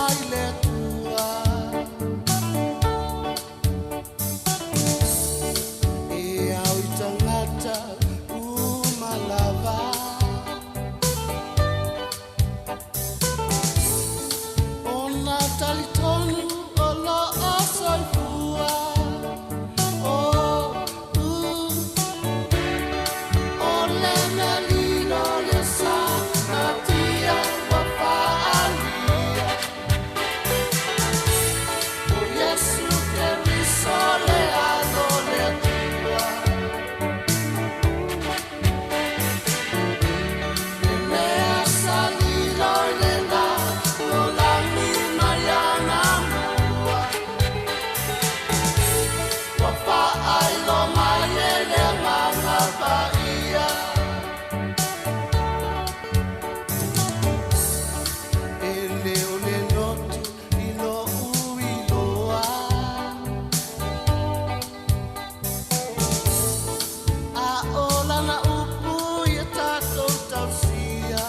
mai le Atua. E ao i tagata uma lava. Ona talitonu o lo o soifua. Oh, uh, o le mea lilo le sa natia ua faaalia. O Iesu Keriso le Alo o le Atua. Le mea sa lilo i le lalolagi mai anamua. Ua faailoa mai e le Agaga Paia. E le o le lotu i lo'u iloa, a o lana upu ia tatou tausia.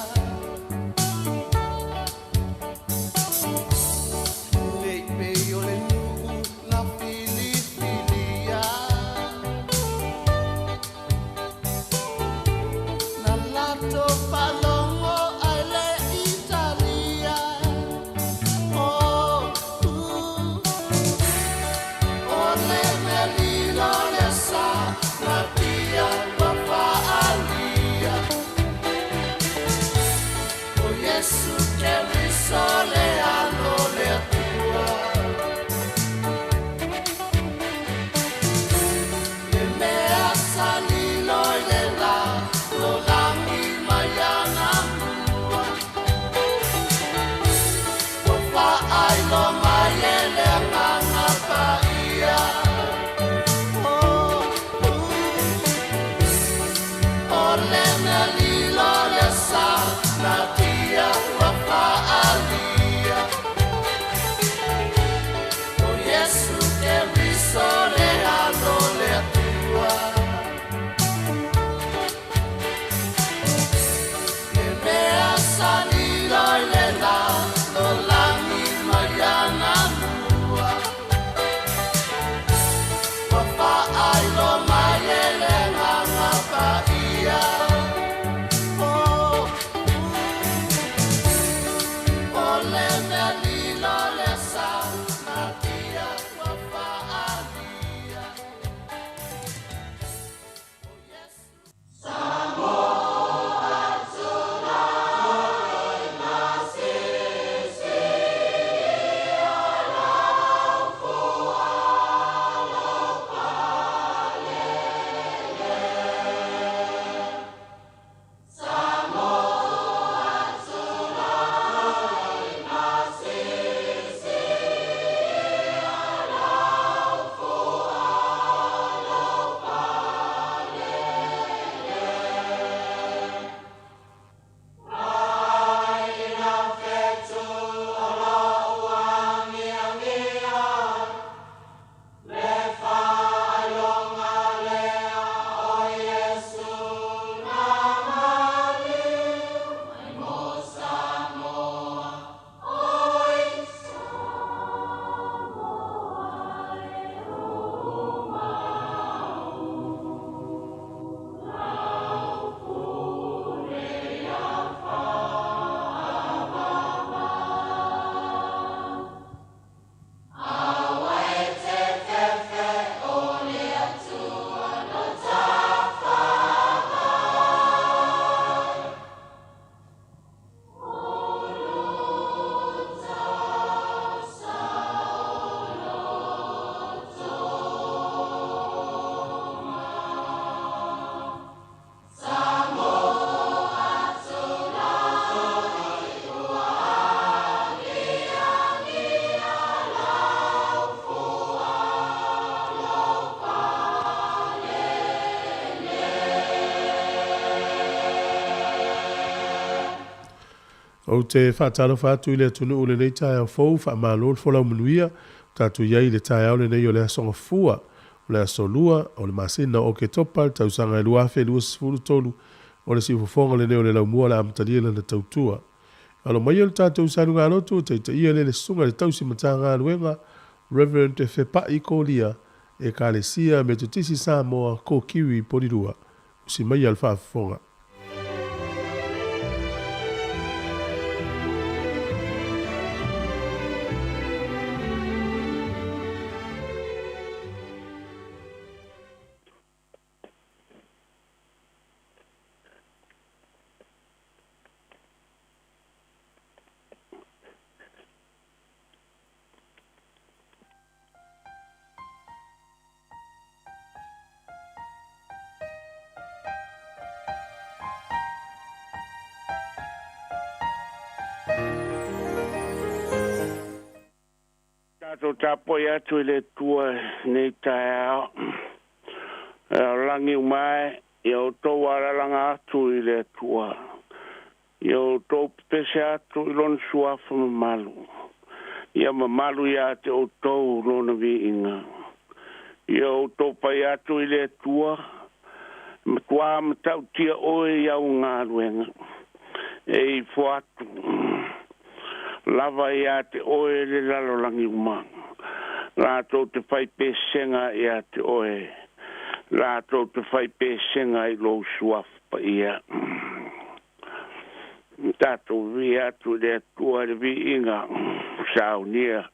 Ne i pei o le nuu na filifilia, na latou faalogo ae le i talia. Oh, uh, o le mea lilo lea sa natia ua faaalia. O Iesu Keriso le Alo o le Atua. Le mea sa lilo i le lalolagi mai anamua. Ua faailoa mai e le Agaga Paia. Oh, uh, o le mea lilo lea sa natia ua faaalia. O Iesu Keriso le Alo o le Atua. Le mea sa lilo i le lalolagi mai anamua. Ua faailoa mai e le Agaga Paia. Oh, uh, o le mea lilo lea sa natia ua faaalia. O Iesu. Ou te faatalofa atu i le atunuu i lenei taeao fou, faamalo le folau manuia. Ua tatou i ai i le taeao lenei o le Aso Gafua, o le Aso Lua, o le masina o Oketopa, le tausaga e 2023, o le siufofoga lenei o le Laumua o le a amatalia lana tautua. Alo mai o le tatou salugalotu o taitaia lea le susuga i le tausi Matagaluega, Reverend Fepai Kolia, Ekalesia Metotisi Samoa, Kokiri, Porirua. Usi maia le faafofoga. Tatou tapuai atu i le Atua i lenei taeao. E lagi uma e, ia outou alalaga atu i le Atua. Ia outou pepese atu i lona suafa mamalu. Ia mamalu ia te outou lona viiga. Ia outou pai atu i le Atua, matuā matautia oe i au galuega. E ifo atu lava ia te oe le lalolagi uma. Latou te fai pesega ia te oe. Latou te fai pesega i lou suafa paia. Tatou vi atu i le Atua i le viiga saunia.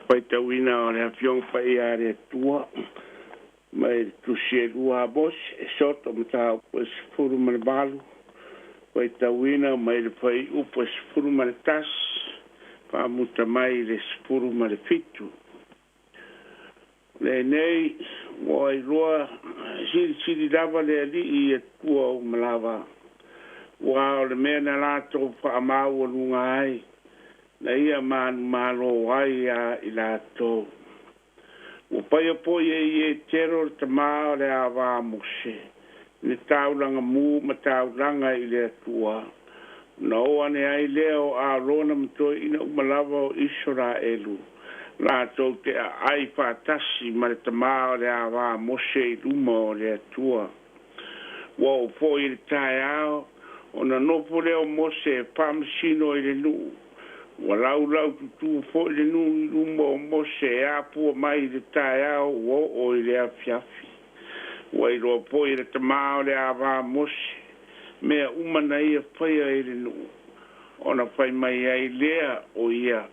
Faitauina o le Afioga Paia a le Atua mai le Tusi e lua a Mose, Esoto mataupu e 18, faitauina mai le fuaiupu e 11, faamuta mai le 17. Lenei ua iloa silisili lava le alii i Atua uma lava. Ua o le mea na latou faamaualuga ai, na ia manumalo ai ia i latou. Ua paia foi e Ietero le tamā o le ava a Mose, le taulaga mu ma taulaga i le Atua. Ona o ane ai lea o Arona ma toeaiina uma lava o Isaraelu, latou te aai faatasi ma le tamā o le ava a Mose i luma o le Atua. Ua oo foi i le taeao, ona nofo lea o Mose e faamasino i le nuu. Ua laulaututū foi le nuu i luma o Mose e afua mai i le taeao ua oo i le afiafi. Ua iloa foi e le tamā o le ava a Mose mea uma na ia faia i le nuu, ona fai mai ai lea o ia,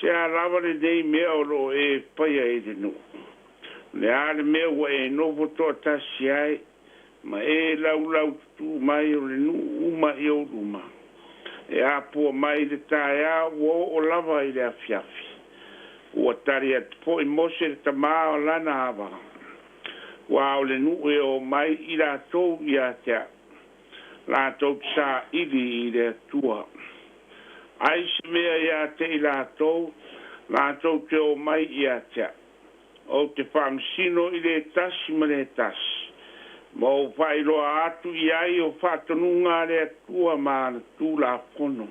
Se a lava lenei mea o loo e faia i le nuu? O le a le mea ua e nofo toatasi ai, ma e laulaututū mai o le nuu uma i ou luma, e afua mai i le taeao ua oo lava i le afiafi? Ua tali atu foi Mose le tamā o lana ava, Aua o le nuu e omai i latou ia te a'u, latou te saili i le Atua. Ai se mea ia te i latou, latou te omai ia te a'u. Ou te faamasino i le tasi ma le tasi, ma ou faailoa atu i ai o faatonuga a le Atua ma ana Tulafono.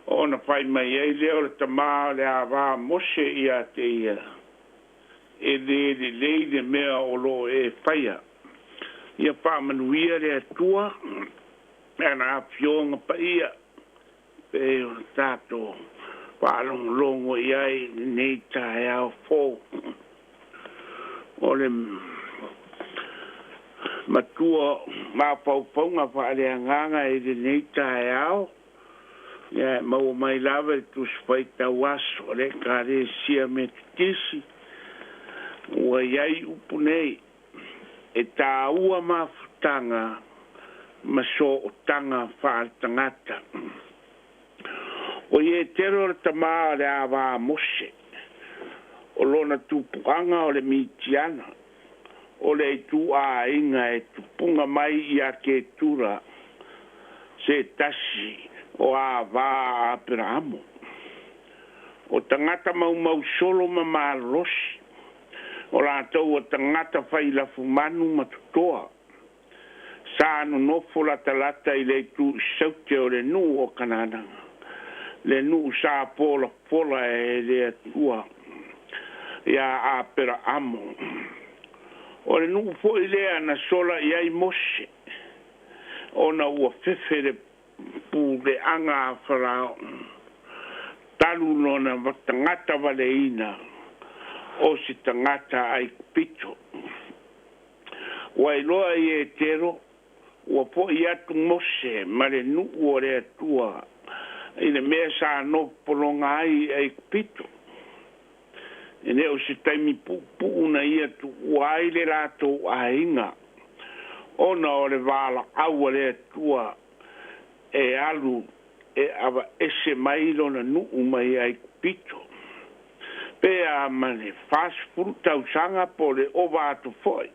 Ona fai mai ai lea o le tamā o le ava a Mose ia te ia, E lē lelei le mea o loo e faia. Ia faamanuia le Atua i ana afioga paia pei ona tatou faalogologo i ai i lenei taeao fou. O le matua mafaufauga faaleagaga i lenei taeao, ia e maua mai lava i le Tusi Faitau Aso a le Ekalesia Metotisi, ua i ai upu nei, E tāua mafutaga ma sootaga faaletagata. O Ietero le tamā o le ava a Mose, o lona tupuaga o le Mitiana, o le ituaiga e tupuga mai ia Ketura, se tasi o ava a Aperaamo. O tagata maumau solo ma malolosi, o latou o tagata fai lafumanu ma totoa, sa nonofo latalata i le itu i Saute o le nuu o Kanana, le nuu sa polapola e le Atua iā Aperaamo. O le nuu foi lea na sola i ai Mose, ona ua fefe le puleaga a Farao, talu lona tagata valeina o se tagata Aikupito. Ua iloa e Ietero, ua fo'i atu Mose ma le nuu o le Atua i le mea sa nofo pologa ai i Aikupito. E le o se taimi puupuu na ia tuua ai le latou aiga, ona o le valaau a le Atua e alu e avaese mai lona nuu mai Aikupito. Pe a ma le 40 tausaga po o le ova atu foi.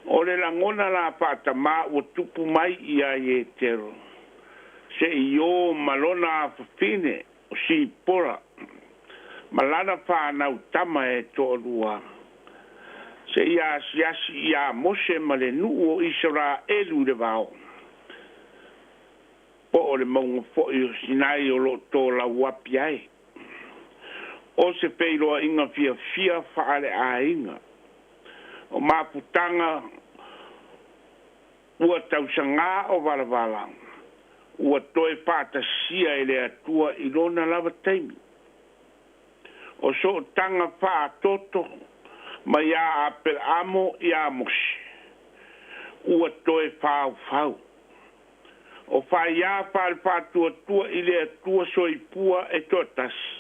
O le lagona la faatamā ua tupu mai iā Ietero, se i ō ma lona afafine o Sipora ma lana fanau tama e toalua, seia asiasi iā Mose ma le nuu o Isaraelu i le vao, po o le mauga foi o Sinai o lo o tolauapi ai. O se feiloaiga fiafia faaleaiga, o mafutaga ua tausagā o valavala, ua toe faatasia e le Atua i lona lava taimi. O sootaga faatoto mai iā Aperaamo iā Mose, ua toe faufau. O faiā faale-faatuatua i le Atua soifua e toatasi,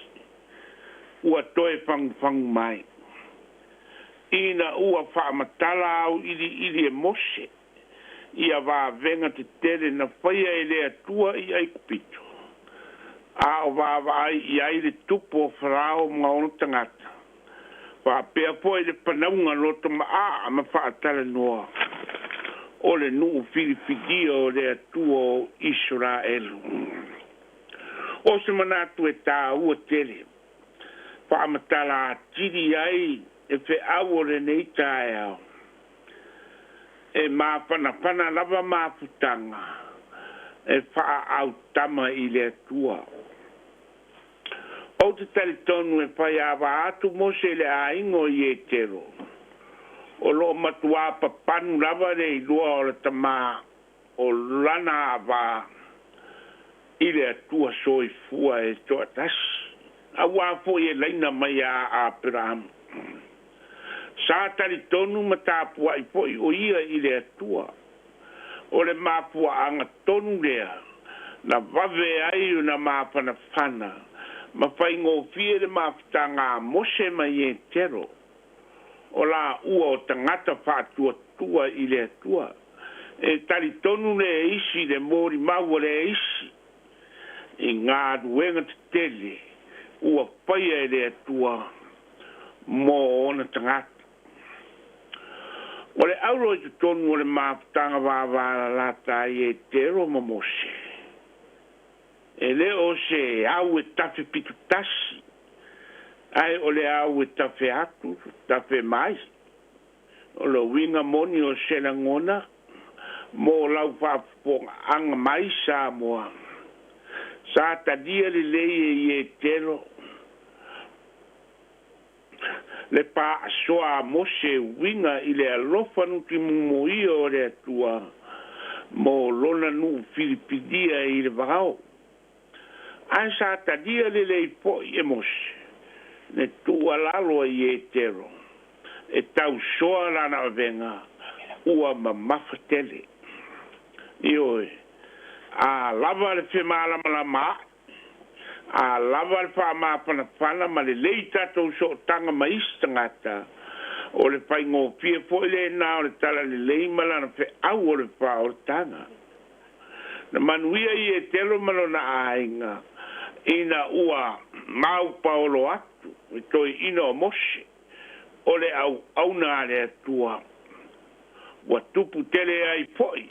ua toe fagufagu mai. Ina ua faamatala auiliili e Mose ia vavega tetele na faia e le Atua i Aikupito, a o vaavaai i ai le tupu o Farao ma ona tagata, faapea foi le panauga loto maaa ma faatalanoa o le nuu filifilia o le Atua o Isaraelu. O se manatu e tāua tele, faamatala atili ai e feau o lenei taeao, e mafanafana lava mafutaga e faaautama i le Atua. Ou te talitonu e fai ava atu Mose i le aiga o Ietero, O loo matuā papanu lava le iloa o le tamā o lana avā i le Atua soifua e toatasi, auā foi e laina mai iā Aperamo. Sa talitonu ma tapua'i foi o ia i le Atua. O le mafuaaga tonu lea na vave ai ona mafanafana ma faigofie le mafutaga a Mose ma Ietero, o laua o tagata faatuatua i le Atua. E talitonu le isi i le molimau a le isi i galuega tetele ua faia e le Atua mo ona tagata. O le auro i totonu o le mafutaga vavalalata a Ietero ma Mose, e le o se au e tafe pitotasi, ae o le au e tafe atu, tafe mai. O le uiga moni o se lagona mo lau faafofogaaga mai Samoa, sa talia lelei e Ietero le paasoa a Mose e uiga i le alofa nutimumu ia o le Atua mo lona nuu filifilia i le vao. Ae sa talia lelei foi e Mose le tuualalo a Ietero e tausoa lana avega ua mamafa tele. Ioe, a lava le femalamalama a'i, a lava le faamafanafana ma lelei tatou sootaga ma isi tagata, o le faigofie foi lenā o le talalelei ma lana feau o le faaolataga. Na manuia Ietero ma lona aiga ina ua maupaolo atu i toeaina o Mose o le auauna a le Atua. Ua tupu tele ai foi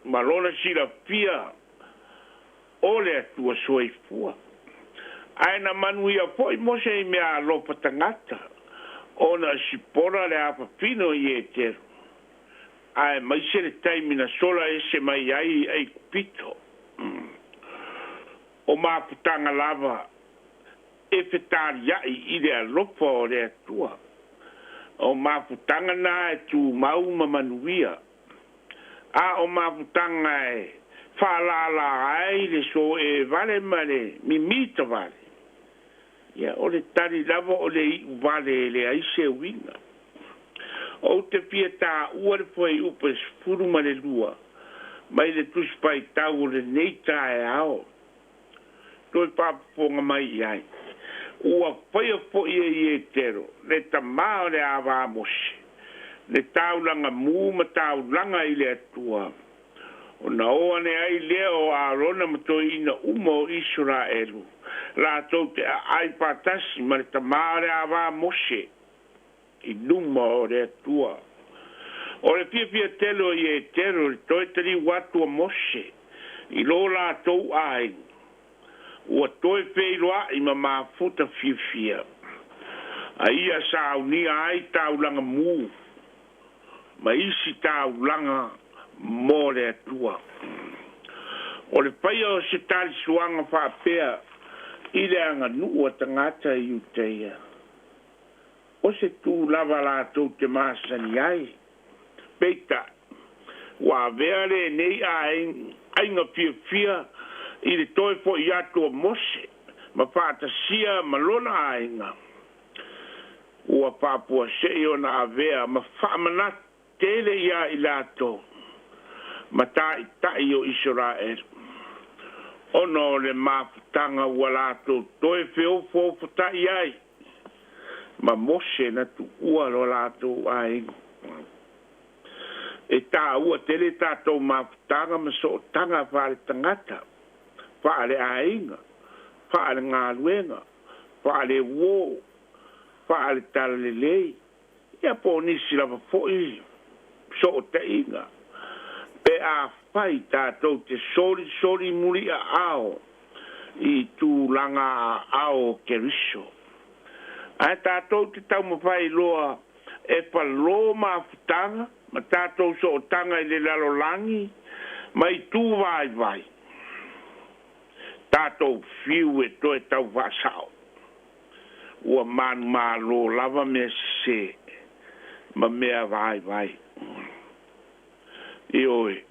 ma lona silafia o le Atua soifua. Ae na manuia foi Mose i mea alofa tagata ona sipora le afafina o Ietero, aemaise le taimi na sola ese mai ai i Aikupito. O mafutaga lava e fetaliai i le alofa o le Atua. O mafutaga na e tumau ma manuia, a o mafutaga e faalālā ai le soe vale ma le mimita vale, ia o le tali lava o le iu vale e leai se uiga. Ou te fia taua le fuaiupu e 12 mai le Tusi Faitau o lenei taeao. Toe faafofoga mai i ai. Ua faia foi e Ietero, le tamā o le ava a Mose, le taulaga mu ma taulaga i le Atua, ona o ane ai lea o Arona ma toeaiina uma o Isaraelu, latou te aai faatasi ma le tamā o le ava a Mose i luma o le Atua. O le fiafia tele o Ietero i le toe taliu atu o Mose i lo latou aiga, ua toe feiloai ma mafuta fiafia, a ia saunia ai taulaga mu ma isi taulaga mo le Atua. O le faia o se talisuaga faapea i le aganuu a tagata i Iutaia, o se tu lava latou te masani ai. Peitai, ua avea lenei aiga fiafia i le toe fo'i atu o Mose ma faatasia ma lona aiga. Ua faapuase'i ona avea ma faamanatu tele iā i latou ma ta'ita'i o Isaraelu, ona o le mafutaga ua latou toe feofoofota'i ai ma Mose na tu'ua lo latou aiga. E tāua tele tatou mafutaga ma sootaga faaletagata, faaleaiga, faalegaluega, faaleuō, faaletalalelei, ia po o nisi lava foi soota'iga, pe afai tatou te solisoli muli'aao i tulaga aao o Keriso. Ae tatou te taumafai loa e falō mafutaga ma tatou sootaga i le lalolagi ma itu vaivai, tatou fiu e toe tau faasao, ua manumalo lava mea sesē. Ma mea vaivai. Ioe,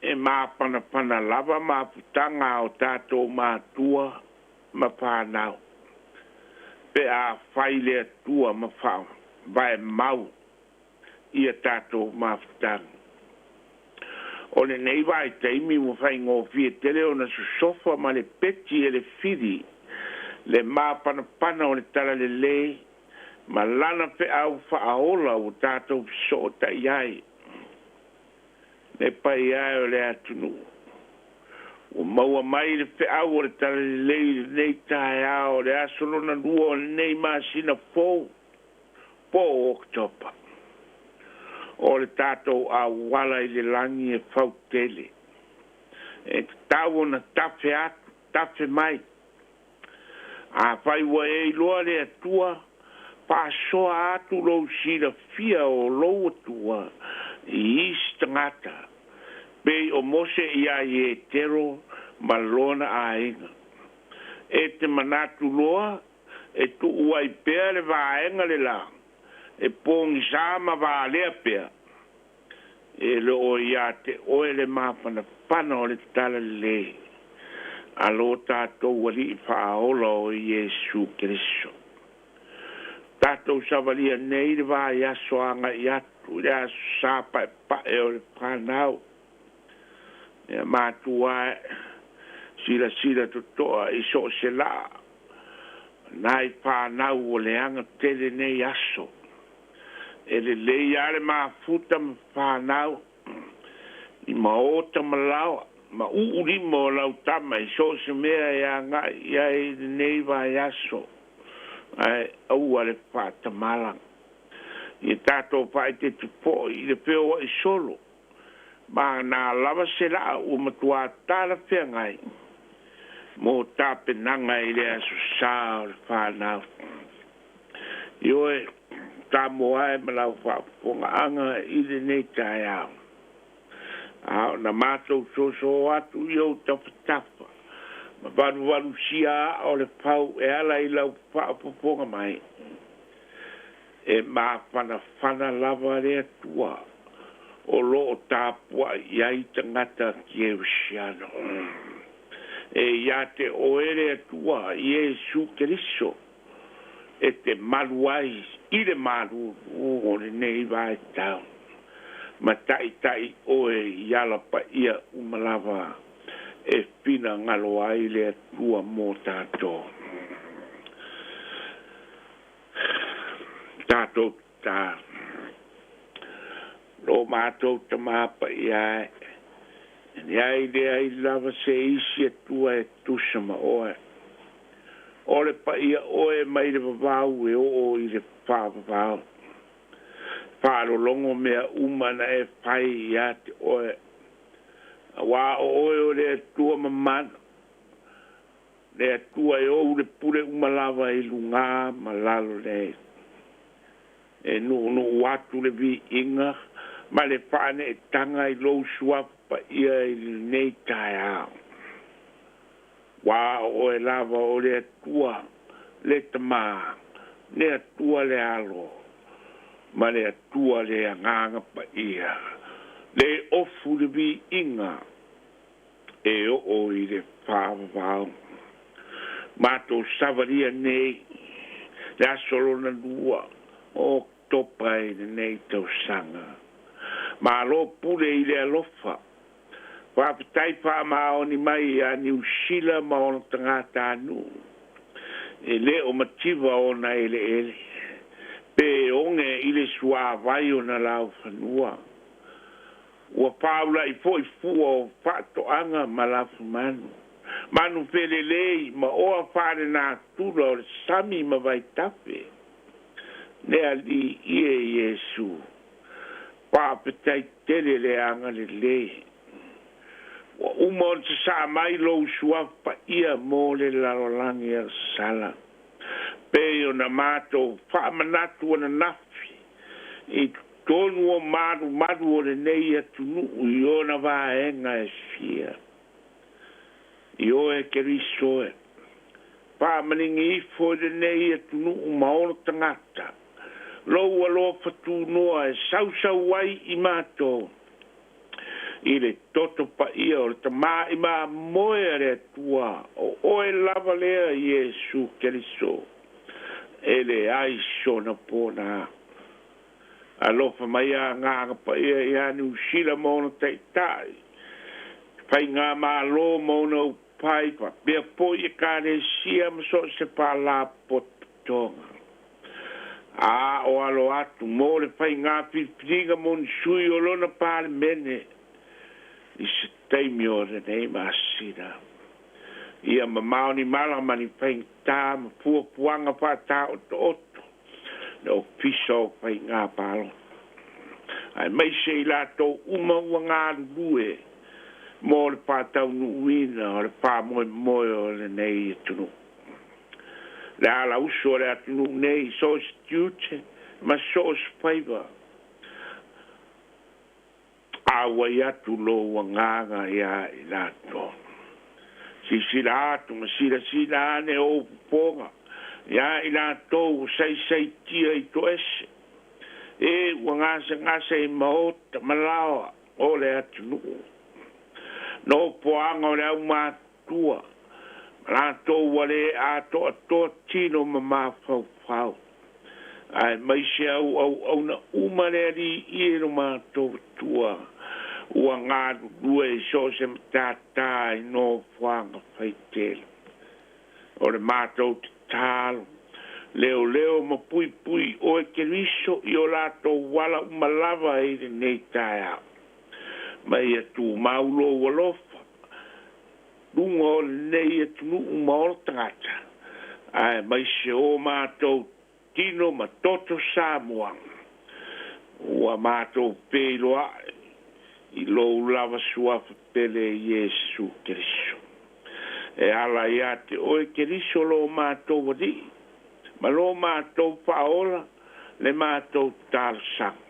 e mapanapana lava mafutaga a o tatou matua ma fanau pe afai le Atua ma faavaemau ia tatou mafutaga. O lenei vaitaimi ua faigofie tele ona sosofa ma le peti e le fili le mapanapana o le talalelei ma lana feau faaola ua tatou fesootai ai. Le paia e o le atunuu ua maua mai le feau o le talalelei i lenei taeao o le aso lona lua o lenei masina fou po o Oketopa. O le tatou auala i le lagi e fautele. E tatau ona tafe atu, tafe mai. Afai ua e iloa le Atua, faasoa atu lou silafia o lou Atua i isi tagata, pei o Mose iā Ietero ma lona aiga. E te manatu loa e tuu ai pea le vaega le la, e pogisa ma valea pea, e le o ia te oe le mafanafana o le talalelei a lo tatou Alii faaola o Iesu Keriso. Tatou savalia nei le vaiaso agai atu i le aso Sa paepae o le fanau. Ia matua e silasila totoa i so o se laa nai fanau ua leaga tele nei aso. E lelei lava le mafuta ma fanau i maota ma laoa ma uu lima o lau tama i so o se mea e agai i ai i lenei vaiaso, ae aua le faatamala. Ia tatou faaeteete foi i le feoai solo, ma na lava se laa ua matua talafeagai mo tapenaga i le aso Sa o le fanau. Ioe, Samoa e ma lau faafofogaaga i lenei taeao. A o na matou soso atu i ou tafatafa ma valuvalusia aa o le fau e ala i lau faafofoga mai, e mafanafana lava le Atua o lo o tapuai i ai tagata Kerisiano. E ia te oe le Atua Iesu Keriso e te malu ai i le malūlū o lenei vaitau, ma taitai oe i ala paia uma lava e finagalo ai le Atua mo tatou. Tatou tatalo. Lo matou Tama Paia e, e leai leai lava se isi Atua e tusa ma oe. O le paia oe mai le vavau e oo i le faavavau. Faalologo mea uma na e fai ia te oe, auā o oe o le Atua mamana, le Atua e ou le pule uma lava i lugā ma lalo nei. E nuunuu atu le viiga ma le faaneetaga i lou suafa paia i lenei taeao. Uā o oe lava o le Atua le Tamā, le Atua le Alo, ma le Atua le Agaga Paia, le ofu le viiga e oo i le faavavau. Matou savalia nei le aso lona lua o Oketopa i lenei tausaga. Malo pule i le alofa. Faafetai faamaoni mai ia Niu Sila ma ona tagatanuu. E le o mativa ona eleele, pe oge i le suavai ona laufanua. Ua faula'i foi fua o faatoaga ma lafumanu, manu felelei ma oa faalenatura o le sami ma vaitafe. Le Alii ie Iesu, faafetai tele le agalelei. Ua uma ona sasaa mai lou suafa paia mo le lalolagi agasala, pei ona matou faamanatu ananafi i totonu o malumalu o lenei atunuu i ona vaega e fia. Ioe Keriso e, faamaligi ifo i lenei atunuu ma ona tagata, Lou alofa tunoa e sausau ai i matou i le toto paia o le tama'i mamoe a le Atua, o oe lava lea Iesu Keriso, e leai sona pona. Alofa mai agaga paia ia Niu Sila ma ona ta'ita'i, faigamālō ma ona upai, faapea fo'i Ekalesia ma so o se faalapotopotoga. A o alo atu mo le faigā filifiliga mo ni sui o lona Palemene i se taimi o lenei masina. Ia mamao ni mala ma ni faigata ma fuafuaga faataotooto le Ofisa o Faigā Palota, aemaise i latou uma ua galulue mo le faataunuuina o le faamoemoe o lenei atunuu. Le alausu o le atunuu nei i so o se tiute ma so o se faiva, auai atu lou agaga iā i latou. Silasila atu ma silasila ane ou popoga iā i latou ua saisaitia i toese, e ua gasegase i maota ma laoa o le atunuu. Nofoaga o le aumatutua ma latou ua lē atoatoa tino ma mafaufau, aemaise auauauna uma le Alii e lo matou Atua ua galulue i so o se matatā i nofoaga faitele. O le matou tatalo, leoleo ma puipui oe Keriso i o latou ala uma lava i lenei taeao, ma ia tumau lou alofa luga o lenei atunuu ma ona tagata, aemaise o matou tino ma toto Samoa ua matou feiloai i lou lava suafa pele Iesu Keriso. E ala iā te oe Keriso lo matou Alii ma lo matou Faaola le matou talosaga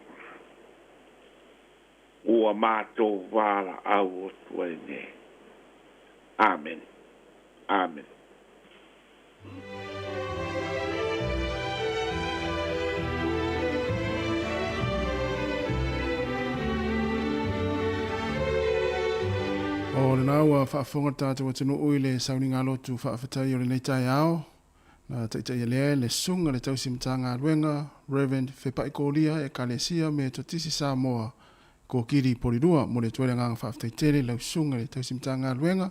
ua matou valaau atu ai nei. Amene. Amene. O lena ua faafofoga le tatou atunuu i le sauniga lotu faafetai o lenei taeao. Na taitaia lea e le Susuga le Tausi Matagaluega Rev. Fepai Kolia Ekalesia Metotisi Samoa Kokiri Polirua. Momoli atu ai le agaga faafetai tele i lau Susuga le Tausi Matagaluega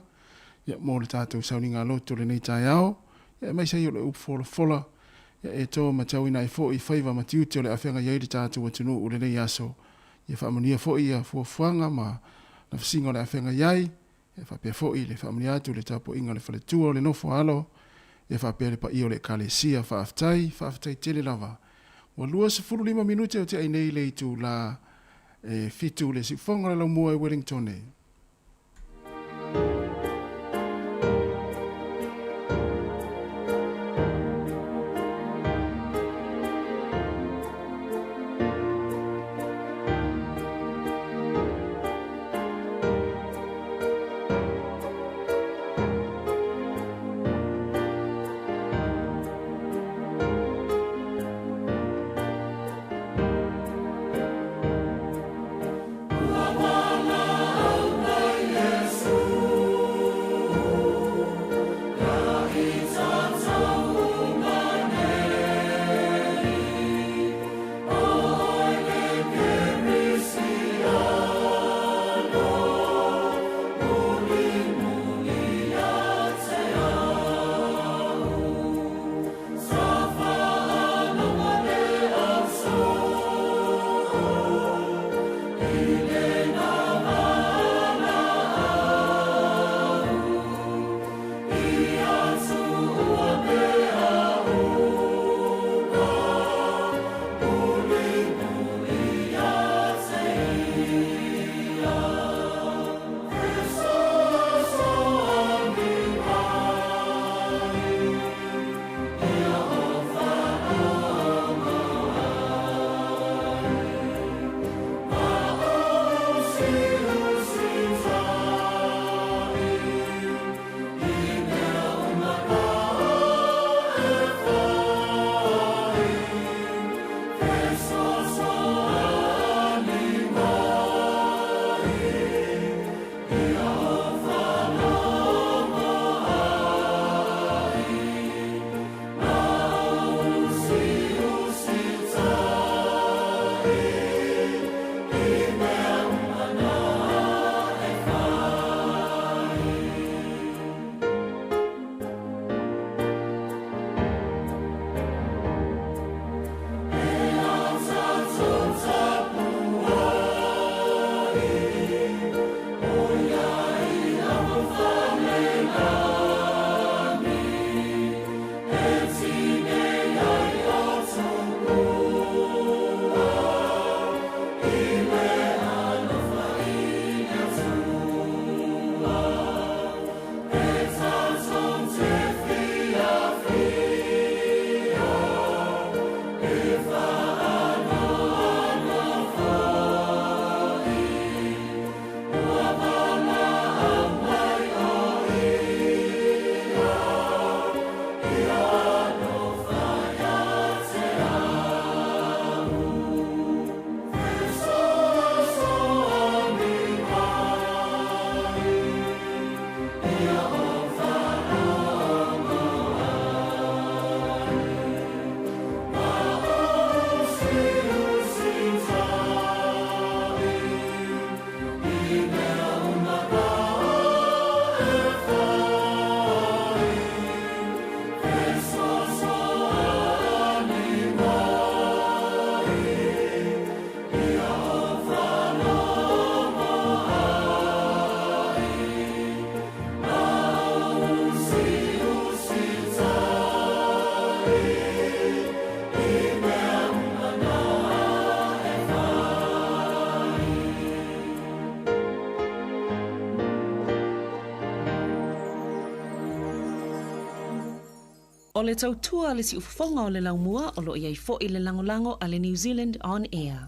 ia mo le tatou sauniga lotu o lenei taeao, ia aemaise ai o le upu folafola ia e to matauina ai foi faiva ma tiute o le afeaga i ai le tatou atunuu i lenei aso. Ia faamanuia foi ia fuafuaga ma nafasiga o le afeaga i ai, ia faapea foi le faamanuia atu i le tapuaiga a le faletua o le nofo alo, ia faapea le paia o le Ekalesia. Faafetai, faafetai tele lava. Ua 25 minute o te ai nei le itula e 7 le siufofoga o le laumua i Wellington. O le tautua a le siufofoga o le laumua o lo o i ai foi le lagolago a le New Zealand On Air.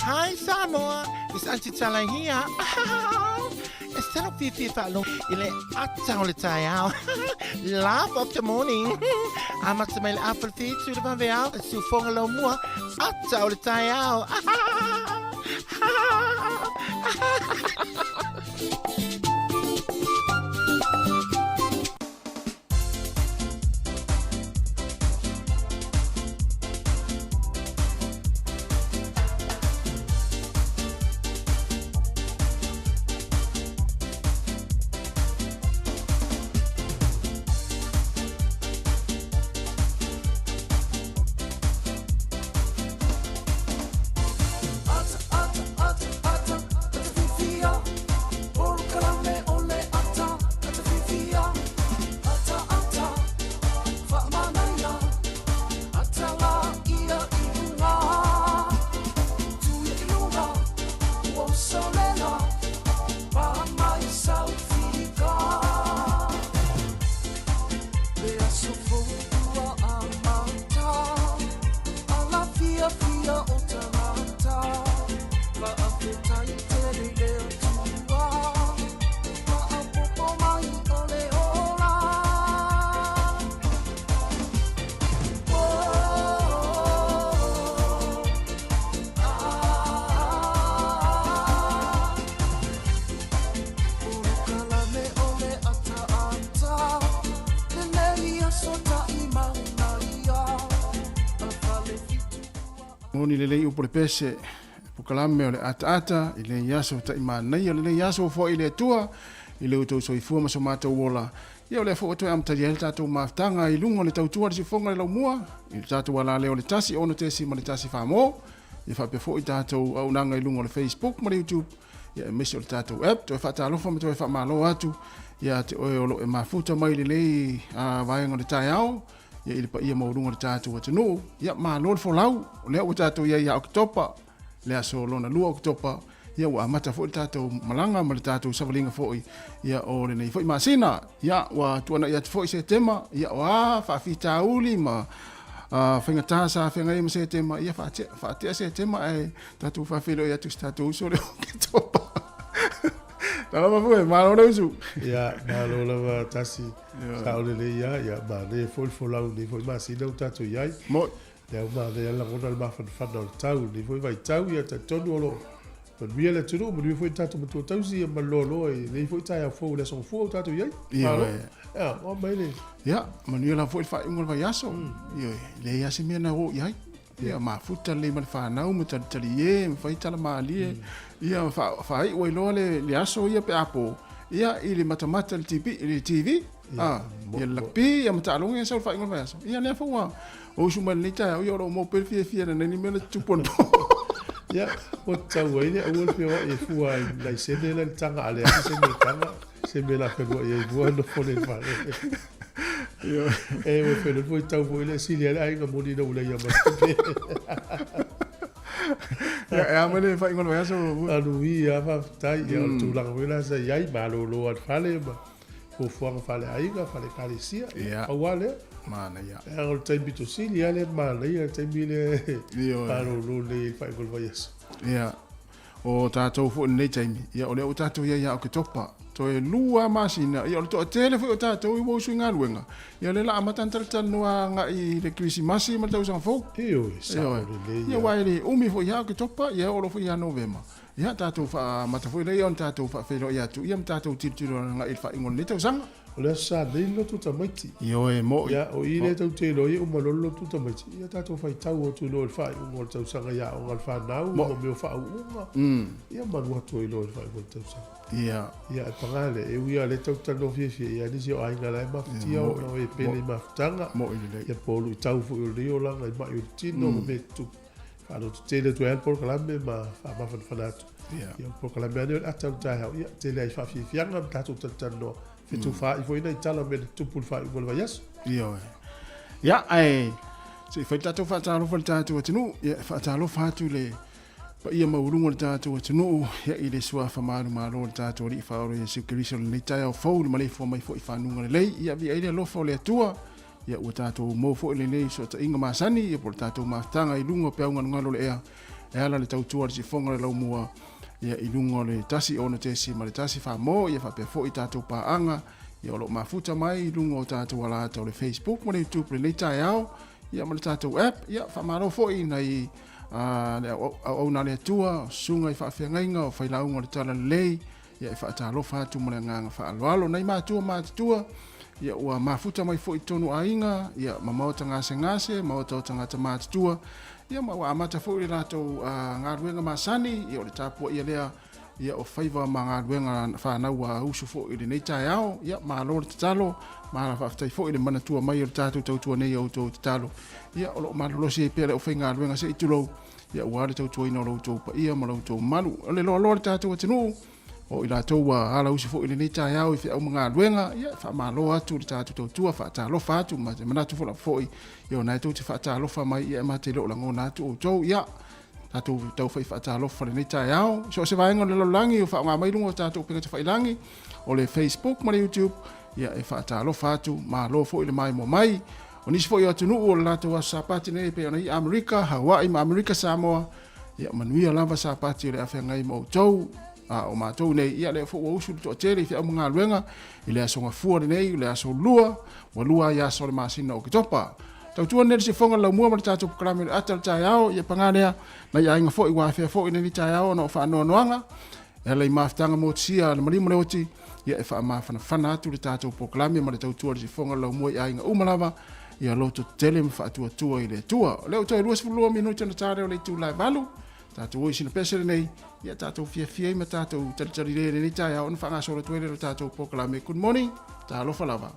Hi Samoa, it's Auntie Tala here. E salo fiafia faalogo i le ata o le taeao. Laugh of the morning. Amata mai le afa le fitu le vaveao, e siufoga lau mua, ata o le taeao. Moni lelei upu le pese pokalame o le ataata i lenei aso taʻi manaia o lenei aso ua foai i le Atua i le outou soifua ma so matou ola. Ia o lea foi ua toe amatalia ai le tatou mafutaga i luga o le tautua a le siufofoga i le laumua i le tatou alaleo o le 1 6 ma le 1 4 Ia faapea foi tatou auaunaga i luga o le Facebook ma le YouTube ia aemaise o le tatou app. Toe faatalofa ma toe faamalo atu ia te oe o lo o e mafuta mai i lenei vaega o le taeao ia i le paia maualuga o le tatou atunuu. Ia malo le folau, o lea ua tatou i ai ia Oketopa, le aso lona lua Oketopa, ia ua amata foi le tatou malaga ma le tatou savaliga foi ia o lenei foi masina. Ia ua tuanai atu foi Setema, ia o a faafitauli ma faigata sa feagai ai ma Setema, ia faatea, faatea Setema ae tatou faafeiloai atu i se tatou uso le Oketopa. Talofa foi, malo le usu. Ia, malo lava Tasi. Sao lelei lava, ia manaia foi le folau i lenei foi masina ua tatou i ai. Moi. Lea ua manaia le lagona o le mafanafana o le tau i lenei foi vaitau. Ia talitonu o lo o manuia le atunuu, manuia foi le tatou matua tausi ia ma le loaloa i lenei foi taeao fou i le Aso Gafua ua tatou i ai. Malo. Ia, oo mai le... Ia, manuia lava foi le faaiuga o le vaiaso. Ioe, e leai lava se mea na oo i ai. Ia, mafuta lelei ma le fanau, ma talitalie, ma fai tala malie. Ia, faaiu ai loa le aso ia pe a po, ia, i le matamata i le TV. Ah, ia le lakapi, ia ma taaloga ia sau le faaiuga o le vaiaso. Ia, lea foi ua usu mai lenei taeao, ia o lo o maua pea le fiafia i nai mea na tutupu anapo. Ia, ua tatau ai le aua le feoai e fua i laisene la i le taga, a leai se sene i le taga, se mea o le a feluai ai fua nofo nei i le fale. E ua feiloai foi tau foi le sili ai le aiga moni ina ua leai ma se tupe. Ia, e a mai le faaiuga o le vaiaso? Aluia, faafetai. Ia, o le tulaga foi la sa i ai, malolo lava i le fale ma fuafuaga faaleaiga, faale-ekalesia, ia, pau lava lea. Manaia. Leaga o le taimi pito sili lava lea manaia, le taimi lea e malolo lelei ai i le faaiuga o le vaiaso. Ia, o tatou foi i lenei taimi, ia o lea ua tatou i ai ia Oketopa, toe 2 masina, ia o le toatele foi o tatou i ua usu i galuega, ia o lea o le a amata ona talatalanoa agai i le Kerisimasi ma le tausaga fou. Ioe, sao lelei. Ia, aua e le umi foi ia Oketopa, ia e oo loa foi ia Novema. Ia, tatou faaamata foi lea ona tatou faafeiloai atu, ia ma tatou tilotilo agai i le faaiuga o lenei tausaga. O le Aso Sa nei le lotu tamaiti. Ioe, mo'i. Ia, o i lea tou te iloa ai e uma loa le lotu tamaiti, ia tatou faitau atu loa i le faaiuga o le tausaga i aoga a le fanau, ma mea o faauuga, ia ma alu atu ai loa i le faaiuga o le tausaga. Ia. Ia, ae paga lea, e ui lava o lea tou te talanoa fiafia, ia nisi o aiga la e mafatia ona o e pele i mafutaga, Mo'i lelei. Ia po o luitau foi o lenei olaga i ma'i o le tino ma mea e tutupu. Faalototele atu ai lava le polokalame ma faamafanafana atu. Ia. Ia, o le polokalame lava lenei o le ata o le taeao. Ia, tele ai faafiafiaga ma tatou talatalanoa. Fetufaai foi nai tala o mea na tutupu i le faaiuga o le vaiaso. Ioe. Ia, ae se i fai le tatou faatalofa i le tatou atunuu. Ia, e faatalofa atu i le paia maualuga o le tatou atunuu, ia, i le suafa manumalo o le tatou Alii Faaola Iesu Keriso i lenei taeao fou, le maleifua mai foi i fanuga lelei. Ia, viia ai le alofa o le Atua. Ia, ua tatou maua foi lenei fesootaiga masani, ia, po o le tatou mafutaga i luga o peau galugalu o le ea, e ala le tautua a le sifoga o le laumua, ia, i luga o le 1 6 ma le 1 4 ia, faapea foi tatou paaga, ia, o lo o mafuta mai i luga o tatou alata o le Facebook ma le YouTube lenei taeao, ia, ma le tatou app. Ia, faamalo foi nai le auauna a le Atua, o susuga i faafeagaiga, o failauga o le Talalelei, Ia e faatalofa atu ma le agaga faaaloalo. Nai matua matutua, ia ua mafuta mai foi i totonu o aiga, ia ma maota gasegase, maota o tagata matutua, ia ma ua amata foi le latou galuega masani, ia o le tapuaia lea ia o faiva ma galuega fanau ua usu foi i lenei taeao. Ia malo le tatalo, ma faafetai foi le manatua mai o le tatou tautua nei i a outou tatalo. Ia o lo o malolosi ai pea le aufaigaluega se i tulou, Ia aua le tautuaina o lo outou paia ma lo outou mamalu. O le loaloa o le tatou atunuu, o i latou ua alausi foi i lenei taeao i feau ma galuega, ia faamalo atu le tatou tautua, faatalofa atu, ma te manatu foi lava foi, ia o na e tou te faatalofa mai, ia e ma te le o lagona atu outou, ia tatou tau fai faatalofa lenei taeao. So o se vaega o le lalolagi o faaaoga mai luga o tatou upega tafailagi, o le Facebook ma le YouTube, ia e faatalofa atu, malo foi le maimoa mai. O nisi foi o atunuu o le latou aso Sapati nei e pei ona i Amerika, Hawaii ma Amerika Samoa, ia manuia lava Sapati o le a feagai ma outou. A o matou nei, ia lea foi ua usu le toatele i feau ma galuega i le aso Gafua lenei, le aso Lua, ua lua ai aso o le masina o Oketopa. Tautua nei le sifoga le laumua ma le tatou polokalame o le ata o le taeao, ia paga lea, nai aiga foi ua afea foi lenei taeao ona o faanoanoaga, E ala i mafutaga motusia a le maliu ma le oti, ia e faamafanafana atu le tatou polokalame ma le tautua i le sifoga o le laumua i aiga uma lava, ia loto tetele ma faatuatua i le Atua. O lea ua toe 22 minute ona ta lea o le itula e 8, tatou o i sina pese lenei, ia tatou fiafia ai ma tatou talitali le i lenei taeao ona faagasolo atu ai lea o le tatou polokalame. Good morning, talofa lava.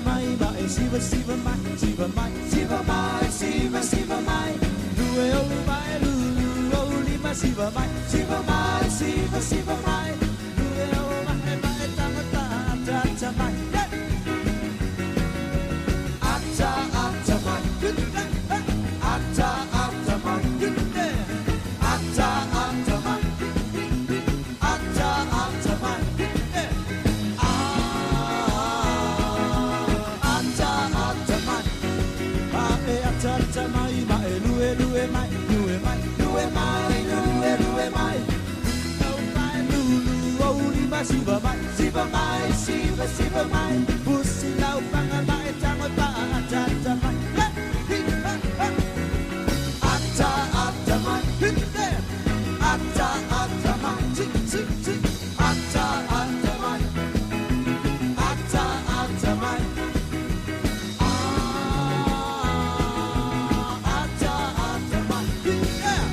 Mai ma e siva siva mai siva mai siva mai siva siva mai lue o mai lu lu o lima siva mai siva mai siva siva mai lue o mai mai tanga ta ta ta mai ata ata mai ata ata mai ata ata mai ata ata mai ata Siva siva mai, siva mai, siva siva mai. Pusi lau panga mai, tango pa ata ata mai. Hi ha ha. Ata ata mai, hit there. Ata ata mai, ti ti ti. Ata ata mai. Ata ata mai. Ah, ata ata mai. Hit there.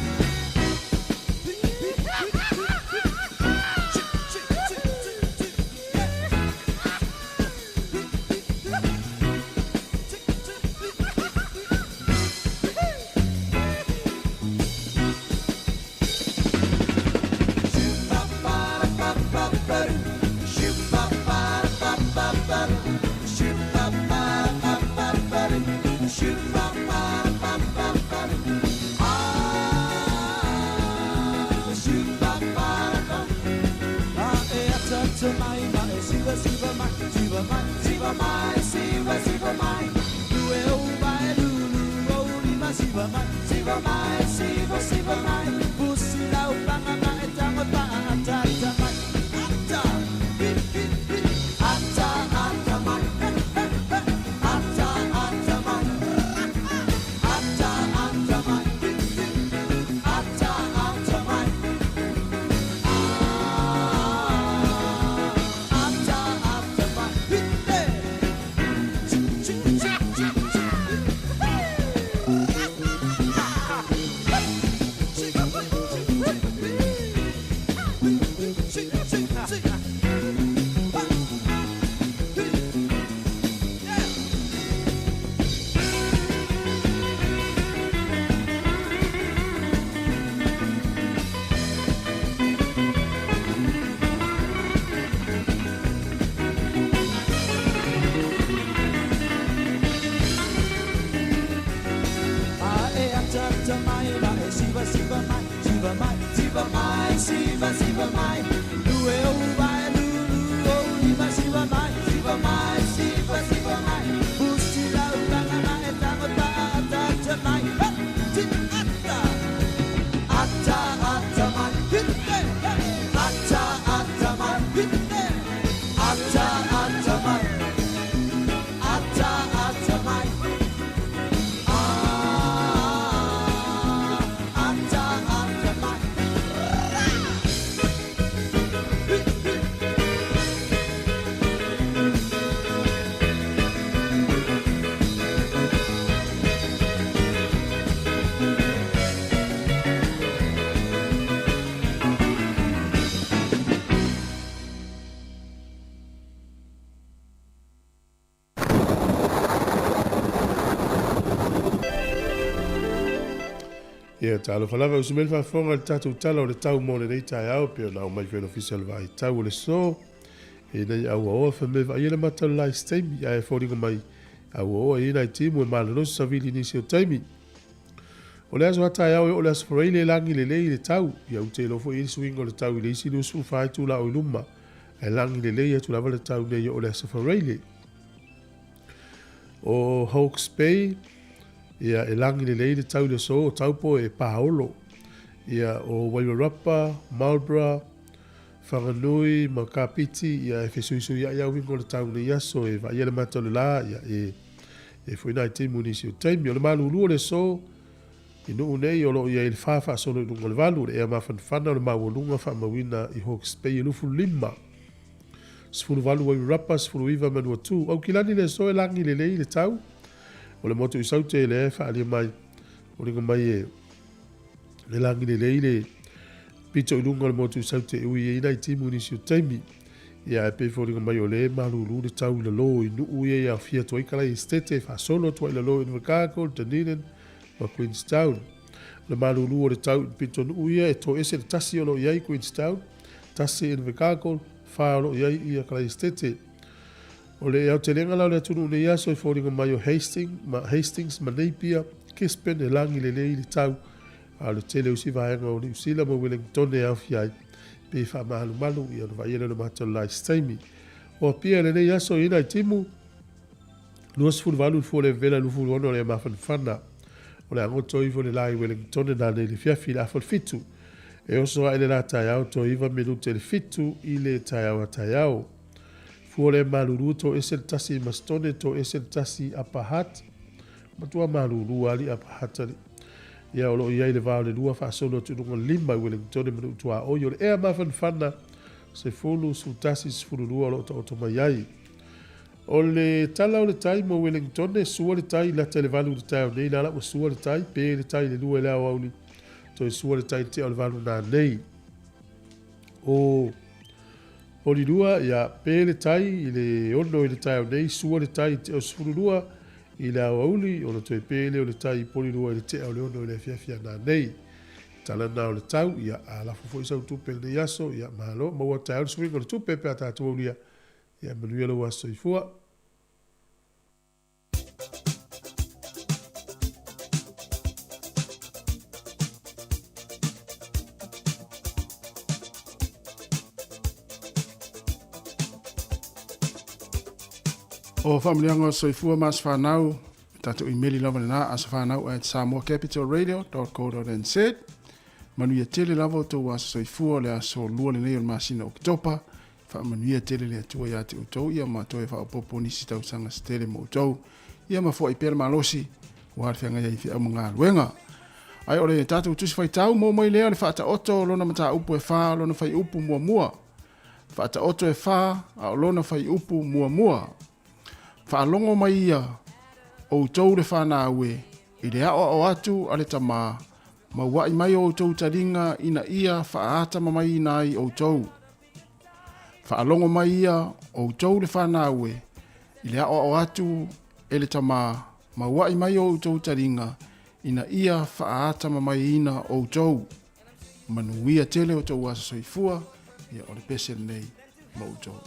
Ia, talofa lava, usu mai le faafofoga i le tatou Tala o le Tau mo lenei taeao, pei ona aumai foi e le Ofisa o le Vaai Tau o le So, e nei auaoa fai mai vaaia le mata o le la i se taimi, ae foliga mai auaoa i ai nai timu e malolosi savili i nisi o taimi. O le aso a taeao e oo le Aso Faraile e lagi lelei le tau, ia ute iloa foi i ai le suiga o le tau i le isi 24 itula o i luma, ae lagi lelei atu lava le tau nei e oo le Aso Faraile. O Hawke's Bay, ia, e lagi lelei le tau i le aso o Taupo e paolo. Ia, o Wairarapa, Marlborough, Whanganui ma Kapiti, ia, e fesuisuiaʻi au uiga o le tau i nei aso, e vaaia le mata o le la, ia, e, e foi nai timu i nisi o taimi. O le malulu o le aso, i Nuu nei, o lo o i ai le fa faasolo i luga o le valu, o le ea mafanafana o le maualuga faamauina i Hawke's Bay e 25. 18 Wairarapa, 19 Manuatū. Aukilani le aso e lagi lelei le tau. O le motu i Saute lea e faaalia mai, foliga mai e le lagi lelei le pito i luga o le motu i Saute e ui ai nai timu i nisi o taimi. Ia ae pei foliga mai o lea e malulu le tau i lalo i nuu ia i aofia atu ai Kalai Esitete e faasolo atu ai i lalo i Invercargill, Dunedin ma Queenstown. O le malulu o le tau i pito nuu ia e toese le tasi o lo o i ai Queenstown, tasi Invercargill, fa o lo o i ai ia Kalai Esitete. O le aotelega la o le atunuu nei aso e foliga mai o Hastings ma, Hastings ma Napier, Gisborne e lagi lelei le tau, a o le tele o isi vaega o Niu Sila ma Wellington e aofia ai, pei e faamalumalu ia ona vaaia lea o le mata o le la i se taimi. O Apia i lenei aso i nai timu, 28 le fua o le vevela 26 o le mafanafana. O le a goto ifo le la i Wellington e nanei le fiafi i le afa o le fitu. E oso aʻe le la taeao toe 9 minute i le 7 i le taeao a taeao. Fua le malulu to ese le tasi i Masitone to ese le tasi Upper Hutt. Matua malulu ali Upper Hutt ali. Ia o loo i ai le va o le 2 faasolo atu i luga 5 i Wellingtone ma Nuutuaoi. O le ea mafanafana 10, 11, 12 o loo taoto mai ai. O le tala o le tai mo Wellingtone, sua le tai lata i le 8 i le taeao nei, la la ua sua le tai, pe le tai i le 2 i le aoauli, toe sua le tai i le tea o le 8 nanei. O Polilua, ia, pe le tai i le 6 i le taeao nei, sua le tai i le tea o le 12 i le aoauli, ona toe pe lea o le tai i Polilua i le tea o le 6 i le afiafi a nanei. Tala na o le tau, ia, a lafo foi sau tupe i lenei aso, ia, malo, maua taeao le suiga o le tupe pe a tatou aulia. Ia manuia lou aso soifua. O faamanuiaga o le soifua ma aso fanau, tatou imeli lava lena asofanau@samoacapitalradio.co.nz. Manuia tele lava o outou aso soifua o le aso lua lenei o le masina o Oketopa. Faamanuia tele le Atua ia te outou ia ma toe faaopoopo nisi tausaga se tele mo outou. Ia ma foai pea le malosi ua le feagai ai i feau ma galuega. Ae o le tatou tusi faitau mo mai lea o le faataoto o lona mataupu e fa lona faiupu muamua. Faataoto e fa a o lona faiupu muamua. Faalogo mai ia outou le fanau e i le aoao atu a le Tama, maua'i mai o outou taliga ina ia faatamamaiina ai outou. Faalogo mai ia outou le fanau e i le aoao atu e le Tama, maua'i mai o outou taliga ina ia faatamamaiina outou. Manuia tele o outou aso soifua, ia o le pese lenei mo outou.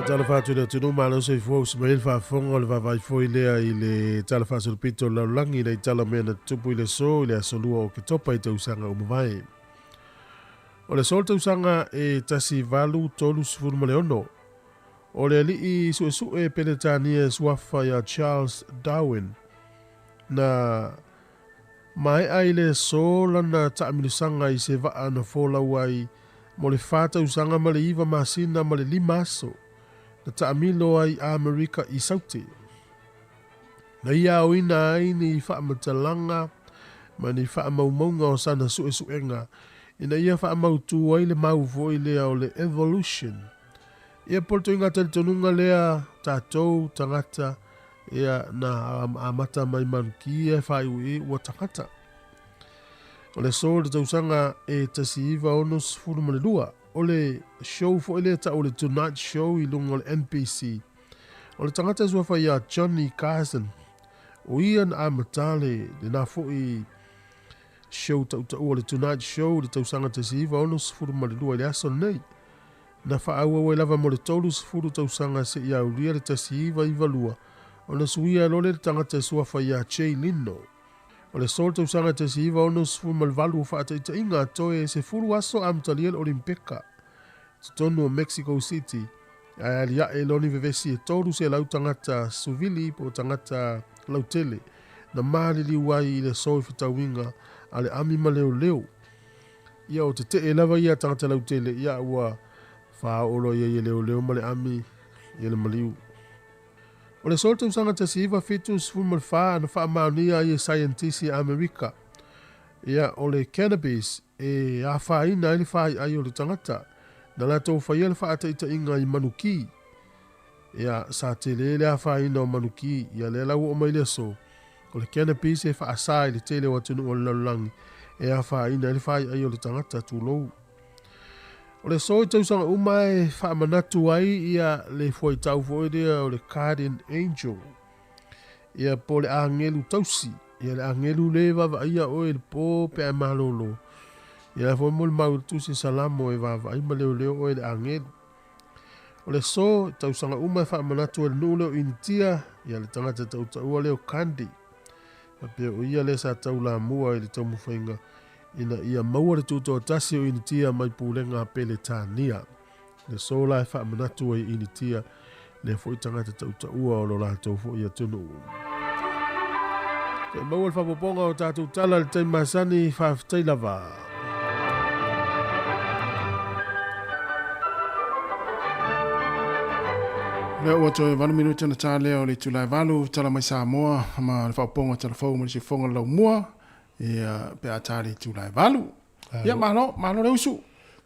Talofa atu i le atunuu, malo soifua usi mai ai le faafofoga o le vaavaai foi lea i le Tala Faasolopito o le Lalolagi i nai tala o mea na tutupu i le aso i le aso 2 o Oketopa i tausaga ua mavae. O le aso o le tausaga e 1836, o le alii suesue Peretania e suafa ia Charles Darwin na maea i le aso lana taamilosaga i se vaa na folau ai mo le fa tausaga ma le iva masina ma le lima aso na taamilo ai Amerika i Saute. Na ia aoina ai ni faamatalaga ma ni faamaumauga o sana suesuega ina ia faamautu ai le mau foi lea o le evolution. Ia po o le toiga talitonuga lea tatou tagata ia na amata mai manukia e faaiuiu ua tagata. O le aso o le tausaga e 1962, o le show foi lea tau o le Tonight Show i luga o le NBC. O le tagata e suafa ia Johnny Carson, o ia na amata le lena foi show tautaua o le Tonight Show i le tausaga 1962 i le aso lenei. Na faaauau ai lava mo le 30 tausaga seia aulia le 1992 ona suia ai loa lea le tagata e suafa ia Jay Leno. O le aso o le tausaga 1968 o faataitaiga toe 10 aso amatalia le Olimpeka i totonu o Mexico City ae aliae loa ni vevesi e 300 tagata suvili po o tagata lautele na maliliu ai i le aso i fetauiga a le ami ma leoleo. Ia o tetee lava ia tagata lautele ia ua faaoo loa i ai e leoleo ma le ami ia le maliu. O le aso o le tausaga 1974 na faamaonia ai e saienitisi a Amerika ia o le cannabis e afaina ai le faaiai o le tagata na latou faia le faataitaiga i manuki. Ia sa tele le afaina o manuki ia lea la ua oo mai le aso o le cannabis e faasa i le tele o atunuu o le lalolagi e afaina ai le faaiai o le tagata tulou. O le aso i tausaga uma e faamanatu ai ia le fuaitau foi lea o le guardian angel ia po o le agelu tausi ia le agelu le vaavaaia oe i le po pe a e malolo ia la foi molimau i le tusi Salamo e vaavaai ma leoleo oe e le agelu. O le aso i tausaga uma e faamanatu ai le nuu lea o Initia ia le tagata tautaua lea o Gandhi faapea o ia lea sa taulamua i le taumafaiga ina ia maua le tutoatasi o Initia mai pulega a Peretania. Le aso la e faamanatu ai i Initia lea foi tagata tautaua o lo latou foi atunuu. Toe maua le faaopoopoga o tatou tala i le taimi masani, faafetai lava. Lea ua toe 8 minute ona ta lea o le itula e 8, tala mai Samoa ma le faaopoopoga talafou ma le siufofoga o le laumua. Ia, pe a ta le itula e 8. Ia, malo, malo le usu.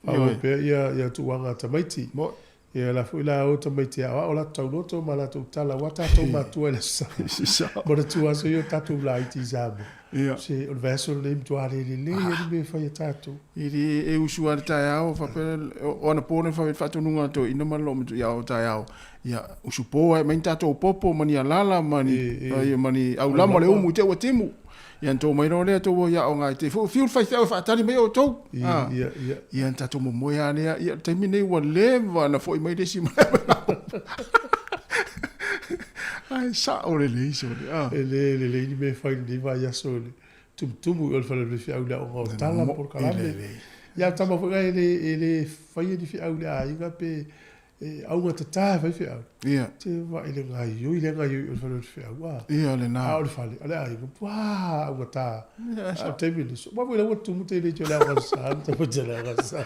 Faaauau pea ia, ia tuuaga a tamaiti. Mo. Ia la foi la o tamaiti aoao latou tauloto ma latou tala aua tatou matua i le Aso Sa. Manatua aso ia o tatou laiti i Samoa. Ia. Se o le vaiaso lenei matua lelelei ai le mea e fai a tatou. E le e usu lava i le taeao faapea o anapo le faatonuga a toeaiina ma le loomatua ia o taeao ia usu po ae aumai ni tatou popo ma ni alala ma ni ma ni aulama o le umu i te i ua timu. Ia na tou mai loa lea tou o i aoga e te foi fiu le faifeau e faatali mai outou. Ia, ia, ia. Ia na tatou momoe lava lea. Ia, le taimi nei ua leva na foi mai le isi malae. Ai, sao lelei sole. Ah. E le lelei ni mea e fai i lenei vaiaso i le tumutumu i o le fale o le feau i le aoga o tala po o le kalame. Ia, o tama foi e le, e le faia ni feau i le aiga pe E augatata e faifeau. Ia. Te vaai le gaioi le gaioi o le fale o le feau a. Ia lena. A o le fale, o le aiga, pua augata. Ia A o le taimi le so. Wa ua tumu te le le aoga sa, te mo te le aoga sa.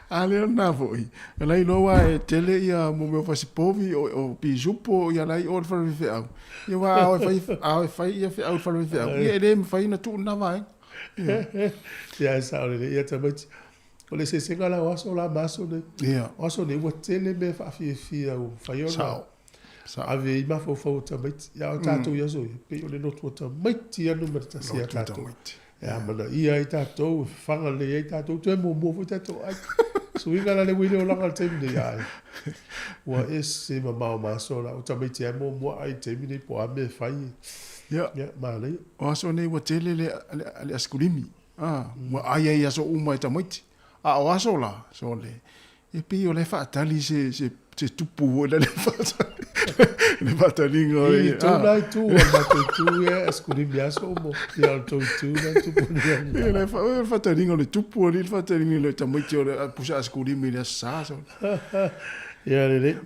A lea lena foi. E lai loa e tele ia mo mea o fasipovi o, o pisupo ia lai o le fale o le faifeau. Ia aua a o e fai, a o e fai ia feau i le fale o le faifeau, ia e le mafai ona tuu lena vaega. Ia. Ia e sao lelei ia tamaiti. O le eseesega la o aso la ma aso nei. Ia. O aso nei ua tele mea faafiafia ua mafai ona Sao. Sao. ave ai mafaufau o tamaiti. A o tatou i aso ia, pei o le lotu o tamaiti ia numera tasi ia tatou. Tamaiti. E amanaia ai tatou, e fafaga lelei ai tatou, toe muamua foi tatou ai. Suiga la le ua i le olaga i le taimi nei, ai. Ua ese mamao ma aso la, o tamaiti lava e muamua ai i le taimi nei po o a mea e fai. Ia. Ia, manaia. O aso nei ua tele le, le, le asikulimi. Ua ai ai i aso uma e tamaiti. A o aso la, sole, E pei o le faatali se se se tupu foi le faatali le faataliga o I tou la itu, o le matou itu ia e asikulimi aso uma. Ia o le tou itu la e tupu ni ai. Ia le faataliga o le tupu alii le faataliga o le tamaiti o le pusa asikulimi i le aso Sa so. Ia lelei.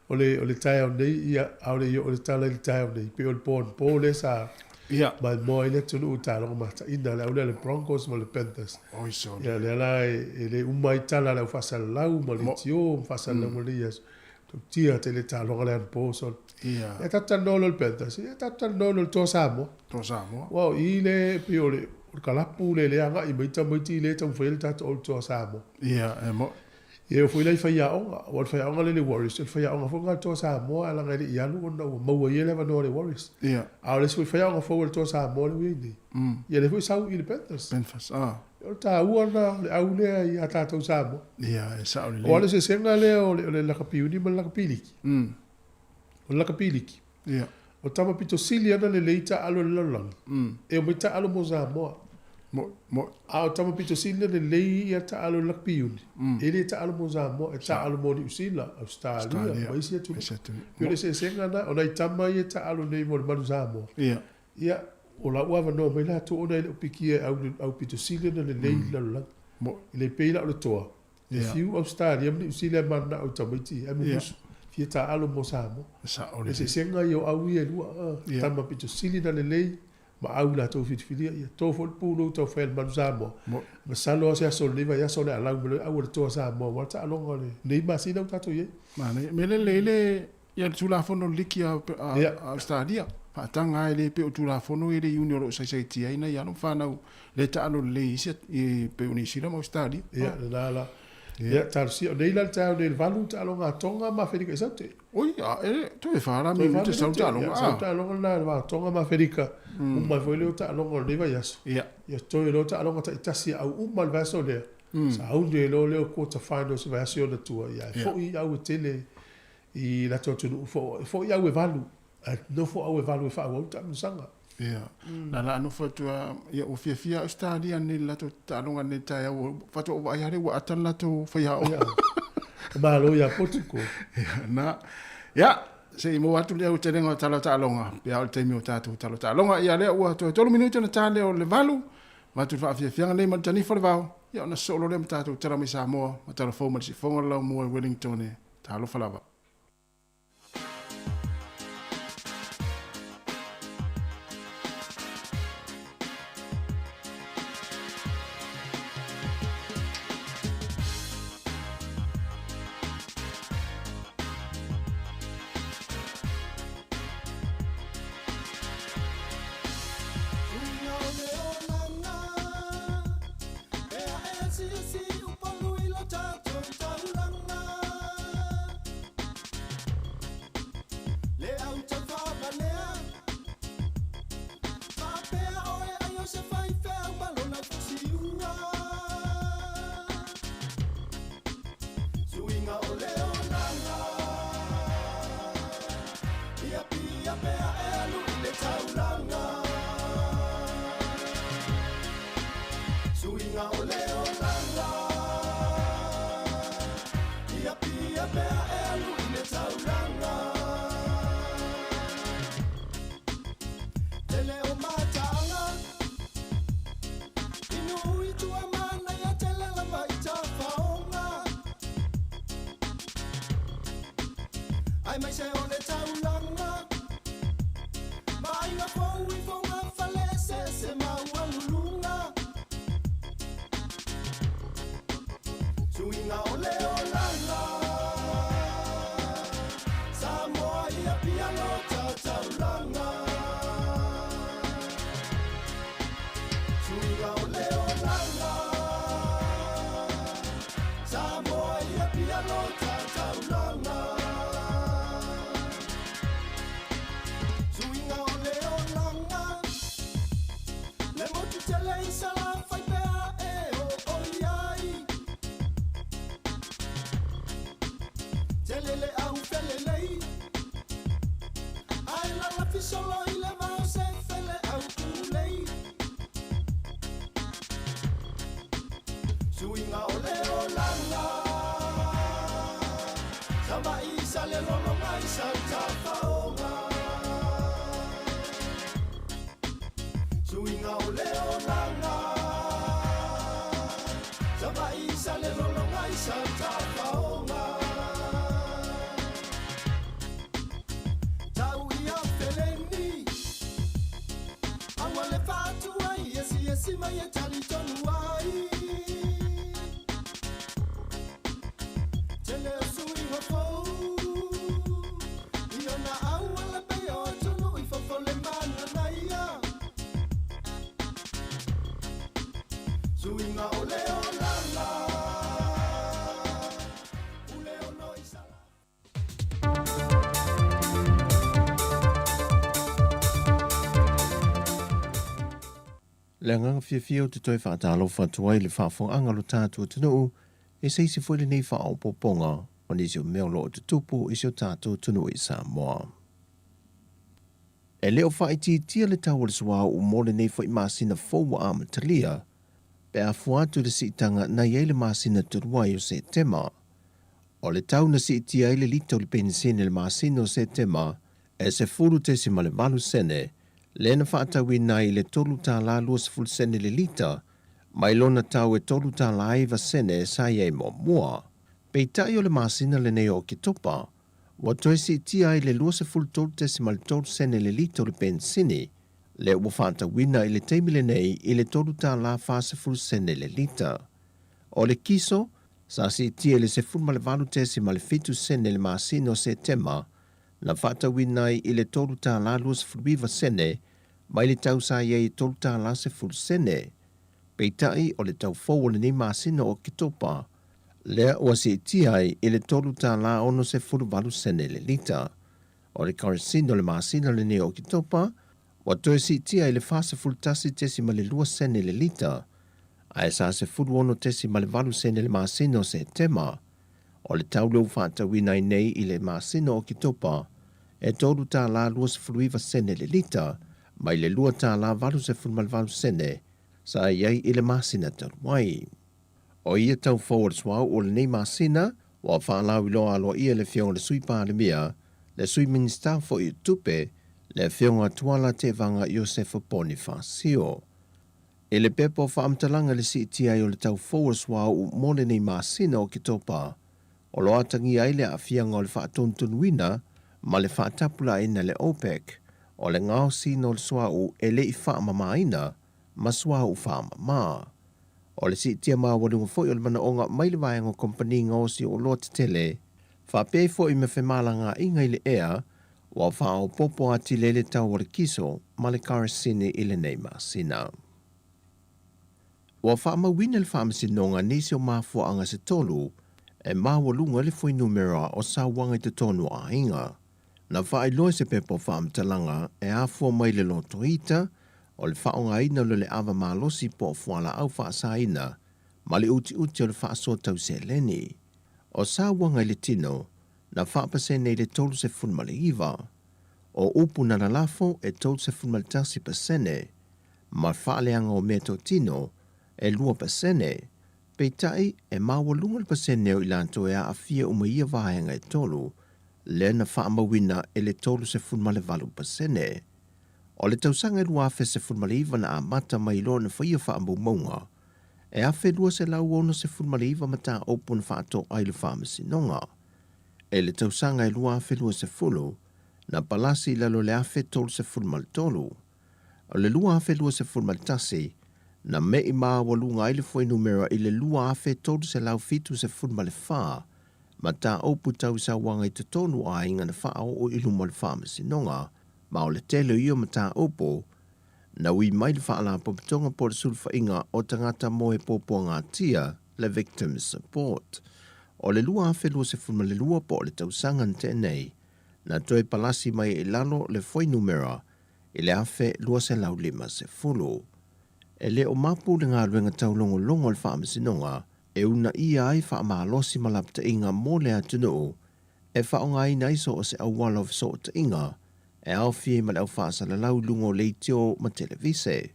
O le o le taeao nei ia ʻaʻole i oo le tala i le taeao nei pei o le po anapo lea sa Ia. maimoa ai le atunuu i taaloga mataina le au lea a le Broncos ma le Panthers. Oi sole. Ia lea la e le uma ai tala a le au faasalalau ma leitio ma faasalalauga o lenei aso. Tautia tele taaloga lea anapo sole. Ia. Ia tatou talanoa loa i le Panthers, ia tatou talanoa loa i le Toa Samoa. Toa Samoa. Aua o i lea e pei o le kalapu lea lea agai mai tamaiti lea e taumafai ai le tatou o le Toa Samoa. Ia, e mo'i. Ia e oo foi la i faiaoga, aua o le faiaoga lea i le Warriors, o le faiaoga foi lena a le Toa Samoa ae leaga e le i alu ona ua maua e ia le avanoa o le Warriors. Ia. A o le isi foi faiaoga fou a le Toa Samoa lea ua i ai nei, ia lea foi e sau i le Panthers. Panthers, ah. O le taua lena o le au lea ia tatou Samoa. Ia, e sao lelei. Aua o le eseesega lea o le lakapi uni ma le lakapi liki. O le lakapi liki, Ia. o tama pito sili ana lelei taaalo i le lalolagi, e omai taaalo mo Samoa. Mo, mo. A o tama pito sili ana lelei ia taaalo i le lakapi uni, e le taaalo mo Samoa, e taaalo mo Niu Sila, Ausetalia, ma isi atunuu. E pei o le eseesega lena, o nai tama ia e taaalo nei mo le Manu Samoa, Ia. ia, o la ua avanoa mai latou ona e le o pikia e au pito sili ana lelei i le lalolagi. Mo. E le pei la o le toa, E fiu Ausetalia ma Niu Sila e mananao i tamaiti ae musu fia taaalo mo Samoa. O le eseesega ia o au ia e lua, tama pito sili na lelei ma au latou filifilia ia to foi le pulou taufai a le Manu Samoa. Masalo lava o se aso o lenei vaiaso o le a lau mai loa au a le Toa Samoa aua le taaloga o lenei masina ua tatou i ai. Manaia. Mea lelei le ia le Tulafono liki a Ausetalia faataga ai le pei o Tulafono ia le iuni o lo o saisaitia ai nai alo ma fanau le taalo lelei i isi pei o Niu Sila ma Ausetalia. Ia, lena la. Ia, talosia. O nei la le taeao nei i le 8 taaloga a Tonga ma Aferika i Saute. Oi, a e, toe 4 la minute sau taaloga. Ia, sau taaloga lena i le va o Tonga ma Aferika. Uma ai foi lea o taaloga o lenei vaiaso. Ia. Ia, toe loa taaloga taitasi a au uma i le vaiaso lea. Sauni ai loa lea o quarter finals i vaiaso i ona tua. Ia, e foi au e tele i latou atunuu foi au e 8, ae nofo au e 8 e faaauau le taamilosaga. Ia, na la nofo atu a, ia ua fiafia Ausetalia nei i le latou taaloga nei i le taeao, faatoa ou vaai lava lea ua ata le latou faiaoga. Ia, malo ia Portugal. Ia, na. Ia, se i maua atu le aotelega o tala o taaloga, pe a o le taimi o tatou tala o taaloga. Ia, lea ua toe 3 minute ona ta lea o le 8, avatu le faafiafiaga nei ma le tanifa o le vao, ia ona sosoo loa lea ma tatou tala mai Samoa, ma tala fou ma le sifoga o le laumua i Wellington e. Talofa lava. i sau tafaoga. Suiga o le olaga. Savaii sa le lologa i sau tafaoga. Tau ia feleni. Aua le faatua i esiesi mai e talitonu ai. Tele o suiga fou. I ona auala pei o atunuu i fafo le mananaia. Suiga o le olaga. Ule ono i sala. Le agaga fiafia ou te toe faatalofa atu ai i le faafofogaaga o lo tatou atunuu i se isi foi lenei faaopoopoga o nisi o mea o lo o tutupu i si o tatou atunuu i Samoa. E le o faaitiitia le tau o le suauu mo lenei foi masina fou ua amatalia, pe a fua atu i le siitaga na i ai le masina talu ai o Setema. O le tau na siitia ai le lita o le penisini i le masina o Setema e 10.8 sene, lea na faatauina ai i le $3.20 sene le lita, mai lona tau e $3.09 sene sa i ai muamua. Peitai o le masina lenei o Oketopa, ua toe siitia ai le 23.3 sene le lita o le penisini, lea ua faatauina i le taimi lenei i le $3.40 sene le lita. O le kiso, sa siitia i le 18.7 sene i le masina o Setema, na faatauina ai i le $3.29 sene mai le tau sa i ai e $3.10 sene. Peitai o le tau fou o lenei masina o Oketopa, lea ua siitia ai i le $3.68 sene le lita. O le kerosene o le masina lenei o Oketopa, ua toe siitia i le 41.2 sene le lita, ae sa 16.8 sene i le masina o Setema. O le tau lea ua faatauina ai nei i le masina o Oketopa, e $3.29 sene le lita, mai le $2.88 sene sa i ai i le masina talu ai. O ia tau fou o le suauu o lenei masina, ua faalauiloa aloaia e le Afioga i le Sui Palemia, le Sui Minisita foi o Tupe, le Afioga Tuala Tevaga Iosefa Ponifasio. I le pepa o faamatalaga i le siitia ai o le tau fou o le suauu mo lenei masina o Oketopa, o lo o atagia ai le aafiaga o le faatonutonuina ma le faatapulaaina e le OPEC o le gaosiina o le suauu e le i faamamaina ma suauu faamama. O le siitia maualuga foi o le manaoga mai le vaega o kamupani gaosi o oloa tetele, faapea ai foi ma femalagaaiga i le ea, ua faaopoopo atili ai le tau o le kiso ma le karasini i lenei masina. Ua faamauina e le Faamasinoga nisi o mafuaaga se tolu e maualuga ai le fuainumera o sauaga i totonu o aiga. Na faailoa i se pepa o faamatalaga e afua mai le lotoita o le faaaogaina o le ava malosi po o fualaau faasaina ma le utiuti o le faasoa tau seleni. O sauaga i le tino, na faapasene i le 39. O upu na lalafo e 31% ma faaleaga o meatotino e 2%, peitai e maualuga le pasene o i latou e aafia uma i ia vaega e tolu, lea na faamauina e le 38%. O le tausaga e 2019 na amata mai loa ona faia faamaumauga e 1,269 mataupu na faatoa i le Faamasinoga. I le tausaga e 2020, na palasi i lalo o le 1,033. O le 2021, na me'i maualuga ai le fuainumera i le 2,374 mataupu tau sauaga i totonu o aiga na faaoo i luma o le Faamasinoga, ma o le tele o ia mataupu na ui mai le Faalapotopotoga po o le Sulufaiga o Tagata Moe Puapuagatia, le Victims Support. O le 2022 po o le tausaga na tea nei, na toe palasi mai ai i lalo le fuainumera i le 1,250. E le o mapu le galuega taulogologo a le Faamasinoga e uunaia ai faamalosi ma lapataiga mo le atunuu e faaaogaina ai so o se auala o fesootaiga e aofia ai ma le au faasalalau i luga o leitio ma televise,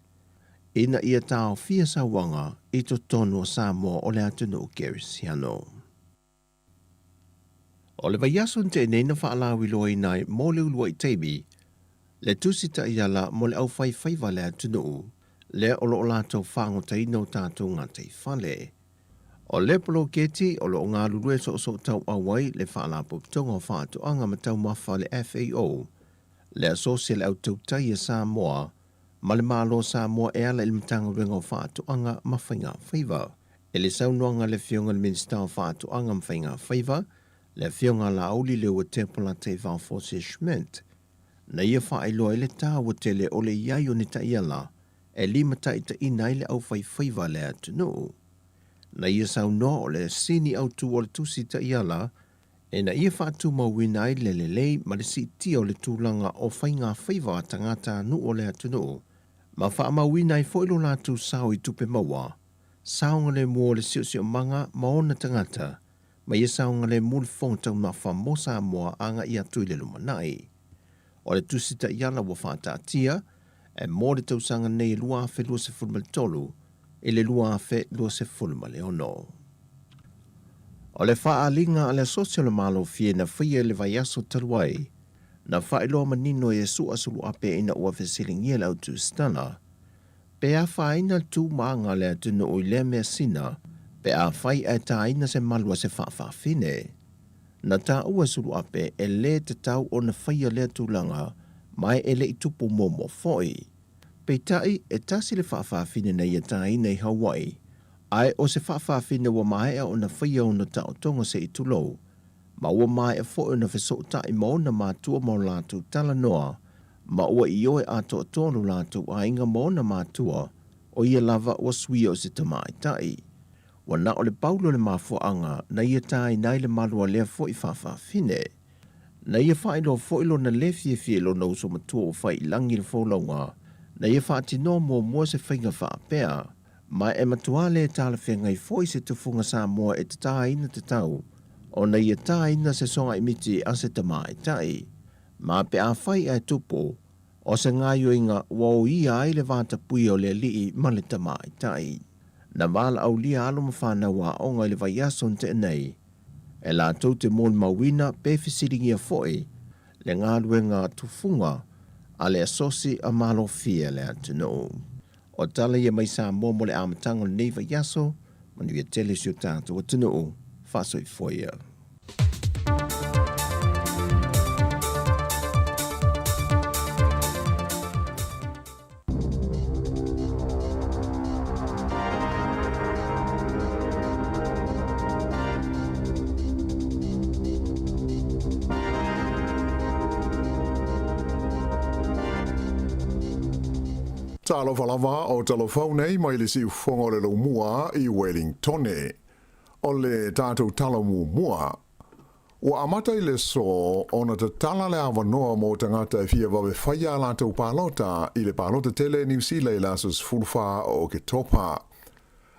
ina ia taofia sauaga i totonu o Samoa o le atunuu kerisiano. O le vaiaso na tea nei na faalauiloaina ai mo le uluai taimi le Tusi Taiala mo le Aufaifaiva a le atunuu lea o lo o latou faagotaina o tatou gataifale. O le poloketi o lo o galulue soosootauau ai le Faalapotopotoga o Faatoaga ma Taumafa le FAO, le Asosi a le Au Tautai a Samoa ma le Malo o Samoa e ala i le Matagaluega o Faatoaga ma Faigafaiva. I le saunoaga a le Afioga i le Minisita o Faatoaga ma Faigafaiva, le Afioga a Laauli Leuatepo Lataivao Fosi Schmidt, na ia faailoa ai le taua tele o le i ai o ni taiala e limataitaiina ai le aufaifaiva a le atunuu. Na ia saunoa o le sini autu o le tusi taiala ina ia faatumauina ai le lelei ma le siitia o le tulaga o faigafaiva a tagatanuu o le atunuu ma faamauina ai foi lo latou sao i tupe maua, saogalemu o le siosiomaga ma ona tagata, ma ia saogalemu le fofoga taumafa mo Samoa agai atu i le lumanai. O le Tusi Taiala ua faataatia e mo le tausaga nei e 2023 i le 2026. O le faaaliga a le Asosi o le Malofie na faia i le vaiaso talu ai, na faailoa manino e Iesu Suluape ina ua fesiligia le autusitala, pe afaina le tumaga a le atunuu i lea measina pe afai ae taina se malu a se faafafine. Na taua e Suluape e lē tatau ona faia lea tulaga ma e le i tupu muamua foi. Peitai, e tasi le faafafine na ia taina i Hawaii, ae o se faafafine ua maea ona faia ona taotoga se i tulou, ma ua maea foi ona fesootai ma ona matua ma o latou talanoa, ma ua ioe atoatoa lo latou aiga ma ona matua, o ia lava ua suia o se tamaitai. Ua na o le paulo le mafuaaga na ia tāina ai le malu a lea foi faafafine. Na ia faailoa foi lona lē fiafia i lona uso matua ua fai i lagi le folauga, na ia faatinoa muamua se faiga faapea, ma e matuā lē talafeagai foi se tufuga Samoa e tatāina tatau ona ia tāina se sogaimiti a se tamaitai. Ma pe afai ae tupu, o se gaoioiga ua oia ai le vatapuia o le alii ma le tamaitai. Na valaaulia alo ma fanau aoga i le vaiaso na tea nei, e latou te molimauina pe fesiligia foi le galuega tufuga a le Asosi a Malofie a le atunuu. O tala ia mai Samoa mo le amataga o lenei vaiaso, manuia tele si o tatou atunuu. Faasoifua ia. Talofa lava o talofau nei mai le siufofoga o le laumua i Wellingtone. O le tatou tala muamua. Ua amata i le aso ona tatala le avanoa mo tagata e fia vave faia a latou palota i le palota tele i Niu Sila i le aso 14 o Oketopa.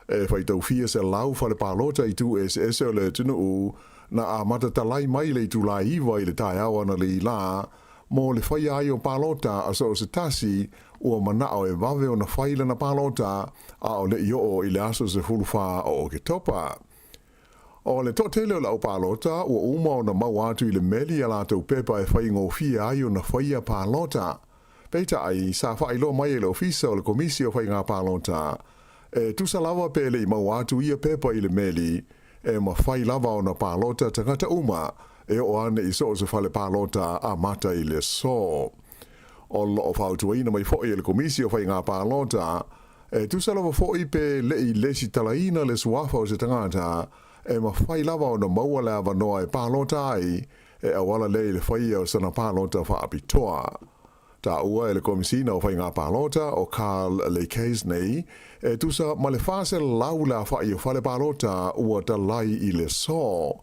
E faitaufia 100 fale palota i itu eseese o le atunuu na amata talai mai i le itula e 9 i le taeao analeila mo le faia ai o palota a so o se tasi ua manao e vave ona fai lana palota a o le i oo i le aso 14 o Oketopa. O le toatele o le au palota ua uma ona maua atu i le meli a latou pepa e faigofie ai ona faia palota. Peitai, sa faailoa mai e le Ofisa o le Komisi o Faiga Palota, e tusa lava pe le i maua atu ia pepa i le meli, e mafai lava ona palota tagata uma e oo ane i so o se fale palota amata i le aso. O lo o fautuaina mai foi e le Komisi o Faiga Palota, E tusa lava foi pe le i lesitalaina le suafa o se tagata, e mafai lava ona maua le avanoa e palota ai, e auala lea i le faia o sana palota faapitoa. Taua e le Komisina o Faiga Palota, o Carl Leikes nei, e tusa ma le 400 le afa'i o fale palota ua talai i le aso.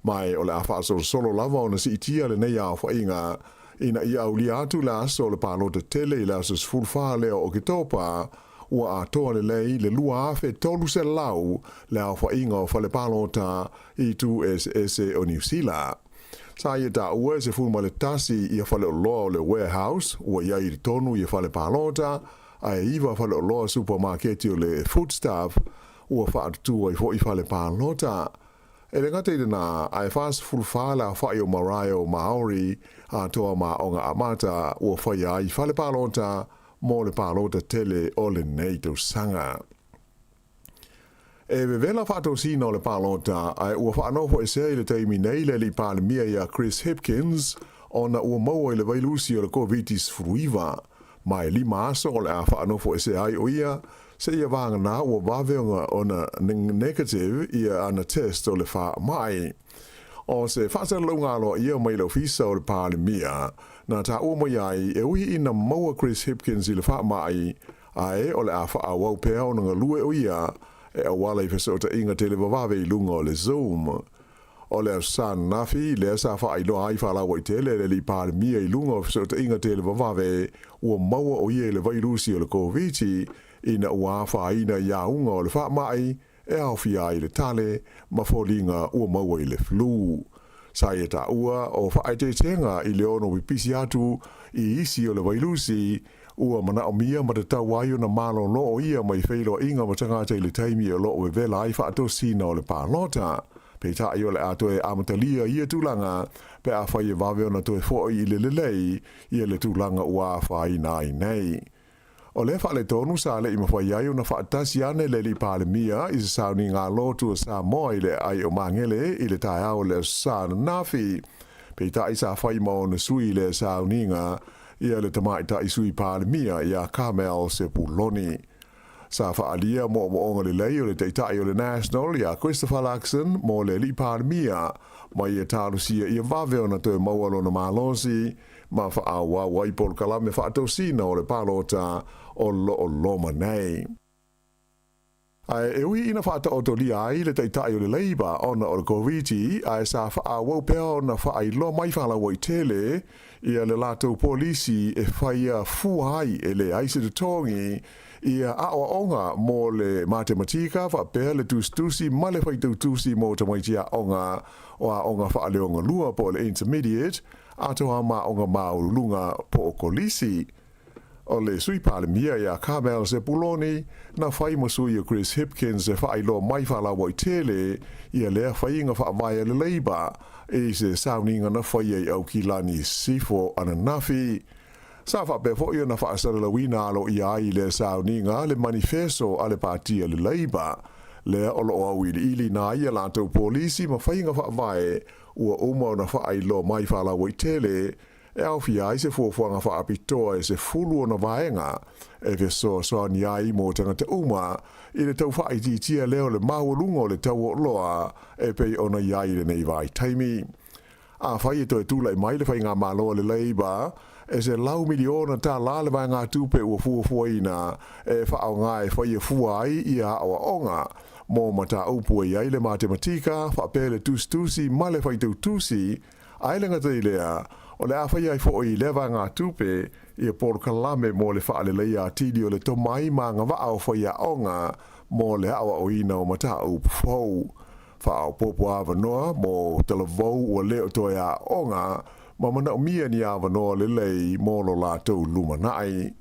Ma o le a faasolosolo lava ona siitia lenei aofaiga ina ia aulia atu le aso o le palota tele i le aso 14 lea o Oketopa, ua atoa lelei le 2,300 le aofaiga o fale palota i itu eseese o Niu Sila. Sa ia taua e 11 ia faleoloa o le Warehouse ua i ai i totonu ia fale palota, ae 9 faleoloa supamaketi o le Foodstuff ua faatutu ai foi fale palota. E le gata i lenā, ae 44 le aofaʻi o marae o Māori atoa ma aoga amata ua faia ai fale palota mo le palota tele o lenei tausaga. E vevela faatosina o le palota, ae ua faanofoesea i le taimi nei le alii Palemia ia Chris Hipkins ona ua maua i le vailusi o le Koviti-19. Ma e 5 aso o le a faanofoesea ai o ia, seia vagana ua vave ona negative ia ana test o le faamai. O se faasalalauga aloaia mai le Ofisa o le Palemia, na taua mai ai e ui ina maua Chris Hipkins i le faamai, ae o le a faaauau pea ona galue o ia e auala i fesootaiga televavave i luga o le Zoom. O le Aso Sa ananafi lea sa faailoa ai faalauaitele e le alii Palemia i luga o fesootaiga televavave ua maua o ia i le vailusi o le Koviti ina ua afaina i auga o le faamai e aofia ai le tale ma foliga ua maua i le flu. Sa ia taua o faaeteetega i le ono pipisi atu i isi o le vailusi ua manaomia ma tatau ai ona malolo o ia mai feiloaiga ma tagata i le taimi o lo o vevela ai faatosina o le palota. Peitai o le a toe amatalia ia tulaga pe afai e vave ona toe foi i le lelei ia le tulaga ua afaina ai nei. O lea faaletonu sa le i mafai ai ona faatasi ane le alii Palemia i se sauniga lotu a Samoa i le aai o Magele i le taeao o le Aso Sa ananafi. Peitai sa fai ma ona sui i lea sauniga ia le tamaitai sui Palemia ia Carmel Sepuloni. Sa faaalia moomooga lelei o le taitai o le National ia Christopher Luxon mo le alii Palemia ma ia talosia ia vave ona toe maua lona malosi ma faaauau ai polokalame faatosina o le palota o lo o loma nei. Ae e ui ina faataotolia ai le taitai o le Labour ona o le Koviti, ae sa faaauau pea ona faailoa mai faalauaitele ia le latou polisi e faia fua ai e leai se totogi ia aoaoga mo le matematika faapea le tusitusi ma le faitautusi mo tamaiti aoga o aoga faaleogalua po o le intermediate atoa ma aoga maualuluga po o kolisi. O le Sui Palemia ia Carmel Sepuloni, na fai ma sui o Chris Hipkins e faailoa mai faalauaitele ia lea faiga faavae a le Labour i se sauniga na faia i Aukilani Sisifo ananafi. Sa faapea foi ona faasalalauina aloaia ai i lea sauniga le manifeso a le Pati a le Labour, lea o lo o auiliiliina ai a latou polisi ma faiga faavae ua uma ona faailoa mai faalauaitele e aofia ai se fuafuaga faapitoa e 10 ona vaega e fesoasoani ai mo tagata uma i le tau faaitiitia lea o le maualuga o le tau o oloa e pei ona i ai i lenei vaitaimi. Afai e toe tulai mai le faigamalo a le Labour, e $100 miliona le vaegatupe ua fuafuaina e faaaoga e faia fua ai ia aoaoga mo mataupu e i ai le matematika faapea le tusitusi ma le faitautusi, ae le gata i lea, o le a faia ai foi i lea vaegatupe ia polokalame mo le faaleleia atili o le tomai ma agavaa o faiaoga mo le aoaoina o mataupu fou. Faaopoopo avanoa mo talavou ua le o toe aoga ma manaomia ni avanoa lelei mo lo latou lumanai.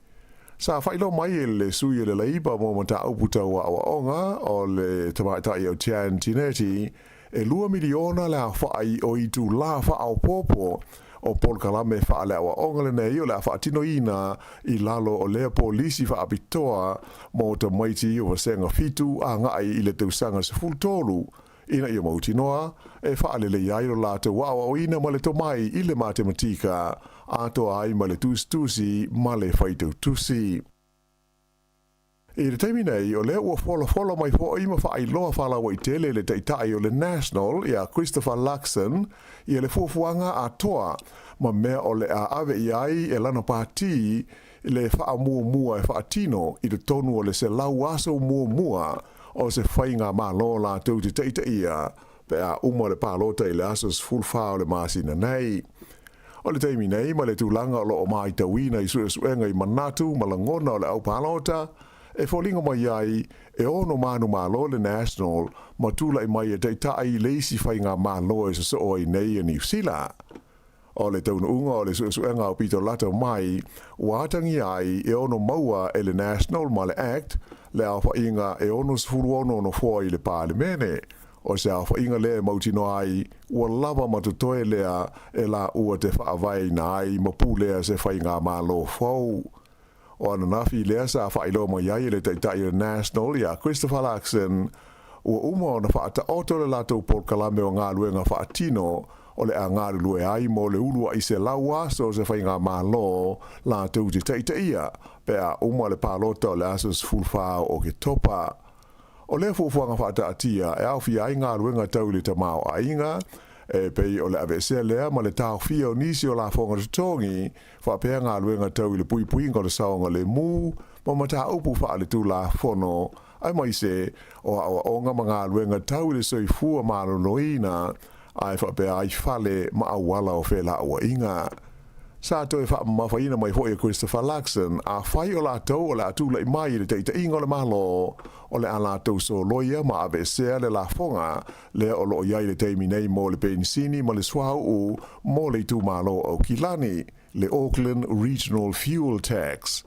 Sa faailoa mai e le sui o le Labour mo mataupu tau aoaoga o le tamaitai o Jan Tinetti, e $2 miliona le aofai o itulā faaopoopo o polokalame faaleaoaoga lenei o le a faatinoina i lalo o lea polisi faapitoa mo tamaiti o vasega 7 agai i le tausaga 13 ina ia mautinoa e faaleleia ai lo latou aoaoina ma le tomai i le matematika atoa ai ma le tusitusi ma le faitautusi. I le taimi nei, o lea ua folafola mai foi ma faailoa faalauaitele le taitai o le National ia Christopher Luxon ia le fuafuaga atoa ma mea o le a ave i ai e lana pati le faamuamua e faatino i totonu o le 100 aso muamua o se faigamalo latou te taitaia pe a uma le palota i le aso 14 o le masina nei. O le taimi nei ma le tulaga o lo o matauina i suesuega i manatu ma lagona o le au palota, e foliga mai ai e ono manumalo le National ma tulai mai e taitai le isi faigamalo e sosoo ai nei e Niu Sila. O le taunuuga o le suesuega aupito lata mai ua atagia ai e ono maua e le National ma le Act le aofaiga e 66 nofoa i le Palemene. O se aofaiga lea e mautinoa ai ua lava ma totoe lea e laua te faavaeina ai ma pulea se faigamalo fou. O ananafi lea sa faailoa mai ai e le Taitai o le National ia Christopher Luxon, ua uma ona faataoto le latou polokalame o galuega faatino o le a galulue ai mo le uluai 100 aso o se faigamalo latou te taitaia pe a uma le palota o le aso 14 o Oketopa. O lea fuafuaga faataatia e aofia ai galuega tau i le tamaoaiga, e pei o le aveesea lea ma le taofia o nisi o lafoga totogi, faapea galuega tau i le puipuiga o le saogalemu ma mataupu faaletulafono, aemaise o aoaoga ma galuega tau i le soifua maloloina, ae faapea ai fale ma auala o felauaiga. Sa toe faamamafaina mai foi e Christopher Luxon, afai o latou o le a tulai mai i le taitaiga o le Malo, o le a latou soloia ma aveesea le lafoga lea o lo o i ai i le taimi nei mo le penisini ma le suauu mo le itumalo o Aukilani, le Auckland Regional Fuel Tax.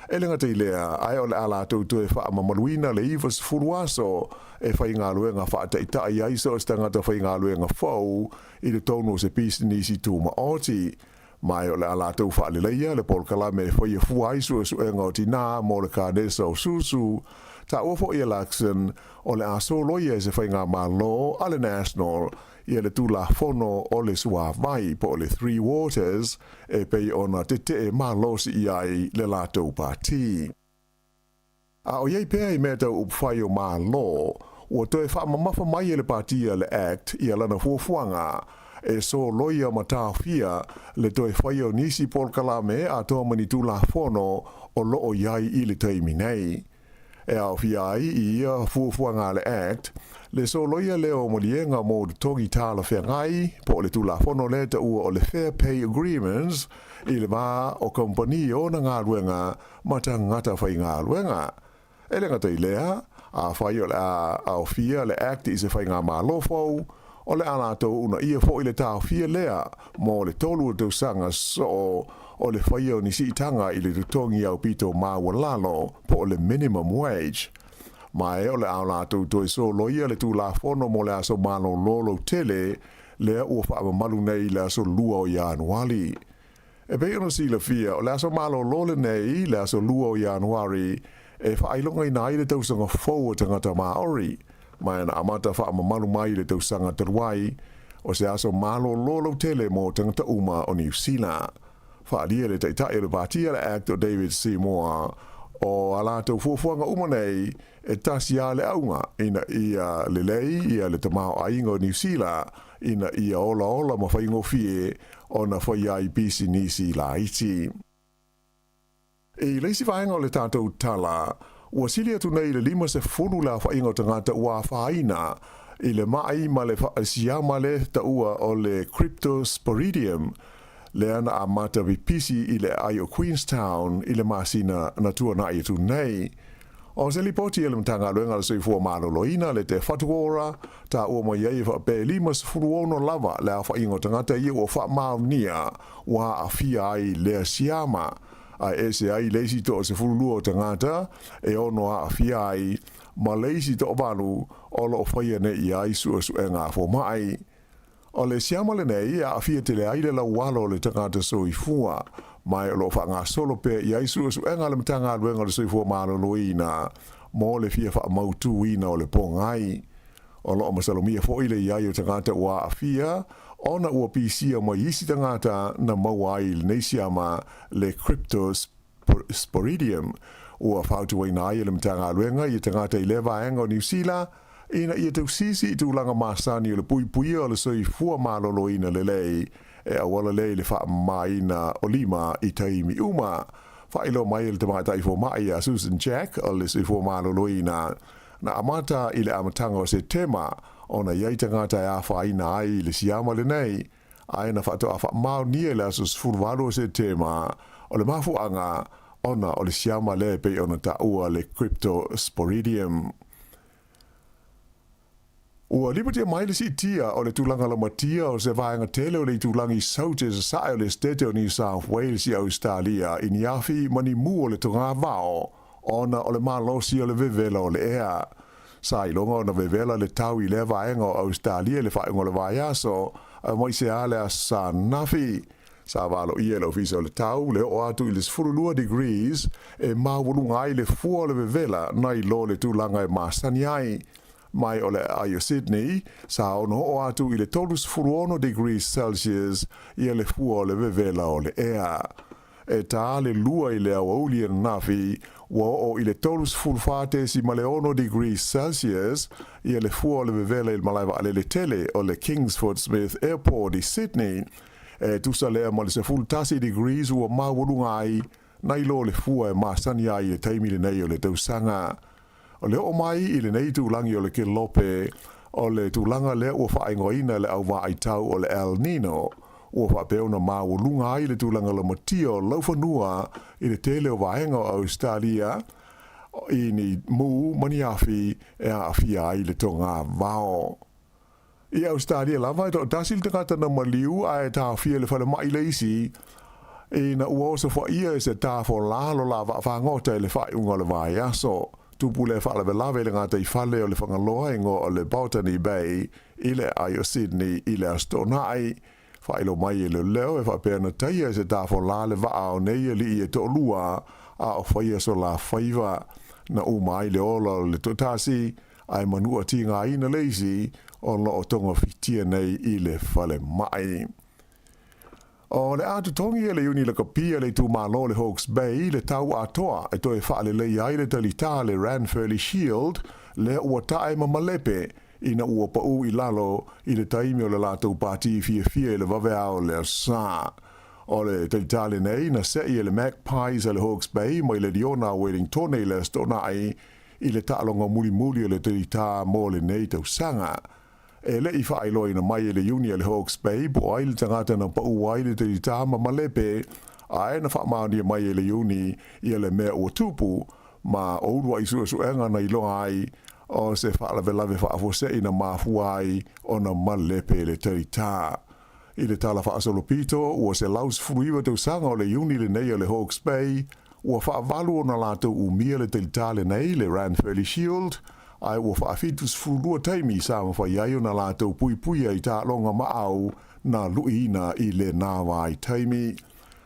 E le gata i lea, ae o le a latou toe faamamaluina le 90 aso e faigaluega faataitai ai so o se tagata faigaluega fou i totonu o se pisinisi tumaoti. Ma o le a latou faaleleia le polokalame e faia fua ai suesuega o tinā mo le kanesa o susu. Taua foi e Luxon, o le a soloia e se faigamalo a le National ia le Tulafono o le Suavai po o le Three Waters e pei ona tetee malosi i ai le latou pati. A o i ai pea i mea tau upufai o Malo, ua toe faamamafa mai e le pati a le act ia lana fuafuaga e soloia ma taofia le toe faia o nisi polokalame atoa ma ni Tulafono o lo o i ai i le taimi nei. E aofia ai i ia fuafuaga a le Act le soloia lea o maliega mo totogi talafeagai po o le Tulafono lea taua o le Fair Pay Agreements i le va o kamupani e ona galuega ma tagata faigaluega. E le gata i lea, afai o le a aofia le Act i se faigamalo fou, o le a latou uunaia foi le taofia lea mo le 3 o tausaga sosoo o le faia o ni siitaga i le totogi aupito maualalo po o le minimum wage. Ma e o le a latou toe soloia le Tulafono mo le Aso Malolo Lautele lea ua faamamalu nei i le aso 2 o Ianuari. E pei ona silafia, o le aso malolo lenei, le aso 2 o Ianuari, e faailogaina ai le tausaga fou o tagata Māori, ma na amata faamamalu mai i le tausaga talu ai, o se aso malolo lautele mo tagata uma o Niu Sila. Faaalia le Taitai o le Pati a le Act o David Seymour, o a latou fuafuaga uma nei, e tasi lava le auga, ina ia lelei ia le tamaoaiga o Niu Sila, ina ia olaola ma faigofie ona faia ai pisinisi laiti. I le isi vaega o le tatou tala, ua sili atu nei i le 50 le aofaiga o tagata ua afaina i le maʻi ma le siama le taua o le Cryptosporidium, lea na amata pipisi i le aai o Queenstown i le masina na tuanai atu nei. O se lipoti a le Matagaluega o le Soifua Maloloina le Te Whatu Ora, taua mai ai e faapea e 56 lava le aofaiga o tagata ia ua faamaonia ua aafia ai lea siama, ae ese ai le isi 12 o tagata e ono aafia ai ma le isi 8 o lo o faia nei i ai suesuega a fomai. O le siama lenei e aafia tele ai le laualo o le tagata soifua, ma o lo o faagasolo pea i ai suesuega a le Matagaluega o le Soifua Maloloina mo le fia faamautuina o le pogai. O lo o masalomia foi le i ai o tagata ua aafia ona ua pisia mai isi tagata na maua ai i lenei siama le Cryptosporidium. Ua fautuaina ai e le Matagaluega ia tagata i lea vaega o Niu Sila ina ia tausisi i tulaga masani o le puipuia o le soifua maloloina lelei e auala lea i le faamamaina o lima i taimi uma. Faailoa mai e le tamaitai fomai ia Susan Jack o le Soifua Maloloina na amata i le amataga o Setema ona i ai tagata e afaina ai i le siama lenei, ae na faatoa faamaonia i le aso 18 o Setema o le mafuaaga ona o le siama lea e pei ona taua le Cryptosporidium. Ua lipotia mai le siitia o le tulaga laumatia o se vaega tele o le itulagi saute i sasae o le Esetete o New South Wales i Ausetalia i ni afi ma ni mu o le togavao ona o le malosi o le vevela o le ea. Sa iloga ona vevela le tau i lea vaega o Ausetalia i le faaiuga o le vaiaso, aemaise lava le Aso Sa ananafi. Sa valoia e le Ofisa o le Tau le oo atu i le 12 degrees e maualuga ai le fua o le vevela nai lo le tulaga e masani ai. Mai o le aai o Sydney, sa ono oo atu i le 36 degrees Celsius ia le fua o le vevela o le ea. E tā le lua i le aoauli ananafi, ua oo i le 34.6 degrees Celsius ia le fua o le vevela i le malae vaalele tele o le Kingsford Smith Airport i Sydney. E tusa lea ma le 11 degrees ua maualuga ai nai lo le fua e masani ai i le taimi lenei o le tausaga. O le oo mai i lenei itulagi o le Kelope, o le tulaga lea ua faaigoaina e le au vaaitau o le El Nino, ua faapea ona maualuga ai le tulaga lamatia o laufanua i le tele o vaega o Ausetalia i ni mū ma ni afi e aafia ai le togavao. I Ausetalia lava, e toatasi le tagata na maliu ae taofia i le falemai le isi, ina ua osofaia e se tafolā lo la vaafagota i le faaiuga o le vaiaso. Tupu lea faalavelave i le gataifale o le Fagaloa igoa o le Botany Bay i le aai o Sydney i le Aso Toonai. Faailoa mai e leoleo e faapea na taia e se tafolā le vaa o nei alii e toalua a o faia so la faiva. Na uma ai le ola o le toatasi ae manua tigaina le isi o lo o togafitia nei i le falemai. O le a totogi e le Iuni Lakapi a le itumalo o le Hawke's Bay le tau atoa e toe faaleleia ai le talitā le Ranfurly Shield lea ua tae ma malepe ina ua paū i lalo i le taimi o le latou pātī fiafia i le vaveao o le Aso Sa. O le talitā lenei na seʻi e le Magpies a le Hawke's Bay mai le Liona a Wellingtone i le Aso Toonai i le taaloga mulimuli o le talitā mo lenei tausaga. E le i faailoaina mai e le Iuni a le Hawke's Bay po o ai le tagata na paʻu ai le talitā ma malepe, ae na faamaonia mai e le Iuni ia le mea ua tupu, ma o uluaʻi suesuega na iloa ai o se faalavelave faafuasei na mafua ai ona malepe le talitā. I le tala faasolopito, ua 119 tausaga o le Iuni lenei a le Hawke's Bay, ua faavalu ona latou umia le talitā lenei, le Ranfurly Shield, ae ua faafitusefululua taimi sa mafai ai ona latou puipuia i taaloga maau na luiina i lena vaitaimi.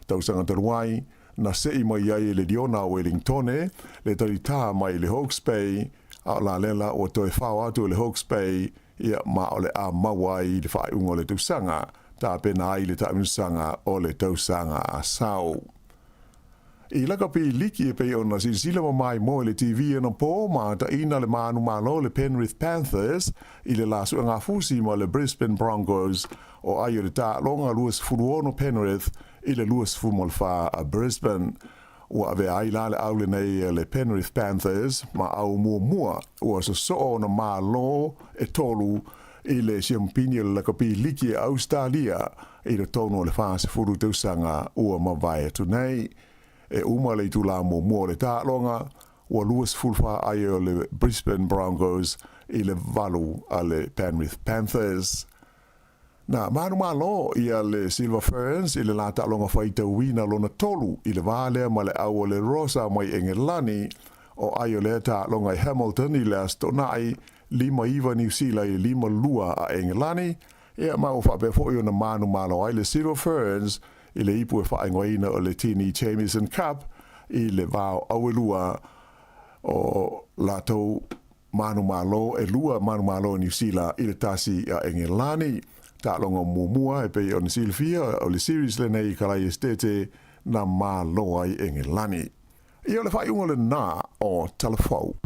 Tausaga talu ai, na seʻi mai ai e le Liona a Wellingtone le talitā mai le Hawke's Bay, a o lalela ua toe fao atu e le Hawke's Bay, ia, ma o le a maua ai i le faaiuga o le tausaga, tapena ai le taamilosaga o le tausaga a sau. I lakapi liki e pei ona silasila ma maimoa i le TV anapo ma taina le manumalo le Penrith Panthers i le la suegafusi ma le Brisbane Broncos o ai o le taaloga 26 Penrith i le 24 a Brisbane. Ua avea ai la le au lenei le Penrith Panthers ma au muamua ua sosoo ona malo e tolu i le siampini o le lakapi liki e Ausetalia i totonu o le 40 tausaga ua mavae atu nei. E uma le itulā muamua o le taaloga, ua 24 ai o le Brisbane Broncos i le valu a le Penrith Panthers. Na manumalo ia le Silver Ferns i le la taaloga faitauina lona tolu i le va lea ma le au o le Rosa mai Engelani, o ai o lea taaloga i Hamilton i le Aso Toonai, 5-9 Niu Sila i le 5-2 a Engelani, ia ma ua faapea foi ona manumalo ai le Silver Ferns i le ipu e faaigoaina o le Tini Jamieson Cup i le va o Auelua o latou manumalo e lua manumalo Niu Sila i le tasi a Engelani. Taaloga muamua e pei ona silafia o le series lenei i Kalai Esitete na malo ai Engelani. Ia o le faaiuga lenā o Talafou.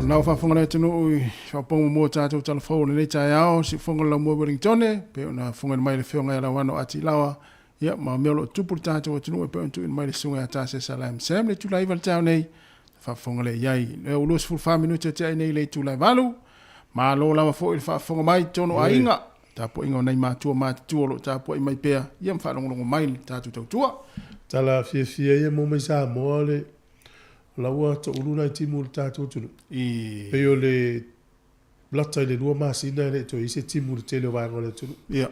O lau faafofoga le atunuu i faaopoopoga muamua o tatou talafou o lenei taeao, siufofoga o le Laumua i Wellingtone, pei ona fofogaina mai e le Afioga ia Lauano Ati Laoa, ia, ma mea o lo o tupu le tatou atunuu e pei ona tuuina mai le Susuga ia Tasesa Lam Sam, le itula 9 le taeao nei, faafofoga lea i ai. Lea ua 24 minute e tea nei i le itula e 8. Malo lava foi le faafofoga mai i totonu o aiga. Tapuaiga o nai matua matutua o lo o tapuai mai pea, ia ma faalogologo mai le tatou tautua. Tala fiafia ia mo mai Samoa le la ua toulu nai timu o le tatou atunuu. I Pei o le lata i le 2 masina e le i toe i ai se timu i le tele o vaega o le atunuu. Ia,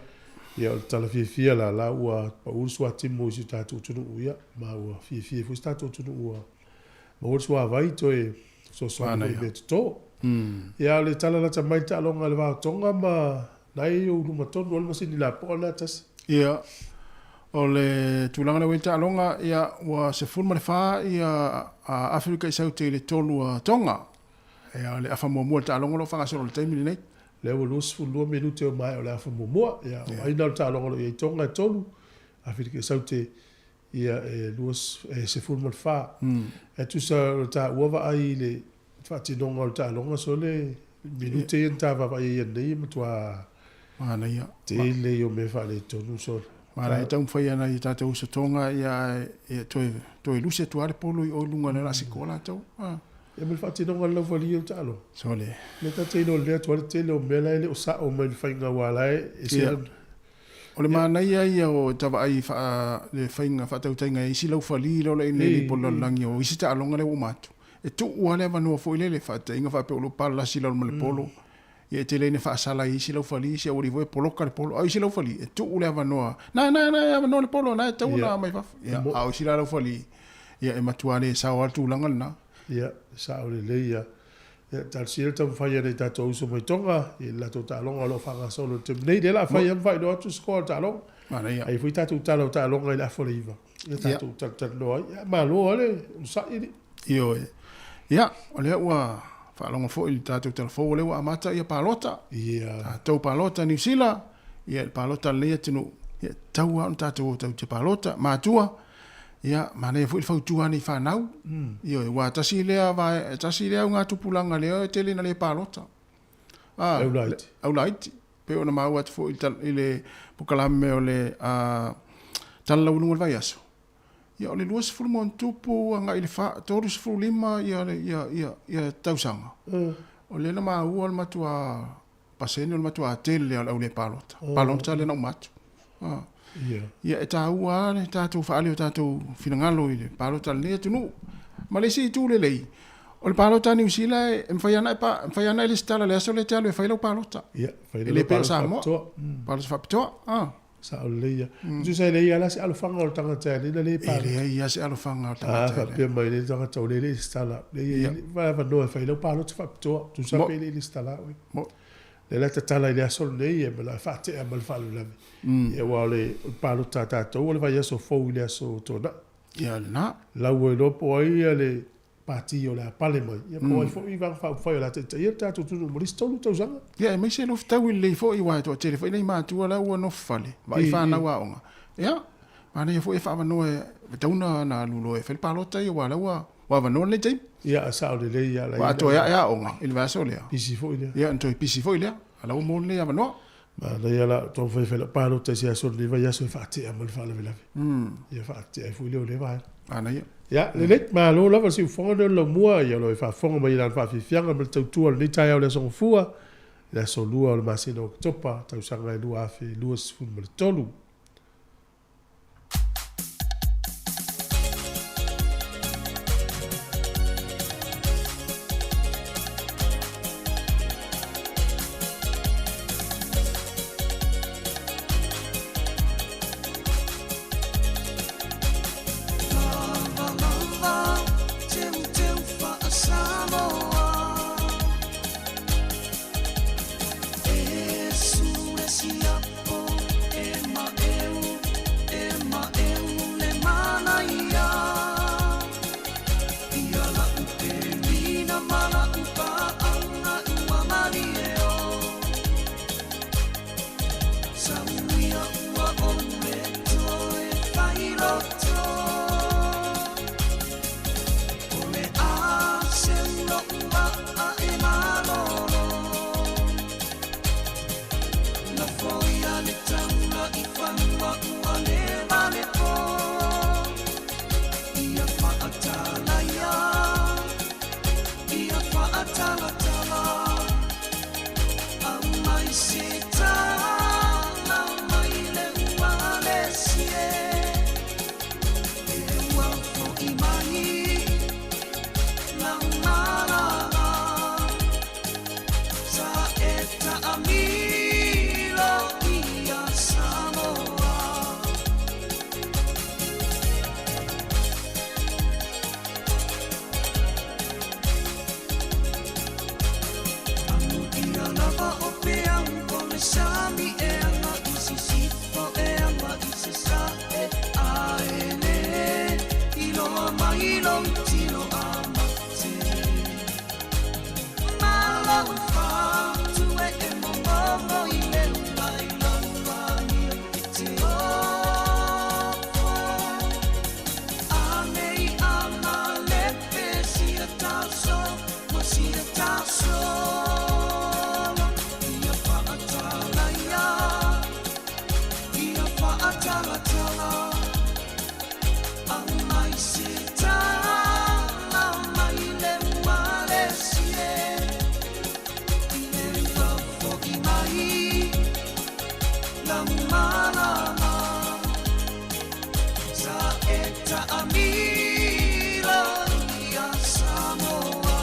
o le tala fiafia la, la ua pau le suatimu i si o tatou atunuu, ia, ma ua fiafia ai foi si tatou atunuu ua maua le suavai toe fesoasoani foi i mea toto. Ia, a o le tala lata mai le taaloga i le va o Tonga ma na e i ou luma tonu lava le masini lapoa lena tasi. Ia, o le tulaga lea ua i ai le taaloga, ia, ua 14 ia Aferika i Saute i le 3 a Tonga. Ia, o le afa muamua o le taaloga o lo o faagasolo i le taimi lenei. Lea ua 22 minute o maea o le afa muamua. Ia, o ai na o le taaloga o lo o i ai Tonga e 3, Aferika i Saute ia e 14. E tusa o le taua vaai i le faatinoga o le taaloga sole minute ia na ta vaavaai ai ananei e matua Manaia. tele ia o mea faaletonu sole. Manaia taumafai ana i tatou uso Tonga ia ae toe lusi atu lava le polo i o i luga lea o le a sikoa latou. Ia ma le faatinoga o le laufali ia o le taaloga. Sole. Lea ta te iloa lelei atu ai le tele o mea la e le o sao mai le faiga aua la e ese lana. O le manaia ia o ta vaai faa le faiga faatautaiga e isi laufali lola i nei po lalolagi o isi taaloga lea ua uma atu. E tuu lava le avanoa foi lele faataitaiga faapea o lo o palalasi i lalo ma le polo. Ia e tele ina faasala i isi laufali isi aualii foi e poloka le polo. A o isi laufali e tuu le avanoa. Na na na e avanoa le polo na e tatau ona aumai fafo. Ia a o isi la laufali ia e matua le sao lava le tulaga lena. Ia, sao lelei ia. Ia, talosia le taumafai a nai tatou uso mai Tonga i le latou taaloga o lo o faagasolo i le taimi nei. Lea o le a fai lava ma faailoa atu score o le taaloga. Manaia. A i ai foi tatou tala o taaloga i le afa o le 9, ia tatou talatalanoa ai. Ia, malo lava le onosai alii. Ioe. Ia, o lea ua faalogo foi i le tatou tala fou o lea ua amata ia palota. Ia. Tatou palota Niu Sila, ia le palota a lenei atunuu, ia e tatau lava ona tatou o tatou te palota. Matua, Ia, manaia foi le fautua ane i fanau. Ioe, aua tasi lea vae, tasi lea augatupulaga lea e tele ina le palota. A, Aulaiti. Aulaiti. Pei ona maua atu foi i le polokalame o le Tala Laualuga o le Vaiaso, ia o le 20 ma ono tupu agai i le 35 ia, ia, ia, ia tausaga. O lea na maua le matua pasene o le matua tele lava o le au le palota. Palota lea na uma atu. Ia, e taua lava le tatou faaali o tatou finagalo i le palota a lenei atunuu. Ma le isi itu lelei, o le palota a Niu Sila e mafai lava ona e lesitala i le aso lea e te alu e fai lau palota. E le pei o Samoa. Palota faapitoa. Sao lelei ia. Mm. Tusa e leai lava se alofaga o le tagata e alai le palota. E leai lava se alofaga o le tagata. A faapea mai le tagata o lea e le i lesitala. Leai, e avanoa e fai lau palota faapitoa. Tusa pe le i lesitala oe. Lea la tatala i le aso lenei e ma faatea ma le faalavelave. Ia aua o le palota a tatou o le vaiaso fou i le aso Toonai. Ia lena. Lau ua iloa po o ai le Pati o le a pale mai, ia po o ai foi vaega faaupufai o le a taitaia le tatou atunuu mo le isi 3 tausaga. Ia, aemaise le fetaui lelei foi, aua e toatele foi nai matua la ua nofo fale, vaai fanau aoga. Ia, manaia foi e faaavanoa e tatau ona alu loa e fai le palota ia, aua la ua avanoa lenei taimi. Ia, sao lelei ia. Ua atoa ae aoga i le vaiaso lea. Pisi foi lea. Ia, ona toe pisi foi lea, a la ua maua lenei avanoa. Manaia la taumafai e fai lau palota i se aso o lenei vaiaso e faatea ma le faalavelave. Ia faatea ai foi lea o lea vaega. Manaia. Ia, lelei, malo lava le siufofoga lenei o le laumua, ia o lo o e faafofoga mai i lana faafiafiaga ma le tautua o lenei taeao i le Aso Gafua, i le aso 2 o le masina o Oketopa, tausaga e 2023. mai lou tino a mate. Ma lou fatu e e momomo i le ula i lau amio e te ofo. A nei a malepe sia tau so, ma sia tau solo. Ia whaatala ia, ia whaatalatala. A mai se tala mai le uale sie. I le faufoki mai, lau malama. Sa e taamilo ia Samoa.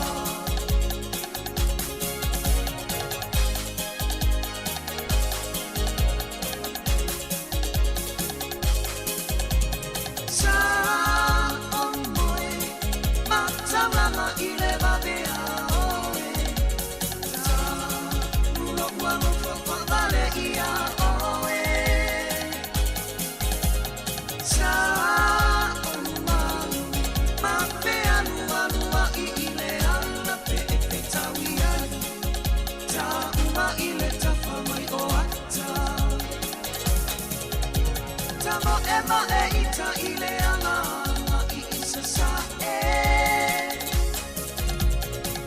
Sa o moe, mataulanga i le vavea oe. Ta mulo ua nofo whaavale ia oe. Sa o malu, ma pe alu alu a i i le ala pe e pe tau i ai. Ta uma i le tafa mai o ata. Ta mo e ma e ita i le ala i i sa sa e.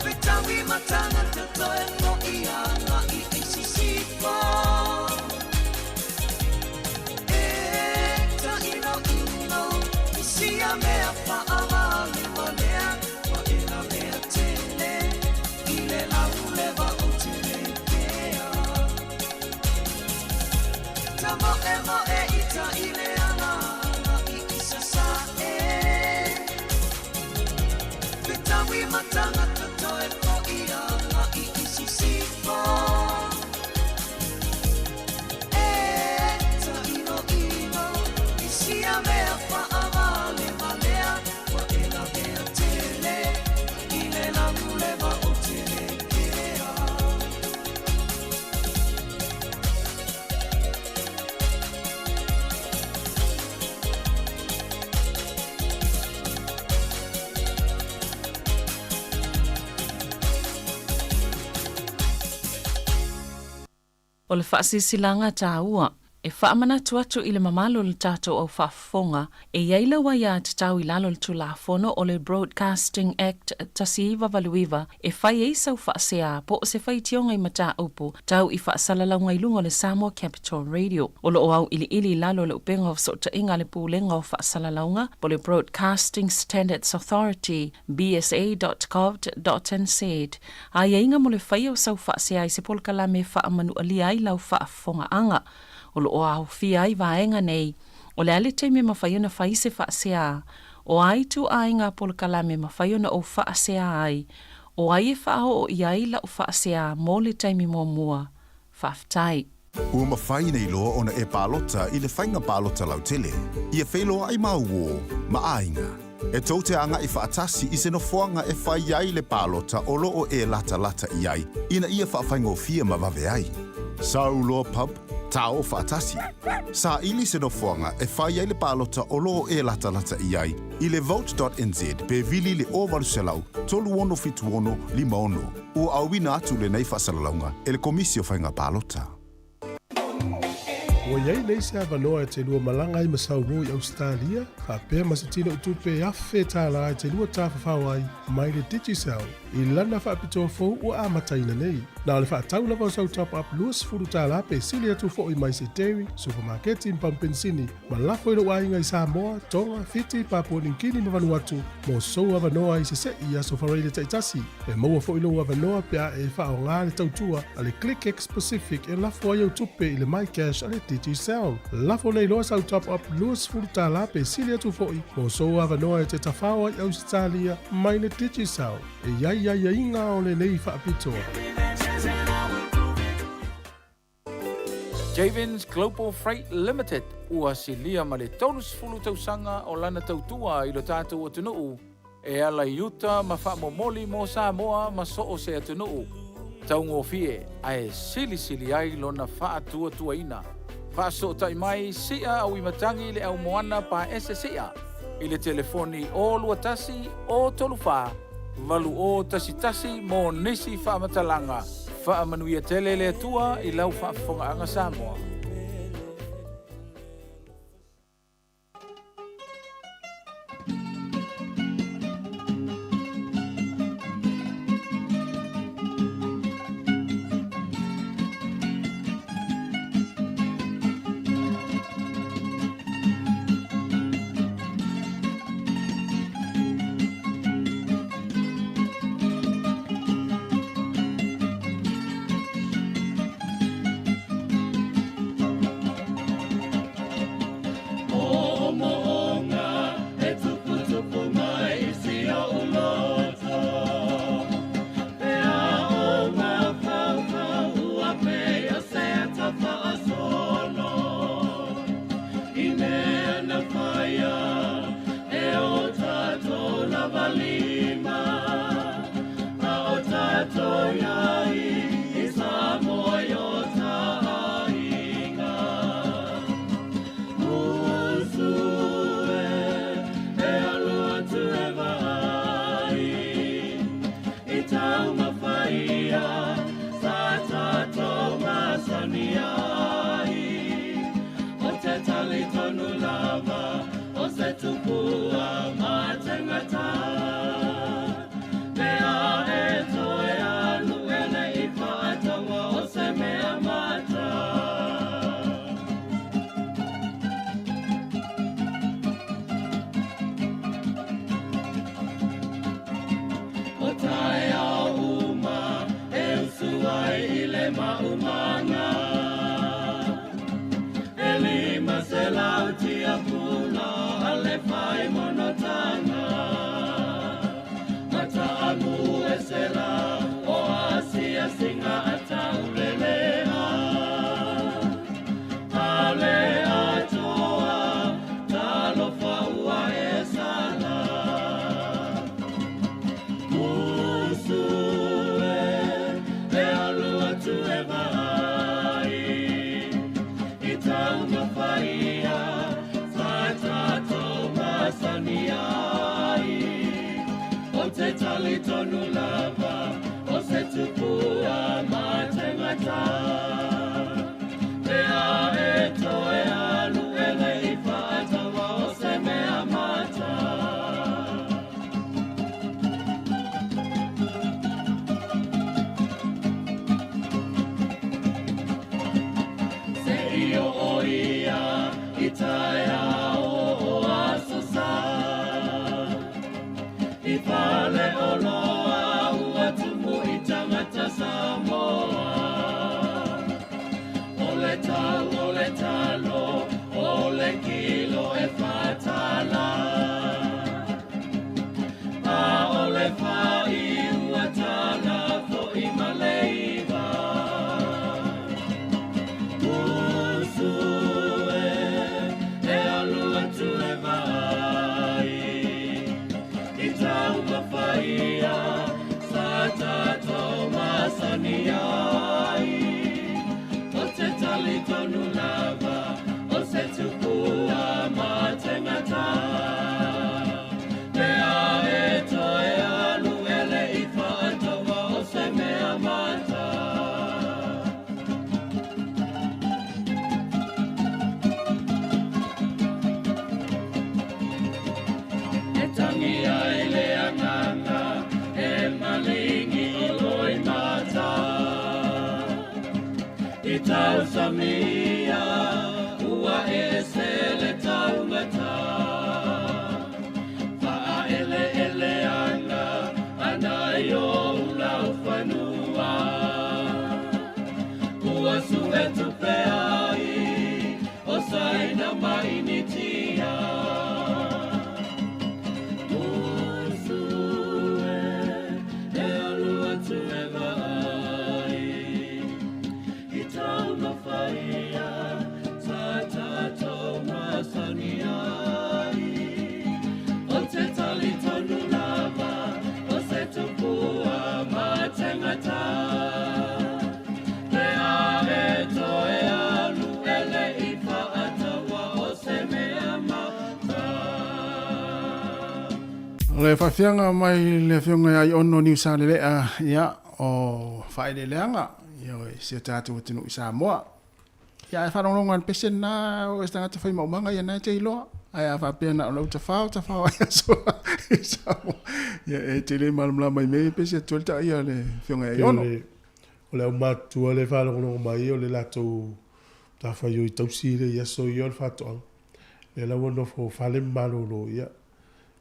Pe tau i matanga te toe mo i anga i i sisifo. E ta ino ino, i sia mea whaavale walea, wa e la mea tele, i le lau lewa o te le pea. Ta mo e mo e ita i le ala i i sa sa e. Pe tau i matanga toe po i anga i i sisifo. E ta ino ino, i sia mea whaavale walea, wa e la mea tele, i le lau lewa o te le pea. O le faasilasilaga taua e faamanatu atu i le mamalu o le tatou au faafofoga e i ai lau aiatatau i lalo o le Tulafono o le Broadcasting Act 1989 e fai ai sau faasea po o se faitioga i mataupu tau i faasalalauga i luga o le Samoa Capital Radio. O lo o auiliili i lalo o le upega o fesootaiga a le Pulega o Faasalalauga po o le Broadcasting Standards Authority, bsa.govt.nz, aiaiga mo le faia o sau faasea i se polokalame e faamanualia ai lau faafofogaaga. O lo o aofia ai vaega nei, o le a le taimi e mafai ona fai se faasea, o a ituaiga polokalame e mafai ona ou faasea ai, o ai e faaoo i ai lau faasea mo le taimi muamua. Faafetai. Ua mafai nei loa ona e palota i le faiga palota lautele, ia feiloai ma uō ma aiga. E tou te agai faatasi i se nofoaga e fai ai le palota o lo o e latalata i ai ina ia faafaigofie ma vave ai. Sau loa pub, tao faatasi. Saili se nofoaga e fai ai le palota o lo o e latalata i ai i le vote.nz pe vili i le 0800 3676 56. Ua auina atu lenei faasalalauga e le Komisi o Faiga Palota. Ua i ai nei se avanoa e te lua malaga ai ma sau uō i Ausetalia, faapea ma se tino tupe e $1,000 e te lua tafafao ai mai le Digicel i lana faapitoa fou ua amataina nei. Na o le faatau lava o sau top-up $20 pe sili atu foi mai se dairy, supamaketi ma pamu penisini ma lafo i lou aiga i Samoa, Tonga, Fiti, Papua New Guinea ma Vanuatu mo sou avanoa i sese'i i aso faraile taitasi. E maua foi lou avanoa pe a e faaaoga le tautua a le ClickX Pacific e lafo ai au tupe i le MyCash a le Digicel. Lafo nei loa sau top-up $20 pe sili atu foi mo sou avanoa e te tafao ai Ausetalia mai le Digicel. E i ai aiaiga o lenei faapitoa. Javens Global Freight Limited ua silia ma le 30 tausaga o lana tautua i lo tatou atunuu e ala i uta ma faamomoli mo Samoa ma so o se atunuu taugofie ae silisili ai lona faatuatuaina. Faasootai mai sia au i matagi le au moana pa ese sia. i le telefoni 021 034 8011 mo nisi faamatalaga. Faamanuia tele le Atua i lau faafofogaaga Samoa. Fire. O le faafiaga mai le Afioga ia Aiono Niusalelea, ia, o faaeleeleaga, ioe, i si o tatou atunuu i Samoa. Ia, ae faalogologo lava i le pese lena, o se tagata fai maumaga ia, na e te iloa. Ae a faapea na o lau tafao, tafao ai aso i Samoa. Ia, e te le malamalama i mea ia, pese atu ai le taia a le Afioga ia Aiono. O le aumatutua lea e faalogologo mai, o le latou matafaioi tausi lea i aso ia o le faatoaga. Lea la ua nofo fale ma malolo, ia,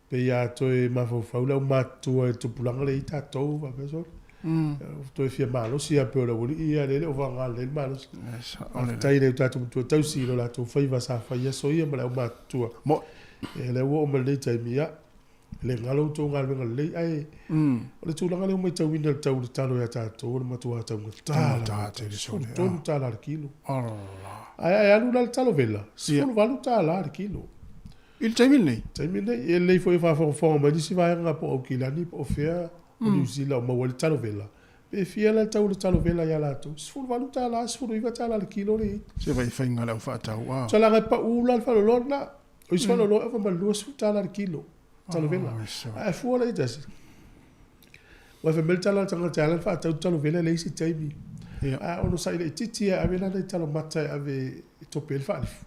pei a toe mafaufau le aumatutua i le tupulaga lea i ai tatou faapea sole. Toe fia malosi lava pei o le aualii ia lea e le o faaaoga lelei le malosi. Faafetai i le tatou matua tausi i lo latou faiva sa fai i aso ia ma le aumatutua. Ia lea ua oo mai lenei taimi, ia, e le galo outou galuega lelei, ae o le tulaga lea ua matauina i le tau o le talo ia tatou, o le matua taugata lava, $13 le kilo. Ae alu la le talo vela, $18 le kilo. I le taimi lenei? Taimi lenei. E lelei foi e faafogafoga mai nisi vaega po o Aukilani po o fea o Niu Sila o maua ai le talo vela. Pe fia la le tau o le talo vela ia latou? $18, $19 le kilo le i. Se vaifaiga a le au faatau a. Tusa la e pau la le faleoloa lena. O isi faleoloa e ova ma le $20 le kilo talo vela. Ae fua la i tasi. Ua fai mai le tala a le tagata e ala ona faatau le talo vela e leai se taimi. A onosai laitiiti lava e ave lana i talo mata e ave e tope ai le faalifu.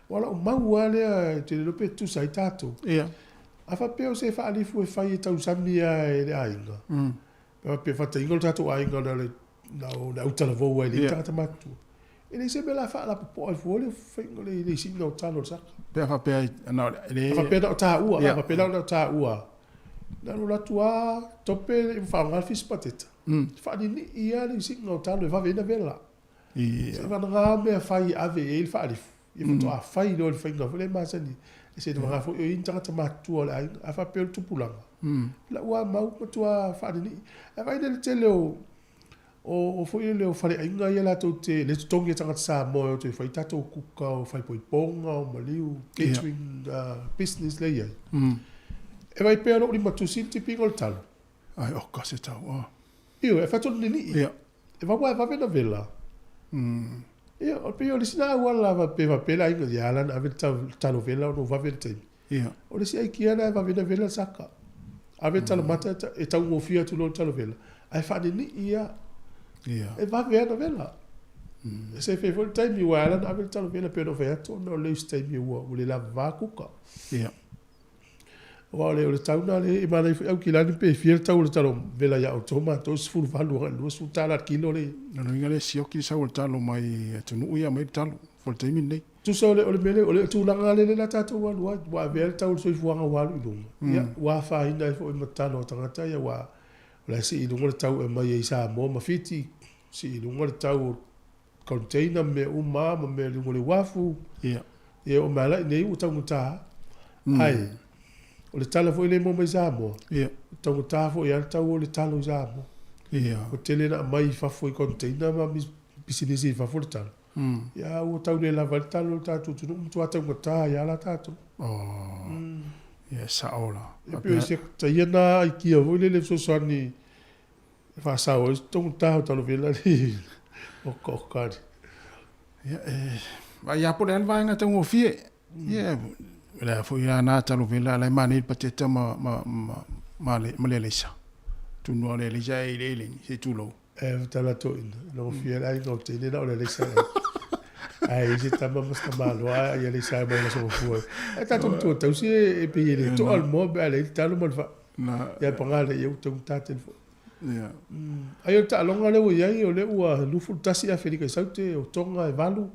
Ua lau mau lava lea ou te le iloa pe tutusa ai tatou. A faapea o se faalifu e fai e tausami lava e le aiga, pe faapea faatainga o le tatou aiga na o le autalavou lava e leai ni tagata matutua. E leai se mea o le a faalapopoa ai fua le faiga o le isiga o talo o le saka. Pe a faapea na o le... A faapea na o taua, a faapea na o taua, na alu atu lava tope faaaoga le fisi pateta, faaninii lava le isiga o talo e vave ai ona vela. Se vagana mea fai e ave i ai le faalifu, ia faatoa fai loa le faiga foi lea e masani. E se vagana foi o i ai ni tagata matutua o le aiga, a faapea o le tupulaga, lau lava mau matua faaninii. Ae vaai la i le tele o o foi lele o faleaiga ia latou te le totogi e tagata Samoa e o toe fai tatou kuka o faaipoipoga o maliu catering business lea e i ai. E vaai pea lou limatusi le tipiga o le talo. Ai oka se tau a. Ioe, e fai atu ninii. E vave e vave ona vela. Ia, o pei o le isi na auala pe faapea le aiga, ia ala ona ave le talo vela ona ua vave le taimi. O le isi aikia lena e vave ona vela le saka. Ave le talo mata e taugofie atu loa le talo vela, ae faaninii lava. E vave lava ona vela. E sefe ai foi le taimi, aua e ala ona ave le talo vela pei ona ou fai atu ona o le isi taimi ua le lavava kuka. Aua o le, o le tau lena lea e manaia foi Aukilani pe fia le tau o le talo vela ia outou matou 18 agai i le 20 tala le kilo le. O lona uiga lea e sioki le sau o le talo mai atunuu ia aumai le talo fo le taimi lenei. Tusa o le, o le mea lea, o le tulaga lea lea tatou alu ai, ua avea le tau o le soifuaga ua alu i luga, ia, ua afaina ai foi ma talo a tagata ia, aua o la e sii i luga le tau e aumai ai i Samoa ma Fiti, sii i luga le tau o container ma mea uma ma mea i luga o le uafu. Ia. Ia oo mai lava i inei ua taugata. Ae, o le tala foi lea e maua mai Samoa, Ia. taugata foi lava le tau o le talo i Samoa. Ia. Ua tele ina aumai i fafo i container ma pisinisi i fafo le talo. Ia ua tau le lava ai le talo i le tatou atunuu, matua taugata ai lava la tatou. Oh. Ia e sao la. E pei o se taia na aikia foi lele fesoasoani E faasao ai se taugata o talo vela li okaoka ali. Ia, e vaai lava po o le a le vaega taugofie. Ia, o le a foi a na talo vela la e manaia le pateta ma, ma, ma, ma le, ma le alaisa. Tunu lava o le alaisa e i le eleni, se i tulou. E tala toeaina, logofia le aiga o teine na o le alaisa e ai. Ae i se tama ma se tamaloa ae ai alaisa e mai le aso mafua. Ae tatou matua tausi e pei e le toa le moa pe a leai le talo ma le faa. Ia paga lea ia ua taugata tele foi. Ai o le taaloga lea ua i ai, o lea ua 21 Aferika i Saute, o Tonga e 8.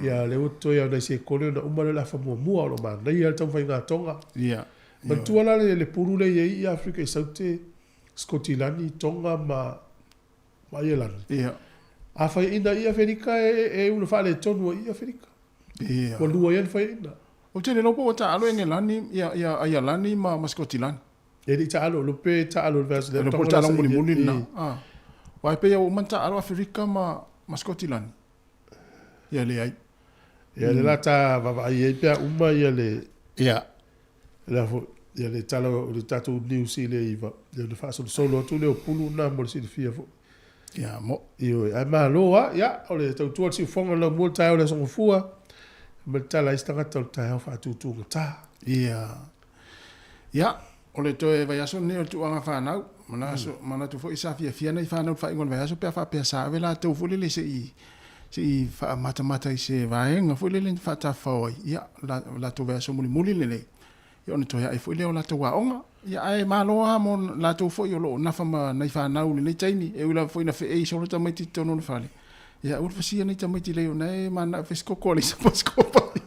Ia lea ua totoe lava o nai sekone ona uma lea o le afa muamua o lo o manaia le taumafaiga a Tonga. Manatua la le pulu lea e i ai i Aferika i Saute, Sikotilani, Tonga ma Aielani. A faiaina i Aferika e una faaletonu ai i Aferika. Ua lua ai le faiaina. Ou te le iloa po ua taalo Engelani, ia, ia Aialani ma, ma Sikotilani. E le i taalo, lo pe taalo i le vaiaso lea. Le po le taaloga mulimuli lena. Ah. Aua e pei ua uma ona taalo Aferika ma, ma Sikotilani. Ia leai. Ia le la ta vaavaai ai pe a uma ia le Ia. Le foi, ia le tala o le tatou news i le iva, ia ona faasolosolo atu lea o pulu na mo le silafia foi. Ia mo. Ioe, ae malo lava, ia, o le tautua a le siufofoga o le laumua le taeao o le Aso Gafua, ma le tala ai se tagata o le taeao faatutugata. Ia. Ia. O le toe vaiaso lenei o le tuuaga fanau, manatu foi sa fiafia nai fanau i le faaiuga o le vaiaso pe a faapea sa ave latou foi lele se i se i faamatamata i se vaega foi lele na faatafafao ai, ia, latou vaiaso mulimuli lenei, ia ona toe ae foi lea o latou aoga. Ia ae malo lava mo latou foi o lo o nafa ma nai fanau i lenei taimi, e ui lava foi ina feei solo tamaiti i totonu o le fale, ia aua le fasia nai tamaiti lei ona e mananao e fai se koko a Leisa po o se koko a Pai.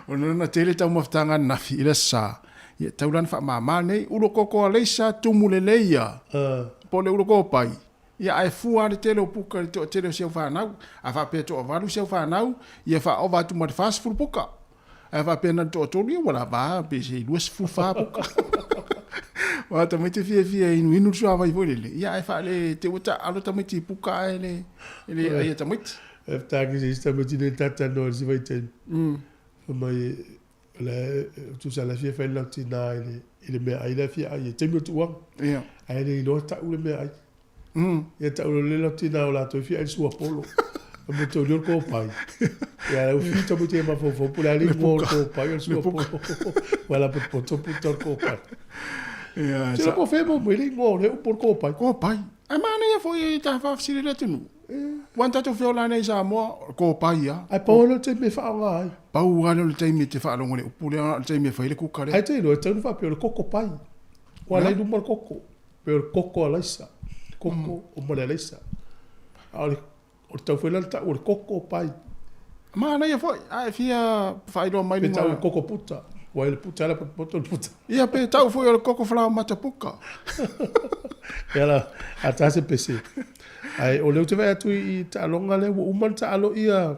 Ona na tele taumafataga ananafi i le Aso Sa, ia e tau la ona faamama nei, ulo koko a Leisa tumu lelei ia, po o le ulo kopai. Ia ae fua le tele o puka i le toatele o si au fanau. A faapea e toavalu si au fanau, ia faaova atu ma le 40 puka. Ae a faapea na o le toatolu, ia ua lava a, pe se 24 puka. Aua tamaiti e fiafia e inuinu le suavai foi lele, ia ae faale te ua taaalo tamaiti i puka ae le e le aia tamaiti. E taki se isi tamaiti nei talatalanoa i le isi vaitaimi. Fai mai o la e tusa o la e fia fai le lau tina i le meaai la e fia ai i le taimi o le tuuaga. Ae le iloa tau le meaai. Ia tau loa le lau tina o latou e fia ai le suapolo. Fai mai tau leo le kopai. Ia lau fiu tamaiti e mafaufau po o le a le igoa o le kopai o le suapolo. Ua la potopoto puta o le kopai. Ia, Te po fe mo mai le igoa o le upu o le kopai. Kopai. Ae manaia foi e ta faafesili le atunuu. Ua na tatou feola nei i Samoa, o le kopai lava. Ae pau lea o le taimi e faaaoga ai. Pau lava lea o le taimi e te faalogo i le upu lea, o le taimi e fai ai le kuka lea. Ae te iloa e tatau ona faapea o le koko pai. Ua ala i luma le koko. Pei o le koko alaisa, koko o ma le alaisa. A o le o le tau foi la le tau o le koko pai. Manaia foi, a e fia faailoa mai Pe tau o le koko puta, ua le puta ala potopoto le puta. Ia pe tau foi o le koko falaoamata puka. Ia la, a ta se pese. Ae o lea ou te vaai atu i taaloga lea ua uma ona taalo ia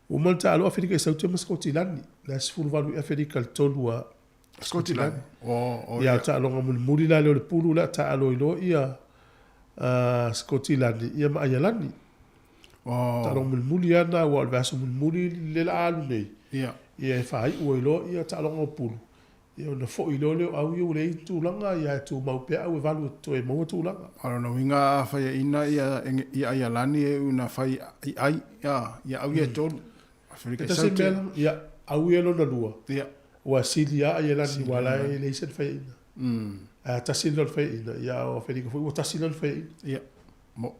ua uma ona taalo Aferika i Saute ma Sikotilani. La e 18 i Aferika i le tolu a Sikotilani. Oh, ia, o taaloga mulimuli la lea o le pulu lea taalo ai loa ia Sikotilani ia ma Aialani. Oh. Taaloga mulimuli lava na aua o le vaiaso mulimuli lea la a alu nei. Ia. Ia e faaiu ai loa ia taaloga o pulu. Ia ona foi loa lea o au ia ua leai ni tulaga, ia ae tumau pea au e valu e toe maua tulaga. A o lona uiga a faiaina ia ia Aialani e ina fai i ai, ia, ia au ia e tolu. E tasi mea la, ia, au ia lona lua. Ia. Ua sili lava Aialani aua la e leai sana faiaina. Ae a tasi lona faiaina, ia o Aferika foi ua tasi lana faiaina. Ia. Mo.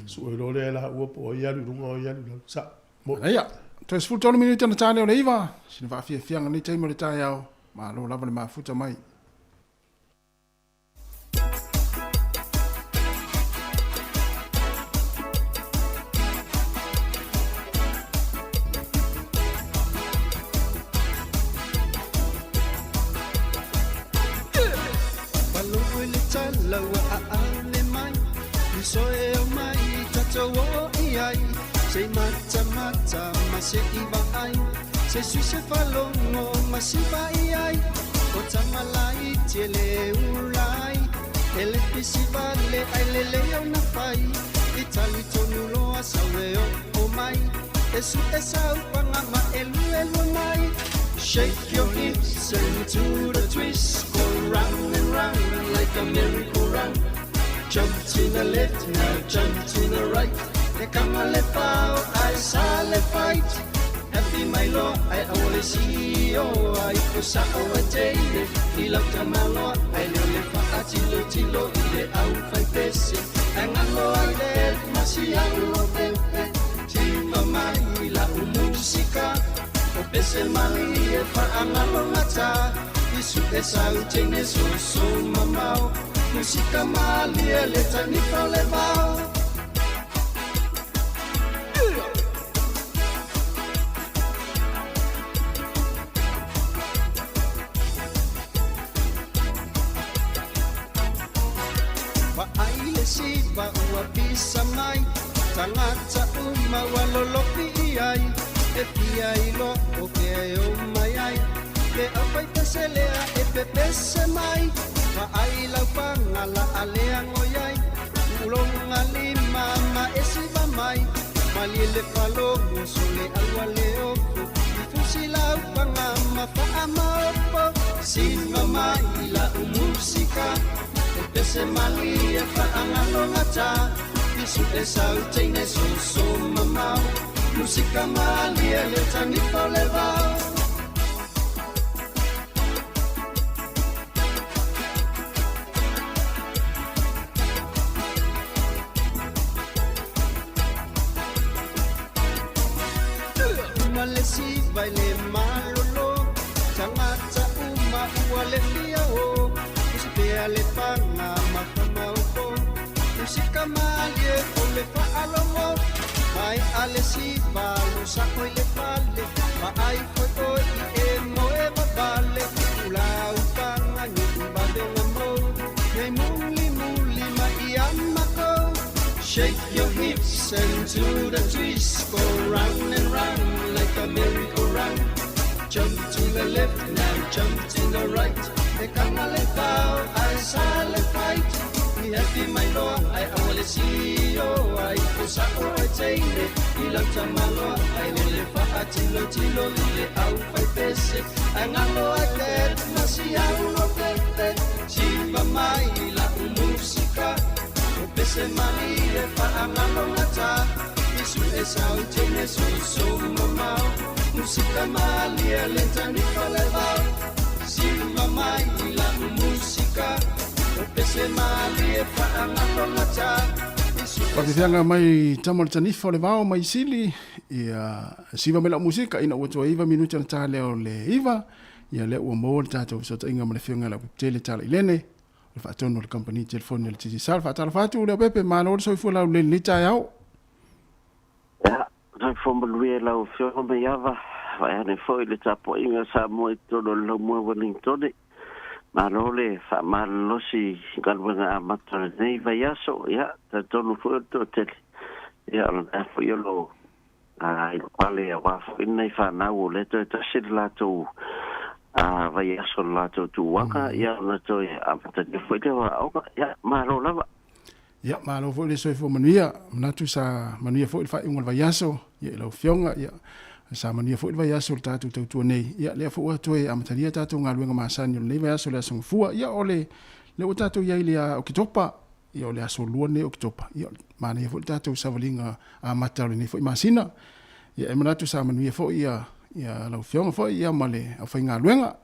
Sue loa lea e laua po o ai e alu i luga o ai e alu i lalo. Sa. Mo. Ia, toe 13 minute ona ta lea o le 9, sina faafiafiaga nei taimi o le taeao, malo lava le mafuta mai. Shake your hips and do the twist Go round and round like a merry-go-round Jump to the left, now jump to the right E kanga le pao, ai sa le fight Happy mai loa, ai aua le sio Ai ko sa o e teine I lau tamaloa, ai leo le faa tilo tilo I le au fai pese Ai ngalo ai le masi au o pepe Tima mai la u musika O pese mai e faa ngalo ngata Isu e sau teine so so mamao Musika malie le tanifa o le vao. Vaai le siva ua pisa mai, tagata uma ua lolofi i ai, e fia iloa o fea e o mai ai, le aufaipese lea e pepese mai, vaai lau pagala a lea ngoi ai, uloga lima ma e siva mai, malie le falogo sole aua le ofo, i fusi lau paga ma faamaopo, siva mai lau musika, e pese malie faagalogata, i su'e sau teine soso mamao, musika malie le tanifa o le vao. maua le fia o Usipea le panga mafamaoko Musika malie o le faalogo Mai ale siva lo sako i le fale Ma ai foi o i e moe vavale Ula upanga ni ubavenga mo Nei muli muli ma i amako Shake your hips and do the twist Go round and round like a merry-go-round Jump to the left now, jump to the right E kanga le pau, ai sa le fight Ni happy mai loa, ai awa le sio Ai o sa o ai teine, i lau tamaloa Ai o le wha tilo tilo i le au whai pese Ai ngalo ai tet, masi au no pepe Siva mai la musika O pese mali e wha ngalo ngata Isu e sau teine so so mamau Musika mali e lenta ni falevau Siva mai la musika O pese mali e wha ngalo ngata Faafefeaga mai tama o le tanifa o le vao mai sili ia siva mai lau musika ina ua toe 9 minuti ona ta lea o le 9 ia lea ua maua le tatou fesootaiga ma le afioga i le Aupepetele Tala Ilene o le faatonu o le kamupani telefoni a le Digicel. Faatalofa atu Leaupepe, malo le soifua laulelei i lenei taeao. Ia, soifua manuia i lau Afioga Maiava, vaeane foi le tapuaiga a Samoa i totonu o le laumua Wellingtone. Malo le faamalolosi i galuega amata o lenei vaiaso, ia, talitonu foi o le toatele, ia, o lena foi o lo o i le pale aua foi lenei fanau o lea toe tasi le latou vaiaso o le latou tuaga, ia, ona toe amatalia foi lea o aoga, ia, malo lava. Ia, malo foi le soifua manuia. Manatu sa manuia foi le faaiuga o le vaiaso ia i lau Afioga. Ia, sa manuia foi le vaiaso o le tatou tautua nei. Ia, lea foi ua toe amatalia tatou galuega masani o lenei vaiaso le Aso Gafua. Ia, o le lea ua tatou i ai i le Oketopa, ia o le aso lua lenei o Oketopa. Ia, manaia foi le tatou savaliga amata o lenei foi masina. Ia, e manatu sa manuia foi ia, ia lau Afioga foi ia ma le aufaigaluega.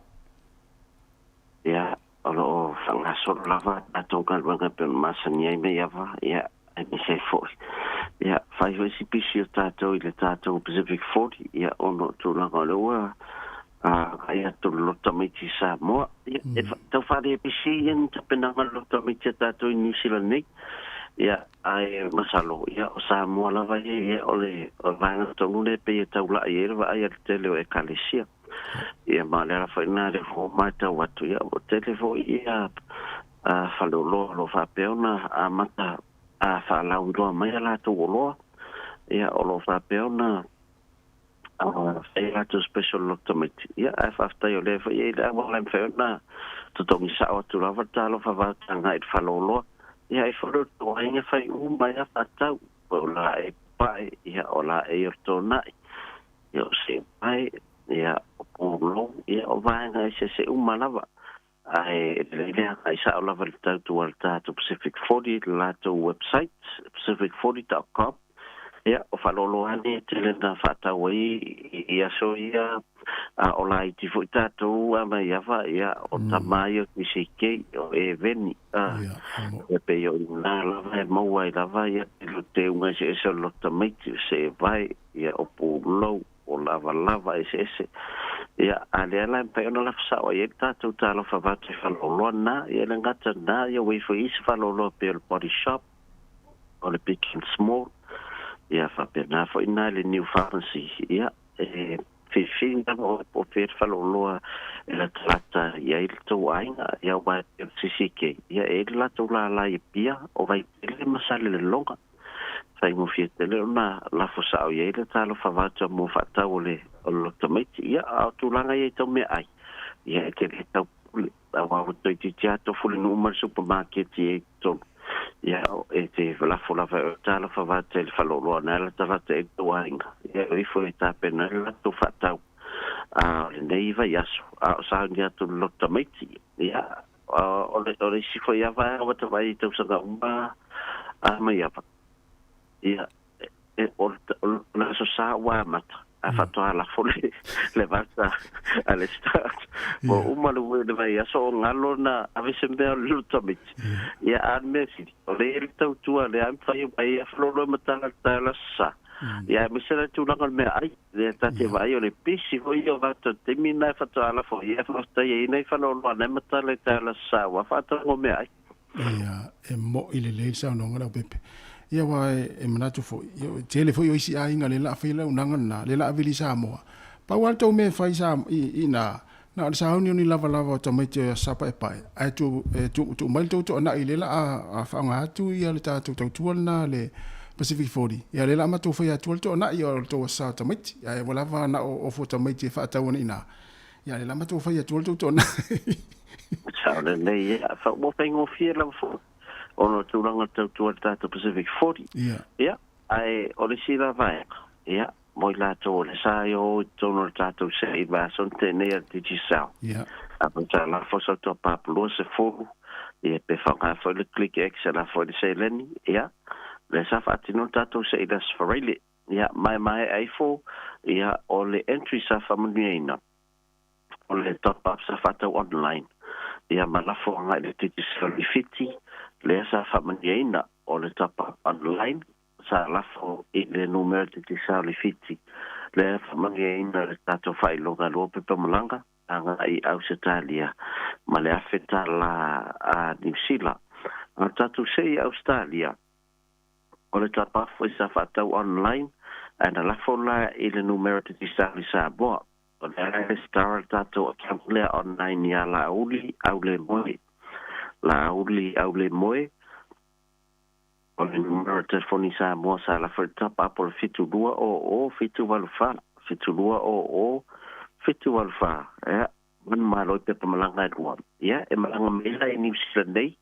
Ia, O lo o faagasolo lava a tatou galuega e pei ona masani ai Maiava, ia, aemaise ai foi, ia, fai foi si pisi o tatou i le tatou Pacific 40, ia, ona o tulaga o lea ua agai atu le loto tamaiti i Samoa. Ia, e tau faalepisi ia ni tapenaga o le loto tamaiti a tatou i Niu Sila nei, ia, ae masalo, ia, o Samoa lava ia, ia, o le vaega tonu lea e pei e taulai ai le vaai a le tele o Ekalesia. Ia ma le ala foi lena lea foi ua matau atu, ia ua tele foi ia faleoloa o lo o faapea ona amata faalauiloa mai a latou oloa, ia o lo o faapea ona fai a latou special loto tamaiti. Ia ae faafetai o lea foi e i ai le auala e mafai ona totogi sao atu lava le talofa vaotaga i le faleoloa. Ia ai foi le tou aiga fai uma ai lava faatau, po o laei papae, ia o laei o le tonai. Ia o Sepai, ia o Pulou, ia o vaega eseese uma lava. Ae lelei le agai sao lava i le tautua a le tatou Pacific 40 i le latou website, pacific40.com. Ia, o faaloloa ane e tele na faatau ai i aso ia, a o laiti foi tatou a mai ava, ia, o tama ia o TCK, o Eveni, a, e pei o i ina lava e maua ai lava ia te teuga eseese o le loto tamaiti, o Sevae, ia o pulou, o lavalava eseese. Ia, a lea la e mafai ona lafo sao ai ai le tatou talofa vata i faleoloa na, ia e le gata na, ia ua ifo i isi faleoloa pei o le Body Shop, o le Big and Small, ia faapena foi na i le New Pharmacy, ia e filifili lava oe po o fea le faleoloa e latalata i ai le tou aiga, ia aua e pei o le CCK, ia e i ai le latou lala i Apia, o Vaitele ma Salelologa. Faigofie tele ona lafo sao i ai le talofa voucher mo faatau o le loto tamaiti. Ia, a o tulaga ia i tau meaai, ia e te le tau pule, aua ua toeitiiti lava tofulinuu ma le supamaketi i ai totonu. Ia, e te lafo lava e oe talofa voucher i le faleoloa na e latalata i ai le tou aiga, ia e o ifo e tapena ai le latou faatau o lenei vaiaso, a o sauni atu le loto tamaiti. Ia, O le isi foi lava vaega ua tavai i tausaga uma a mai ava, ia, o le Aso Sa ua amata, ae faatoa lafo le vata a le start. Ua uma le vaiaso o galo na ave se mea o le loto tamaiti. Ia, a o le mea sili, o lea e i ai le tautua, o lea lava e mafai ai Afalolo e matala i le taeao o le Aso Sa. Ia me se le tulaga o le meaai lea ta te vaai o le pisi foi ia o tatou taimi lena e faatoa lafo ai e faafetai ai nei faleoloa nei ma tala i taeao le Aso Sa aua faatauga o meaai. Ia, e mo'i lelei le saunoaga Leaupepe. Ia aua e manatu foi, ia e tele foi o isi aiga lea o le a faia le auaunaga lena, lea o le a vili i Samoa. Pau lava le tou mea e fai i i ina, na o le sauni o ni lavalava o tamaiti o Aso Paepae, ae tuu e tuu mai le tou toanai lea o le a faaaoga atu ia le tatou tautua lena le Pacific 40. Ia lea o le a matou faia atua le toanai o le tou Aso Sa o tamaiti, ae ua lava na o ofo o tamaiti e faatau ana i ina. Ia lea o le a matou faia atua le tou toanai. Sao lelei, ia, ua faigofie lava foi ona o tulaga tautua i le tatou Pacific 40. Ia. Ia, ae o le isi la vaega, ia, mo i latou o le sa e o i totonu o le tatou se'i vaiaso na tea nei a le Digicel. Ia. A pe sa lafo sau top-up 20, ia pe faaaoga foi le Click X e lafo ai le seleni, ia, lea sa faatino le tatou se'i i le Aso Faraile. Ia, maemaea ifo, ia, o le entry sa faamanuiaina, o le top-up sa faatau online, ia ma lafo agai i le Digicel i Fiti, lea sa faamanuiaina, o le top-up online sa lafo i le numera Digicel i Fiti, lea faamanuiaina le tatou faailoga lua pepa malaga agai i Ausetalia ma le $1,000 a Niu Sila. A o tatou sei i Ausetalia, o le top-up foi sa faatau online, ae na lafo la i le numera Digicel i Samoa. O le ala e resitala le tatou account lea online iā Laauli Aulemoe. Laauli Aulemoe, o le numera telefoni Samoa sa lafo i le tapa apo le 7200 784, 7200 784. Ia, manumalo i pepa malaga e lua. Ia, e malaga mai la i Niu Sila nei,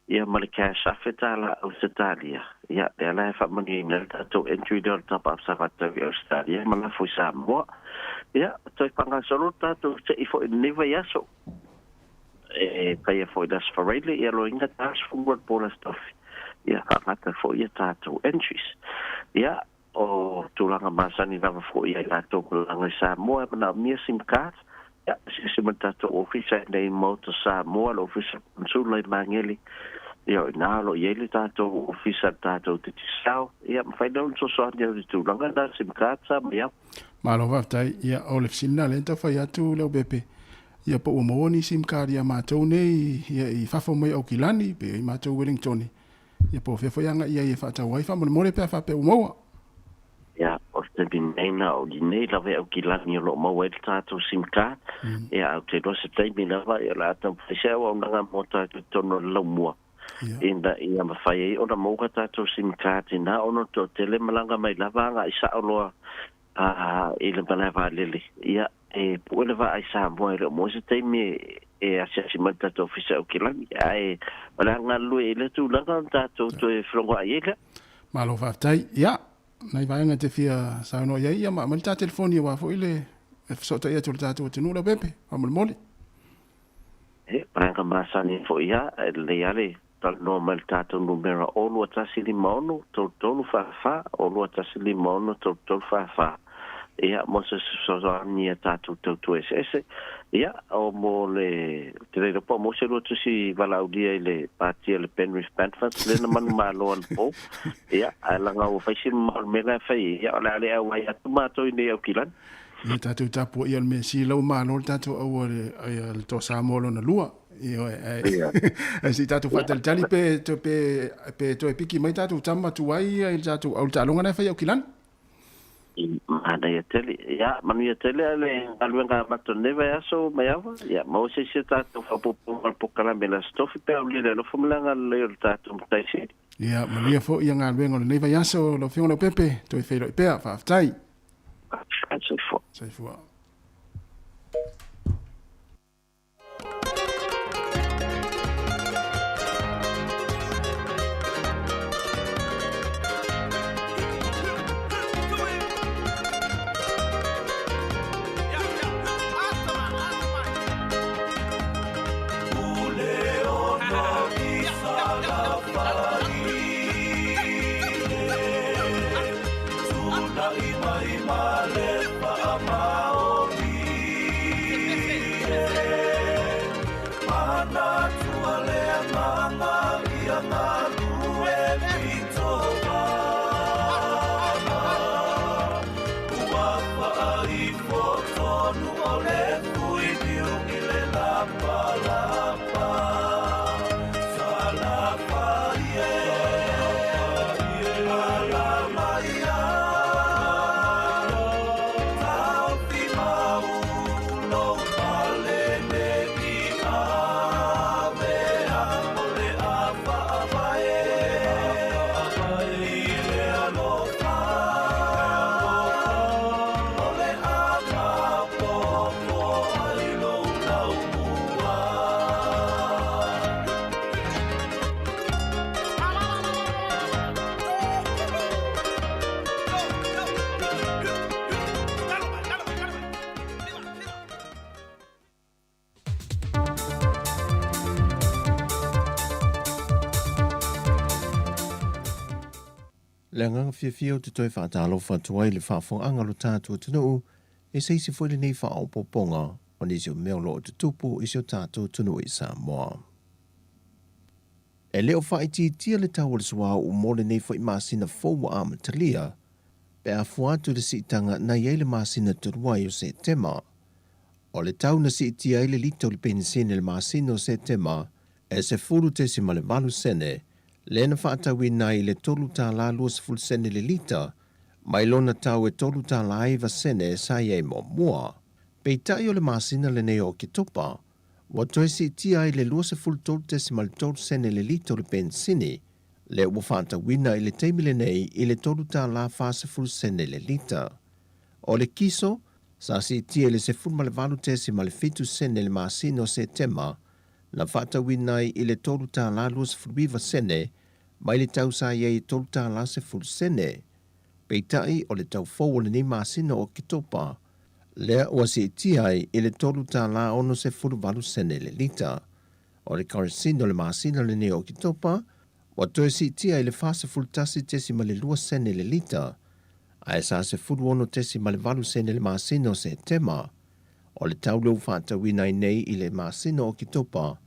ia ma le cash $1,000 Ausetalia. Ia, lea la e faamanuiaina ai le tatou entry lea o le tapa apo sa faatau i Ausetalia ma lafo i Samoa. Ia, toe faagasolo le tatou se'i foi i lenei vaiaso. E faia foi i le Aso Faraile, ia loiga ta aso fua i le po o le Aso Tofi. Ia, faagata foi ia tatou entries. Ia, o tulaga masani lava foi ia i latou malaga i Samoa e manaomia sim card. Ia, silasila mai le tatou ofisa i nei Maota Samoa, le ofisa Konsula i Magele. Ia, o i ina o lo o i ai le tatou ofisa le tatou Digicel. Ia, mafai lea ona fesoasoani atu i tulaga na sim card sa mai au. Malo faafetai. Ia, o le fesili lena lea na tau fai atu Leaupepe, ia po ua maua ni sim card ia matou nei ia i fafo mai Aukilani pe i matou Wellingtone, ia po o fea foi agai i ai e faatau ai faamolemole pe a faapea ua maua. Ia, o le taimi nei na o i nei lava i Aukilani o lo o maua ai le tatou sim card. Ia, ae ou te iloa se taimi lava ia o le a taumafai se auaunaga mo tatou i totonu o le laumua. Ina ia mafai ai ona maua tatou sim card ina ona o le toatele malaga mai lava agai sao loa i le malae vaalele. Ia, e pue le vaa i Samoa e le o maua se taimi e asiasi mai le tatou Ofisa Aukilani. Ae o le a galulue i lea tulaga ona tatou toe felogoai ai lea. Malo faafetai. Ia, nai vaega e te fia saunoa i ai, ia ma aumai le ta telefoni aua foi le fesootai atu o le tatou atunuu Leaupepe, faamolemole. He vaega masani foi ia, e lelei lava le talanoa mai i le tatou numera o 2156 3344, o 2156 3344. Ia, mo se fesoasoani ia tatou tautua eseese. Ia, o mo le, ou te le iloa po o maua se lua tusi valaaulia i le pati a le Penrith Panthers lea na manumalo anapo. Ia, ae leaga ua fai si mamao i le mea la e fai ai, ia o le a le auai atu matou i nei Aukilani. Ia tatou tapuaia le mea sili lau malo le tatou aua le ia le Toa Samoa lona lua. Ioe ae ae se i tatou faatalitali pe pe pe toe piki mai tatou tama tuai ia i le tatou au le taaloga lena e fai i Aukilani. Manaia tele. Ia, manuia tele a le galuega amata o lenei vaiaso Maiava. Ia, maua se isi o tatou faaopoopoga o le polokalame i le Aso Tofi pe a aulia le alofa ma le agalelei o le tatou Matai Sili. Ia, manuia foi ia galuega o lenei vaiaso lau Afioga Leaupepe, toe feiloai pea. Faafetai. Soifua. Soifua. Le agaga fiafia ou te toe faatalofa atu ai i le faafofogaaga o lo tatou atunuu i se isi foi lenei faaopoopoga o nisi o mea o lo o tutupu i si o tatou atunuu i Samoa. E le o faaitiitia le tau o le suauu mo lenei foi masina fou ua amatalia, pe a fua atu i le siitaga na i ai le masina talu ai o Setema. O le tau na siitia ai le lita o le penisini i le masina o Setema e 10.8 sene, lea na faatauina ai i le $3.20 sene le lita, mai lona tau e $3.09 sene sa i ai muamua. Peitai o le masina lenei o Oketopa, ua toe siitia ai le 23.3 sene le lita o le penisini, lea ua faatauina i le taimi lenei i le $3.40 sene le lita. O le kiso, sa siitia i le 18.7 sene i le masina o Setema, na faatauina ai i le $3.29 sene mai le tau sa i ai e $3.10 sene. Peitai, o le tau fou o lenei masina o Oketopa, lea ua siitia ai i le $3.68 sene le lita. O le kerosene o le masina lenei o Oketopa, ua toe siitia i le 41.2 sene le lita, ae sa 16.8 sene i le masina o Setema. O le tau lea ua faatauina ai nei i le masina o Oketopa,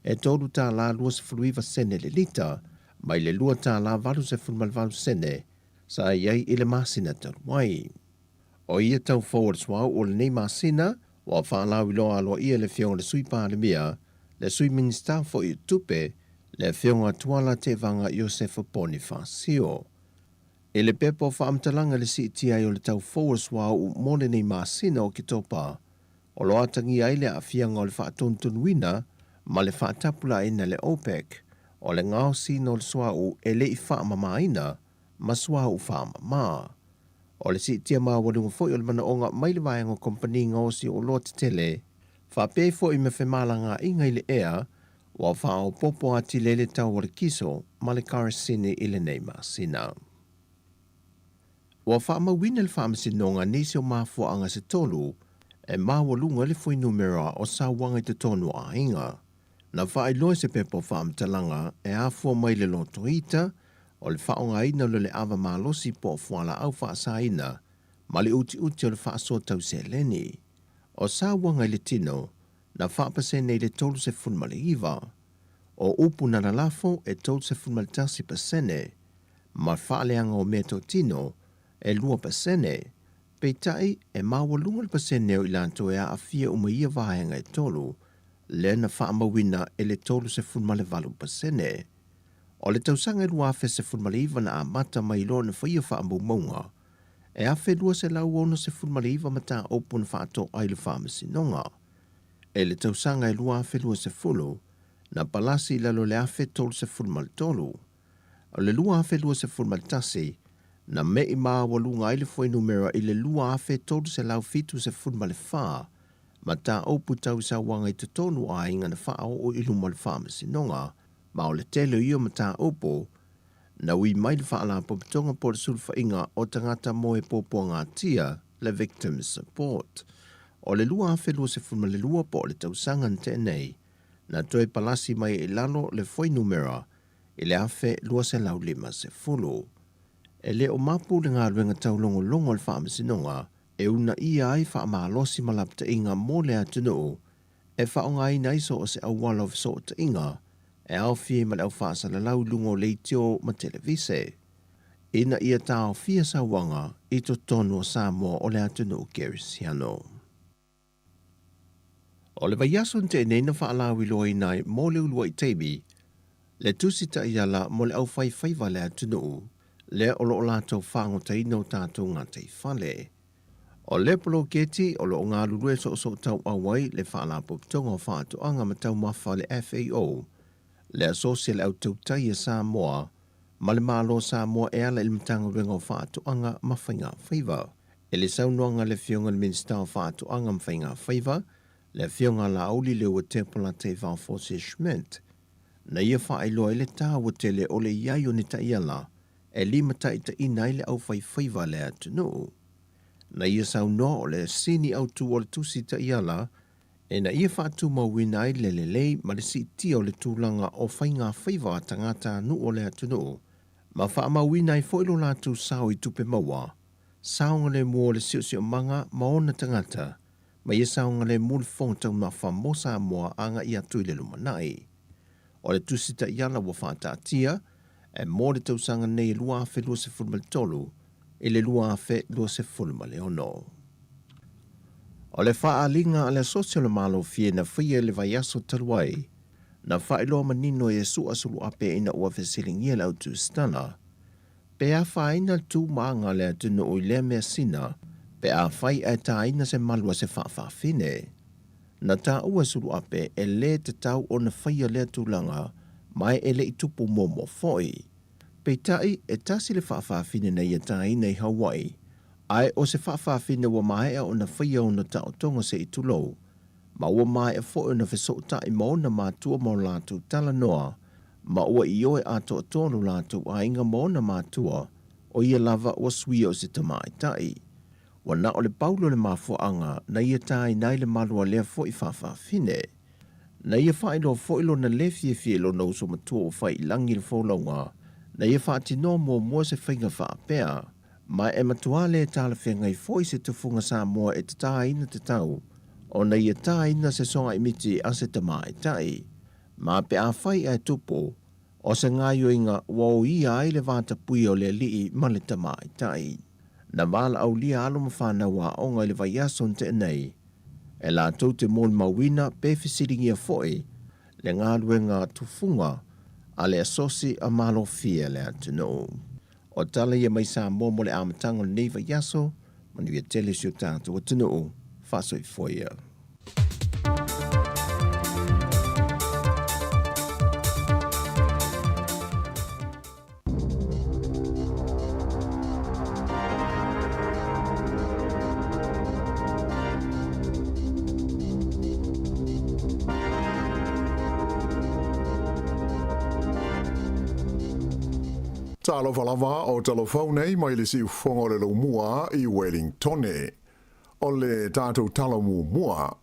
e $3.29 sene le lita, mai le $2.88 sene sa i ai i le masina talu ai. O ia tau fou o le suauu o lenei masina, ua faalauiloa aloaia e le Afioga i le Sui Palemia, le Sui Minisita foi o Tupe, le Afioga Tuala Tevaga Iosefa Ponifasio. I le pepa o faamatalaga i le siitia ai o le tau fou o le suauu mo lenei masina o Oketopa, o lo o atagia ai le aafiaga o le faatonutonuina ma le faatapulaaina e le OPEC o le gaosiina o le suauu e le i faamamaina ma suauu faamama. O le siitia maualuga foi o le manaoga mai le vaega o kompani gaosi oloa tetele, faapea ai foi ma femalagaaiga i le ea, ua faaopoopo atili ai le tau o le kiso ma le karesini i lenei masina. Ua faamauina e le Faamasinoga nisi o mafuaaga se tolu e maualuga ai le fuainumera o sauaga i totonu o aiga. Na faailoa i se pepa o faamatalaga e afua mai le lotoita o le faaaogaina o le ava malosi po o fualaau faasaina ma le utiuti o le faasoa tau seleni. O sauaga i le tino na faapasene i le 39. O upu na lalafo e 31% ma faaleaga o meatotino e 2%. Peitai, e maualuga le pasene o i latou e aafia uma i ia vaega e tolu, lea na faamauina e le 38%. O le tausaga e 2019 na amata mai loa ona faia faamaumauga e 1,269 mataupu na faatoa i le Faamasinoga. I le tausaga e 2020, na palasi i lalo i le 1,033. O le 2021, na me'i maualuga ai le fuainumera i le 2,374 mataupu tau sauaga i totonu o aiga na faaoo i luma o le Faamasinoga, ma o le tele o ia mataupu na ui mai le Faalapotopotoga po o le Sulufaiga o Tagata Moe Puapuagatia, le Victims Support. O le 2022 po o le tausaga na tea nei, na toe palasi mai ai i lalo le fuainumera i le 1,250. E le o mapu le galuega taulogologo a le Faamasinoga e uunaia ai faamalosi ma lapataiga mo le atunuu e faaaogaina ai so o se auala o fesootaiga e aofia ai ma le au faasalalau i luga o leitio ma televise, ina ia taofia sauaga i totonu o Samoa o le atunuu kerisiano. O le vaiaso na tea nei na faalauiloaina ai mo le uluai taimi le Tusi Taiala mo le Aufaifaiva a le Atunuu lea o lo o latou fagotaina o tatou gataifale. O le poloketi o lo o galulue soosootauau ai le Faalapotopotoga o Faatoaga ma Taumafa le FAO, le Asosi a le Au Tautai a Samoa ma le Malo o Samoa e ala i le Matagaluega o Faatoaga ma Faigafaiva. I le saunoaga a le Afioga i le Minisita o Faatoaga ma Faigafaiva, le Afioga a Laauli Leuatepo Teivao Forsie Schmidt, na ia faailoa ai le taua tele o le i ai o ni taiala e limataitaiina ai le aufaifaiva a le atunuu. Na ia saunoa o le sini autu o le tusi taiala ina ia faatumauina ai le lelei ma le siitia o le tulaga o faigafaiva a tagatanuu o le atunuu. Ma faamauina ai foi lo latou sao i tupe maua, saogalemu o le siosiomaga ma ona tagata, ma ia saogalemu le fofoga taumafa mo Samoa agai atu i le lumanai. O le Tusi Taiala ua faataatia e mo le tausaga nei e 2023 i le 2026. O le faaaliga a le Asosi o le Malofie na faia i le vaiaso talu ai, na faailoa manino e Iesu Suluape ina ua fesiligia le autusitala, pe afaina le tumaga o le atunuu i lea measina pe afai ae taina se malu a se faafafine. Na taua e Suluape e lē tatau ona faia lea tulaga ma e leʻi tupu muamua foi. Peitai, e tasi le faafafine na ia taina i Hawaii, ae o se faafafine ua maea ona faia ona taotoga se i tulou, ma ua maea foi ona fesootai ma ona matua ma o latou talanoa, ma ua ioe atoatoa lo latou aiga ma ona matua, o ia lava ua suia o se tamaitai. Ua na o le paulo le mafuaaga na ia taina ai le malu a lea foi faafafine. Na ia faailoa foi lona lē fiafia i lona uso matua ua fai i lagi le folauga, na ia faatinoa muamua se faiga faapea, ma e matuā lē talafeagai foi se tufuga Samoa e tatāina tatau ona ia taina se sogaimiti a se tamaitai. Ma pe afai ae tupu, o se gaoioiga ua oia ai le vatapuia o le alii ma le tamaitai. Na valaaulia alo ma fanau aoga i le vaiaso na tea nei, e latou te molimauina pe fesiligia foi le galuega tufuga a le Asosi a Malofie a le atunuu. O tala ia mai Samoa mo le amataga o lenei vaiaso, manuia tele si o tatou atunuu. Faasoifua ia. Talofa lava o talofau nei mai le siufofoga o le Laumua i Wellingtone. O le tatou tala muamua.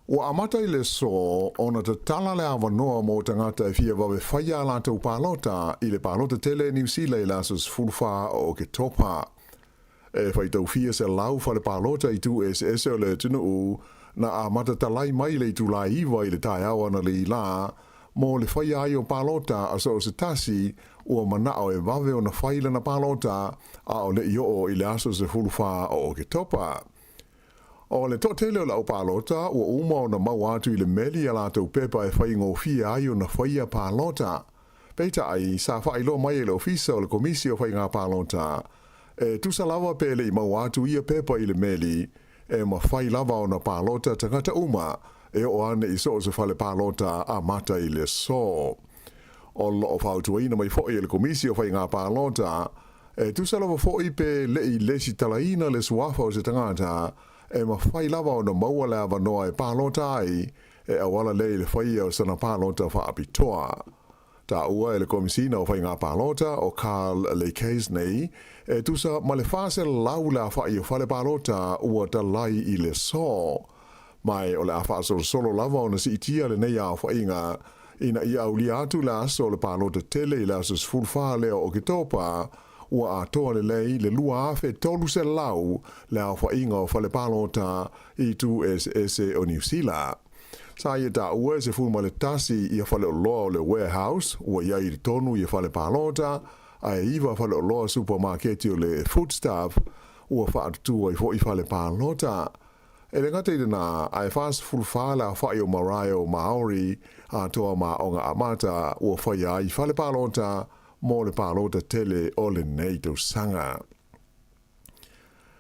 Ua amata i le aso ona tatala le avanoa mo tagata e fia vave faia a latou palota i le palota tele i Niu Sila i le aso 14 o Oketopa. E faitaufia 100 fale palota i itu eseese o le atunuu na amata talai mai i le itula e 9 i le taeao analeila mo le faia ai o palota a so o se tasi ua manao e vave ona fai lana palota a o leʻi oo i le aso 14 o Oketopa. O le toatele o le au palota ua uma ona maua atu i le meli a latou pepa e faigofie ai ona faia palota. Peitai, sa faailoa mai e le Ofisa o le Komisi o Faiga Palota, e tusa lava pe leʻi maua atu ia pepa i le meli, e mafai lava ona palota tagata uma e oo ane i so o se fale palota amata i le aso. O lo o fautuaina mai foi e le Komisi o Faiga Palota, E tusa lava foi pe leʻi lesitalaina le suafa o se tagata, e mafai lava ona maua le avanoa e palota ai, e auala lea i le faia o sana palota faapitoa. Taua e le Komisina o Faiga Palota o Carl Lecase nei, e tusa ma le 400 le afaʻi o fale palota ua talai i le aso. Ma o le a faasolosolo lava ona siitia lenei aofaiga ina ia aulia atu le aso o le palota tele i le aso 14 lea o Oketopa, ua atoa lelei le 2,300 le aofaiga o fale palota i itu eseese o Niu Sila. Sa ia taua e 11 ia faleoloa o le Warehouse ua i ai i totonu ia fale palota, ae 9 faleoloa supamaketi o le Foodstuff ua faatutu ai foi fale palota. E le gata i lena, ae 44 le aofai o marae o Māori atoa ma aoga amata ua faia ai fale palota mo le palota tele o lenei tausaga.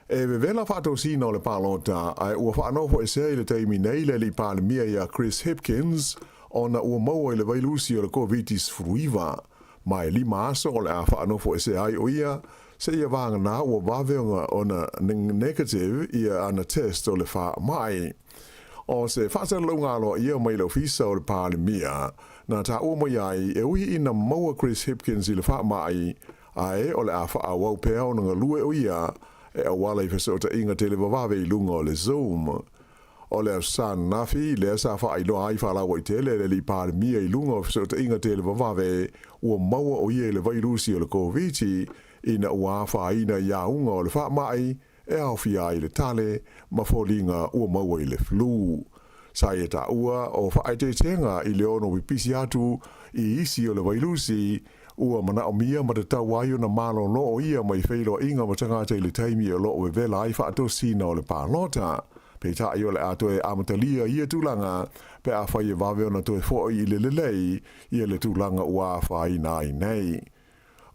E vevela faatosina o le palota, ae ua faanofoesea i le taimi nei le alii Palemia ia Chris Hipkins ona ua maua i le vailusi o le Koviti-19. Ma e 5 aso o le a faanofoesea ai o ia, seia vagana ua vave ona negative ia ana test o le faamai. O se faasalalauga aloaia mai le Ofisa o le Palemia, na taua mai ai e ui ina maua Chris Hipkins i le faamai, ae o le a faaauau pea ona galue o ia e auala i fesootaiga televavave i luga o le Zoom. O le Aso Sa ananafi lea sa faailoa ai faalauaitele e le Alii Palemia i luga o fesootaiga televavave ua maua o ia i le vailusi o le Koviti ina ua afaina i auga o le faamai e aofia ai le tale ma foliga ua maua i le flu. Sa ia taua o faaeteetega i le ono pipisi atu i isi o le vailusi ua manaomia ma tatau ai ona malolo o ia mai feiloaiga ma tagata i le taimi o lo o vevela ai faatosina o le palota. Peitai o le a toe amatalia ia tulaga pe afai e vave ona toe foi i le lelei ia le tulaga ua afaina ai nei.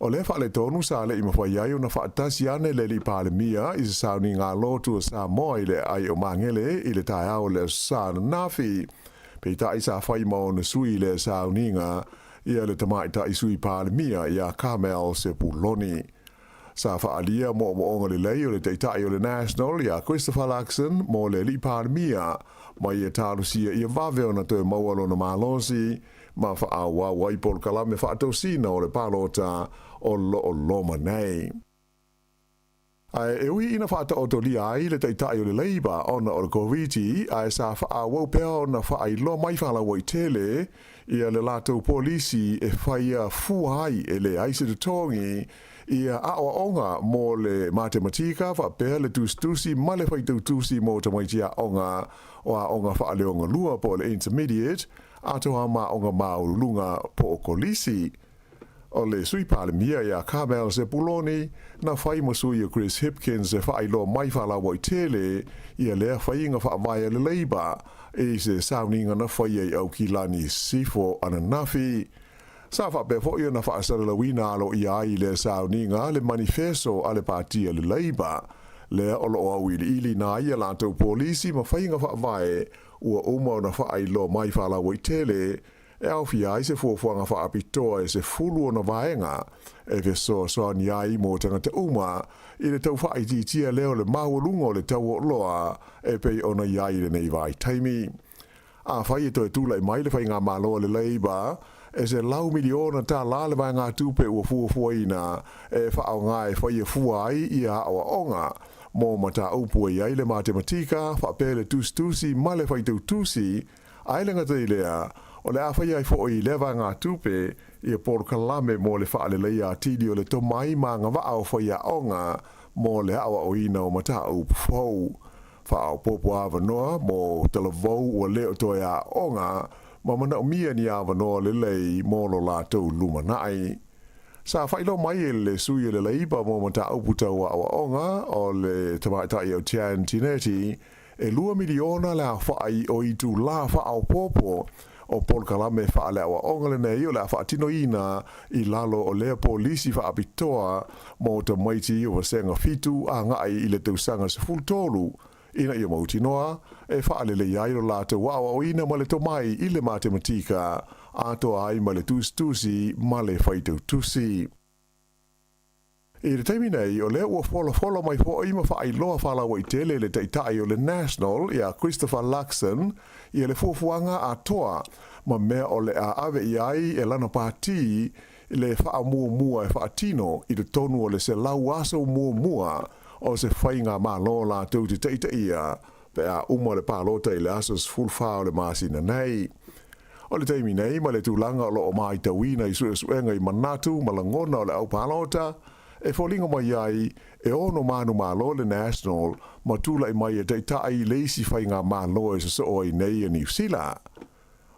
O lea faaletonu sa le i mafai ai ona faatasi ane le Alii Palemia i se sauniga lotu a Samoa i le aai o Magele i le taeao o le Aso Sa ananafi. Peitai sa fai ma ona sui i lea sauniga ia le Tamaitai Sui Palemia ia Carmel Sepuloni. Sa faaalia moomooga lelei o le Taitai o le National ia Christopher Luxon mo le Alii Palemia ma ia talosia ia vave ona toe maua lona malosi ma faaauau ai polokalame faatosina o le palota o lo o loma nei. Ae e ui ina faataotolia ai le Taitai o le Labour ona o le Koviti, ae sa faaauau pea ona faailoa mai faalauaitele ia le latou polisi e faia fua ai e leai se totogi ia aoaoga mo le matematika faapea le tusitusi ma le faitautusi mo tamaiti aoga o aoga faaleogalua po o le intermediate atoa ma aoga maualuluga po o kolisi. O le Sui Palemia ia Carmel Sepuloni na fai ma sui o Chris Hipkins e faailoa mai faalauaitele ia lea faiga faavae a le Labour i se sauniga na faia i Aukilani Sisifo ananafi. Sa faapea foi ona faasalalauina aloaia ai i lea sauniga le manifeso a le Pati a le Labour lea o lo o auiliiliina ai a latou polisi ma faiga faavae ua uma ona faailoa mai faalauaitele e aofia ai se fuafuaga faapitoa e 10 ona vaega e fesoasoani ai mo tagata uma i le tau faaitiitia lea o le maualuga o le tau o oloa e pei ona i ai i lenei vaitaimi. Afai e toe tulai mai le faigamalo a le Labour, e $100 miliona le vaegatupe ua fuafuaina e faaaoga e faia fua ai ia aoaoga mo mataupu e i ai le matematika faapea le tusitusi ma le faitautusi. Ae le gata i lea, o le a faia ai foi lea vaegatupe ia polokalame mo le faaleleia atili o le tomai ma agavaa o faiaoga mo le aoaoina o mataupu fou. Faaopoopo avanoa mo talavou ua le o toe aoga ma manaomia ni avanoa lelei mo lo latou lumanai. Sa faailoa mai e le sui o le Leipa mo mataupu tau aoaoga o le tamaitai o Jan Tinetti, e $2 miliona le aofai o itulā faaopoopo o polokalame faaleaoaoga lenei o le a faatinoina i lalo o lea polisi faapitoa mo tamaiti o vasega 7 agai i le tausaga 13 ina ia mautinoa e faalelei ai lo latou aoaoina ma le tomai i le matematika atoa ai ma le tusitusi ma le faitautusi. I le taimi nei, o lea ua folafola mai foi ma faailoa faalauaitele le Taitai o le National ia Christopher Luxon ia le fuafuaga atoa ma mea o le a ave i ai e lana pati le faamuamua e faatino i totonu o le 100 aso muamua o se faigamalo latou te taitaia pe a uma le palota i le aso 14 o le masina nei. O le taimi nei ma le tulaga o lo o matauina i suesuega i manatu ma lagona o le au palota, e foliga mai ai e ono manumalo le National ma tulai mai e taitai le isi faigamalo e sosoo ai nei e Niu Sila.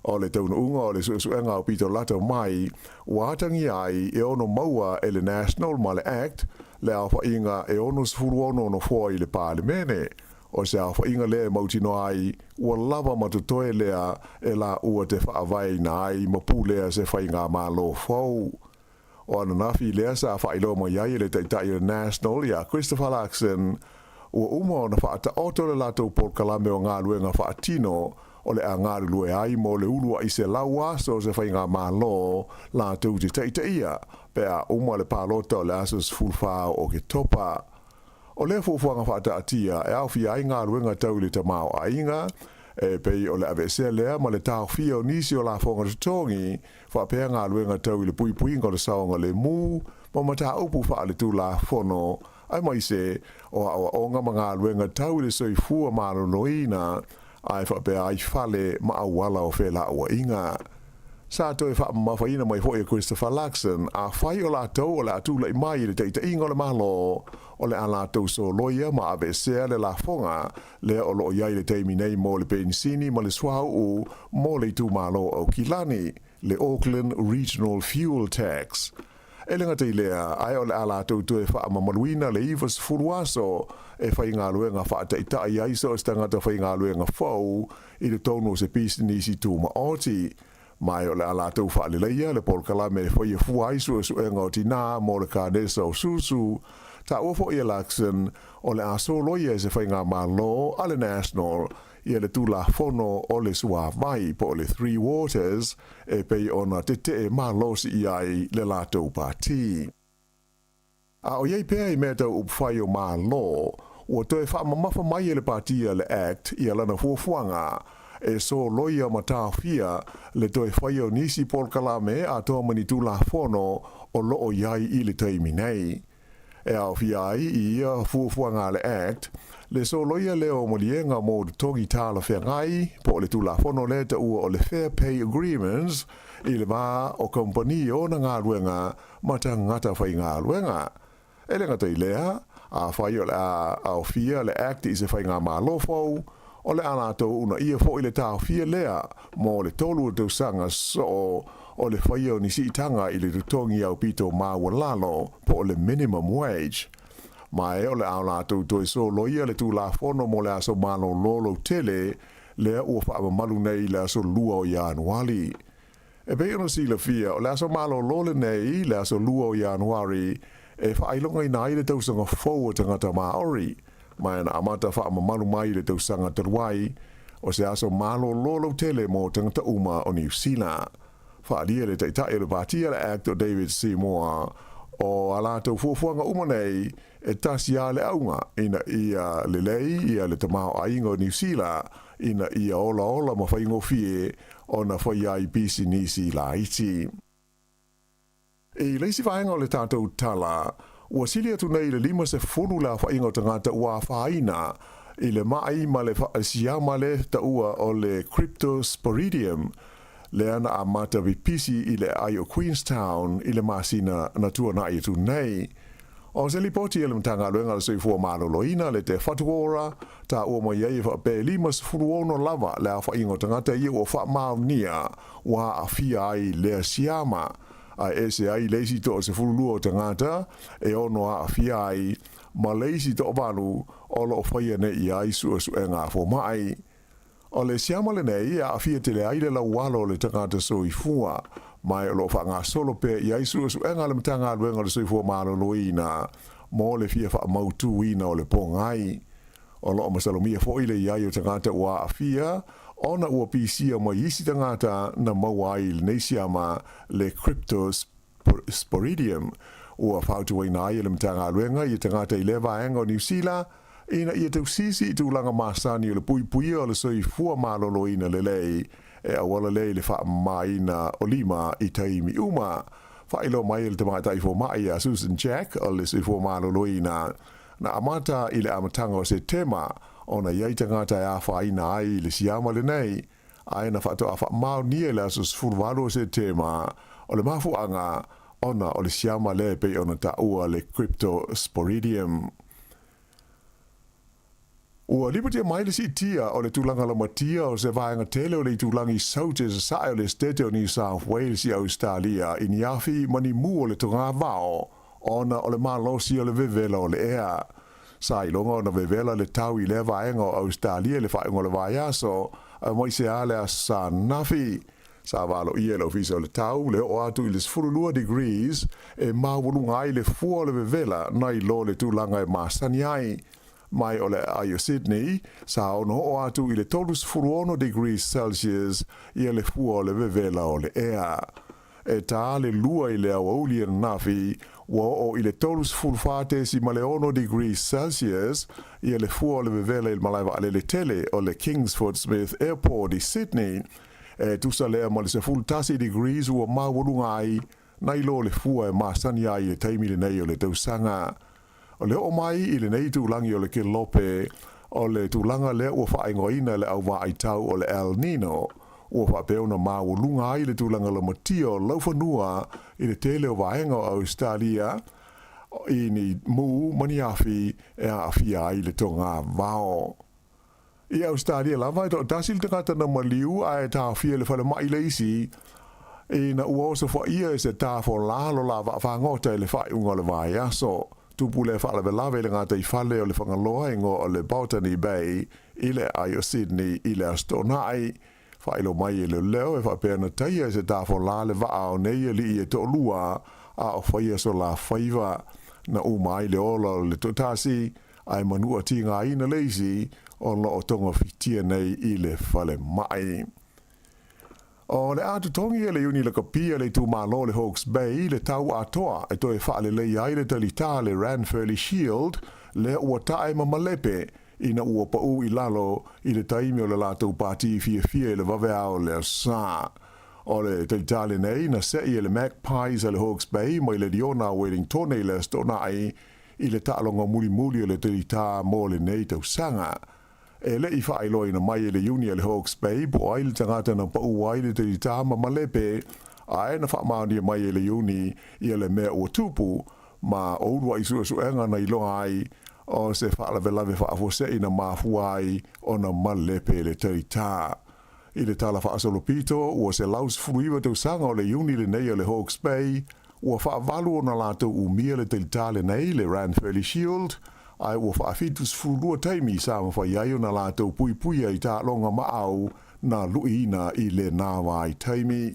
O le taunuuga o le suesuega aupito lata mai ua atagia ai e ono maua e le National ma le Act le aofaiga e 66 nofoa i le Palemene. O se aofaiga lea e mautinoa ai ua lava ma totoe lea e laua te faavaeina ai ma pulea se faigamalo fou. O ananafi lea sa faailoa mai ai e le Taitai o le National ia Christopher Luxon ua uma ona faataoto le latou polokalame o galuega faatino o le a galulue ai mo le uluai 100 aso o se faigamalo latou te taitaia pe a uma le palota o le aso 14 o Oketopa. O lea fuafuaga faataatia e aofia ai galuega tau i le tamaoaiga e pei o le aveesea lea ma le taofia o nisi o lafoga totogi faapea galuega tau i le puipuiga o le saogalemu ma mataupu faaletulafono, aemaise o aoaoga ma galuega tau i le soifua maloloina. Ae faapea ai fale ma auala o felauaiga. Sa toe faamamafaina mai foi e Christopher Luxon, afai o latou o le a tulai mai i le taitaiga o le Malo, o le a latou soloia ma aveesea le lafoga lea o lo o i ai i le taimi nei mo le penisini ma le suauu mo le itumalo o Aukilani, le Auckland Regional Fuel Tax. E le gata i lea, ae o le a latou toe faamamaluina le 90 aso e faigaluega faataitai ai so o se tagata faigaluega fou i totonu o se pisinisi tumaoti. Ma o le a latou faaleleia le polokalame e faia fua ai suesuega o tinā mo le kanesa o susu. Taua foi e Luxon, o le a soloia e se faigamalo a le National ia le Tulafono o le Suavai po o le Three Waters e pei ona tetee malosi i ai le latou pati. A o i ai pea i mea tau upufai o Malo, ua toe faamamafa mai e le pati a le act ia lana fuafuaga e soloia ma taofia le toe faia o nisi polokalame atoa ma ni Tulafono o lo o i ai i le taimi nei. E aofia ai i ia fuafuaga a le Act le soloia lea o maliega mo totogi talafeagai po o le Tulafono lea taua o le Fair Pay Agreements i le va o kamupani ona galuega ma tagata faigaluega. E le gata i lea, afai o le a aofia le Act i se faigamalo fou, o le a latou uunaia foi le taofia lea mo le 3 o tausaga soo o le faia o ni siitaga i le totogi aupito maualalo po o le minimum wage. Ma e o le a latou toe soloia le Tulafono mo le Aso Malolo Lautele lea ua faamamalu nei i le aso 2 o Ianuari. E pei ona silafia, o le aso malolo lenei, le aso 2 o Ianuari, e faailogaina ai le tausaga fou o tagata Maori, ma e na amata faamamalu mai i le tausaga talu ai, o se aso malolo lautele mo tagata uma o Niu Sila. Faaalia le taitai o le pati a le Act o David Seymour, o a latou fuafuaga uma nei, e tasi lava le auga, ina ia lelei ia le tamaoaiga o Niu Sila, ina ia olaola ma faigofie ona faia ai pisinisi laiti. I le isi vaega o le tatou tala, ua sili atu nei i le 50 le aofaiga o tagata ua afaina i le ma'i ma le siama le taua o le Cryptosporidium, lea na amata pipisi i le aai o Queenstown i le masina na tuana'i atu nei. O se lipoti a le Matagaluega o le Soifua Maloloina le Te Whatu Ora, taua mai ai e faapea e 56 lava le aofaiga o tagata ia ua faamaonia ua aafia ai lea siama, ae ese ai le isi 12 o tagata e ono aafia ai ma le isi 8 o lo o faia nei i ai suesuega a fomai. O le siama lenei e aafia tele ai le laualo o le tagata soifua, ma o lo o faagasolo pea i ai suesuega a le Matagaluega o le Soifua Maloloina mo le fia faamautuina o le pogai. O lo o masalomia foi le i ai o tagata ua aafia ona ua pisia mai isi tagata na maua ai i lenei siama le Cryptosporidium. Ua fautuaina ai e le Matagaluega ia tagata i lea vaega o Niu Sila ina ia tausisi i tulaga masani o le puipuia o le soifua maloloina lelei e auala lea i le faamamaina o lima i taimi uma. Faailoa mai e le tamaitai fomai ia Susan Jack o le Soifua Maloloina na amata i le amataga o Setema ona i ai tagata e afaina ai i le siama lenei, ae na faatoa faamaonia i le aso 18 o Setema o le mafuaaga ona o le siama lea e pei ona taua le Cryptosporidium. Ua lipotia mai le siitia o le tulaga laumatia o se vaega tele o le itulagi saute sasae o le Esetete o New South Wales i Ausetalia i ni afi ma ni mu o le togavao ona o le malosi o le vevela o le ea. Sa iloga ona vevela le tau i lea vaega o Ausetalia i le faaiuga o le vaiaso, aemaise lava le Aso Sa ananafi. Sa valoia e le Ofisa o le Tau le oo atu i le 12 degrees e maualuga ai le fua o le vevela nai lo le tulaga e masani ai. Mai o le aai o Sydney, sa ono oo atu i le 36 degrees Celsius ia le fua o le vevela o le ea. E tā le 2 i le aoauli ananafi, ua oo i le 34.6 degrees Celsius ia le fua o le vevela i le malae vaalele tele o le Kingsford Smith Airport i Sydney, e tusa lea ma le 11 degrees ua maualuga ai nai lo le fua e masani ai i le taimi lenei o le tausaga. O le oo mai i lenei itulagi o le Kelope, O le tulaga lea ua faaigoaina e le au vaai tau o le El Nino, ua faapea ona maualuga ai le tulaga lamatia o laufanua i le tele o vaega o Ausetalia i ni mu ma ni afi e aafia ai le togavao. I Ausetalia lava, e toatasi le tagata na maliu ae taofia i le falemai le isi, ina ua osofaia e se tafolā lo la vaafagota i le faaiuga o le vaiaso. Tupu lea faalavelave i le gataifale o le Fagaloa e igoa o le Botany Bay i le aai o Sydney i le Aso Toonai. Faailoa mai e leoleo e faapea na taia e se tafolā le vaa o nei alii e toalua a o faia so la faiva. Na uma ai le ola o le toatasi ae manua tigaina le isi o lo o togafitia nei i le falemai. O le a totogi e le Iuni Lakapi a le itumalo o le Hawke's Bay le tau atoa e toe faaleleia ai le talitā le Ranfurly Shield lea ua tae ma malepe ina ua pau i lalo i le taimi o le latou pati fiafia i le vaveao o le Aso Sa. O le talitā lenei na se'i e le Magpies a le Hawke's Bay mai le Liona a Wellingtone i le Aso Toonai i le taaloga mulimuli o le talitā mo lenei tausaga. E le i faailoaina mai e le Iuni a le Hawke's Bay po o ai le tagata na pau ai le talitā ma malepe, ae na faamaonia mai e le Iuni ia le mea ua tupu, ma o uluai suesuega na iloa ai o se faalavelave faafuasei na mafua ai ona malepe le talitā. I le tala faasolopito, ua 119 tausaga o le Iuni lenei a le Hawke's Bay, ua faavalu ona latou umia le talitā lenei, le Ranfurly Shield, ae ua faafitusefululua taimi sa mafai ai ona latou puipuia i taaloga maau na luiina i lena vaitaimi.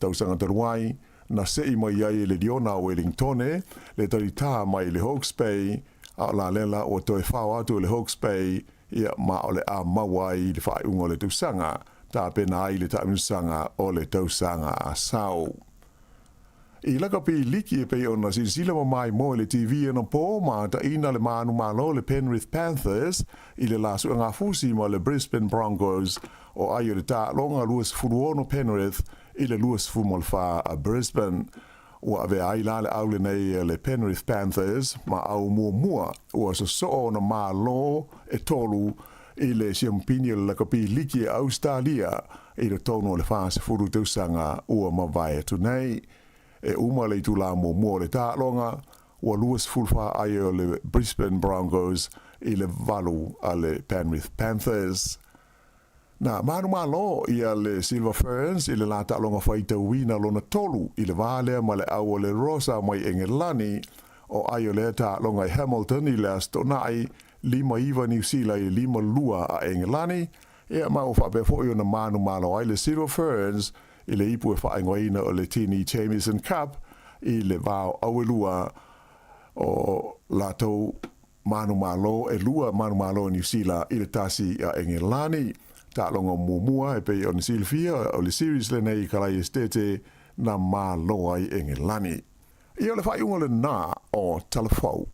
Tausaga talu ai, na se'i mai ai e le Liona o Wellingtone le talitā mai le Hawke's Bay, a o lalela ua toe fao atu e le Hawke's Bay ia ma o le a maua ai i le faaiuga o le tausaga, tapena ai le taamilosaga o le tausaga a sau. I lakapi liki e pei ona silasila ma maimoa i le TV anapo ma taina le manumalo le Penrith Panthers i le la suegafusi ma le Brisbane Broncos o ai o le taaloga 26 Penrith i le 24 a Brisbane. Ua avea ai la le au lenei le Penrith Panthers ma au muamua ua sosoo ona malo e tolu i le siamupini o le lakapi liki e Ausetalia i totonu o le 40 tausaga ua mavae atu nei. E uma le itulā muamua o le taaloga, ua 24 ai o le Brisbane Broncos i le 8 a le Penrith Panthers. Na manumalo ia le Silver Ferns i le la taaloga faitauina lona tolu i le va lea ma le au o le Rosa mai Engelani, o ai o lea taaloga i Hamilton i le Aso Toonai, 5-9 Niu Sila i le 5-2 a Engelani, ia ma ua faapea foi ona manumalo ai le Silver Ferns i le ipu e faaigoaina o le Tini Jamieson Cup i le vao auelua o latou manumalo e lua manumalo e Niu Sila i le 1 a Engelani. Taaloga muamua e pei ona silafia o le series lenei i Kalai Esitete na malo ai Engelani. Ia o le faaiuga lena o Talafou.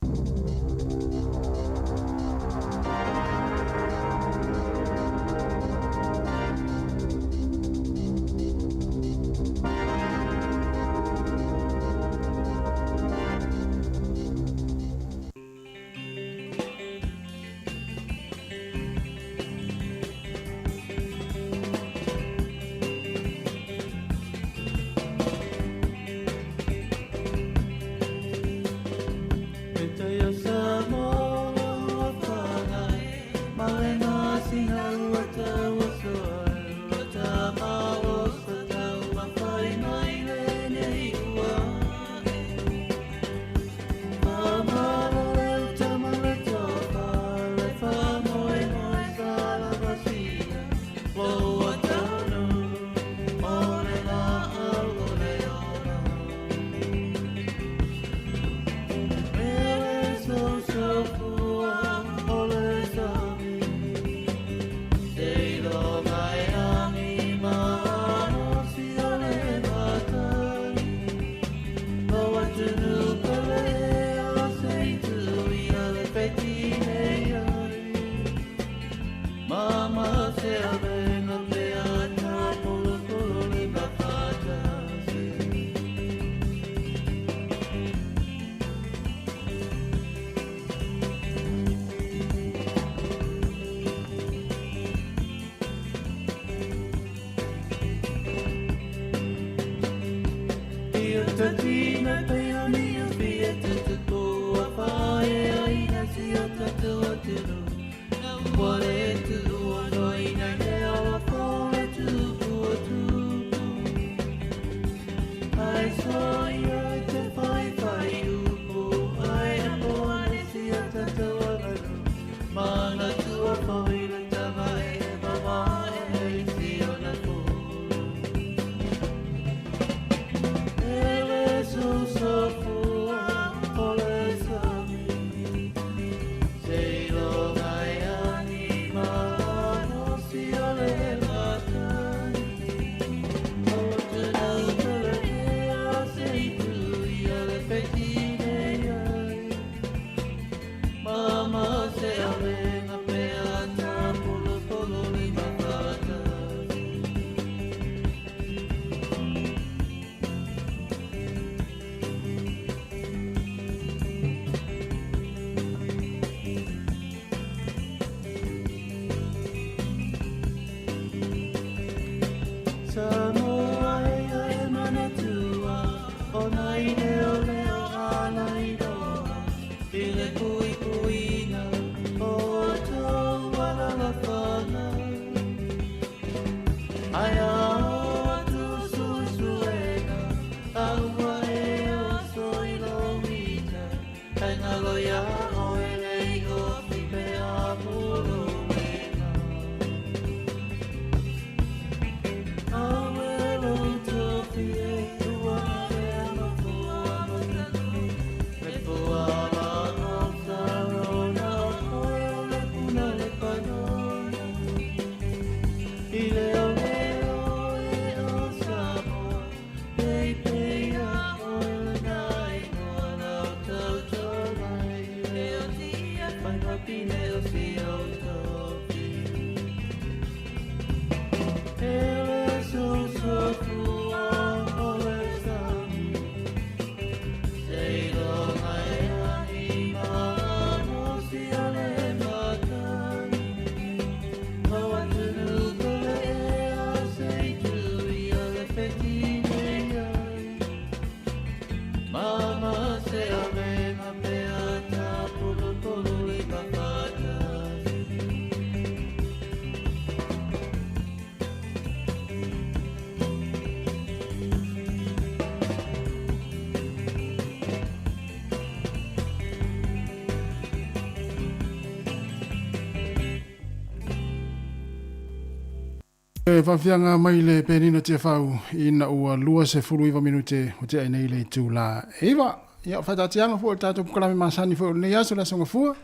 E faafiaga mai le penina tiafau ina ua 29 minute o tea nei le itulā 9. Ia, o faataatiaga foi o le tatou pukalame masani foi o lenei aso le aso gafua,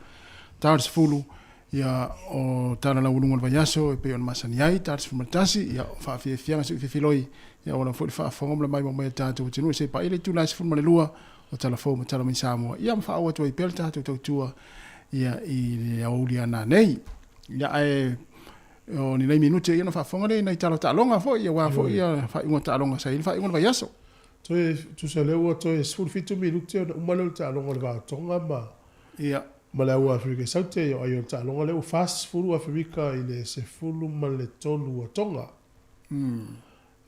ta o le 10, ia o tala laualuga o le vaiaso e pei ona masani ai, ta le 11, ia o faafiafiaga sui fefiloi, ia ua lava foi le faafofoga ma le maimoa mai a le tatou atunuu se i paia le itulā 12 o tala fou ma tala mai Samoa, ia ma faaauau atu ai pea le tatou tautua ia i le aoauli a nanei. Ia ae O ni nai minute ia ona faafofoga lea i nai tala o taaloga foi, aua foi ia faaiuga o taaloga sa i ai le faaiuga o le vaiaso. Toe, tusa lea ua toe 17 minute ona uma lea o le taaloga o le Vaa o Tonga ma, Ia. ma le Au Aferika i Saute, ia ai o le taaloga lea ua 40 Aferika i le 13 a Tonga.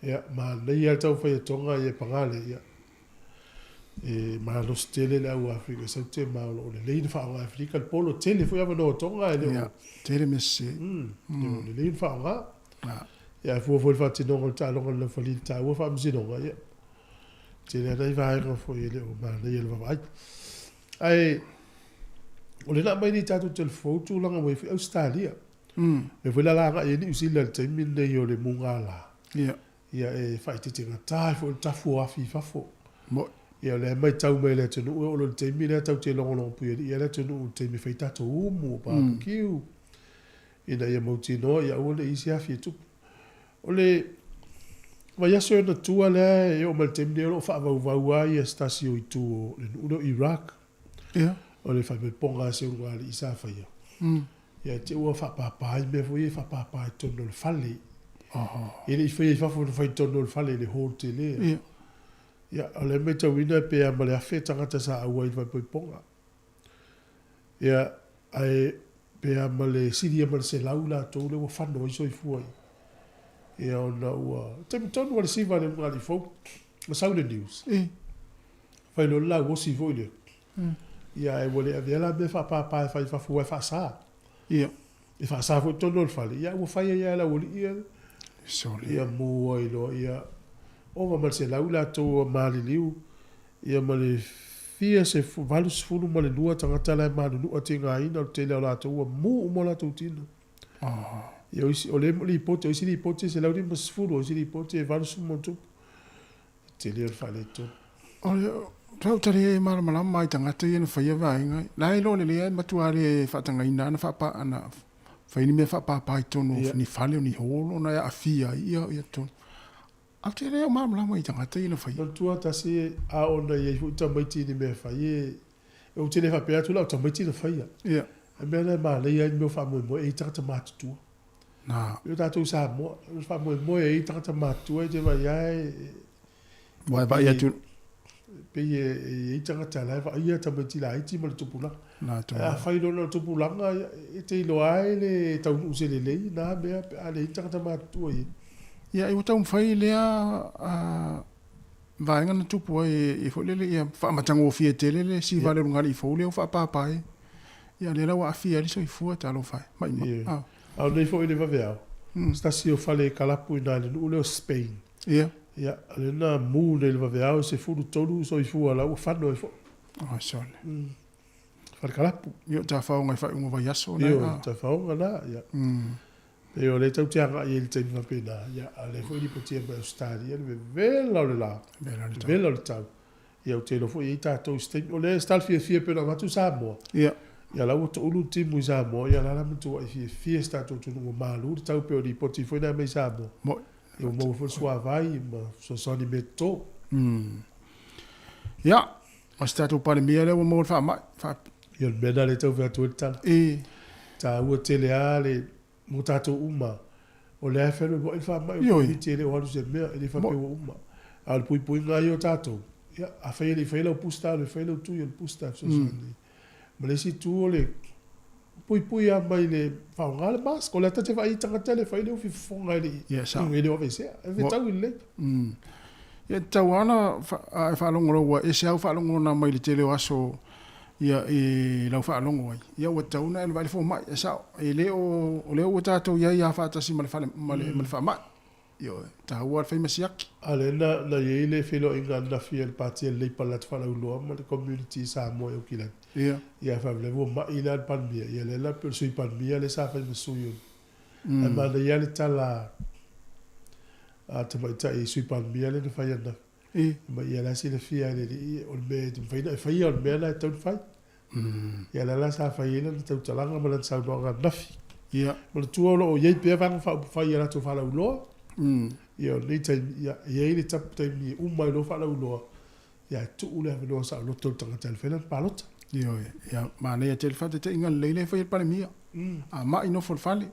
Ia, manaia le taumafai a Tonga ia e paga lea, ia, e malosi tele le au Aferika i Saute ma o lo o lelei ona faaaoga e Aferika le polo. Tele foi avanoa o Tonga e le o... Ia, tele mea sese. E le o lelei ona faaaoga. Ia, ae fua foi i le faatinoga o le taaloga i le laufali i le taua faamasinoga, ia, tele lava nai vaega foi e le o manaia i le vaavaai. Ae, o lena aumai nei tatou telefou tulaga ua i ai foi Ausetalia. Mea foi la la agai ai Niu Sila i le taimi lenei o le mugala. Ia. Ia e faaeteetegatā ai foi le tafu o afi i fafo. Mo'i. Ia o lea e matau mai e le atunuu e oo loa i le taimi lea tatou te logologo puialii ai le atunuu i le taimi e fai ai tatou umu, barbecue, ina ia mautinoa ia aua ne i i ai se afi e tupu. O le vaiaso e ona tua lea e oo mai i le taimi lenei o lo o faavauvau lava ia se tasi o itu o le nuu lea o Iraq. Ia. O le faaipoipoga a se ulugalii sa faia. Ia te ua faapāpā ai mea foi ia e faapāpā i totonu o le fale. E le i faia i fafo, na fai i totonu o le fale i le hall tele. Ia. Ia, o lea e matauina pe a ma le 1,000 tagata sa auai i le faaipoipoga. Ia, ae pe a ma le silia ma le 100 latou lea ua fano ai soifua ia. Ia, ona ua... taimi tonu lava le siva a le ulugalii fou, na sau le news. Ia. Fai loa le lauosi foi lea. Ia ae ua le avea la mea faapāpā e fai i fafo aua e faasa. Ia. E faasa foi i totonu o le fale, ia ua fai ai lava e le aualii ia. Sole. Ia mu ai loa, ia. Ova ma le 100 i latou ua maliliu, ia ma le fia 82 tagata la e malunua tigaina, o le tele o latou ua mu uma o latou tino. Ia o isi, o le lipoti, o isi lipoti e 150, o isi lipoti e 80 ma ona tupu. Tele o le faaletonu. O le tau tali e malamalama i tagata ia na faia vaega. La e iloa lelei lava e matua le faatagaina na faapa na fai ni mea faapapa i totonu o ni fale o ni hall ona e aafia ai ia ia totonu. Ae ou te le o malamalama i tagata ia na faia. Manatua tasi a ona i ai foi tamaiti i ni mea e fai e ou te le faapea atu la o tamaiti na faia. Ia. A mea la e manaia ai ni mea o faamoemoe e i ai tagata matutua. Na. O tatou i Samoa, o le faamoemoe e i ai tagata matutua e te vaai lava e Ua e vaai atu. Pei e i ai tagata la e vaaia tamaiti laiti ma le tupulaga. Na tonu. Ae afai loa na o le tupulaga, e te iloa lava e le taunuu se lelei na mea pe a leai ni tagata matutua i ai. Ia, ua taumafai lea vaega na tupu ai foi lele ia faamatagofie tele le siva le ulugalii fou lea ua faapapa ai. Ia lea la ua aafia ai le soifua, talofa e, maimai. A o lenei foi i le vaveao, se tasi o fale kalapu i ina i le nuu lea o Spain. Ia. Ia, o lea na mu nei i le vaveao e 13 soifua la ua fano ai foi. Oi sole. Fale kalapu. Ia, o tafaoga i faaiuga o vaiaso na. Ia, o tafaoga na, ia. Pei o lea e tau te agai ai i le taimi faapena, ia, a o lea foi e lipotia mai Ausetalia le vevela o le la, vevela o le tau. Ia, ou te iloa foi e i ai tatou i se taimi. O lea e style fiafia pei ona avatu Samoa. Ia. Ia, la ua toulu le timu i Samoa, ia la la matuai fiafia si tatou atunuu ua malu le tau pei o lipoti foi na aumai i Samoa. Moi. Ia, ua maua foi le suavai ma fesoasoani i mea toto. Ia, o si tatou Palemia lea ua maua le faamai, faa. Ia, o le mea lena lea e tau fai atu ai le tala. E. Taua tele lava le, mo tatou uma, o lea e feloiloai le faamai o le Koviti e le o alu se mea, e le faapea ua uma. A o le puipuiga lava ia o tatou, ia, afai e le i faia lau booster, alu e fai lau tui o le booster e fesoasoani ai. Ma le isi itu o le puipui lava mai le faaaoga le mask. O lea ta te vaai i tagata e le fai le ufi fofoga e le i, e le o aveesea. E fetaui lelei. Ia, e tatau lava ona a e faalogo loa ua ese au faalogona mai le tele o aso ia i lau faalogo ai, ia ua tatau ona e alu vaai le fomai. E sao, e le o, o lea ua tatou i ai lava faatasi ma le fale, ma le, ma le faamai. Ioe, e taua le fai ma siaki. A lea na, na i ai le feiloaiga ananafi a le Pati a le Leipa Latu Faalauiloa ma le Community i Samoa i Aukilani. Ia. Ia, faapea ua mai la le Palemia, ia lea la pei o le Sui Palemia lea sa fai ma sui o le. Ae manaia lava le tala a tamaitai Sui Palemia lea na fai ananafi. Ma ia la e silafia e le alii, o le mea e mafai ona e faia, o le mea la e tatau ona fai. Ia lea la sa fai ai lana tautalaga ma lana saunoaga ananafi. Ia. Manatua o lo o i ai pea vaega faaupufai i a latou faalauiloa. Ia o lenei taimi, ia, e i ai le taimi e uma ai loa faalauiloa, ia e tuu le avanoa saoloto i le tagata e alu fai lana palota. Ioe, ia manaia tele faataitaiga lelei lea e fai e le Palemia. A mai nofo i le fale.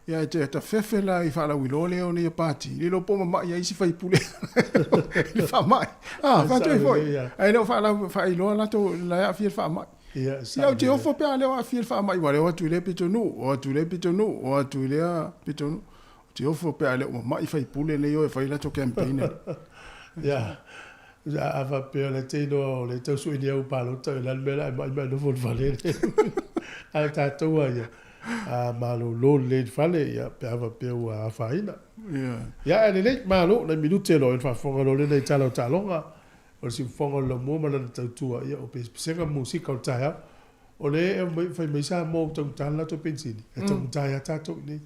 Ia e te tafefe la i faalauiloa lea o nei pati, le iloa po o mamai ai isi faipule i le faamai. Ah, faatoi foi. Ae le o faalau faailoa latou la e aafia i le faamai. Ia, Ia ou te ofo pe a le o aafia i le faamai, ua le o atu i lea pitonuu, o atu i lea pitonuu, o atu i lea pitonuu. Ou te ofo pe a le o mamai faipule nei o e fai latou campaign. Ia, A faapea o lea e te iloa o lea e tau sue ni au palota, o le a le mea la e mai mai nofo i le fale. A o tatou lava ia, a malolo lelei i le fale, ia, pe a faapea ua afaina. Ia, ae lelei, malo, nai minute loa, ona faafofoga loa lea i tala o taaloga, o le siufofoga o le laumua ma lana tautua, ia, o pesepesega ma musika o le taeao. O lea e fai mai Samoa ua taugata le latou penisini, e taugata ai lava tatou i inei.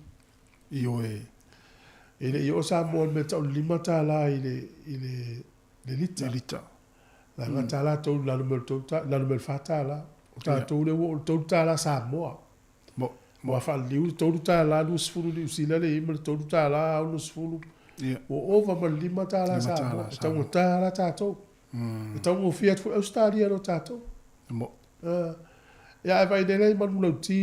Ioe. E le i oo Samoa i le mea tau le $5 i le, i le, le lita. Le lita. Leaga tala tolu lalo mai o le tolu lalo mai o le $4. O tatou lea ua oo i le $3 Samoa. Mo. Ua faaliliu le $3.20 Niu Sila lea e i ai ma le $3.60. Ia. Ua ova ma le $5 Samoa. E taugata la tatou. E taugofie atu foi Ausetalia i lo tatou. Mo. Ia ae vaai nei la i manulauti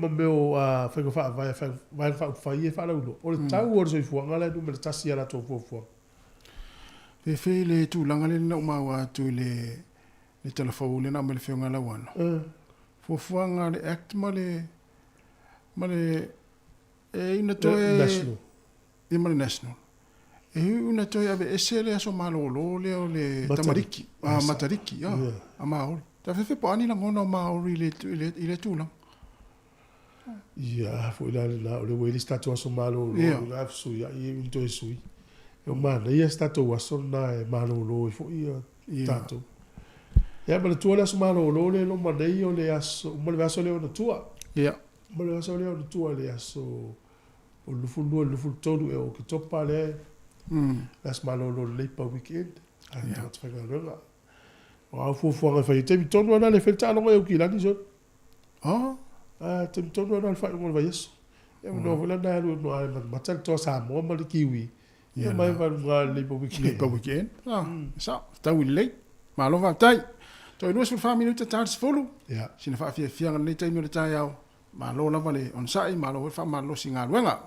ma mea o faiga faavae a Vaega Faaupufai ia e faalauiloa, o le tau o le soifuaga la e numera tasi i a latou fuafuaga. Fefe le tulaga lea na ou maua atu i le le tala fou lea na aumai e le Afioga ia Lauano. Fuafuaga a le Act ma le ma le e ina toe National. Ia ma le National. E ui ina toe aveese le aso malolo lea o le tamariki, a Matariki, a, a Māori. Ta fefe po o a ni lagona o Māori i le, i le, i lea tulaga. Ia, a foi la lena, o lea ua i ai le isi tatou aso malolo, yeah. la fesuiai e ui toe sui. E manaia se tatou aso lena e malōlō ai foi tatou. Ia manatua le aso malōlō lea e loma nei o le aso, uma le vaiaso lea ona tua. Uma le vaiaso lea ona tua le aso o le 22 i le 23 ea o Oketopa lea, le aso malōlō o le Labour Weekend a tagata faigaluega. O au fuafuaga e fai ai, taimi tonu lava lena e fai le taaloga i Aukilani sole. A, taimi tonu lava lena o le faaiuga o le vaiaso. Ia manatua foi la na e alu ai e matamata le Toa Samoa ma le Kiwi. Ia mai ma luga le Labour Weekend. Labour Weekend. Ah, sao, tau i lelei. Malo faafetai. Toe 24 minute ta le 10. Sina faafiafiaga lenei taimi o le taeao. Malo lava le onosai, malo foi le faamalolosi i galuega.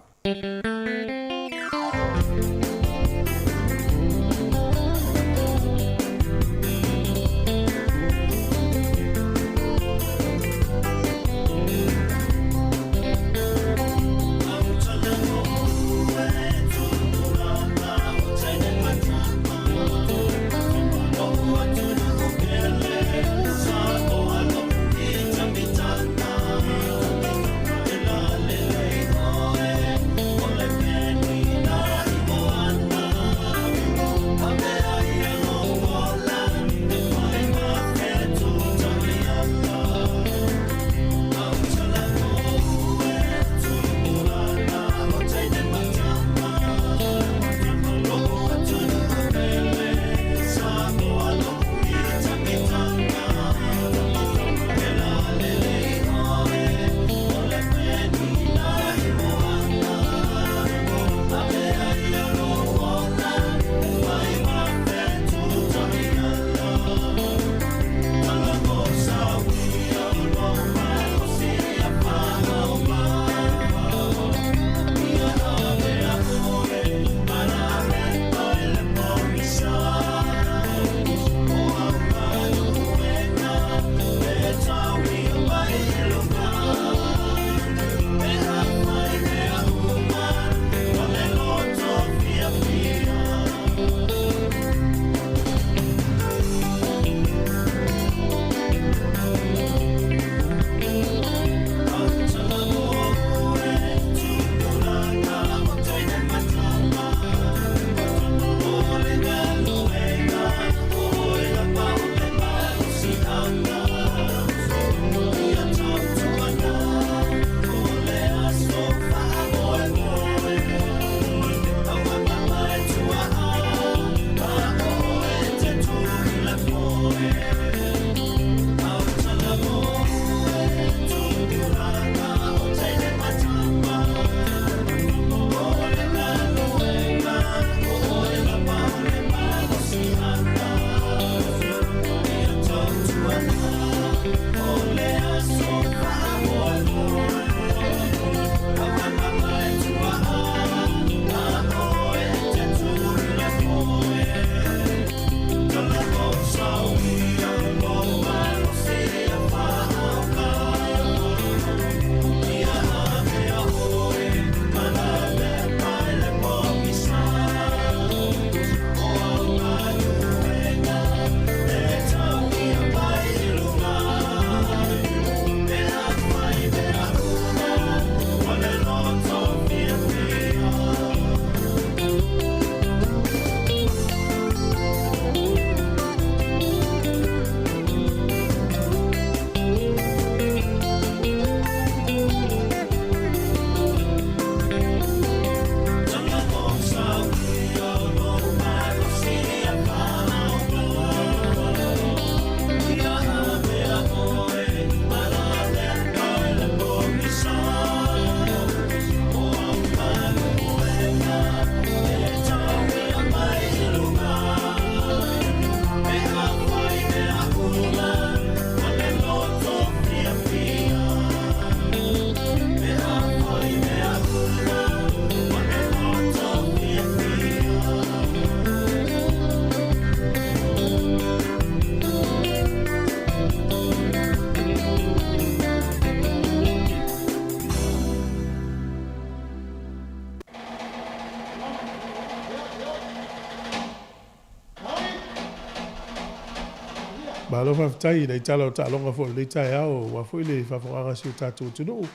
Malo faafetai i nai tala o taaloga foi o lenei taeao aua foi le faafofogaaga a si o tatou atunuu.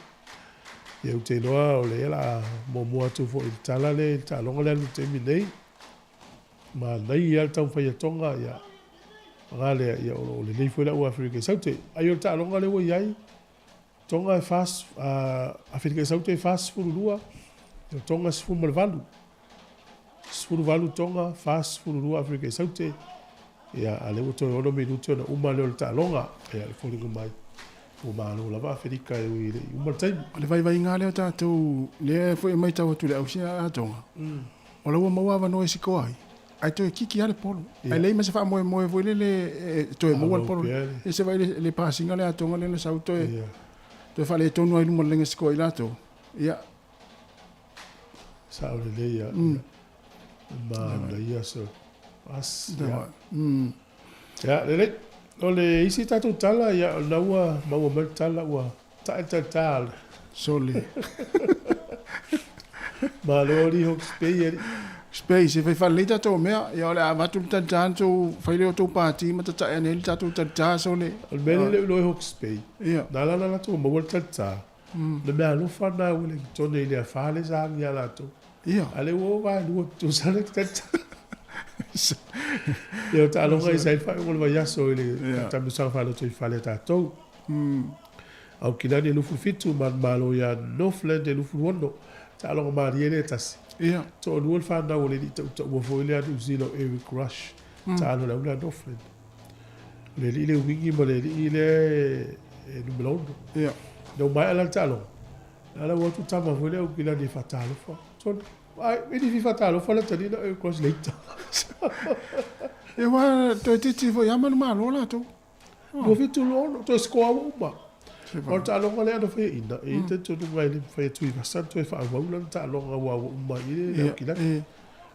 Ia ou te iloa o lea o le a muamua atu foi i le tala lea i le taaloga lea e alu i le taimi nei. Manaia lava le taumafai a Tonga, ia, paga lea, ia, o lo o lelei foi le au Aferika i Saute. Ai o le taaloga lea ua i ai, Tonga e 40, Aferika i Saute e 42, ia Tonga e 18. 18 Tonga, 42 Aferika i Saute. Ia, a lea ua toe 6 minute ona uma lea o le taaloga. Ia, e foliga mai, ua malo lava Aferika e ui e le i uma le taimi. O le vaivaiga lea o tatou, lea foi e matau atu i le ausia a Tonga, o la ua maua avanoa e sikoa ai, ae toe kiki lava le polo. Ae leai ma se faamoemoe foi lele e toe maua le polo. Ia se vaai le pasiga lea a Tonga lea na sau toe toe faaletonu ai i luma o le laina sikoa i latou. Ia. Sao lelei ia. Manaia so. As. Ia. Ia, lelei. O le isi tatou tala, ia, o lena ua maua mai le tala ua tae le talitāla. Sole. Malo alii Hawke's Bay alii. Space, e fai faalelei tatou mea. Ia o le a avatu le talitā na tou fai lea o tou pati ma tatae ane ai le tatou talitā sole. O le mea lea e le o iloa e Hawke's Bay, na ala la latou maua le talitā, le mea alofa na Wellington i le afa lea sa agi ia latou. Ia. A lea ua ova e lua tusa le talitā. Ia o taaloga ia sa i le faaiuga o le vaiaso i le taamilosaga faalotoifale a tatou. Aukilani e 27, manumalo ia Northland e 26. Taaloga malie lea e tasi. Ia. Toalua le fanau o le alii tautaua foi lea a Niu Zila o Eric Rush. Taalo i le au lea a Northland. O le alii le uwingi ma le alii lea e numera 6. Ia. Ina ua maea la le taaloga, na ala ua o atu tama foi lea Aukilani e faatalofa. Sole, ai, e le fia faatalofa le atalii na o Eric Rush leita. Ia aua toeitiiti foi lava manumalo latou. 27 26, toe score ua uma. O le taaloga lea na faiaina, e i ai le talitonuga e le mafai e Tuivasa ona toe faaauau lana taaloga aua ua uma i le Aukilani.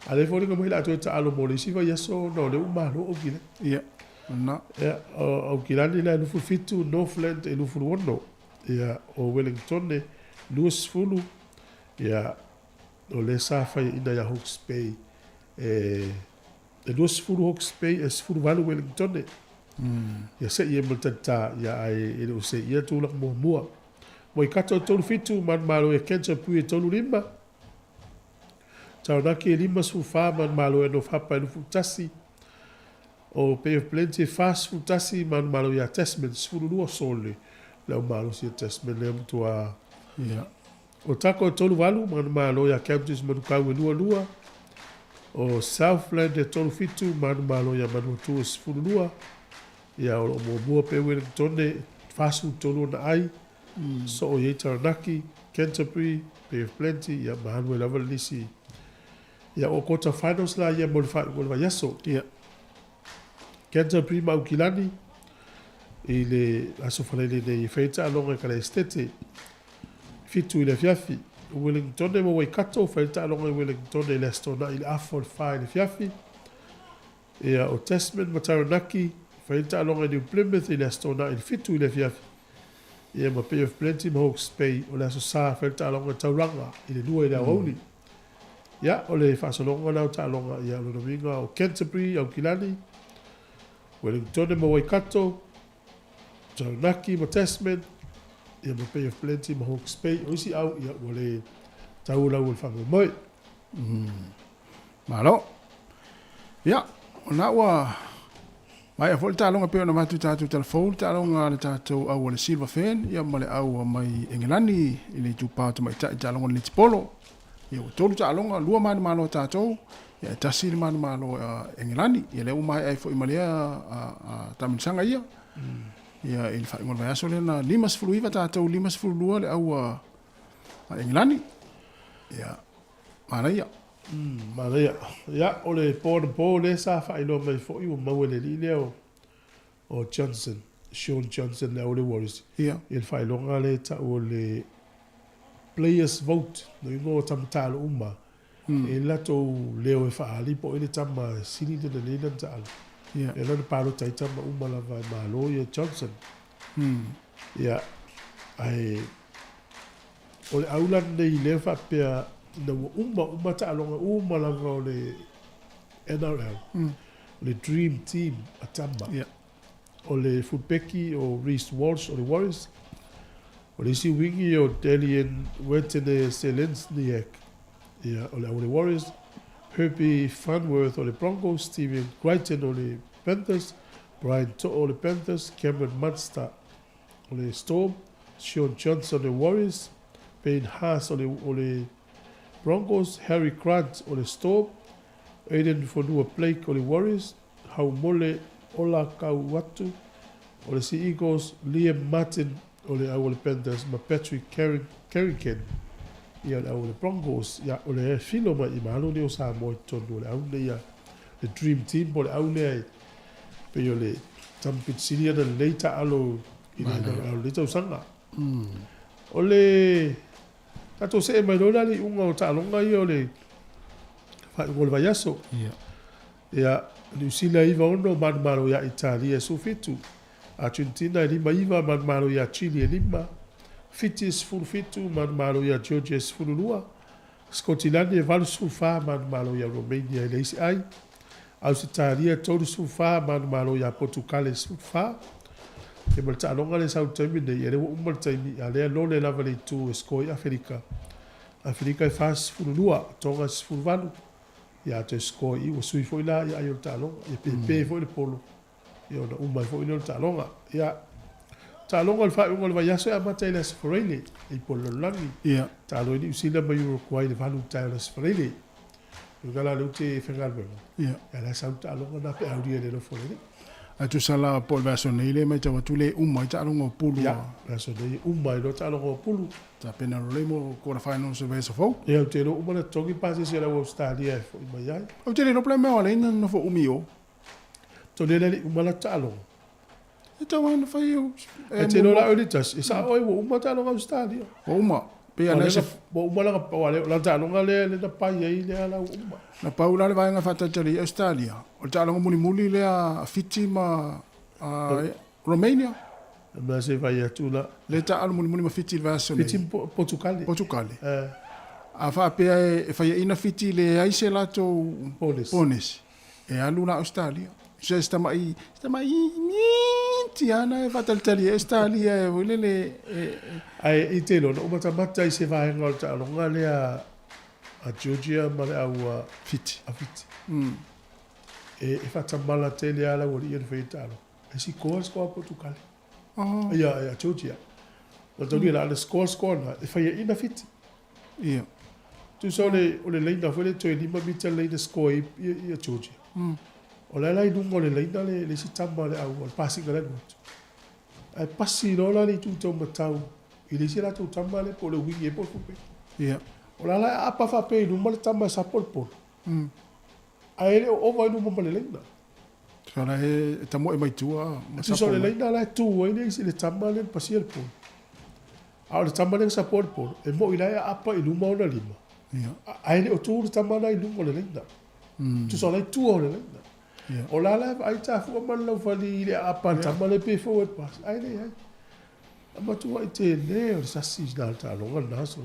A o lea e foliga mai o le a toe taalo mo le isi vaiaso ona o lea ua malo Aukilani. Ia, lena. Ia, o Aukilani la e 27, Northland e 26, ia, o Wellington e 20, ia, o lea sa faiaina ia Hawke's Bay e E 20 Hawke's Bay, e 18 Wellington. Ia se'i ai ma le talitā, ia ae e le o se'ia le tulaga muamua. Waikato e 37, manumalo ia Canterbury e 35, Taranaki e 54, manumalo ia North Harbour e 21, o Bay of Plenty e 41, manumalo ia Tasman 12, sole le au malosi a Tasman lea matua. Ia. Otago e 38, manumalo ia Counties Manukau e 22, o Southland e 37, manumalo ia Manuatu e 12, ia o lo o muamua pea Wellington e 43 ona ai, soo i ai Taranaki, Canterbury, Bay of Plenty, ia ma alu ai lava le lisi. Ia o quarter finals la ia mo le faaiuga o le vaiaso. Ia. Canterbury ma Aukilani i le aso Faraile nei e fai ai taaloga i Kalaesetete. 7 i le afiafi. O Wellingtone ma Waikato, fai le taaloga i Wellingtone i le Aso Toonai i le afa o le 4 i le afiafi. Ia, o Tasman ma Taranaki, fai le taaloga i New Plymouth i le Aso Toonai i le 7 i le afiafi. Ia, ma Bay of Plenty ma Hawke's Bay, o le Aso Sa, fai le taaloga i Tauranga i le 2 i le aoauli. Ia, o le faasologa lea o taaloga, ia, o lona uiga o Canterbury, Aukilani, Wellingtone ma Waikato, Taranaki ma Tasman, ia ma Bay of Plenty ma Hawke's Bay. O isi au, ia, ua le tau lau o le faamoemoe. Malo. Ia, o lena ua maea foi le taaloga pei ona avatu i tatou tala fou, le taaloga a le tatou au a le Silver Fern, ia ma le au mai Engelani i le itupa o tamaitai taaloga o le netipolo. Ia ua tolu taaloga, lua manumalo a tatou, ia e tasi le manumalo a Engelani. Ia lea ua maea ai foi ma lea taamilosaga ia. Ia i le faaiuga o le vaiaso lea na 59 tatou, 52 le au a Engelani. Ia, manaia. Manaia. Ia, o le po anapo lea sa faailoa mai foi ua maua e le alii lea o Johnson, Shaun Johnson le au o le Warriors. Ia. Ia le faailoga lea e tau o le Players Vote, le uiga o tama taalo uma, e i ai le latou leo e faaali po o ai le tama e sili ona lelei lana taalo. Ia. Lea la na palota ai tama uma lava e malo ia Johnson. Ia, ae o le au la lenei lea faapea ina ua uma uma taaloga uma lava o le NRL, o le Dream Team a tama. Ia. O le fulpeki o Reece Walsh o le Warriors, o le isi wingi o Dalian Wetene Selensniak, ia, o le au o le Warriors, Herbie Farnworth o le Broncos, Stephen Crichton o le Panthers, Brian To'o o le Panthers, Cameron Munster o le Storm, Shaun Johnson o le Warriors, Payne Haas o le, o le Broncos, Harry Grant o le Storm, Aiden Fonua Blake o le Warriors, Haumole Olakau'atu o le Sea Eagles, Liam Martin o le au o le Panthers ma Patrick Carrigan ia o le au o le Broncos. Ia, o le filo mai i malo nei o Samoa i totonu o le au nei a le Dream Team po o le au lea e pei o le tama pito sili ona lelei taalo i le tausaga. O le tatou see mai loa la le iuga o taaloga ia o le faaiuga o le vaiaso. Ia, Niu Sila e 96 manumalo iā Italia e 17, Argentina e 59 manumalo iā Chile e 5, Fiti e 17 manumalo iā Georgia e 12, Sikotilani e 84 manumalo iā Romania e leai se ai, Ausetalia e 34 manumalo iā Potukale e 14. Ia ma le taaloga lea e sau i le taimi lenei, ia lea ua uma le taimi, a lea e lole lava le itu e score ai Aferika. Aferika e 42, Tonga e 18. Ia toe score i i, ua sui foi la ia ai o le taaloga. Ia pepe foi le polo, ia ona uma ai foi lea o le taaloga. Ia, taaloga o le faaiuga o le vaiaso e amata i le Aso Faraile, i po le lalolagi. Taalo ai Niu Sila ma Uruguay i le 8 i le taeao o le Aso Faraile. Lona la lea ou te faigaluega, ia la e sau le taaloga lena pe a aulia i le alofa o le Alii. Ae tusa la po o le vaiaso nei lea e matau atu le uma ai taaloga o pulu. Ia, vaiaso nei e uma ai loa taaloga o pulu. Tapena loa lea mo quarter finals o le vaiaso fou. Ia, ou te iloa uma na totogi pasese a le au Ausetalia e foi mai ai. Ou te le iloa po o le a le mea o ala ai na nofo umi i o. Tonu le alii uma latou taaloga. E tau lava na fai o. E te iloa la oe le tasi, e sao oe ua uma taaloga Ausetalia. Ua uma. Pei a se ua uma lana lana taaloga lea lea na pai ai lea la ua uma. Na pau la le vaega faatalitali i Ausetalia, o le taaloga mulimuli lea a Fiti ma Romania. Ma se vai atu la. Le taalo mulimuli ma Fiti i le vaiaso nei. Fiti ma Potukale. Potukale. A faapea e faiaina Fiti leai se latou bonus. E alu la Australia. Se se tamai, se tamai miti ana e faatalitali ai Australia e foi lele e. Ae i te iloa na ou matamata i se vaega o le taaloga lea a Georgia ma le au a Fiti. A Fiti. E faatamala tele lava le aualii ia na fai ai le taaloga. E sikoa le sikoa a Potukale. Oh. Ia, ia Georgia. Na taulia la, na sikoa le sikoa na, e faiaina Fiti. Ia. Tusa o le, o le laina foi lea toe 5 mita le laina score ai ia, ia Georgia. O la e la i luga o le laina le, le isi tama le au, o le pasiga le alu atu. Ae pasi loa la le itu taumatau i le isi latou tama lea po o le wing ea po o le fullback. Ia. O la la e aapa faapea i luma le tama e sapo le polo. Ae le o ova i luma ma le laina. Tusa la e tamoe mai tua ma sapo. Tusa o le laina la e tu ai le isi le tama lea na pasia le polo. A o le tama lea na sapo le polo, e moi la e aapa i luma ona lima. Ia. Ae le o tu le tama la i luga o le laina. Tusa o la i tua o le laina. Ia. O la la e vaai tafua ma le laufali i le aapa a le tama lea pe forward pass. Ae leai. A matuai tele o le sasi i na taaloga lena aso.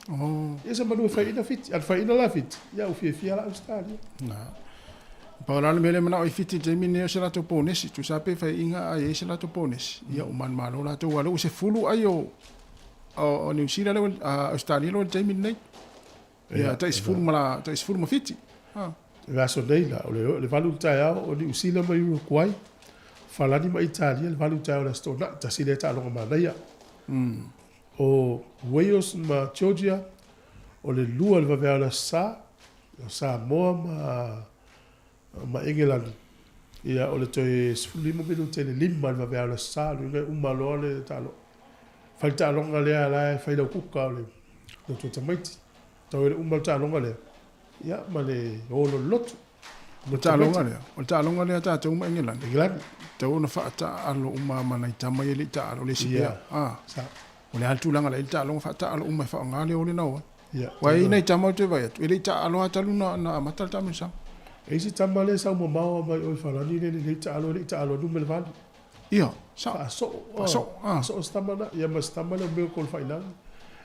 Oh. Ia se manu e faiaina Fiti. A na faiaina la Fiti, ia ua fiafia la Ausetalia. Na. Pau la le mea lea manao i Fiti i le taimi lenei o se latou ponesi. Tusa pe faiaina a i ai se latou ponesi. Ia ua manumalo latou aua lea ua sefulu ai o o Niu Sila lea ua Ausetalia lea ua i le taimi lenei. Ia tai sefulu ma la tai sefulu ma Fiti. Ha. Le aso nei la, o le 8 i le taeao o Niu Sila ma Uruguay, Falani ma Italia le 8 i le taeao o le Aso Toonai, tasi lea taaloga manaia. O Wales ma Georgia, o le 2 i le vaveao o le Aso Sa, o Samoa ma ma Engelani. Ia, o le toe 15 minute i le 5 i le vaveao o le Aso Sa, lona uiga e uma loa le taaloga. Fai le taaloga lea la e fai lau kuka o le lotu o tamaiti. Tau ai le uma o le taaloga lea, ia ma le o loa i le lotu. O le taaloga lea, o le taaloga lea a tatou ma Engelani. Engelani. Tatau ona faataalo uma ma nai tama ia e le i taalo le isi pea. Ah. Sa. O le a le tulaga la i le taaloga faataalo uma e faaaoga le o le na o ai. Ia. Aua e i ai nai tama ou te vaai atu, e le i taalo lava talu na amata le taamilosaga. E i ai si tama lea e sau mamao mai o i Falani lea e le i taalo, e le i taalo e numera 8. Ia, sao. Faasoo. Faasoo, ah. Faasoo si tama na. Ia ma si tama lea o Miracle Faiilagi.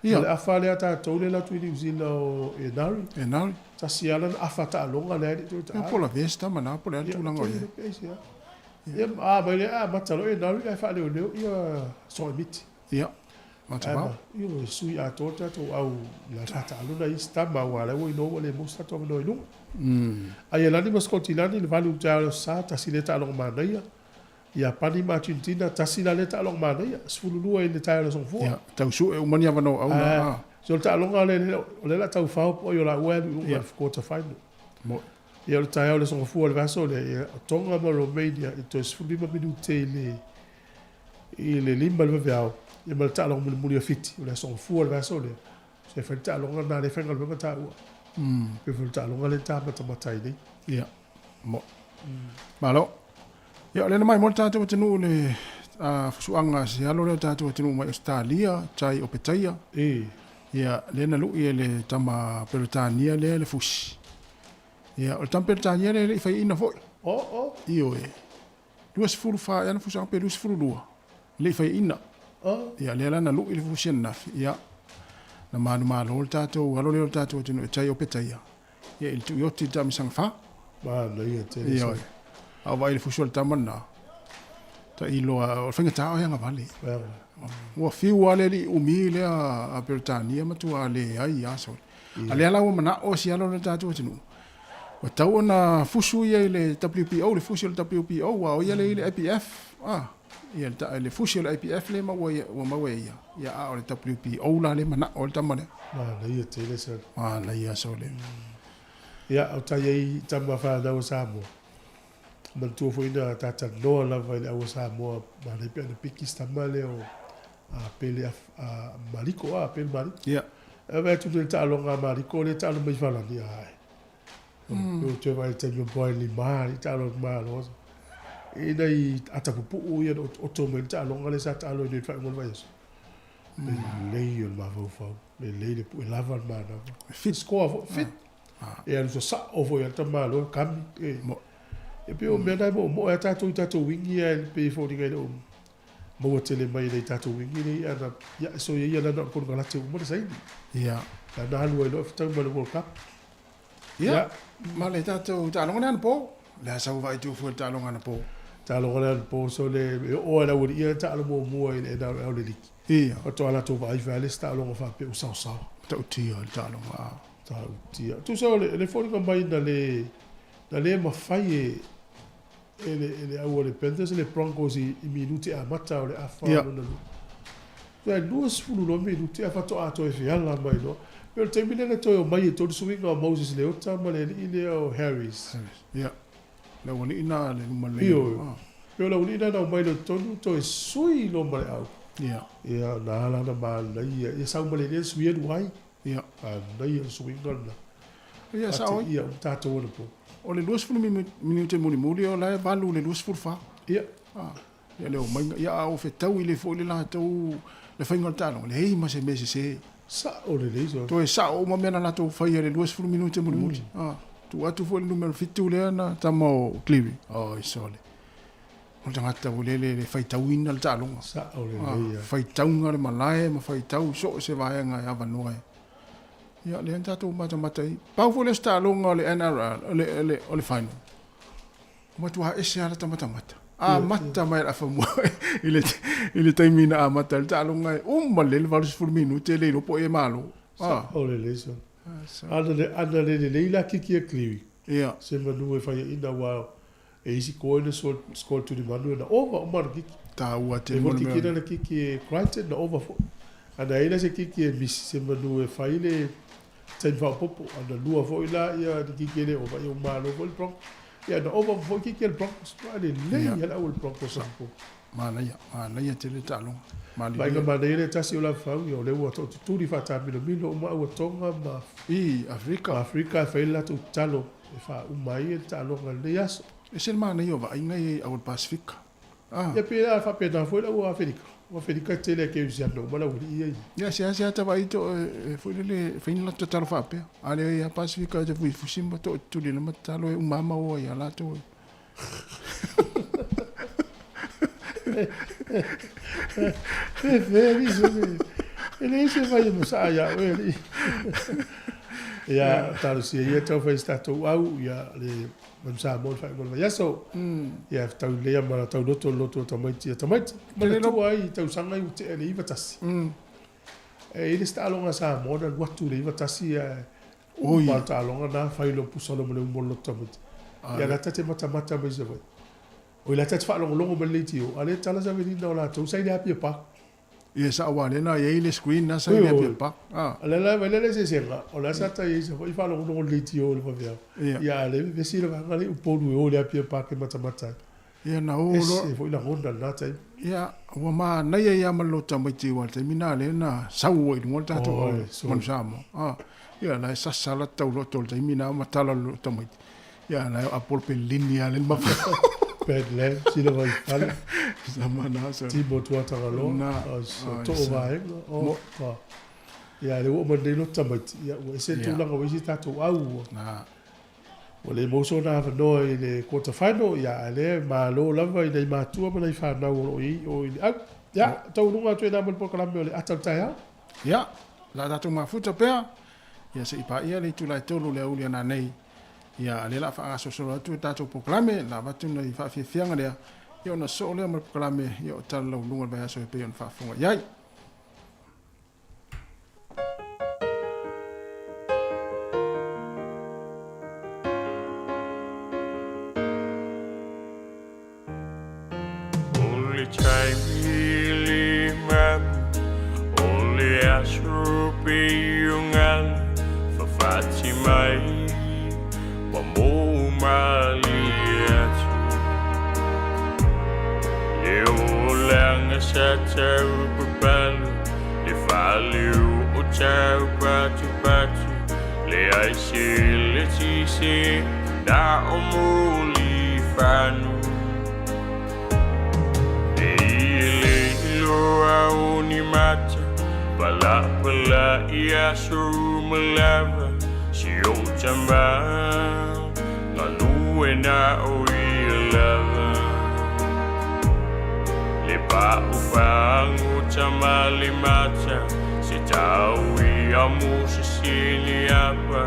Ia. Ma le afa lea a tatou lea e alu atu i Niu Zila o Enari. Enari. Tasi lava lana afa taaloga lea e le i toe taalo. Ia po o lavea si tama na po o le a le tulaga o i ai. Ia, ia, a mai lea amata loa Enari ae faaleoleo ia Soemiti. Ia. Matamau. Io e sui atoa le tatou au la faataalo nai isi tama aua o la ua iloa ua le maua se tatou avanoa i luga. Aialani ma Sikotilani i le 8 i le taeao o le Aso Sa, tasi lea taaloga manaia. Iapani ma Argentina, tasi la lea taaloga manaia, 12 i le taeao o le Aso Gafua. Ia, tau sue uma ni avanoa auna. A, so o le taaloga lea, o lea o le a tau fao po o ai o laua e alu i luga i le quarter final. Moe. Ia o le taeao o le Aso Gafua o le vaiaso lea, ia, o Tonga ma Romania i toe 15 minute i le i le 5 i le vaveao, ia ma le taaloga mulimuli a Fiti, o le Aso Gafua o le vaiaso lea, se fai le taaloga lena lea e faigaluega taua. Pei foi o le taaloga lea ta matamata ai nei. Ia, mo. Malo. Ia, o lea na maimoa le tatou atunuu i le fusuaga a se alo lea o le tatou atunuu mai Ausetalia, tai o Petaia. Ia, lea na lui e le tama Peretania lea le fusi. Ia, o le tama Peretania lea e le i faiaina foi. Ioe. 24 ea ana fusaga pe 22, e le i faiaina. Ia, lea la na lui le fusi ananafi, ia, na manumalo le tatou alo lea o le tatou atunuu e tai o Petaia, ia, i le tuioti i le taamisaga fa. Manaia tele. Ioe. A o vaai i le fusi o le tama lena, tailo lava, o le faigata o e agavale. Ua fiu lava le alii umi lea a Peretania matua leai lava sole. A lea la ua manao si alo lea o le tatou atunuu, Ua tau ona fusu ia i le WBO, le fusi o le WBO, aua o ia lea e i le IBF, ah, ia le, le fusi o le IBF lea maua ia, ua maua e ia, ia a o le WBO la lea manao ai le tama lea. Manaia tele sole. Manaia sole. Ia, o tai ai tama fanau a Samoa. Manatua foi na ta talanoa lava i le au a Samoa, manaia pe ana piki si tama lea o a Pele a Maliko, a Pele Maliko. Ia. E vaai atu nei i le taaloga a Maliko lea e taalo mai Falani, ai. Ou te vaai i le taimi o Brian Lima, i taalo atu Malo. E nai ata pupuu ia na otooto mai le taaloga lea sa taalo ai nei i le faaiuga o le vaiaso. Lelei o le mafaufau, lelei le pue lava le manava. Fit. Score foi, fit. E alu sasao foi a le tamaloa, kami. E, e pei o mea na e moomoo ai a tatou i tatou wingi ae pei e foliga e le o maua tele mai e nai tatou wingi nei ana, ia, e soia ia lana o le konekarate uma le saini. Ia. Lana alu ai loa fetau ma le World Cup. Ia, ma le tatou taaloga lea anapo. O le a sau vaai atu fua i le taaloga anapo. Taaloga lea anapo, so le, e oo lava i le aualii ia taalo muamua i le NRL le liki. Ia. Faatoa latou vaai fai lava le isi taaloga faapea ua saosaoa. Matautia le taaloga. Matautia. Tusa o le, le foliga mai na le, na le mafai e, e le, e le au a le Panthers le Broncos i, i minute amata o le afa Ia. lona lua. Tusa e 20 loa minute ae faatoa toe feala mai loa. Pei o le taimi lea na toe omai e tolu suiga o Moses Leota ma le alii lea o Harris. Harris. Ia. Le aualii na le luma lelei. Ioe. Ah. Pei o le aualii na na omai loa i totonu toe sui loa ma le au. Ia. Ia, na ala na manaia. Ia sau ma le lea sui alu ai. Ia. Manaia le suiga lena. Ia, sao ai. Ia, o tatou anapo. O le 20 minute mulimuli o la e 8 i le 24. Ia. Ah. Ia le omaiga, ia a ou fetau i le foi le latou le faiga o le taaloga, leai ma se mea sese. Sao lelei soo. Toe sao uma mea na latou faia i le 20 minute mulimuli. Ah, tuu atu foi le numera 7 lea na tama o Cleary. Oi sole. O le tagata ua lele le faitauina le taaloga. Sao lelei. Ah, faitauga le malae ma faitau so o se vaega e avanoa ai. Ia, lea na tatou matamata ai. Pau foi le isi taaloga o le NRL, o le, o le, o le final. Ua matua ese lava lata matamata. Amata mai le afa mua i le, i le taimi na amata ai le taaloga e uma lelei le 80 minute e le iloa po o ai e malo. Ah. Sao lelei soo. Ana le, ana le lelei la kiki a Cleary. Ia. Se manu e faiaina aua e isi koe na score tulimanu e na ova uma le kiki. Taua tele E mo le foi mea. kiki na le kiki e Crichton na ova foi. Ana ai la se kiki e misi se manu e fai le taimi faaopoopo. Ana lua foi la ia le kiki e le ova ia ua malo foi le Broncos. Ia na ova foi kiki a le Broncos. Matua lelei Ia. a le au a le Broncos anapo. Manaia, manaia tele le taaloga. Vaaiga Malilie. manaia le tasi o Lafau, ia o lea ua tootutuli faataminomino uma au a Tonga ma I Afrika. ma Afrika e fai ai le latou tatalo e faauma ai le taaloga i lenei aso. Ese le manaia o vaaiga ia i au o le Pasifika. Ah. Ia pei la faapena foi le au Aferika. O Aferika e tele a keusiano uma le aualii ia ia. Ia seasea ta vaai to e foi lele e fai ni latou tatalo faapea. A lea ia Pasifika e te fusifusi ma tootutuli ma tatalo e uma lava ma o ai ia latou e. Fefe alii sole. E leai se fai e masaa iā oe alii. Ia, talosia ia tau fai se tatou au, ia le Manu Samoa i le faaiuga o le vaiaso. Ia, tau lea ma tau loto le loto o tamaiti ia tamaiti. Tele Manatua ai i tausaga i ua tea i le 91. E i le se taaloga a Samoa na alu atu i le 91 ae uma le taaloga na fai loa pusa loa ma le uma o le loto tamaiti. Ia la ta te matamata mai Savaii. Oi la ta te faalogologo mai le leitio, a o lea e tala savelina o latou sa i le Apia Park. Ia sao aua lea na i ai le screen na sa i le Apia Park. A lea la vaai le eseesega, o la sa ta i ai i Savaii faalogologo i le leitio i le vaveao. Ia a o lea e vevesi le vaega lea i Upolu e o i le Apia Park e matamata ai. Ia na o loa. Ese foi lagona i lena taimi. Ia, ua manaia ai lava ma le loto tamaiti aua o le taimi lena lea na sau ai i luga le tatou Manu Samoa. Ia la e sasa la tau loto i le taimi lena ma tala le loto tamaiti. Ia la e apo le pelini lava le mafua. Bad lamb, sila vai fale. Sama na sa. Timo Tuatagaloa, Na, too vaega. Oh, ka. Ia le ua uma nei loto tamaiti. Ia ua ese tulaga ua ese tatou au ua. Na. Ua le maua sona avanoa i le quarter final, ia a lea e malo lava i nai matua ma nai fanau o lo o i ai o i le au. Ia, taualuga atu ai na ma le polokalame o le ata o le taeao. Ia, o le a tatou mafuta pea, ia se i paia le itula e 3 o le aouli a nanei. Ia, a lea o le a faagasolosolo atu le tatou polokalame, o le a avatu nai faafiafiaga lea, ia ona soo lea ma le polokalame, ia o tala lauuluga o le vaiaso e pei ona faafofoga i ai. O le taimi le mamu, o le aso pei o galu fafati mai, ua mou malie atu. Le olaga sa tau papalu, le faaleu o tau patupatu, le aise le tise na o mulifanu. E i le iloa o ni mata, palapala i aso uma lava, si o tama, galue na o ia lava. Le pa'u fagota ma le mata, se tau ia mo se sili apa,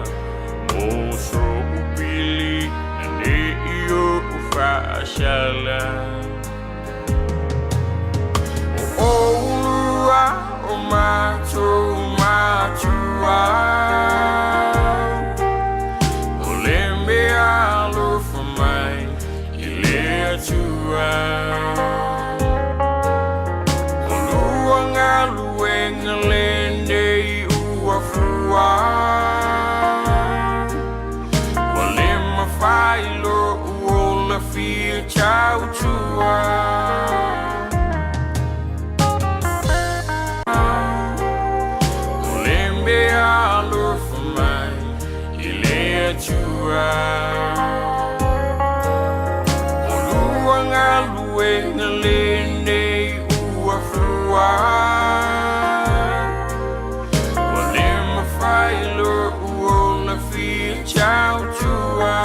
mo so'u pili na ne'i o'u fa'asala. O oulua o matou matua, o le mea alofa mai i le Atua. O lua galuega lenei ua fua, ua le mafai lo'u ola fia tautua. O le mea alofa mai i le Atua. O lua galuega lenei ua fua, ua le mafai lo'u ola fia tautua.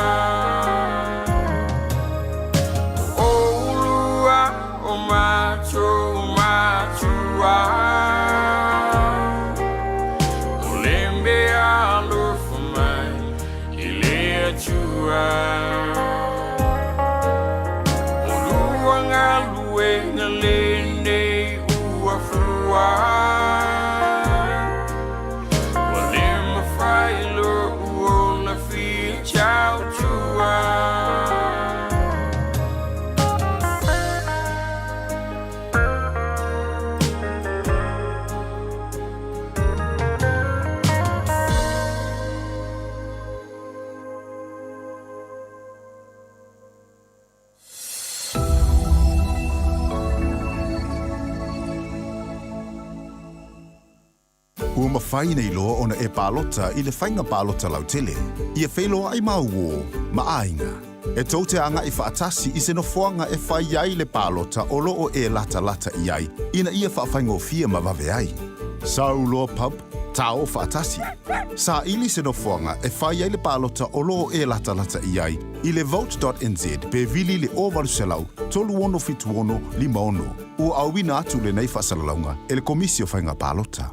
O oulua o matou matua, o le mea alofa mai i le Atua. O lua galuega lenei ua fua, ua le mafai lo'u ola fia tautua. Ua mafai nei loa ona e palota i le faiga palota lautele, ia feiloai ma uō ma aiga. E tou te agai faatasi i se nofoaga e fai ai le palota o lo o e latalata i ai ina ia faafaigofie ma vave ai. Sau loa pub, tao faatasi. Saili se nofoaga e fai ai le palota o lo o e latalata i ai i le vote.nz pe vili le 0800 3676 56. Ua auina atu lenei faasalalauga e le Komisi o Faiga Palota.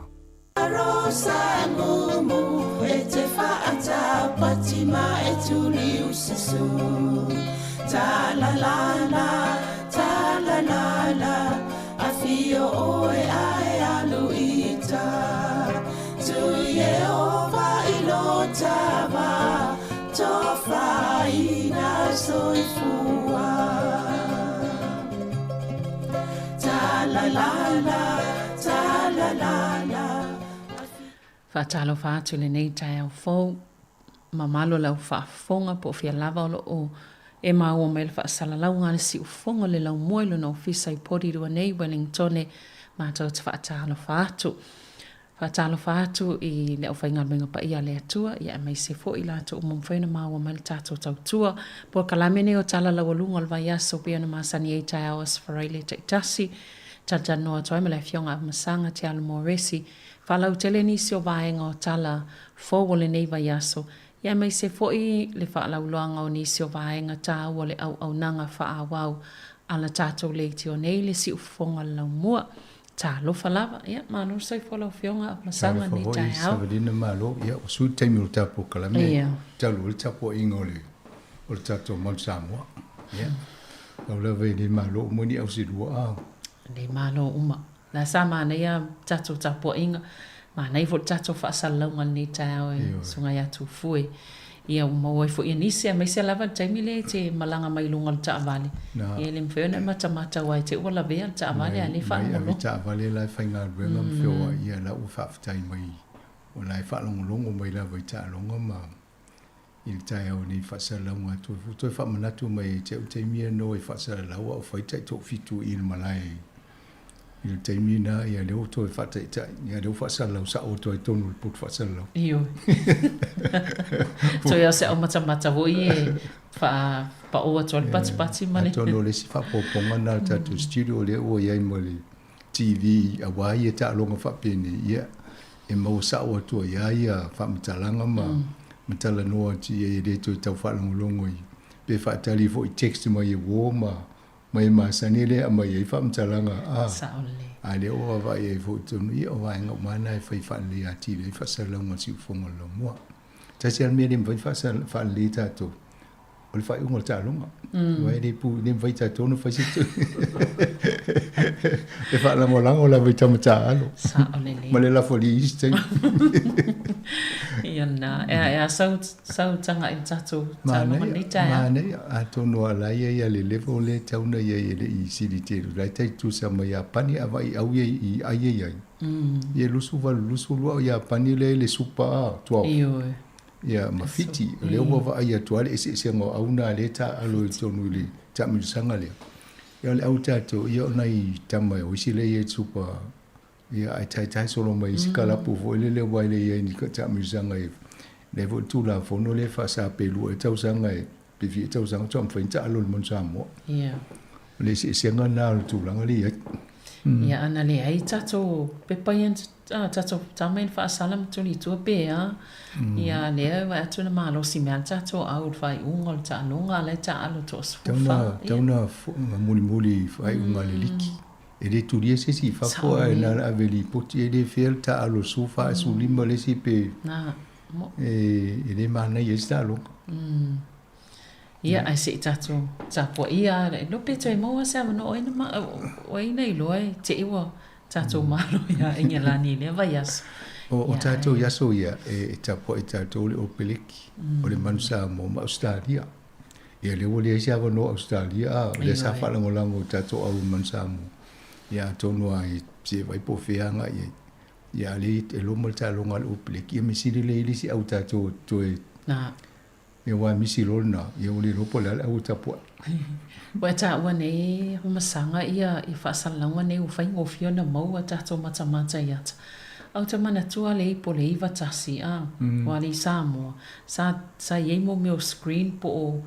Rosa mumu e te whaatapati ma e tuli ususu. Ta la la la, ta la la la, a fio oe ae alu ita. soifua. Ta la la la, ta la la la. Faatalofa atu i lenei taeao fou, mamalu o lau faafofoga po o fia lava o lo o e maua mai le faasalalauga a le siufofoga o le laumua i lona ofisa i Porirua nei, Wellingtone, matou te faatalofa atu. Faatalofa atu i le aufaigaluega paia a le Atua, ia aemaise foi i latou uma mafai ona maua mai le tatou tautua. Polokalame nei o Tala Laualuga o le Vaiaso pei ona masani ai taeao Aso Faraile taitasi. Talatalanoa atu ai ma le Afioga Afamasaga Tialo Moresi. Faalautele nisi o vaega o tala fou o lenei vaiaso, ia aemaise foi le faalauiloaga o nisi o vaega taua o le auaunaga faaauau a la tatou leitio nei, le siufofoga o le laumua. Talofa lava. Ia, malo le soifua lau Afioga Masaga i lenei Talofa foi taeao. Savalina malo. Ia, ua sui le taimi o le tatou polokalame talu ai le tapuaiga o le o le tatou Mount Samoa. Ia, lau lava e le malo uma ni auselua a. Le malo uma. La sa manaia tatou tapuaiga, manaia foi le tatou faasalalauga i lenei taeao e Susuga ia Tufue. Ia ua maua ai foi e nisi aemaise lava le taimi lea e te malaga mai i luga o le taavale, ia e le mafai ona e matamata aua e te i ua lavea le taavale a o lea e Mai ave faalogologo. taavale la e faigaluega ma feoai, ia la ua faafetai mai o la e faalogologo mai lava i taaloga ma i le taeao nei faasalalauga atu ai foi. Toe faamanatu mai ia te au taimi ia no e faasalalau a o fai taitoafitu i le malae i le taimi na, ia lea ua toe faataitai, ia lea ua faasalalau sao atu ai tonu i le poto faasalalau. Ioe. Toe o se aumatamata foi e faapao atu ai le patipati ma le. Atonu o le isi faaopoopoga na o le tatou studio lea ua i ai ma le TV aua ia taaloga faapenei, ia e maua sao atu ai lava ia faamatalaga ma ma talanoa atu i ai e le toe tau faalogologo i pe faatali foi i text mai e uo ma ma e masani lea e aumai ai faamatalaga a Sao lelei. a lea ua vaavaai ai foi i totonu ia o vaega uma lava na e fai faalelei atili ai faasalalauga a le siufofoga o le laumua. Tasi lava le mea e le mafai ona faalelei tatou o le faaiuga o le taaloga. Aua e le pu, e le mafai tatou ona fai se e faalagolago lava i tama taaalo. Sao lelei. Ma le lafo alii i isi taimi. Ia na, e a, e a sau, sau taga i le tatou taaloga lenei taeao. Manaia, atonu a la ia ia le level lea e tatau ona i ai e le i sili tele. O la e tai tutusa ma Iapani a vaai au ia i ai e i ai. Ia 28, 22 o Iapani lea i le Super 12. Ioe. Ia, ma Fiti, o lea ua vaai atu lava le eseesega o au na lea e taaalo i totonu i le taamilosaga lea. Ia o le au tatou, ia o nai tama o isi lea e i ai i le Super, ia ae taetae solo mai isi kalapu foi lele aua e le i ai ni taamilosaga e lea foi le Tulafono lea e faasa pe lua ea tausaga e pe fia tausaga faatoa mafai ona taaalo i le Manu Samoa. O le eseesega lena o le tulaga lea e i ai. Ia ana leai tatou pepa ia na tatou tama ia na faasala ma tuli i tua pe a. Ia lea e vaai atu na malosi mai lava le tatou au i le faaiuga o le taaloga a la e taaalo toasefulufa. Tau na mulimuli i faaiuga a le liki. E le tulia se isi i fafo ae na ona ave lipoti e le fair le taaalo 14 15 le isi pe e le manaia ai se taaloga. Ia, ae se i tatou tapuaia lava. Iloa pe toe maua se avanoa o ai na ma, o ai na iloa e te i ua tatou malo iā Engelani i lea vaiaso. O tatou i aso ia, e tapuai tatou le Opeleki, o le Manu Samoa ma Ausetalia. Ia lea ua leai se avanoa Ausetalia, a o lea sa faalagolago i tatou au i Manu Samoa. Ia atonu lava e se vaai po o fea agai i ai. Ia a o lea e loma le taaloga a le Opeleki, ia measili lea i le isi au tatou toe Ia aua e misi loa lena, ia ua le iloa po o le a le au e tapuai. Ua e taua nei masaga ia i faasalalauga nei ua faigofie ona maua tatou matamata i ata. A ou te manatua le ipo le 91 a, ua alii Samoa, sa sa i ai mo mea o screen po o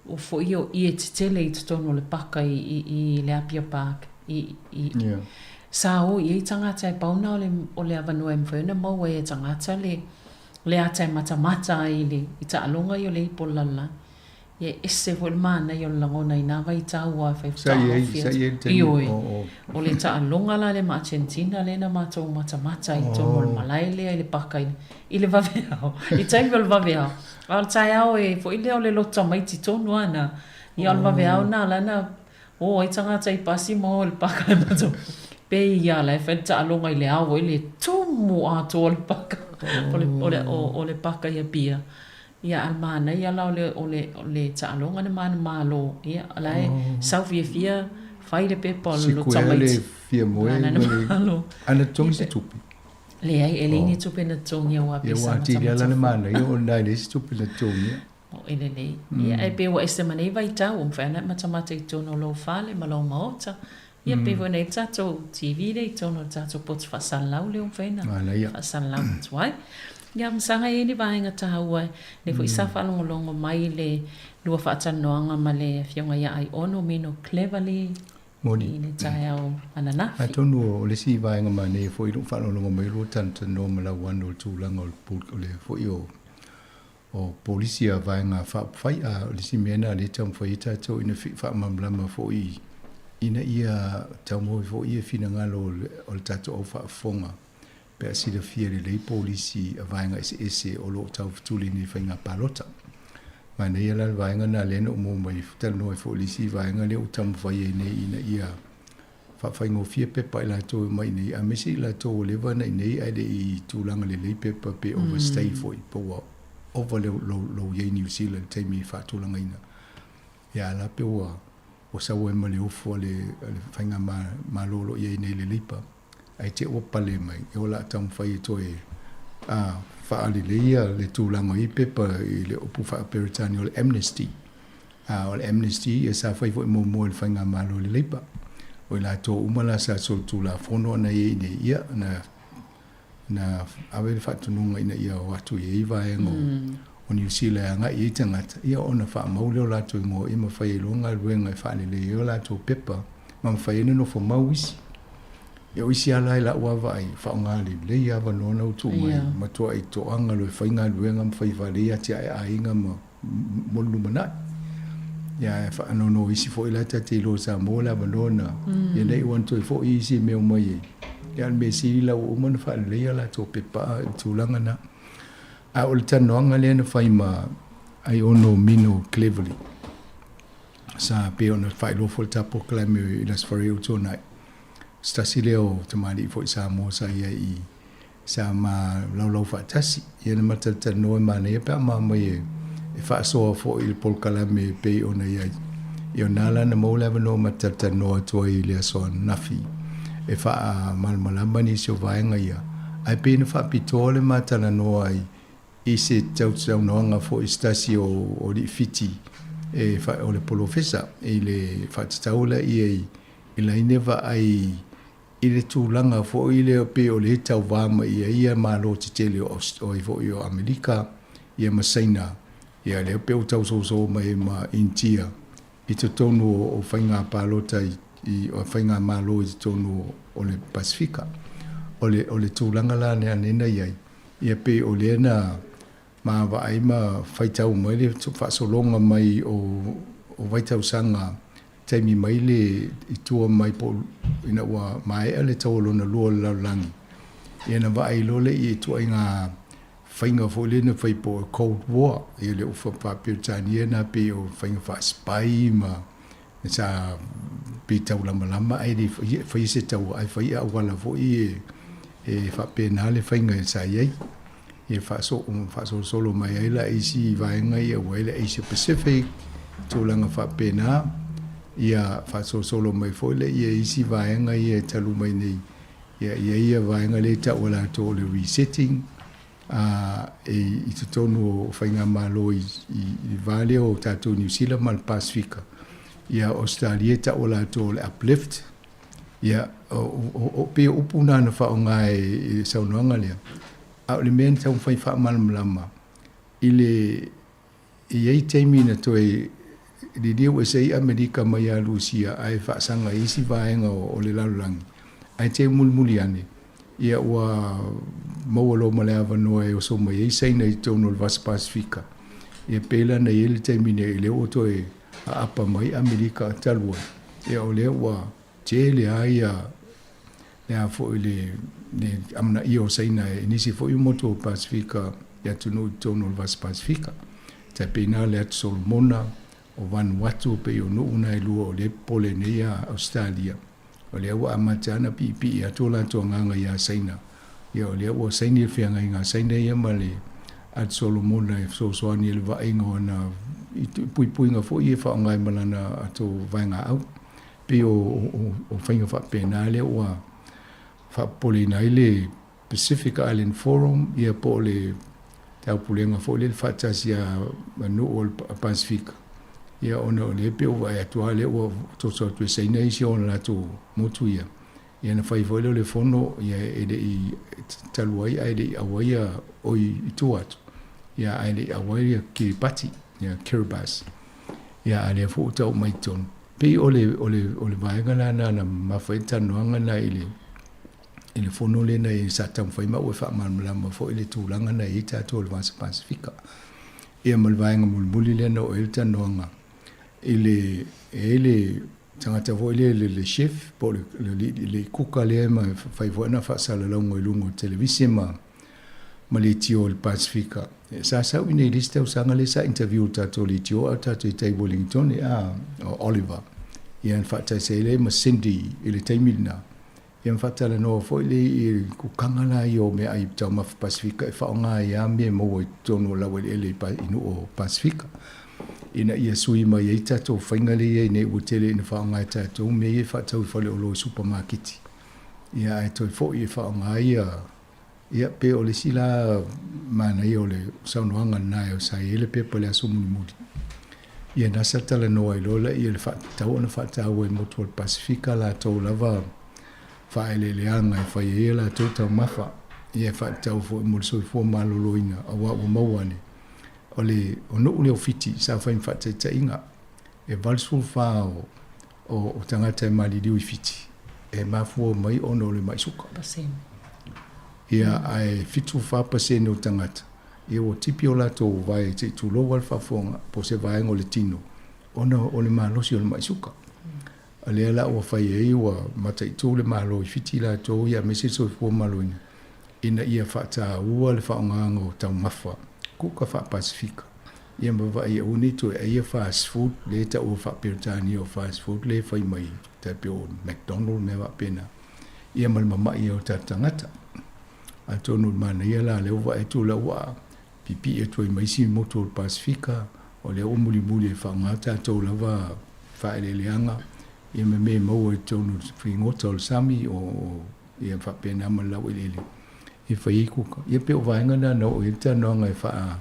o foi o ie tetele i totonu o le paka i i i le Apia Park i i sa o i ai tagata e pau na o le o le avanoa e mafai ona maua ai e tagata le Le ata e matamata ai i le i taaloga ia o le ipo o le lalolagi. Ia e ese foi le manaia o le lagona i nā vaitau aua e fai Sa i ai, faatoa sa i ai le taimi, Ioe. o, o. O le taaloga la lea ma Argentina lea na matou matamata ai i totonu o le malae lea i le paka i le, i le vaveao, i taimi o le vaveao. A o le taeao e foi lea o le loto tamaiti tonu lava na. Ia o le vaveao na la na O ai tagata i pasi ma o i le paka e matou pe ia la e fai le taaloga i le ao ai le tumu atoa o le paka o le o le o le paka i Apia. Ia, a le manaia la o le, o le, o le taaloga le manumalo, ia, o la e sau fiafia fai le pepa o le Sikuea le tamaiti. fia moe ma le Malo. Ana totogi se tupe? Leai, e leai ni tupe na totogia aua Ia pe ua sa atili lava la le matamata fua. manaia ona e leai se tupe na totogia. O e lelei. Ia, ae pe ua ese ma nei vaitau, ua mafai lava ona e matamata i totonu o lou fale ma lou maota. Ia, pei foi ona i ai le tatou TV lea i totonu o le tatou poto faasalalau lea ua mafai ona Manaia. faasalalau atu ai. Ia, masaga e i ai ni vaega taua, lea foi sa faalogologo mai le lua faatalanoaga ma le Afioga ia Aiono Mino Cleverly Moni. i le taeao ananafi. Atonu o le isi vaega manaia foi i lou faalogologo mai o lua talatalanoa ma Lauano i le tulaga o le o le foi o o polisi a vaega faaupufai. A o le isi mea lena o lea e taumafai ai tatou ina faamalamalama foi ina ia taumafai foi ia finagalo o le tatou au faafofoga pe a silafia lelei polisi a vaega eseese o lo o taufetuli nei i faiga palota. Manaia la le vaega lena lea na ou maua mai talanoa ai foi i le isi vaega lea ua taumafai ai nei ina ia faafaigofie pepa i latou e omai i inei, aemaise i latou ua leva ona i inei ae le i tulaga lelei pepa pe overstay foi po ua ova le lou i ai i Niu Sila i le taimi faatulagaina. Ia a la pe ua ua sau ai ma le ofu a le faigamalo o lo o i ai nei i le Labour ae te i ua pale mai, ia o le a taumafai e toe faaleleia le tulaga o ia pepa i le upu faa-Peretania o le amnesty. A o le amnesty ia sa fai foi muamua e le faigamalo a le Labour. O i latou uma la sa solitulafono ana i ai nei, ia na na ave le faatonuga ina ia o atu i ai vaega o Niu Sila e agai i ai tagata, ia ona faamau lea o latou igoa ia ma fai ai loa galuega e faalelei ai o latou pepa ma mafai ai ona nofo mau isi. Ia o isi lava la i lau lava vaai, faaaoga lelei avanoa na ua tuu mai, matuai toaga loa e fai galuega ma fai faalelei atiae aiga ma mo le lumanai. Ia ae faanono isi foi la ta te iloa Samoa le avanoa na, ia nei ua na toe foi isi mea omai ai. Ia a o le mea sili la ua uma ona faaleleia latou pepa i le tulaga na. A o le talanoaga lea na fai ma Aiono Mino Cleverly, sa pei ona faailoa foi le ta polokalame i le Aso Faraile ua tuanai, se tasi lea o tamalii foi Samoa sa i ai i Sa ma laulau faatasi. Ia na ma talatalanoa e manaia pe a ma omai e faasoa foi i le polokalame e pei ona i ai. Ia o na la na maua le avanoa ma talatalanoa atu ai i le aso ananafi e faamalamalama nisi o vaega ia, ae pei na faapitoa le ma talanoa ai i se tautaunoaga foi i se tasi o alii Fiti e o le polofesa i le faatatau lea i laina vaai i le tulaga foi lea pei o lea e tauva mai i ai ia malo tetele o ai foi o Amerika ia ma Saina, ia lea pei ua tausoso mai ai ma Initia i totonu o faiga palota i faigamalo i totonu o le Pasefika. O le o le tulaga la lea na i ai, ia pei o lea na maavaai ma faitau mai le faasologa mai o vaitausaga taimi mai le i tua mai po ina ua maea le taua lona lua o le lalolagi, ia na vaai loa lea i ituaiga faiga foi lea na fai po o Cold War, ia le ufa faa-Peretania na pei o faiga faa-spy ma sa pei taulamalama ae le faia se taua ae fai auala foi e faapena le faiga sa i ai. Ia faasolosolo mai ai la isi vaega ia ua i ai le Asia Pacific, tulaga faapena, ia faasolosolo mai foi lea ia isi vaega ia e talu mai nei, ia i ai ia vaega lea e tau e latou o le resetting, a e i totonu o faigamalo i le va lea o tatou Niu Sila ma le Pasefika, ia Ausetalia e tau e latou o le uplift, ia o pei o upu na na faaaoga i le saunoaga lea. A o le mea na taumafai faamalamalama i le e i ai taimi na toe liliu ese ai Amerika mai ia Rusia ae faasaga i isi vaega o le lalolagi, ae te mulimuli ane, ia ua maua loa ma le avanoa e oso mai ai Saina i totonu o le Vasa Pasefika. Ia pei la na i ai le taimi nei lea ua toe aapa mai Amerika talu ai, ia o lea ua tele lava ia le a foi le le amanaia o Saina e nisi foi o motu o Pasefika i atunuu i totonu o le Vasa Pasefika. Tai pei na le Atu Solomona, o Vanuatu, pei o nuu na e lua o lea e popole nei a Ausetalia. O lea ua amata ana piipii atu o latou agaga ia Saina. Ia o lea ua saini le feagaiga a Saina ia ma le a Solomona e fesoasoani i le vaaiga o ana puipuiga foi ia e faaaoga ai ma lana ato vaegaau. Pei o, o, o faiga faapena lea ua faapopoleina ai le Pacific Island Forum, ia po o le taupulega foi lea le faatasi a nuu o le Pasefika, ia ona o lea pei ua vaai atu lava lea ua toso atu e Saina isi o latou motu ia, ia na fai foi lea o le fono ia e le i talu ai ae le i auai ia oi i tua atu, ia ae le i auai ia Kiribati, ia Kiribati. Ia a lea foi ua tau mai totonu. Pei o le, o le, o le vaega la na na mamafa ai le talanoaga na i le i le fono lea na sa taumafai maua e faamalamalama foi le tulaga na i ai tatou o le Vasa Pasefika. Ia ma le vaega mulimuli lea na oo i ai le talanoaga i le, e i ai le tagata foi lea le, le chef po o le, le, le, le kuka lea ma fai foi ana faasalalauga i luga o televise ma ma leitio o le Pasefika. Sa sau i nei i le isi tausaga lea sa interview le tatou leitio a o tatou i tai Wellington, a o Oliver. Ia na faataisi ai lea ma Cindy i le taimi lena. Ia ma faatalanoa foi lea i kukaga la ia o meaai taumafa Pasefika e faaaoga ai lava mea e maua i totonu o laueleele i nuu o Pasefika ina ia sui mai ai tatou faiga lea i ai nei ua tele ina faaaoga e tatou mea ia e faatau i faleoloa i supamaketi. Ia ae toe foi e faaaoga ai ia ia pe o le isi la manaia o le saunoaga lena sa i ai le pepa i le aso mulimuli. Ia na sa talanoa ai loa lea le faatatau ona faataua e motu o le Pasefika latou lava faaeleeleaga e fai ai a latou taumafa. Ia e faatatau foi mo le soifua maloloina aua ua maua ane o le o nuu lea o Fiti sa fai ma faataitaiga e 84 o o tagata e maliliu i Fiti e mafua mai ona o le mai suka. Ia ae 74% o tagata ia ua tipi o latou vae se i tulou lava le faafofoga po o se vaega o le tino ona o le malosi o le mai suka. O lea la ua fai ai ua mataitu le Malo i Fiti latou ia aemaise le soifua maloloina ina ia faataua le faaaogaina o taumafa kuka faa-Pasefika ia ma vaai aua ne i toe ai ia fast food lea e taua faa-Peretania o fast food lea e fai mai tai pei o McDonald mea faapena ia ma le mamai o tatou tagata. Atonu o le manaia la lea ua vaai atu la ua pipii atu ai ma isi motu o le Pasefika, o lea ua mulimuli e faaaoga tatou lava faaeleeleaga ia ma mea e maua i totonu o le figota o le sami o ia faapena ma le laueleele e fai ai kuka. Ia pei o vaega na na oo i ai le talanoaga e faa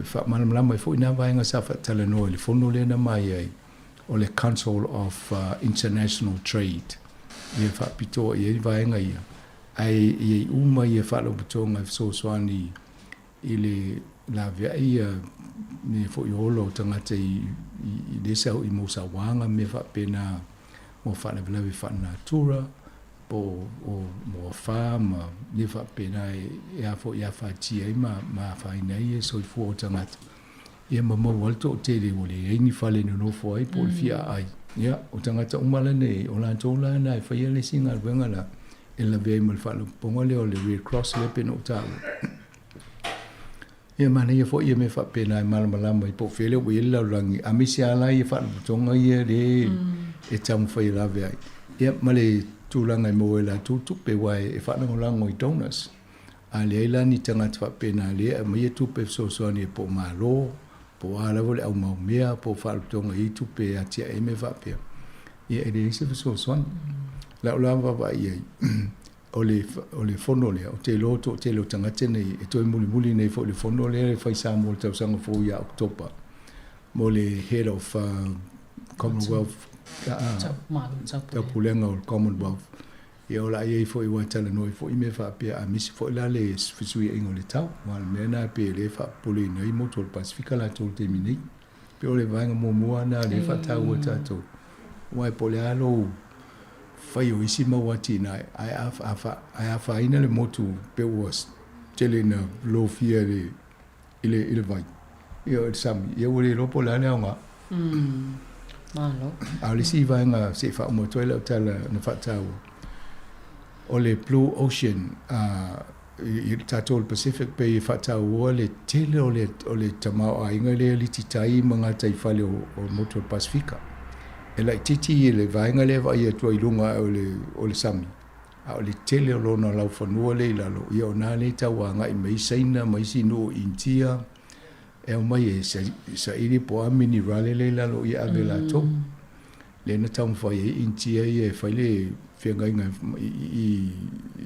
faamalamalama ai foi na vaega sa faatalanoa i le fono lea na mai ai o le Council of International Trade ia faapitoa i ai vaega ia ae e i ai uma ia faalapotopotoga e fesoasoani i le laveai ia mea foi o ola o tagata i lea sau i mo sauaga mea faapena mo faalavelave faalenatura po o mo afa ma mea faapena e a foi e afatia ai ma afaina ai soifua o tagata. Ia ma maua ai le toatele ua leai ni fale e nonofo ai po o le fia aai. Ia, o tagata uma la nei, o latou la na e faia le isi galuega la e lavea ai ma le faalapotopotoga lea o le Red Cross lea pei ona ou taua. Ia manaia foi ia mea faapena e malamalama ai po o fea lea ua i ai le lalolagi, aemaise lava la ia faalapotopotoga ia lea e taumafai e lave ai. Ia ma le tulaga e maua ai e latou tupe aua e faalagolago i donors. A leai la ni tagata faapena lea e aumaia tupe fesoasoani e po o Malo, po o a lava le au maumea, po o faalapotopotoga e i ai tupe e atiae ai mea faapea, ia e leai se fesoasoani. Lau la vaavaai i ai, o le, o le fono lea, ou te iloa o toatele o tagata nei e toe mulimuli nei foi i le fono lea e fai Samoa i le tausaga fou ia Oketopa mo le Head of Commonwealth, Taupulega o le Commonwealth. Ia o le a i ai foi aua e talanoa ai foi mea faapea a misi foi la le fesuiaiga o le tau. Aua o le mea lena pei o lea e faapopoleina ai motu o le Pasefika latou i le taimi nei. Pei o le vaega muamua lena lea e faataua e tatou. Aua po o le a lou fai o isi mau atinae, ae afaina le motu pe ua tele ina lofia i le vai, ia o le sami, ia ua le iloa po o le a le aoga. Malo. A o le isi vaega se i faauma atu ai lau tala na faataua, o le Blue Ocean i le tatou o le Pacific pei e faataua le tele o le, o le tamaoaiga lea e lititai ma gataifale o, o motu o le Pasefika. E laitiiti le vaega lea e vaai atu ai i luga o le, o le sami. A o le tele o lona laufanua lea i lalo, ia o na lea e tau agai mai ai Saina ma isi nuu o Initia e aumai e saili po o a minerale lea i lalo ia ave e latou. Lea na taumafai ai Initia ia e fai le feagaiga i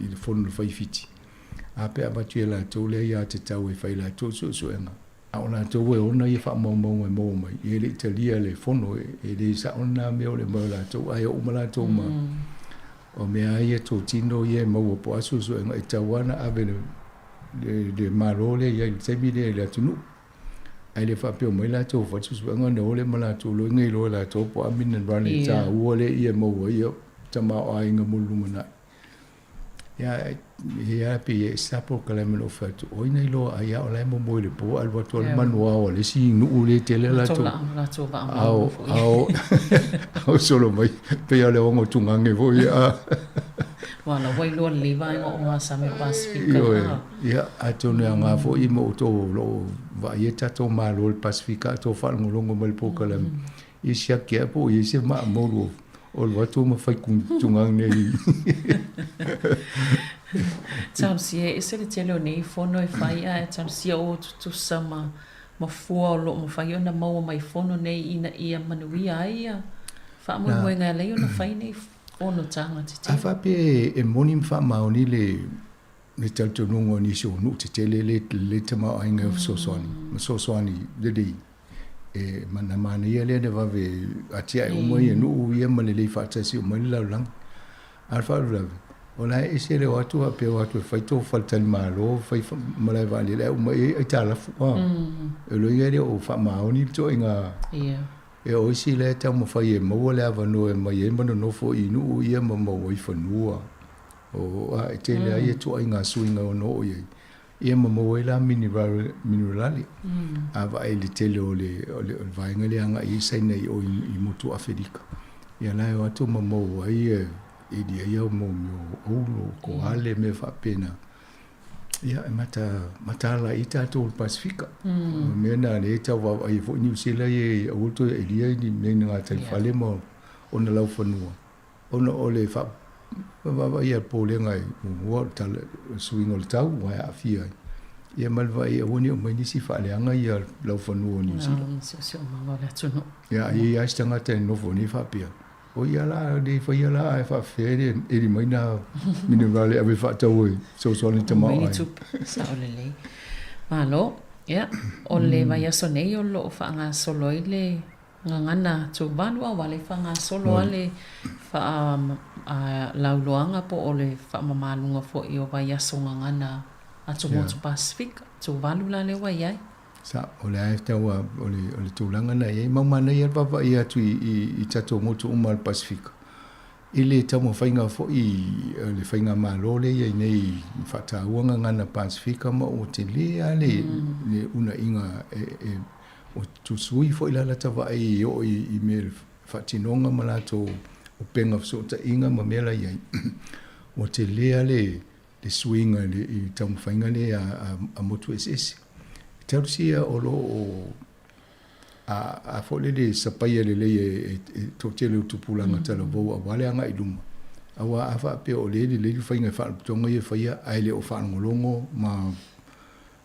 le fono a le Fai Fiti, a pe a avatu ia latou le aiatatau e fai e latou suesuega, a o latou e ona ia faamaumauga e maua mai, ia e le i talia e le fono, e le sao lena mea o le aumai o latou, ae oo uma latou ma o mea lava ia totino ia e maua po o a suesuega, e tatau lava ona ave le le Malo lea i ai i le taimi lea i le atunuu. Ae le faapea mai latou fai suesuega ona o lea ma latou loiga iloa e latou po o a minerale taua lea ia maua ai ia tamaoaiga mo le lumanai. Ia, e a pe e sa polokalame o fai atu, oi na iloa ai a o la e momoe i le po, alu atu le manu ao a le isi nuu le tele latou. Ao, ao, ao solo mai, pe a le ongo tungage foi a. Wala, wai loa le vaenga o ngā same Pasifika. Ioe, ia, atonu e aoga foi mo outou o lo o vaaia tatou Malo o le Pasifika a outou faalogologo mai le polokalame. Ia siaki ae po o i ai se maa moulu o alu atu ma fai tugage nei. Talosia e ese le tele o nei fono e fai ae talosia o tutusa ma ma fua o lo o mafai ona maua mai fono nei ina ia manuia ai ia faamoemoega e ala ai ona fai nei fonotaga tetele. A faapea e moni ma faamaoni le le talitonuga o nisi o nuu tetele le le tamaoaiga e fesoasoani ma fesoasoani lelei e na manaia lea na vave atiae uma ia nuu ia ma lelei faatasi uma ai le lalolagi. A o le faalavelave, o la e ese le o atu faapea o atu e fai tō faletalimalo, fai malae vaalele ae uma i ai aitalafu. O lona uiga e le o faamaoni le ituaiga e o isi la e taumafai e maua le avanoa e omai ai ma nonofo i nuu ia ma maua ai fanua. O, a, e tele lava ia ituaiga suiga e ono oo i ai. Ia ma maua ai la minerale. A vaai i le tele o le vaega lea e agai ai Saina i o i motu o Afelika, ia la e o atu ma maua ai e lia ia mo mea o oulo, koale, mea faapena. Ia e mataala ai tatou i le Pasefika. O le mea lena lea e tau vaavaai ai foi Niu Sila ia aua le toe ailia ni mea i gataifale ma ona laufanua. Ona o le vaavaai a le Polega i muamua o le tala, o le suiga o le tau ua e aafia ai. Ia ma le vaai aua ne i omai nisi faaleaga ia laufanua o Niu Sila. Siosiomaga o le atunuu. Ia, a i ai lava se tagata e nofo nei faapea, o ia la, le faia la ae faafefea le eli mai nā minerale e ave faatau e fesoasoani i le tamaoaiga. Sao lelei. Malo. Ia, o le vaiaso nei o lo o faagasolo ai le Gagana Tuvalu a ua le faagasolo a le faalauiloaga po o le faamamaluga foi o vaiaso gagana atumotu Pasefika. Tuvalu la lea ua i ai. Sa, o le a tau a, o le, o le tulaga na i ai. Mau manaia le vaavaai atu i, i, i tatou motu uma o le Pasefika. I le taumafaiga foi o le faigamalo lea i ai nei i faataua gagana Pasefika ma ua tele lava le, le unaiga e, e Ua tusui foi la lata vaai e oo i mea i le faatinoga ma latou upega fesootaiga ma mea la i ai. Ua tele lava le suiga i le taumafaiga lea a motu eseese. E talusia o lo o a foi lele sapaia lelei e le toatele o tupulaga talavou aua le agai i luma, aua a faapea o lea e lelei le faiga e faalapotopotoga ia e faia ae le o faalogologo ma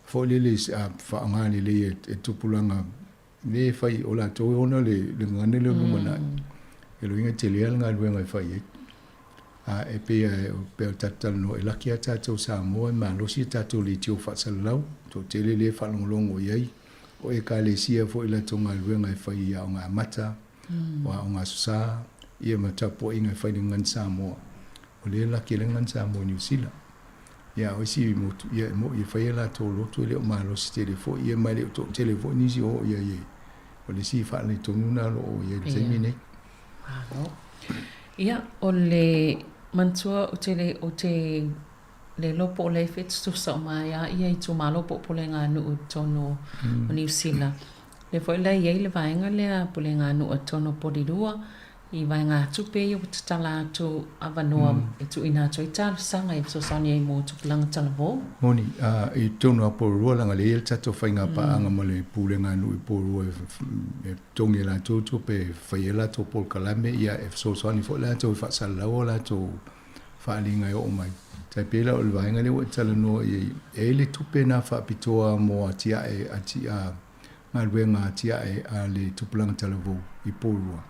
Foi lele a faaaoga lelei e tupulaga le e fai o latou e ona le gagana lea o lumanai. E loiga e tele lava le galuega e fai ai. A e pei e pei ona tatou talanoa e laki lava tatou Samoa e malosi a tatou leitio faasalalau, toatele lea e faalogologo i ai, o Ekalesia foi latou galuega e fai i Aoga Amata, o Aoga Aso Sa, ia ma tapuaiga e fai i le gagana Samoa. O lea e laki ai le gagana Samoa i Niu Sila. Ia, o isi motu, ia, e moni e fai a latou lotu e le o malosi tele foi, ia, ma e le o toatele foi nisi o oo i ai e, o le isi faaletonu lena o lo o i ai i le taimi nei. Malo. Ia, o le manatua ou te le, ou te le iloa po o le fetutusa uma ai a ia itumalo po o puleganuu i totonu o Niu Sila. Lea foi la e i ai le vaega lea puleganuu a totonu o Porirua, I vaegatupe ia ua tatala atu avanoa e tuuina atu ai talosaga e fesoasoani ai mo tupulaga talavou. Moni, a, i totonu lava o Porirua, leaga lea e i ai le tatou faiga paaga ma le Pulega a Nuu i Porirua e totogi e latou tupe e fai ai latou polokalame, ia e fesoasoani foi latou e faasalalau a latou. faaaliga e oo mai. Tai pei la o le vaega lea ua e talanoa i ai, e i ai le tupe na faapitoa mo atiae atia galuega atiae a le tupulaga talavou i Porirua.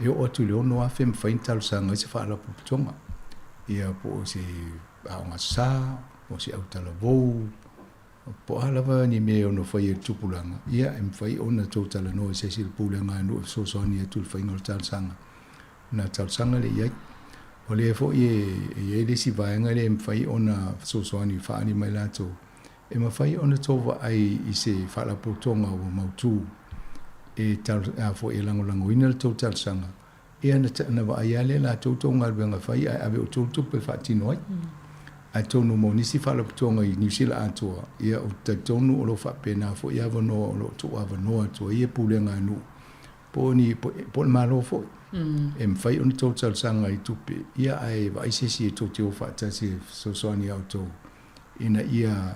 E oo atu i le 6,000 e mafai ona talosaga ai se faalapotopotoga, ia po o se aoga sa, po o se autalavou, po o a lava ni mea e ono faia e le tupulaga, ia e mafai ona tou talanoa i se isi o le pulega a nuu e fesoasoani atu i le faiga o le talosaga. Na talosaga lea i ai. O lea foi e i ai le isi vaega lea e mafai ona fesoasoani e faaali mai latou, e mafai ona tou vaai i se faalapotopotoga ua mautu e tal, a foi e lagolagoina le tou talosaga, ia na, na vaai lava lea latou tou galuega e fai ae ave outou le tupe e faatino ai. Atonu mo nisi faalapotopotoga i Niu Sila atoa, ia ou te talitonu o lo o faapena foi avanoa o lo o tuuavanoa atu ai e pulega a nuu po o ni po o le Malo foi e mafai ona tou talosaga i tupe, ia ae vaai se isi e tou te o faatasi e fesoasoani ia outou ina ia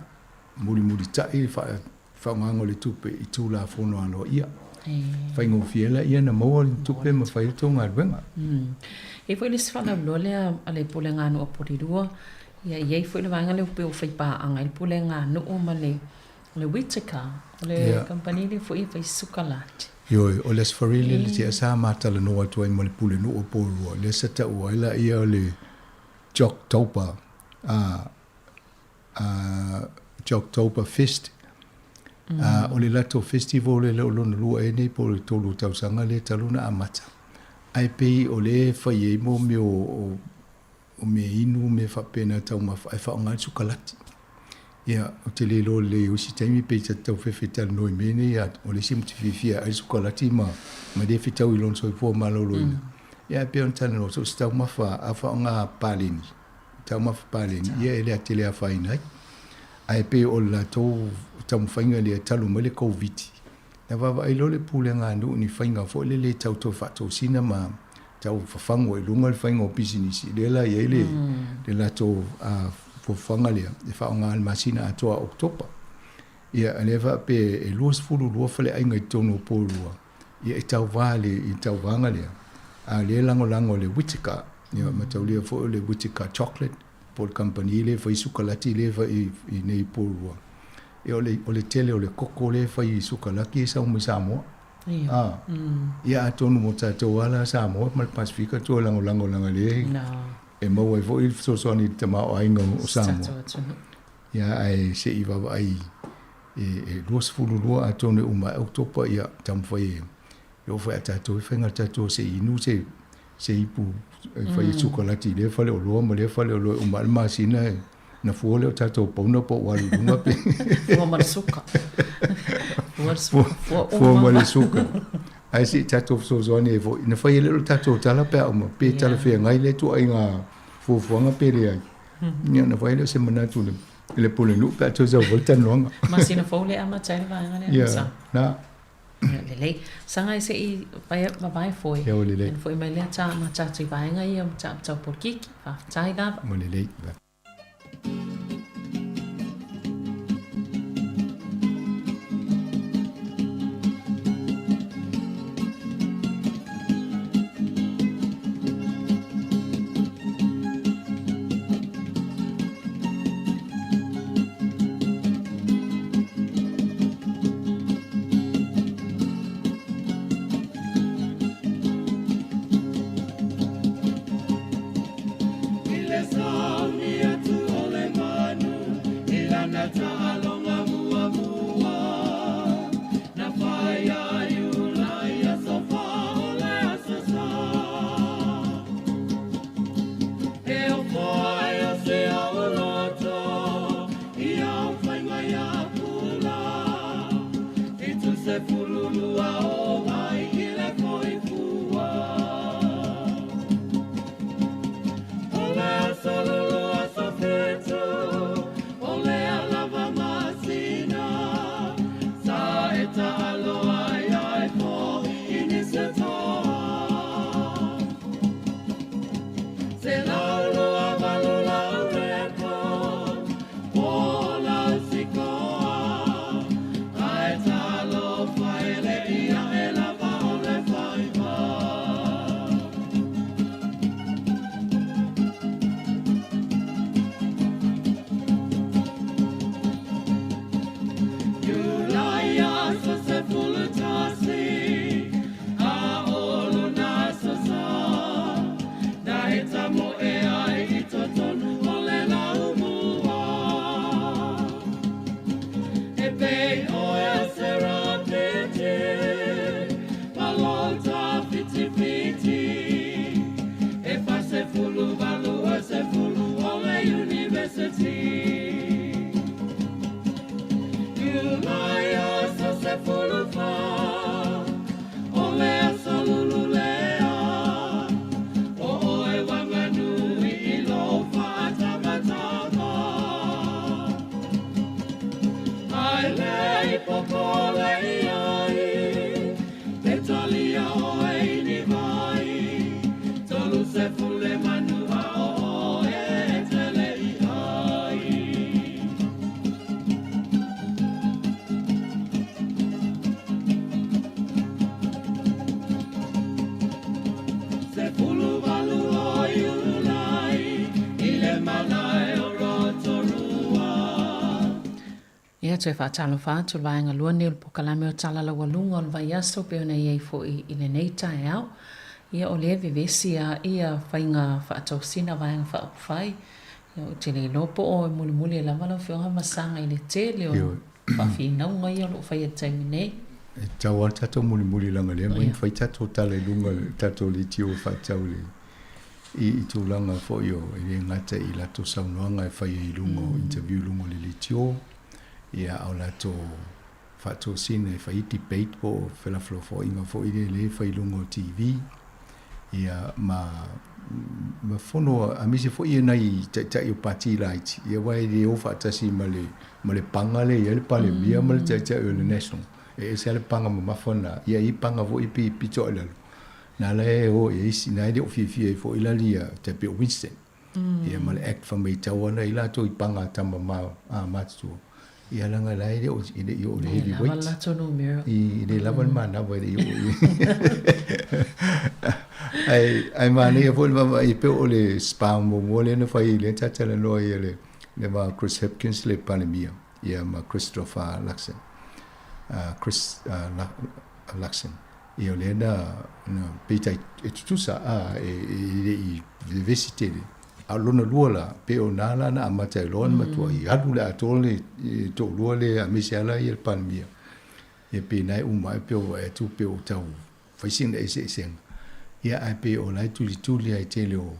mulimulitai le faaaogaga o le tupe i Tulafono aloaia. Faigofie ai laia ona maua le tupe ma fai ai le tou galuega. E i ai foi le isi faalauiloa lea a le Pulega a Nuu a Porirua, ia e i ai foi le vaega lea pei ua faipaaga ai le Pulega a Nuu ma le Whittaker, o le kamupani lea foi e fai siukalati. Ioe, o le Aso Faraile le tea sa ma talanoa atu ai ma le Pulenuu o Porirua, lea sa taua ai laia o le Joctober, Joctober Fest. O le latou festival lea o lona lua ea nei po o le tolu o tausaga lea talu ona amata. Ae pei o lea e fai ai mo mea o mea inu mea faapena taumafa ae faaaoga le sukalati. Ia, ou te le iloa lelei o isi taimi pei ta te tau fefe talanoa i mea nei, o le isi matou te fiafia e ai le sukalati ma le fetau i lona soifua maloloina. Ia ae pei ona talanoa, so o se taumafa a faaaoga paleni, taumafa paleni, ia e le tele afaina ai. Ae pei o le latou taumafaiga lea talu mai le Koviti, na vaavaai loa le pulega a nuu i ni faiga foi lele e tau toe faatosina ma tau fafagu ai i luga le faiga o pisinisi, lea la e i ai le, le latou fuafuaga lea e faaaoga i le masina atoa o Oketopa. Ia, lea faapea e 22 faleaiga i totonu o Porirua, ia e tauva i le tauvaga lea, a o lea e lagolago e le Whittaker, ia mataulia foi o le Whittaker Chocolate, po o le kamupani lea e fai sukalati lea e fai i nei i Porirua. Ia o le tele o le koko lea e fai i sukalaki e sau mai Samoa. A, ia atonu mo tatou lava la Samoa ma le Pasefika toe lagolago leaga lea e maua ai foi le fesoasoani i le tamaoaiga o Samoa. Ia ae se i vaavaai e 22 atonu e uma ai Oketopa ia taumafai e oo foi ia tatou e faiga tatou se i inu se ipu e fai e sukalati i lea faleoloa ma lea faleoloa e uma ai le masina e na fua lea o tatou pauna po ua alu i luga pe Fua ma le suka. Fua le suka. Fua uma. Fua ma le suka. Ae se i tatou fesoasoani ai foi. Na fai e le o le tatou tala pe a uma, pe talafeagai lea ituaiga fuafuaga pe leai. Ia ona fai lea o se manatu i le pulenuu pe a toe sau foi le talanoaga. Masina fou lea amata ai le vaega lea. Ia, na. Ia, lelei. Saga e se i vavae foi. Ia, ua lelei. Ona foi mai lea ta ma tatou i vaega ia o mataupu tau polokiki. Faafetai lava. Ua lelei. toe faatalofa atu i le vaega lua nei o le polokalame o Tala Laualuga o le Vaiaso pei ona i ai foi i lenei taeao. Ia o lea e vevesi lava ia faiga faatosina vaega faaupufai. Ia ou te le iloa po o e mulimuli lava lau Afioga ma saga i le tele o faafinauga ia o lo o faia i le taimi nei. E tatau lava le tatou mulimuli leaga lea e mafai tatou tala i luga o le tatou leitio e faatatau i le i tulaga foi o e le gata i latou saunoaga e fai ai i luga o interview i luga o le leitio, ia a o latou faatosina e fai ai debate po o felafolafoaiga foi lele e fai i luga o TV, ia ma ma fono aemaise foi ia nai taitai o pati laiti, ia aua e le o faatasi ma le ma le paga lea e i ai le Palemia ma le taitai o le National. E ese lava le paga mamafa lena, ia e i ai paga foi e pito i lalo. Na la e o i ai isi, na e le o fiafia ai foi la lia tai pei o Winston. Ia ma le Act fai mai tau ana i latou i paga a tama ma a matutua. Ia leaga la e le o e le i oo i le heavy weight. Le lava le latou numera. I le lava le manava e le i oo i Ai ai manaia foi le vaavaai e pei o le spa muamua lea na fai lea ta talanoa ai le le va o Chris Hipkins le Palemia ia ma Christopher Luxon. Chris Luxon. Ia o lea na, na peitai e tutusa a, e, e le i vevesi tele. A o lona lua la, pe o nā la na amata ai loa na matua i alu le atoa le toalua le aemaise lava la ia le Palemia. Ia pe na e uma ai pe o vaai atu pe o tau fai sina eseesega. Ia ae pe o la e tulituli ai tele o,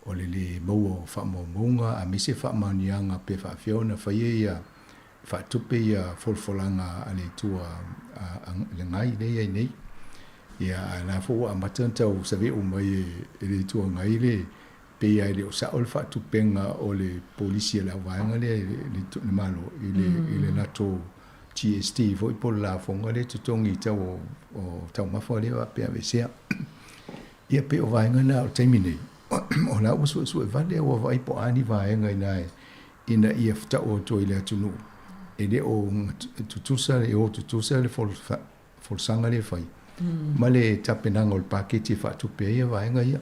o le lē maua o faamaumauga aemaise faamaoniaga pe faafefea ona faia ia faatupe ia folafolaga a le Atua a le Gai lea e i ai nei. Ia a la foi ua amata ona tau save'u mai e le Itu Agai le pei lava e le o sa'o le faatupega o le polisi a le auvaega lea i le Malo i le i le latou GST foi po o le lafoga lea e totogi i tau o taumafa lea faapea e aveesea. Ia pei o vaega na o le taimi nei, o la ua suesue vale ua vaai po o a ni vaega ina ina ia feta'u atu ai i le atunuu e le o tutusa e o tutusa le folasaga lea e fai ma le tapenaga o le paketi e faatupe ai vaega ia.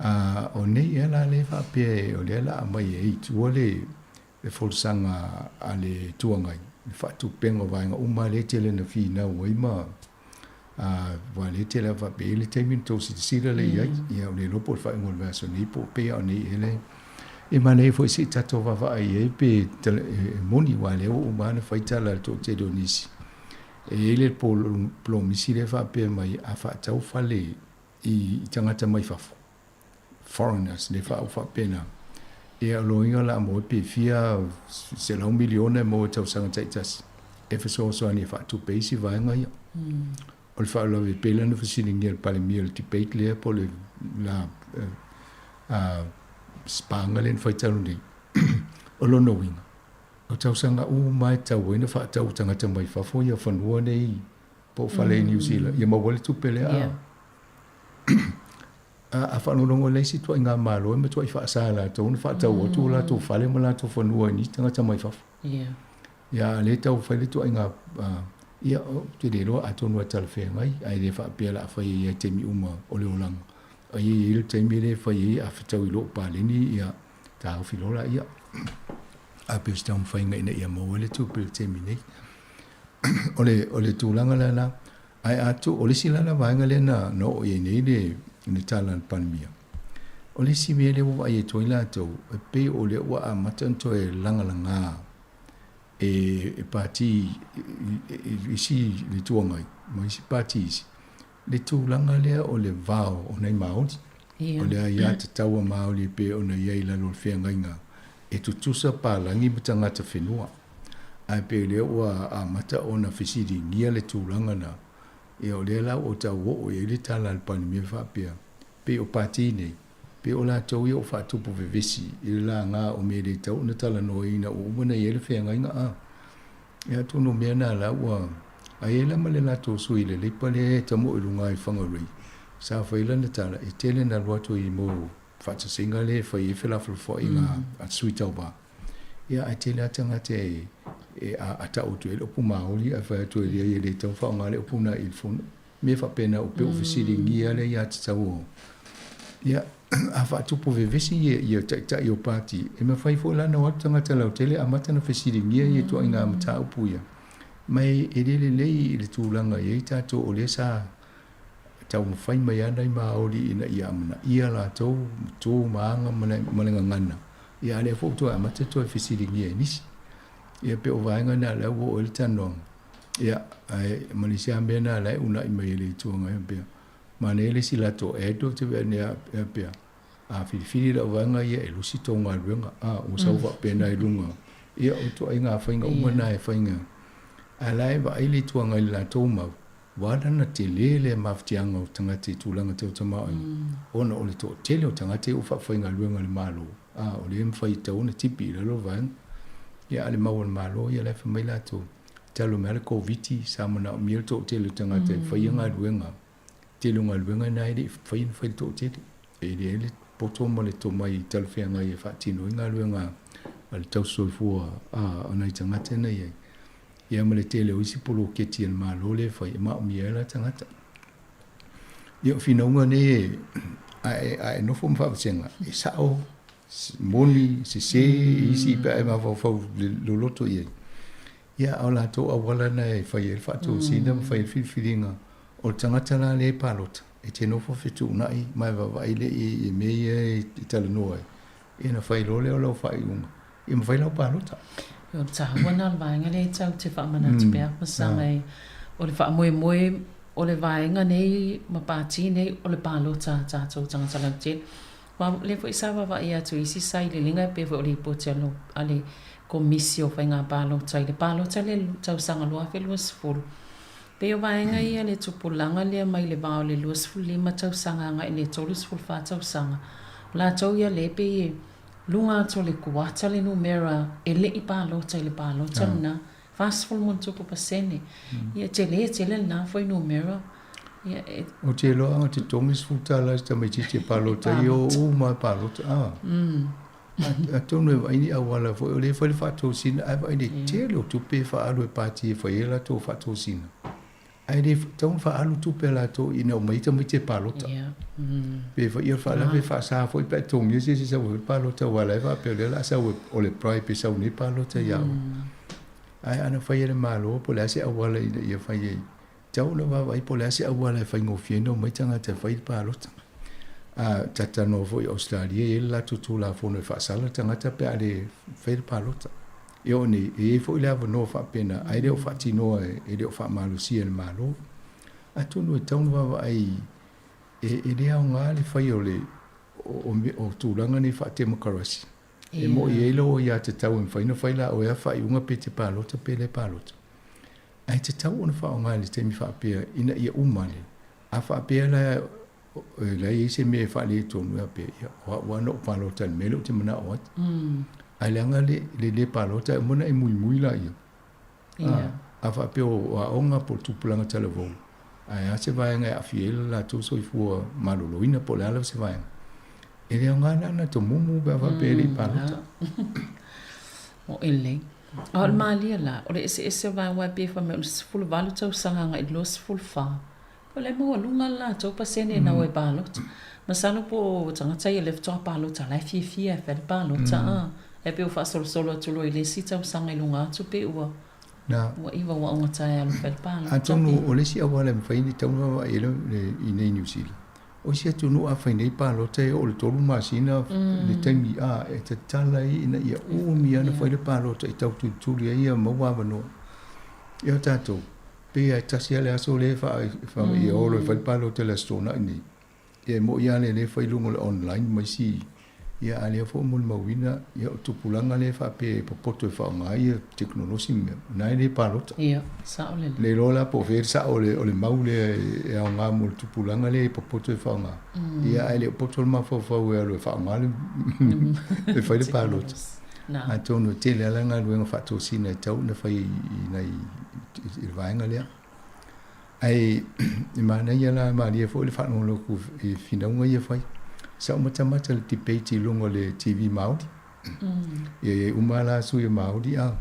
A o nei ea la lea e faapea o lea la aumai ai i tua le le folasaga a le Itu Agai, le faatupega o vaega uma lea e tele ina finau ai ma aua lea e tele lava faapea e i ai le taimi ona tou silasila lea i ai. Ia o le iloa po o le faaiuga o le vaiaso nei po o pei lava o nei ea le e manaia foi se i tatou vaavaai i ai pe e moni aua o lea ua uma lava ona fai tala a le toatele o nisi. E i ai le polomisi lea e faapea mai a faatau fale i tagata mai fafo, foreigners le faa faapena ia o loiga la mo pe fia $100 miliona e maua i tausaga taitasi e fesoasoani e faatupe isi vaega ia. O le faalavelave pei la ona fesiligia e le Palemia i le debate lea po o le la spaga lea na fai talu nei. O lona uiga, o tausaga uma lava e tatau ai ona faatau tagata mai fafo ia fanua nei po o fale i New Zealand ia maua ai le tupe lea. A faalogologo i le isi ituaiga Malo e matuai faasa e latou ona faatau atu o latou fale ma latou fanua i nisi tagata mai fafo. Ia, a o lea e tau fai le ituaiga, ia, ou te le iloa atonu e talafeagai, ae le faapea o le a fai ai i taimi uma o le olaga. Ai e i ai le taimi lea e fai ai a fetau i lou paleni, ia, taofi loa laia. Ae pei o se taumafaiga ina ia maua ai le tupe i le taimi nei. O le, o le tulaga lena. Ae a tu, o le isi la vaega lea na na oo i ai nei le le tala a le Palemia, o le isi mea lea ua vaai atu ai latou, e pei o lea ua amata ona toe lagalaga e e pati i isi le Itu Agai ma isi pati isi, le tulaga lea o le vao o nai Māori. O le aiatatau a Māori e pei ona i ai i lalo o le feagaiga e tutusa palagi ma tagata whenua. Ae pei o lea ua amata ona fesiligia le tulaga na, ia o lea la ua tau oo i ai le tala a le Palemia faapea, pei o pati nei, pei o latou ia ua faatupu vevesi i le laga o mea e le tatau ona talanoaina ua uma ona i ai le feagaiga a. Ia atonu o mea na la ua ae i ai la ma le latou sui i le Leipa lea e tamoo i luga i Whangarei, sa fai lana tala e tele na alu atu i mo faatasiga lea e fai ai felafolafoaiga a sui tauva. Ia ae tele lava tagata e e a a tau atu ai le upu Māori ae fai atu e leai e le tatau ona faaaoga le upu na i le fono. Mea faapena ua pei ua fesiligia le aiatatau o ia. A faatupu vevesi ia ia taitai o pati, e mafai foi la ona o atu tagata lautele amata ona fesiligia ia ituaiga mataupu ia. Ma e le lelei i le tulaga e i ai tatou o lea sa taumafai mai lava nai Māori ina ia amanaia latou ma tu ma aga ma le gagana, ia a o lea foi ua toe amata toe fesiligia e nisi. Ia pei o vaega na o lea ua oo i ai le talanoaga. Ia, ae ma le isi lava mea lena o la e uunai mai e le Itu Agai faapea, Manaia le isi latou ad ou te vaai nei a pea, a filifili lau vaega ia e lusi tou galuega, a ua sau faapena i luga, ia o ituaiga faiga uma na e faiga. Ae la e vaai le Itu Agai i le latou mau, ua ala ona tele le mafatiaga o tagata i tulaga tau tamaoaiga, ona o le toatele o tagata ia ua faafaigaluega e le Malo, a o lea e mafai e tatau ona tipi i lalo le vaega. Ia a o le mau a le Malo, ia la e fai mai latou, Talu mai lava le Koviti sa manaomia le toatele o tagata e faia galuega. Tele o galuega na e le i mafai ona fai e le toatele. E leai le poto ma le tomai talafeagai e faatino ai galuega a le tausisoifua a nai tagata na i ai. Ia ma le tele o isi poloketi a le Malo lea e fai e maomia ai la tagata. Ia o finauga nei a e nofo ma faavasega, e sao moni, sese, isi pe a e mafaufau loloto i ai. Ia, a o latou auala na e fai ai le faatosina ma fai ai le filifiliga, o le tagata la lea e palota, e te nofo fetuunai ma e vaavaai lea i ai i mea ia e talanoa ai, ia ona fai loa lea o lau faaiuga, ia ma fai lau palota. O le taua lena o le vaega lea e tau te faamanatu pea Masaga e o le faamoemoe o le vaega nei ma pati nei o le palota a tatou tagata lautele. Aua o lea foi sa vaavaai atu i isi sailiiliga e pei foi o lipoti a le Komisi o Faiga Palota i le palota i le tausaga 2020. Pei o vaega ia le tupulaga lea mai le va o le 25 tausaga agai i le 34 tausaga, o latou ia lea pei e luga atu o le kuata le numera e le i palota i le palota lena, 40 ma pasene. Ia tele tele lena fuainumera. Ia e. Ou te iloa ana totogi $10 i se tamaitiiti e palota ai, e o uma lava e palota. A. Atonu e vaai ni auala foi, o lea e fai le faatosina, ae vaai le tele o tupe e faaalu e pati e fai ai latou faatosina. Ae le tatau ona faaalu tupe a latou ina ua omai ai tamaiti e palota. Pe fai ia faalave e faasa foi pe a totogia se isi e sau e fai le palota aua o la e faapea o lea o le a sau o le bribe e sau nei palota ia oe. Ae ana fai e le Malo po o le a se auala ina ia fai ai, tatau ona vaavaai po o le a se auala e faigofie ai ona omai tagata e fai le palota. A talatalanoa foi i Ausetalia e i ai le latou Tulafono e faasala le tagata pe a le fai le palota. E oo nei, e i ai foi le avanoa faapena, ae le o faatinoa, e le o faamalosia e le Malo. Atonu e tatau ona vaavaai, e le aoga le fai o le o tulaga nei faatemokarasi. E mo'i ai lou aiatatau e mafai ona fai la oe a faaiuga pe te palota pe le palota. Ae tatau ona faaaoga i le taimi faapea ina ia uma le A faapea la e leai ai se mea e faaletonu, e faapea, ia, o au lava na ou palota i le mea lea ou te manao ai. Ae leaga le le le palota e uma ona e muimui laia. A, a faapea o aoga po o le tupulaga talavou, ae a se vaega e aafia ai le latou soifua maloloina po o le a lava se vaega, e le aoga la ona tomumu pe a faapea e le i palota. Moʻi lelei. A o le malia la, o le eseese o vaega aua e pei e fai mai o le 18 tausaga agai i le 24, O le maualuga le latou pasene na o e palota. Masalo po o tagata ia lea faatoa palota la e fiafia e fai le palota a. Ae pei ua faasolosolo atu loa i le isi tausaga i luga atu pei ua ua iva ua augata e alu e fai le palota. Atonu o le isi auala e mafai ona tatau ona vaavaai i ai i nei Niu Sila, o isi atunuu a fai nei palota e oo i le 3 masina le taimi a e tatala ai ina ia umi lava ona fai le palota e tau tulituli ai ia maua avanoa. Ia o tatou, Pei lava e tasi lava le aso lea e faa, ia olo e fai le palota i le Aso Toonai nei. Ia e moni lava lea e fai i luga o le online ma isi, ia a o lea foi ua molimauina, ia o tupulaga lea e faapea e popoto e faaaoga ai ia tekonolosi ma mea, o lena e le palota. Ia, sao lelei. Le iloa la po o fea le sao o le mau lea e aoga mo le tupulaga lea e popoto e faaaoga, ia ae le o poto le mafaufau e alu e faaaoga le, e fai le palota. Atonu e tele lava galuega faatosina e tatau ona fai i nai i le vaega lea. Ae e manaia la malie foi le faalogologo atu i finauga ia fai. Sa ou matamata i le debate i luga o le TV Māori. Ia e i ai uma la sui o Māori a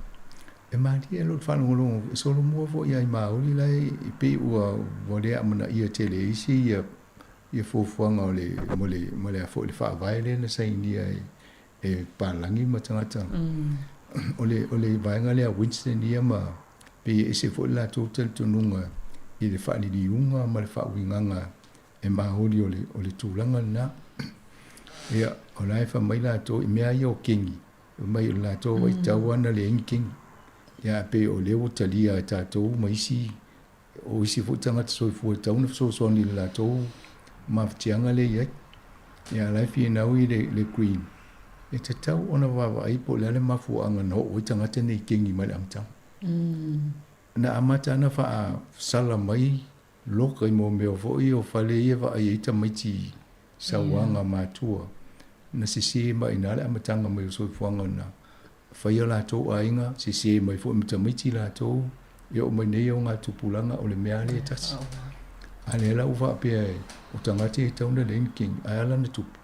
e malie lou faalogologo e solomua foi ia i Māori la e pei ua le amanaia tele e isi ia. Ia fuafuaga o le mo le mo le a foi le faavae lea na sainia e e palagi ma tagata. O le o le vaega lea a Winston ia ma pei e ese foi le latou talitonuga i le faaliliuga ma le faauigaga e maoli o le o le tulaga lena. Ia, o la e fai mai latou i mea ia o kegi, fai mai o le latou vaitau lava na leai ni kegi. Ia ae pei o lea ua talia e tatou ma isi O isi foi tagata soifua e tatau ona fesoasoani i le latou mafatiaga lea e i ai. Ia a o la e finau i le, le Green, e tatau ona vaavaai po o le a le mafuaaga na oo ai tagata nei i kegi mai le amataga. Na amata ona faasala mai loka i mo mea foi o fale ia e vaai ai tamaiti i sauaga matua. Na sese mai i ina le amataga mai o soifuaga na fai o latou aiga, sese mai foi ma tamaiti latou, e oo mai nei augatupulaga o le mea lava lea e tasi. A lea la ua faapea o tagata ia e tatau ona leai ni kegi, ae a la ona tupu?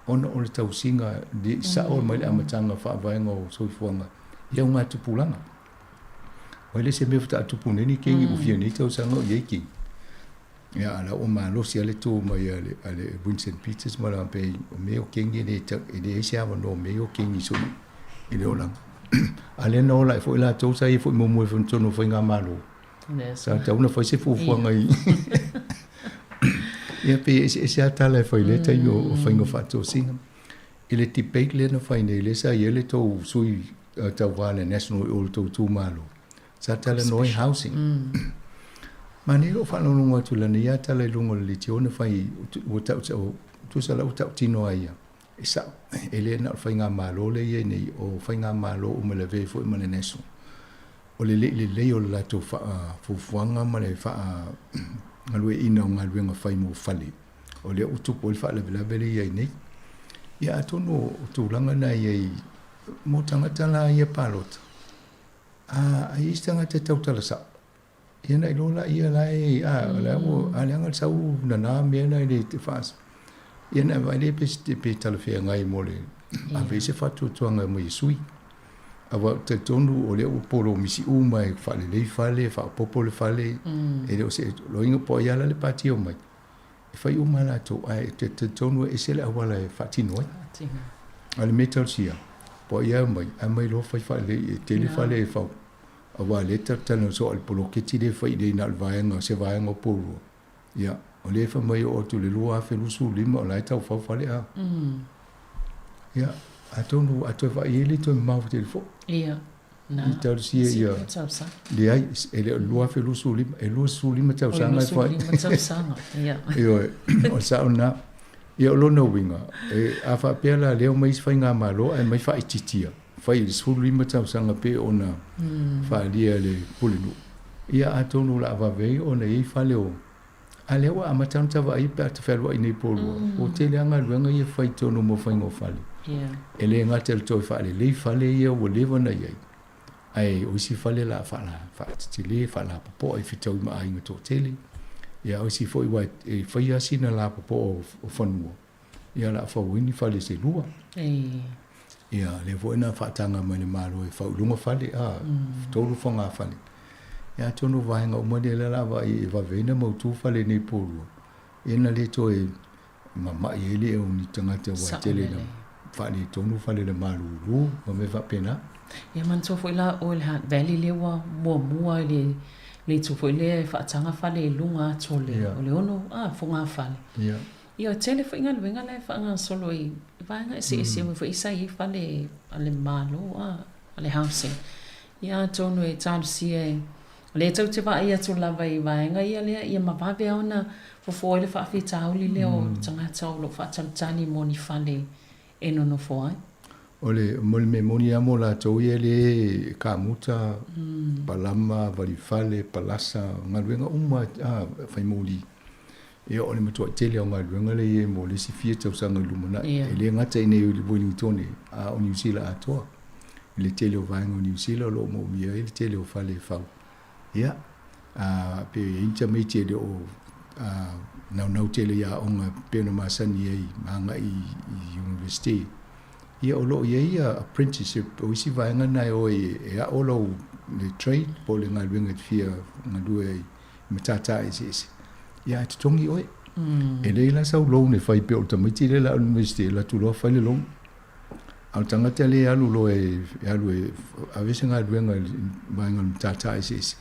Ona o le tausiga le sao mai le amataga faavaega o soifuaga i augatupulaga. Ua le se mea faatoa tupu nei ni kegi ua fia nei tausaga o i ai kegi. Ia, a la ua malosi lava le tu mai a le, a le Winston Peters ma lana pei o mea o kegi e le, e leai se avanoa o mea o kegi soli i le olaga. A lea na ola ai foi latou sa ia foi muamua i totonu o faigamalo. Sa tatau ona fai se fuafuaga i Ia pei e eseese lava tala e fai i lea taimi o faiga faatosina. I le debate lea na fai nei, lea sa i ai le tou sui tauva a le National i o i le tou itumalo, Sa talanoa i housing. Manaia lou faalogologo atu i lana ia tala i luga o le leitio na fai ua tau tusa la ua tautino ai ia. E sao, e le na o le faigamalo lea e i ai nei, o faigamalo uma e lavea ai foi ma le National. O le le i lelei o le latou faafuafuaga ma le faagalueaiina o galuega fai mo fale, o lea ua tupu ai le faalavelave lea e i ai nei. Ia atonu o tulaga na e i ai mo tagata la ia palota, A ai isi tagata e tautala sao, ia na iloa laia la e, a, o la ua, a leaga le sau nana mea na e le te faas. Ia na vaai lea pe, pe talafeagai mo le ave i se faatuatuaga mai e sui. Aua ou te talitonu o lea ua polomisi uma e faalelei fale, faaopoopo le fale, e le o se loiga po o ai lava la le pati e omai, e fai uma latou, ae te talitonu e ese le auala e faatino ai. A o le mea talosia, po o ai lava e omai, ae omai loa fai faalelei, e tele fale e fau, aua o lea e talatalanoa soo i le poloketi lea e fai nei na o le vaega, se vaega o Pourua. Ia, o lea e fai mai e oo atu i le 2025 o la e tau fau fale a. Ia, atonu a toe vaai i ai le toe mamao tele foi. Ia. I talosia ia. Leai, e le o le 2025, e 25 tausaga e fai. 25 tausaga, ia. Ioe, o le sao lena. Ia o lona uiga, e, a faapea la lea omai isi faigamalo ae aumai faaitiitia, fai i le 15 tausaga pei ona faaalia e le Pulenuu, ia atonu o le a vave ai ona i ai fale o A lea ua amata ona ta vaai pe a ta fealuai nei po lua, ua tele lava galuega ia e fai i totonu mo faiga o fale. E le gata i le toe faalelei fale ia ua leva ona i ai, ae o isi fale o le a faatetele, faalapopoa i fetaui ma aiga toatele. Ia a o isi foi aua e fai lava sina lapopoa o fanua, ia o le a fau ai ni fale se lua. Ia, lea foi na faataga mai le Malo e fau i luga fale, a, tolu fogafale. Ia, atonu o vaega uma ia lea o le a vaai e vave ai ona mautu fale nei po lua, ia na le toe mamai ai le o ni tagata aua e tele ina faaletonu fale i le malulu ma mea faapena. Ia manatua foi la oe le Hutt Valley lea ua muamua i le le itu foi lea e faataga fale i luga atu o le o le ono a fogafale. Ia. Ia, e tele foi galuega la e faagasolo i vaega eseese mm. foi sa i ai fale a le Malo a, a le housing. Ia atonu e talosia e o lea tou te vaai atu lava i vaega ia lea ia ma vave lava ona fofo ai le faafitauli lea o mm. tagata o lo o faatalitali mo ni fale e nonofo ai. O le, mo le mea moni lava mo latou ia le kamuta, mm. palama, valifale, palasa, galuega uma a, fai moli. Ia, o le matuai tele o galuega lea e i ai mo le isi fia tausaga i le lumanai. E le gata i inei i Wellingtone, a o Niu Sila atoa. I le tele o vaega o Niu Sila o lo o moomia ai le tele o fale e fau. Ia, a, pe i ai ni tamaiti e le o a, naunau tele i aoga pei ona masani ai ma agai i University, ia o lo o i ai ia apprenticeship, o isi vaega na e o ai e aʻo lou le trade po o le galuega e te fia galue ai i matata eseese, ia ae totogi oe. E leai la sau loan e fai pei o le tamaiti lea o le a alu i le Iunivesite e alu atu loa fai le loan. A o le tagata lea e alu loa e alu e ave se galuega i le vaega o le matata eseese,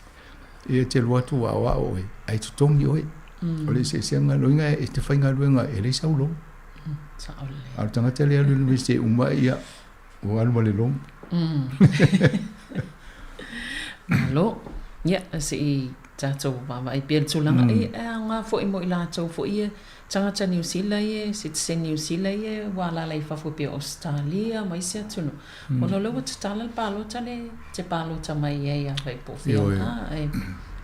ia e te alu atu ua aoao oe, ae totogi oe. O le eseesega, lona uiga e te faigaluega e leai sau loan. A o le tagata lea e alu i le Iunivesite e uma ia, ua alu ma le loan. Malo. Ia, se i tatou vaavaai pea i le tulaga, e aoga foi mo i latou foi ia Tagata Niu Sila ia, sitiseni Niu Sila ia ua alaala i fafo pei o Ausetalia ma isi atunuu. Ona o lea ua tatala le palota lea e te palota mai ai afai po o fea a e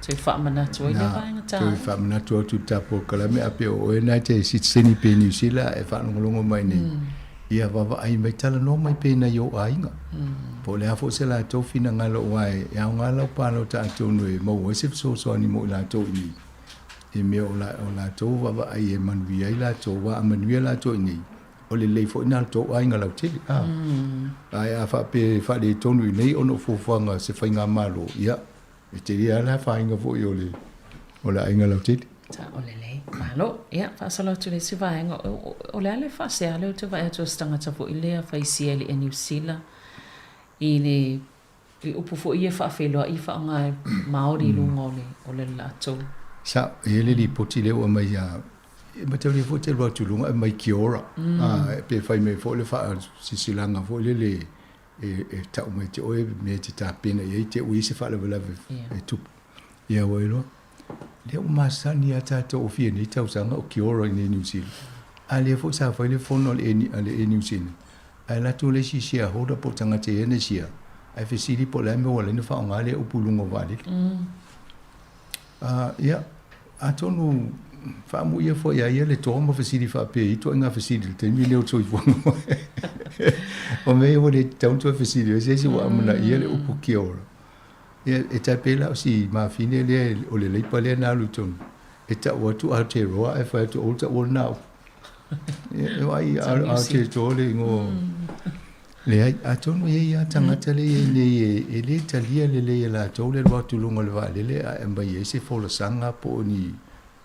toe faamanatu ai lea vaega taua. Toe faamanatu atu i le tatou polokalame a pei o oe na e te sitiseni pea i Niu Sila a e faalogologo mai nei, ia vaavaai mai, talanoa mai pea i nai ou aiga. Po o le a foi se latou finagalo aua e aoga lau palota atonu e maua ai se fesoasoani mo i latou i inei. I mea o latou vaavaai e manuia ai latou, aua a manuia latou i inei, o le lelei foi lena o le tou aiga lautele. A, ae a faapea e faaletonu i inei ona o fuafuaga a se faigamalo, ia, e tele lava le afaina foi o le o le aiga lautele. Sao lelei. Malo. Ia, faasolo atu i le isi vaega. O le a le faasea lea ou te vaai atu o se tagata foi lea faisia i le Air New Zealand i le I upu foi ia faafeiloai faaaoga e Māori i luga o le, o le latou. Sa, e i ai le lipoti lea ua aumai ia, e mataulia foi te alu atu i luga e aumai kia ora. A, pe fai mai foi le faasilasilaga foi lele e, e tau mai te oe mea e te tapena i ai te ua i ai se faalavelave e tupu. Ia ua iloa. Lea ua masani lava tatou o fia nei tausaga o kia ora i nei Niu Sila. A lea foi sa fai le fono a le Air New Zealand. Ae alu atu le isi shareholder po o tagata ia na share, ae fesili po o le a le mea ua ala ai ona faaaoga lea upu i luga o vaalele. Ia, atonu faamuia foi ia ia le toa ma fesili faapea i ituaiga fesili i le taimi lenei o le soifuaga. O mea ia ua le tatau ona toe fesili ai se isi ua amanaia le upu kia ora. Ia, e tai pei la o si mafine lea o le Leipa lea na alu i totonu, e tau atu Aotearoa ae fai atu Old taua lena upu. E vaai Aotearoa le igoa. Leai, atonu e i ai lava tagata lea e i ai nei e le talia lelei e latou le alu atu i luga o le vaalele ae aumai ai se folasaga po o ni,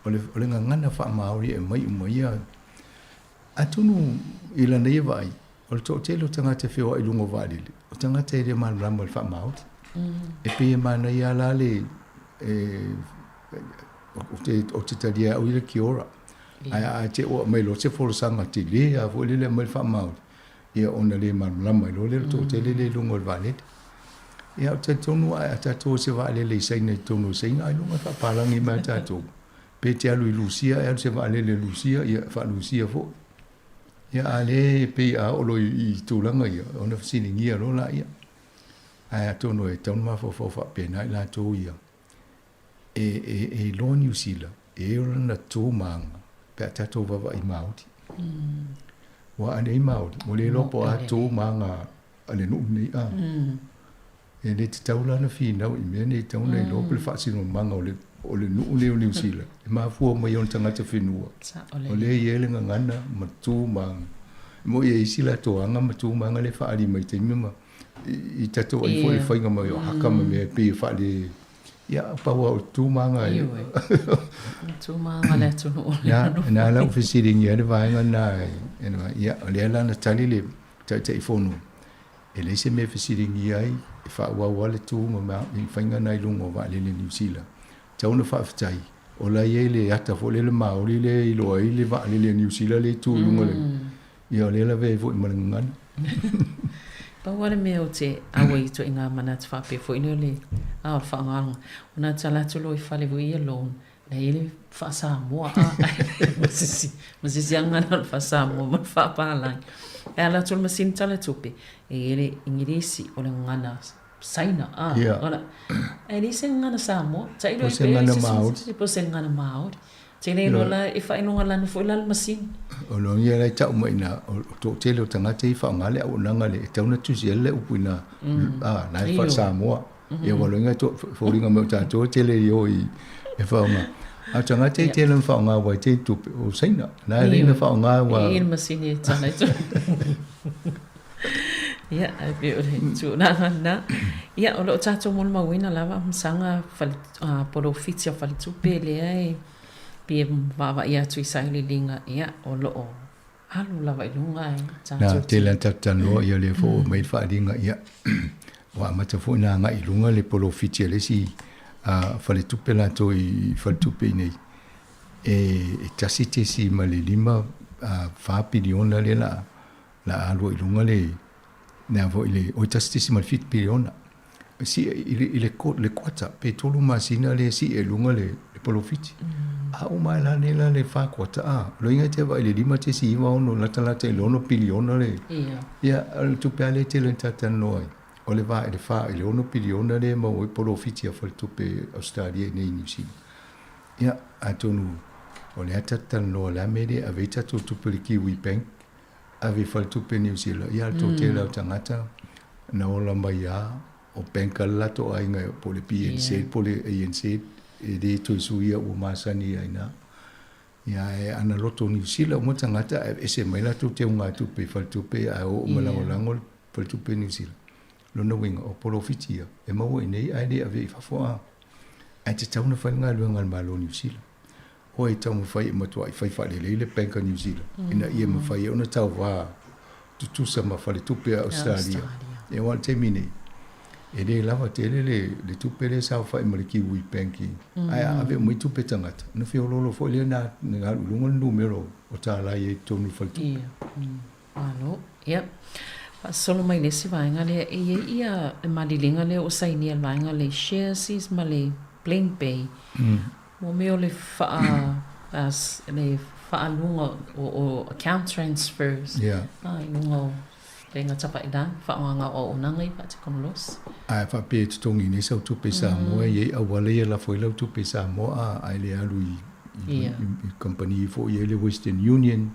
o le gagana faamaori e aumai uma ia. Atonu i lana ia vaai, o le toatele o tagata e feoai i luga o vaalele, o tagata e le malamalama i le faamaori. E pei e manaia lava la le, ou te talia e au ia le kia ora. Ae a te ua aumai loa se folasaga tele lava foi lele e aumai le faamaori, ia ona le malamalama ai loa lea o le toatele lea i luga o le vaalele. Ia ou te talitonu a tatou o se vaalele i Saina i totonu o Saina, ailoga e faapalagi mai a tatou. Pe te alu i Lusia, e alu se vaalele i Lusia, ia faa-Lusia foi. Ia a lea e pei a oo loa i tulaga ia, ona fesiligia loa laia. Ae atonu e tatau ona mafaufau faapena i latou ia. E, e, e iloa Niu Sila, e i ai lana tu ma aga pe a tatou vaavaai Māori. Ua a nei Māori, ua le iloa po o a tu ma aga a le nuu lenei a. E le tatau la ona finau i mea nei, e tatau ona iloa po o le faasinomaga o le, o le nuu lenei o Niu Sila, e mafua mai ona tagata whenua. O lea e i ai le gagana ma tu ma aga. E moni e i ai isi latou aga ma tu ma aga lea e faaali mai i taimi ma i tatou ai foi i le faiga mai o haka ma mea e pei e faale Ia, pau lava o le tu ma aga e. Ioe. Tu ma aga le atunuu o le Na, na la ou fesiligia ai le vaega lena e, ia, o lea la na tali le Taitaifono, e leai se mea e fesiligia ai, e faaauau lava le tu ma i faiga na i luga o vaalele Niu Sila. Tatau ona faafetai, o la e i ai le ata foi lea le Māori lea e iloa ai le vaalele a Niu Sila lea e tu i luga o le, ia o lea e lavea ai foi ma le gagana. Pau lava le mea ou te auai atu ai i ngā manatu faapea foi lea o le, a o le faaaogaina, ona tala atu loa i fale foi ia loan, Na i ai le faa-Samoa a ma se isi ma se isi aga o le faa-Samoa ma le faa-Palagi. E ala atu le masini tala tupe, e i ai le Igilisi, o le gagana Saina a, ona, ae leai se gagana Samoa. Po o se gagana Māori. Po o se gagana Māori. Tele loa la e faailoga lana foi la le masini. O lona ia la e tau mai ina, o toatele o tagata ia e faaaoga le auaunaga lea, e tatau ona tusi ai le upu ina, a, la e faa-Samoa. Ia ua loiga to foliga mai o tatou e tele i o i e whaonga. A o tagata i tele na whaonga wai te tupe o Saina. Na e leina whaonga wa. I le masini e tana i tu. Ia, ai pe o le tulaga lena. Ia, o loo tatou molimauina lava masaga fale, polofiti a faletupe lea e. Pei e vaavaai atu i sailiiliga, ia, o lo o alu lava i luga e Na, tatou te. tele lava tatou talanoa, ia lea foi ua aumai le faaaliga, ia, ua amata foi ona agai i luga le polofiti a le isi faletupe latou i faletupe i inei, e 1.54 piliona lea la a alu ai i luga le, le a foi le, oi, 1.7 piliona. Sii i le le kuata pe tolu masina lea e sii ai i luga le polofiti. A uma ae la nei la le fa kuata a, o lona uiga e te vaai i le 5.96 latalata i le 6 piliona le, ia o le tupe lava lea e tele ina talatalanoa ai, o le va i le 4 i le 6 piliona lea e maua ai polofiti a faletupe Ausetalia i inei i Niu Sila. Ia, atonu o lea talatalanoa o le a le mea e le ave ai tatou tupe i le Kiwi Bank ave i faletupe Niu Sila, ia le toatele o tagata na ola mai lava o bank a le latou aiga po o le BNZ po o le ANZ e le toe suia ua masani ai ina. Ia ae ana loto Niu Sila uma tagata ae aveese mai latou teugatupe i faletupe ae o uma lagolago le faletupe Niu Sila. Lona uiga o polofiti ia e maua i inei ae le avea i fafo a. Ae tatau ona fai le galuega a le Malo o Niu Sila. Oe e taumafai e matuai fai faalelei le Bank a New Zealand ina ia mafai ai ona tauva tutusa ma faletupe a Ausetalia. Aua o le taimi nei, e le lava tele le tupe lea e saofai ma le Kiwi Bank i, ae a ave uma ai tupe tagata, ona feoloolo foi lea na alu i luga le numera o tālā i ai i totonu o le faletupe. Ia, malo. Ia, faasolo mai le isi vaega lea, e i ai ia le maliliga lea ua sainia e le vaega le Shareseas ma le Blend Bay. Mo mea o le faa, le faaluga o account transfers i luga o faiga tafailagi, faaaogaga o auaunaga ia faatekonolosi. Ae faapea e totogi nei sau tupe i Samoa, e i ai auala ia e lafo ai lau tupe i Samoa ae le alu i kamupani foi ia i le Western Union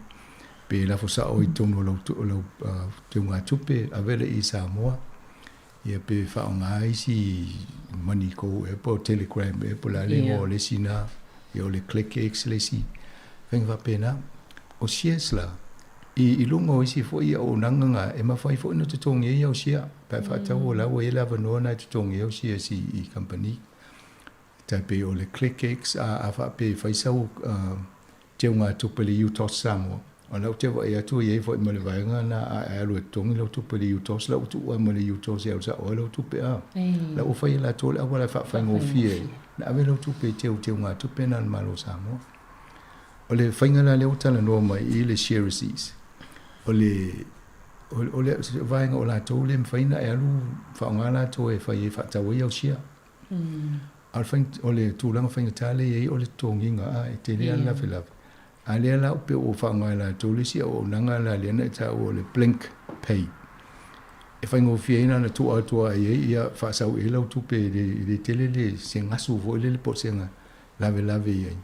pe lafo sao i totonu o lau teugatupe ave lea i Samoa. Ia pe faaaoga isi money go ea po o telegram ea po o le a le igoa o le isi na, ia o le ClickX le isi faiga faapena. O shares la, i luga o isi foi auaunaga na, e mafai foi ona totogi ai au share pe a faatau o la ua i ai le avanoa na e totogi ai au shares i kamupani. Tai pei o le ClickX a faapea e fai sau teugatupe i le UTOS Samoa. O lau te vaai atu e i ai foi ma le vaega na a e alu e totogi lau tupe i le UTOS, la ua tuu lava ma le UTOS e alu sao ai lau tupe a. La ua fai e latou le auala e faafaigofie ai na ave lau tupe i teu teugatupe na a le Malo o Samoa. O le faiga la lea ua talanoa mai i le Charities, o le o le vaega o latou le mafai ona e alu faaaoga latou e fai ai faatau ai au share. A o le fai, o le tulaga faigata lea e i ai o le totogiga, a, e tele lava le lavelave. A lea la pei ua faaaoga e latou le isi auaunaga la lea na e taua o le Blink Pay. E faigofie ai na ona tuu atu lava i ai, ia faasau i ai lau tupe e le, e le tele le se gasu foi lele po o se lavelave i ai.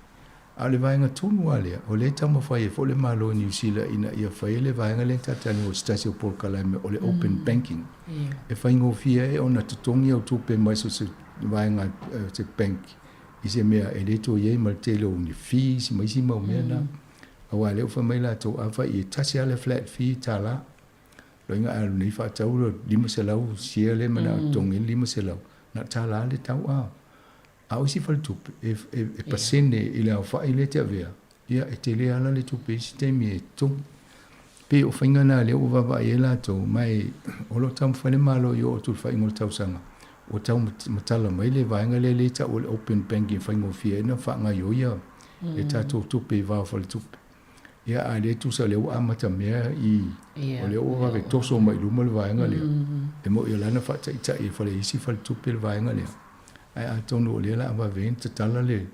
A o le vaega tonu lava lea, o lea e taumafai ai foi le Malo o Niu Sila ina ia fai ai le vaega lea na tatalanoa i se tasi o polokalame o le open banking, e faigofie ai ona totogi au tupe mai so o se vaega se bank i se mea e le toe i ai ma le tele o ni fees ma isi mau mea na. Aua o lea ua fai mai latou, afai e tasi lava le flat fee $1, loiga a alu nei faatau le 500 share lea e manao e totogi ai le 500, na o le $1 le tau a. A o isi faletupe, e pasene i le aofai lea e te avea, ia e tele lava la le tupe i isi taimi e totogi. Pei o faiga na lea ua vaavaai ai latou, ma e o lo o taumafai le Malo i oo atu i le faaiuga o le tausaga, ua tau matala mai le vaega lea e tau o le open banking e faigofie ai ona faagaoioia le tatou tupe i va o faletupe. Ia, a le tusa o lea ua amata mea i, o lea ua vave toso mai i luma le vaega lea. E moni o la na faataitai e fale isi faletupe le vaega lea. Ae atonu o lea o le a vave ai ona tatala le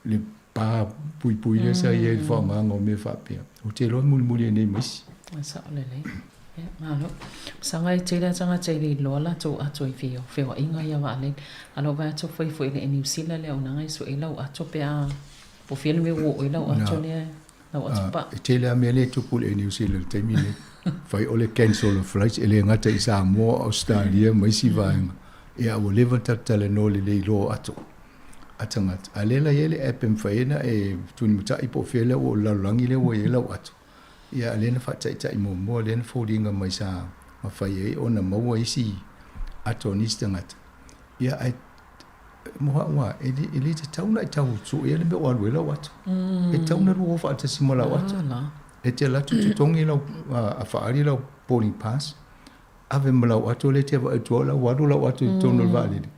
le pa puipui lea sa i ai i le faaaogaga o mea faapea. Ou te iloa e mulimuli ai nei ma isi. E sao lelei. Ia, malo. Saga e tele a tagata e le iloa latou ato i feoaiga ia vaalele. A o lou vaai atu foi foi i le Niu Sila le auaunaga e sue lau ato pe a po fia le mea ua oo ai lau ato lea lau ato paa. E tele lava mea lea e tupu i le Niu Sila i le taimi lenei. Fai o le cancel o flights e le gata i Samoa, Ausetalia ma isi vaega. Ia ua leva ona talatalanoa lelei loa o ato a tagata. A o lea la e i ai le app e mafai ai ona e tulimatai po o fea lea ua oo i le lalolagi lea ua i ai lau ato. Ia a o lea na faataitai muamua lea na foliga mai sa mafai ai ona maua isi ato o nisi tagata. Ia ae. Mo a'u a, e le, e le tatau ona e tau suea le mea o alu ai lau ato. E tatau ona lua o faatasi ma lau ato. E te alu atu totogi lau, a faaali lau boarding pass, ave ma lau ato lea e te vaai atu ai o la ua alu lau ato i totonu o le vaalele.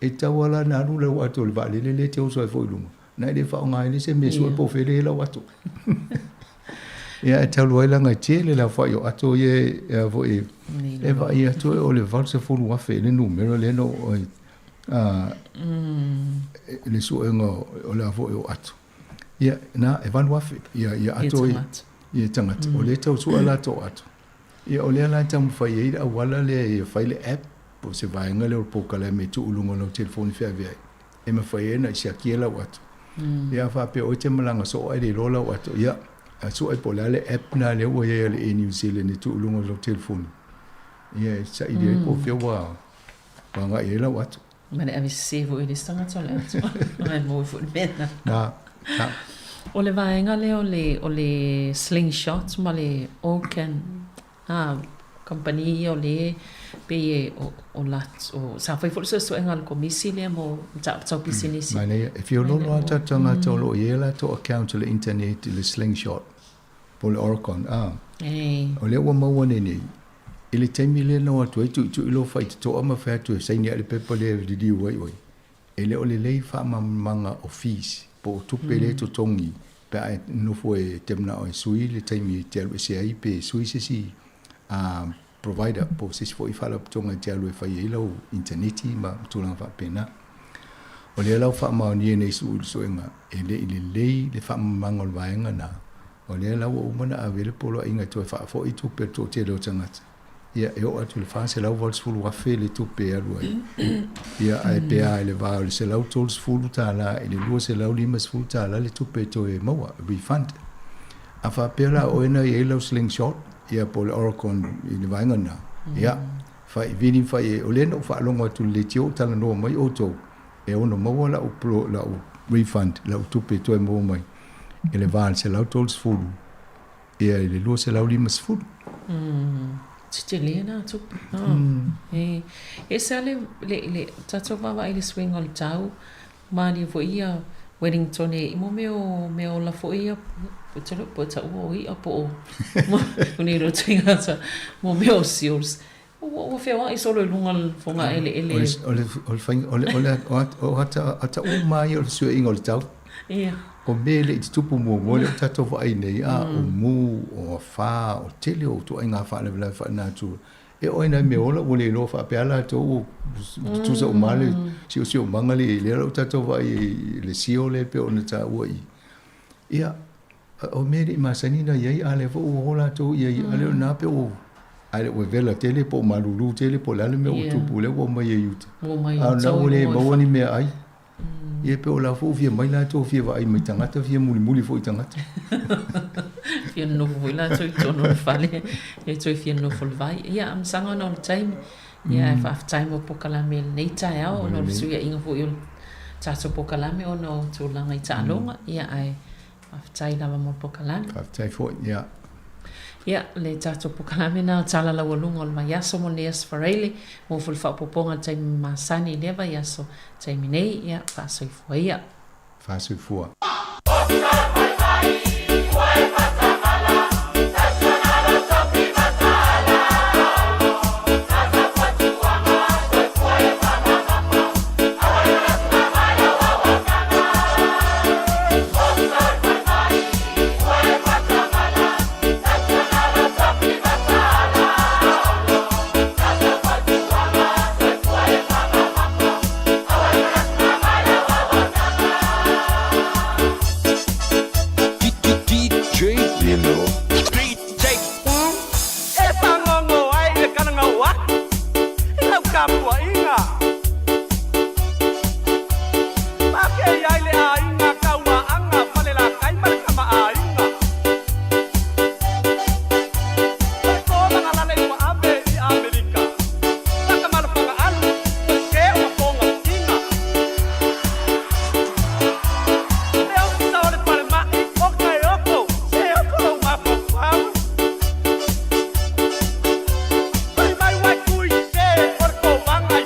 E tatau lava la ona alu lau ato i le vaalele lea e te oso ai foi i luga, na e le faaaoga ai le se mea e sue po o fea lea e i ai lau ato. Ia, e talu ai leaga e tele le aofai o ato ia e, foi, e vaai atu o le 80,000 le numera lea na oo ai le suega o le a foi o ato. Ia, na, e 8,000 ia, ia ato ia, ia tagata. O lea e tau sue latou ato. Ia, o lea la e taumafai ai le auala lea ia fai le app po o se vaega lea o le polokalame e tuu i luga o lau telefoni feaveai e mafai ai ona e siakia lau ato. Ia, a faapea oe e te malaga soo ae le iloa lau ato, ia, a sue po o le a le app lena lea ua i ai a le Air New Zealand e tuu i luga o lau telefoni, ia, e saili ai po o fea ua Ua agai i ai lau ato. Ma le ave sese foi i le isi tagata o le ato. Ae maua foi le mea lena. Na, na. O le vaega lea o le, o le Slingshot ma le Orcan, a, kamupani ia o lea pei e, o, o lat, o, sa fai foi le suesuega a le Komisi lea mo mataupu tau pisinisi. Manaia, e fiololo lava tatou tagata o lo o i ai a latou account i le internet i le Slingshot po o le Orcon, a. O lea ua maua nei nei, I le taimi lea na o atu ai tuitui lou faitotoa ma fai atu e saini ae le pepa lea e liliu ai oe, e le o lelei faamalamalamaga o fees po o tupe lea e totogi pe a e nofo e te manao e sui le taimi e te alu ese ai pe sui se isi provider po o se isi foi faalapotopotoga e te alu e fai ai lau initaneti ma tulaga faapena. O lea la ua faamaonia nei i le suega e le i lelei le faamalamalamaga o le vaega lena. O lea la ua uma ona ave le poloaiga e toe faafoi tupe a le toatele o tagata, ia e oo atu i le $480,000 le tupe e alu ai. Ia ae pe a i le va o le $130 i le $250 le tupe e toe maua, refund. A faapea la o oe na i ai lau slingshot, ia po o le Oricon i le vaega lena, ia, fai vili ma fai e, o lea na ou faalogo atu i le leitio o talanoa mai outou, e ono maua lau, lau refund, lau tupe e toe maua mai i le va o le $130 ia i le $250. Tetele na tupe. E ese lava le, le, tatou vaavaai i le suiga o le tau, malie foi ia Wellington e i mo mea o mea ola foi ia, ou te iloa po o taua o i'a po o, o nei loto mo mea o seals. Ua feoai solo i luga o le fogaeleele. O le, o le faiga, o le, o le, o ata, ata uma ia o le fesuiaiga o le tau. Ia. O mea e le i tutupu muamua lea ua tatou vaai nei, a, o mū, o afa, o tele o ituaiga faalavelave faalenatura. E oo i nai mea ola ua le iloa faapea lava latou ua tutusa uma lava le siosiomaga lea i ai. Lea la ua tatou vaai ai i le sio lea e pei ona taua i i. Ia, O mea e le i masani ona i ai, a o lea foi ua o latou i ai, a le o lena pe ua, a le ua vela tele po o malulu tele po o le a le mea ua tupu, lea ua omai ai i uta. A o lena ua le maua ni meaai. Ia pe o la foi ua fia mai latou fia vaai mai tagata, fia mulimuli foi i tagata. Fia nonofo foi latou i totonu o le fale, le toe fia nonofo i le vai. Ia, a masaga ona o le taimi. Ia, ae faafetai mo polokalame i lenei taeao ona o le fesuiaiga foi o le tatou polokalame ona o tulaga i taaloga. Ia, ae Faafetai lava mo le polokalame. Faafetai foi, ia. Ia, le tatou polokalame na o Tala Laualuga o le vaiaso mo lenei Aso Faraile, mo foi le faaopoopoga i le taimi masani i lea vaiaso, taimi nei, ia, faasoifua ia. Faasoifua. E fagogo ai le kalagau aku i lau tapuaiga. Pakei ai le aiga Kauaaga Falelatai ma le Tamaaiga. O le tolaga lale ua ave i Amerika. Takamalafaga alu o ke ua toga tiga. Le ofisa o le falemai o Kaeoko, se oko lou mafaufau. Fai mai uai kui se o le komaga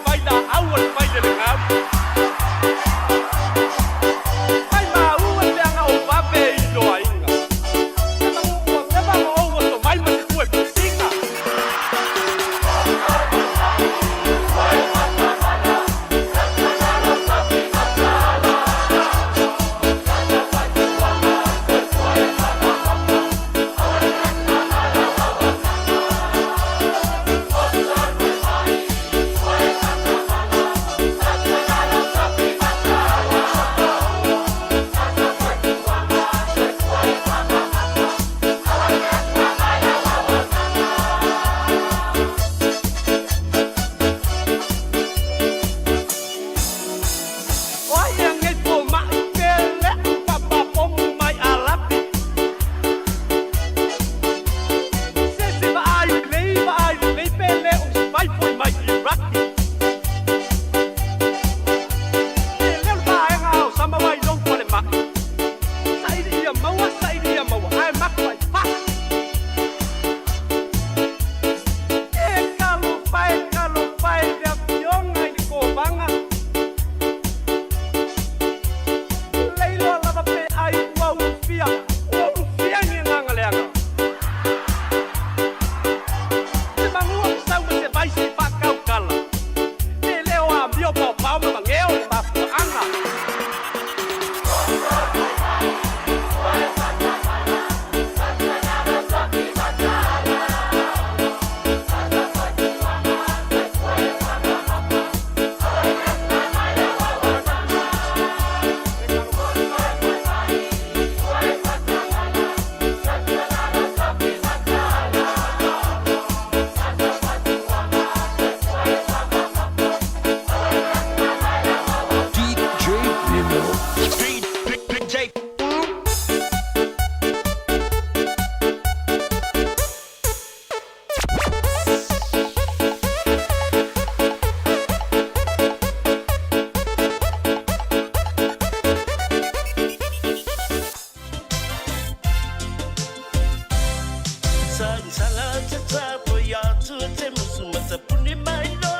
te tapo i atu e te musu matapuni mai lo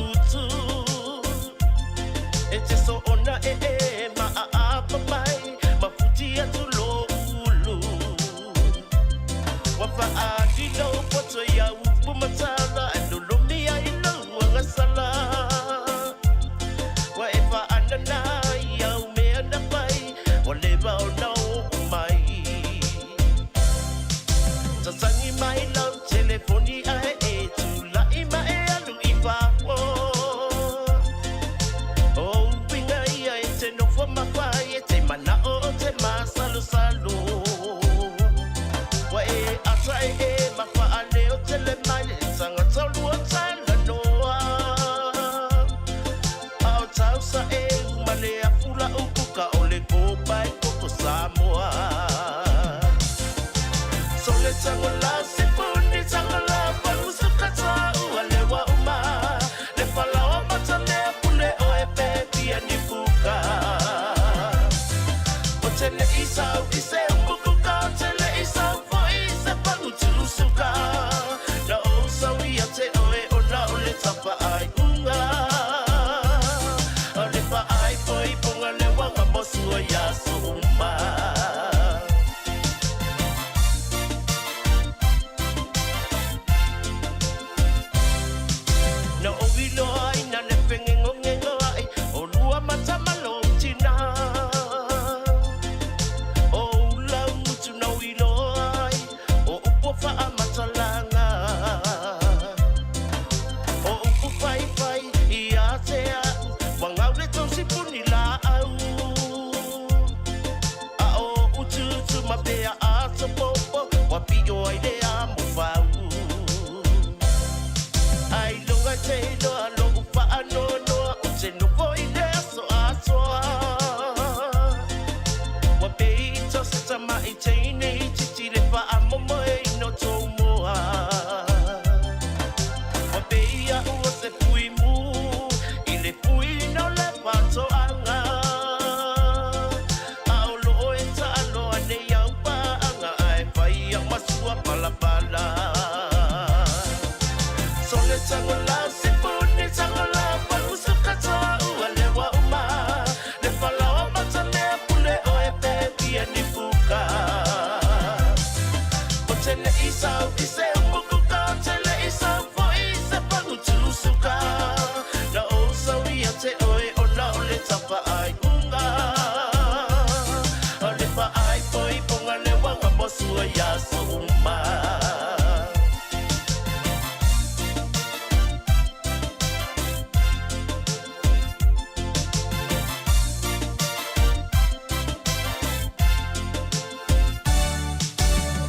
utu. E te so ona e e ma a apa mai, ma futi atu lo ulu. Wa fa a di lo poto ia upu matala, e lolomi ai lo uangasala. Wa e fa anana ia umea na pai, wa leva o na o mai. Tatangi mai lau telefoni ae e tūla'i ma e alu i whāo. O upinga ia e te nofo mawhai e te manao o te masalosalo. Wa e ata e e mawhaale o tele mai le tangata lua tala noa. Ao tausa e umale a fula ukuka o le kōpa e koko Samoa. Sole tango la se puni tango la pamusuka ta ua lewa uma. Le falawa matamea pule o e pepi a ni puka. O tele isau i se umukuka, o tele isau fo i se pangutusuka. Na o sau ia te oe o na o le tapa ai unga. O le fa ai poi ponga le wanga mosua ia so uma. Na o wilo ai na le whengengo ngengo ai, o lua matamalo tina. O ula mutu na wilo ai, o upo wha matalanga. O upu whai whai i a te au, wangau le tausi puni la au. A o ututu mapea a te popo, wa pio ai le a mo whau. Ai longa te loa lo upa anoa noa, o te nofo i le aso atoa. Wa pei i tose tama i teine i titi le wha a momo e ino tō moa. Wa pei a ua se pui mū, i le pui no le patoanga. A o loo e taaloa nei au paanga, ai whai au masua palapala. Sole tango la se puni tango la pamusuka toa ua lewa uma. Le falawa matamea pule o e pepi a ni puka. O tele isau i se umukuka, o tele isau fo i se pangutusuka. Na o sau ia te oe o na o le tapa ai unga. O le fa ai poi ponga le wanga mosua ia so uma.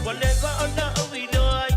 Wa leva o na o ino ai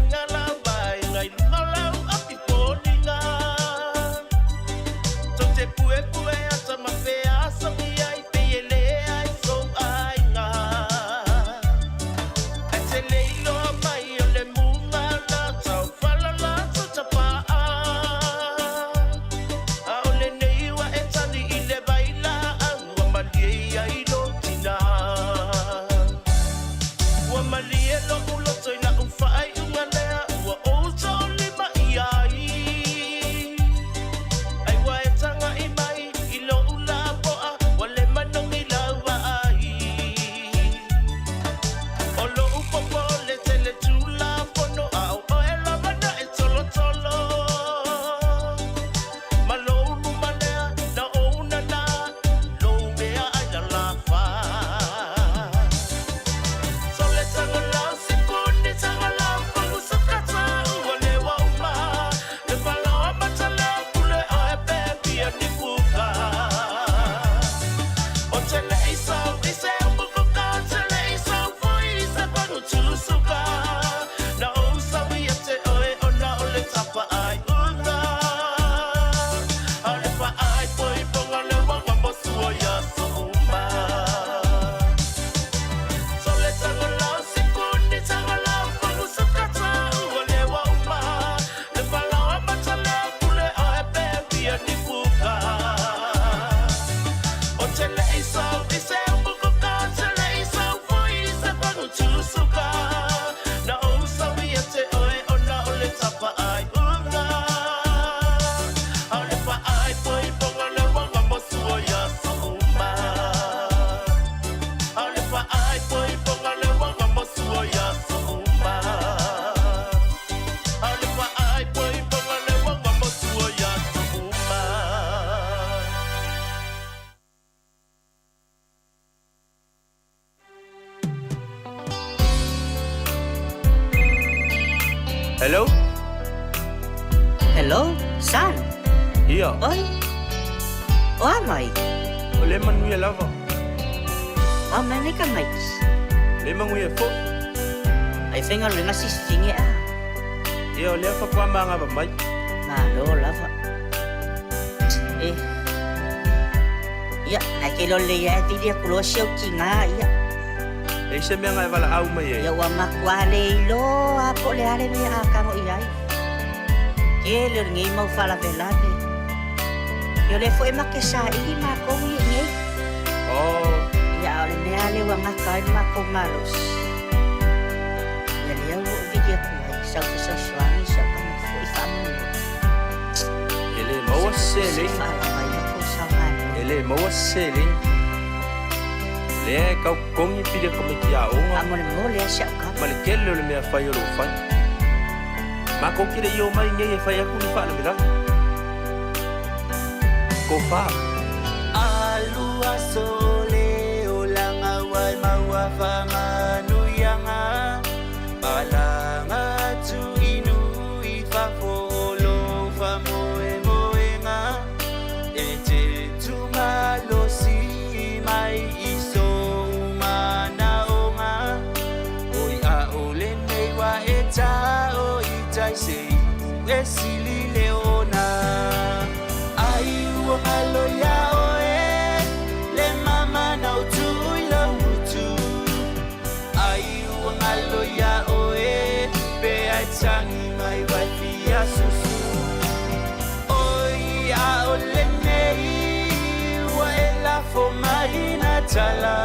Hello? Hello, son. Ia. Oi. O a mai? O le manuia lava. O a mai nei ka maiti? Le manuia fo'i. Ai faigaluega sisitinge a. Ia o lea faatoa magava mai. Malo lava. E. Ia, ae ke iloa lelei lava e vili atu loa si au tiga ia. E i se mea na e valaau mai ai. Ia ua matua le iloa po o le a le mea a tago i ai. Tele o lenei mau faalavelave. Ia o lea foi e make saili matou ia i inei. Oh. Ia a o le mea lea ua gata ai le matou malosi. Ia lea ua ou vili atu ai, sau fesoasoani si au tama foi faamolemole. E le maua se seleni. Se i faalava ai matou saogalemu. E le maua se seleni. Lea e tau totogi pili a tamaiti aoga. Faamolemole lava si au tama. Ma le tele o le mea fai o lo o fai. Matou te le i omai i nei e fai atu ni faalavelave. Tofa. Alu aso le olaga ua e maua faamanuiaga Palanga atu i nuu i fafo o lou faamoemoega E te tumalosi mai i sou manaoga Oi ʻaʻole nei wa e tao i tai se i e sili le ona Ai ua galo iā ʻoe le mama na o tuu i lau utu Ai ua galo iā ʻoe pe ai tagi mai wai fia susu Oi ʻaʻole nei ua e lafo mai na tala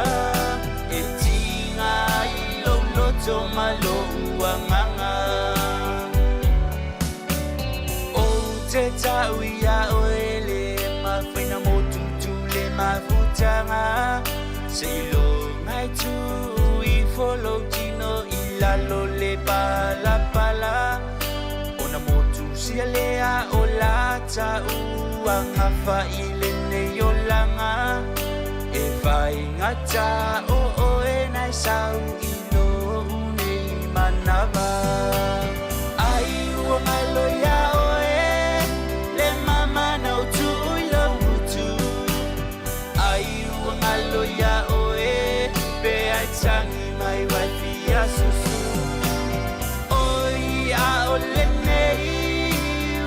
E tiga ai lou loto ma loʻu agaga Ou te tau iā ʻoe le mafaina motutu le mafutaga Seiloga e tuu ifo lou tino i lalo le palapala Ona motu sia lea o la tau agafa i lenei olaga E faigata o oe na e sau i lou nei manava Ai ua galo iā oe le mama na ou tuu i lou utu Ai ua galo iā oe pe ai tagi mai wai fia susu Oi ʻaʻole nei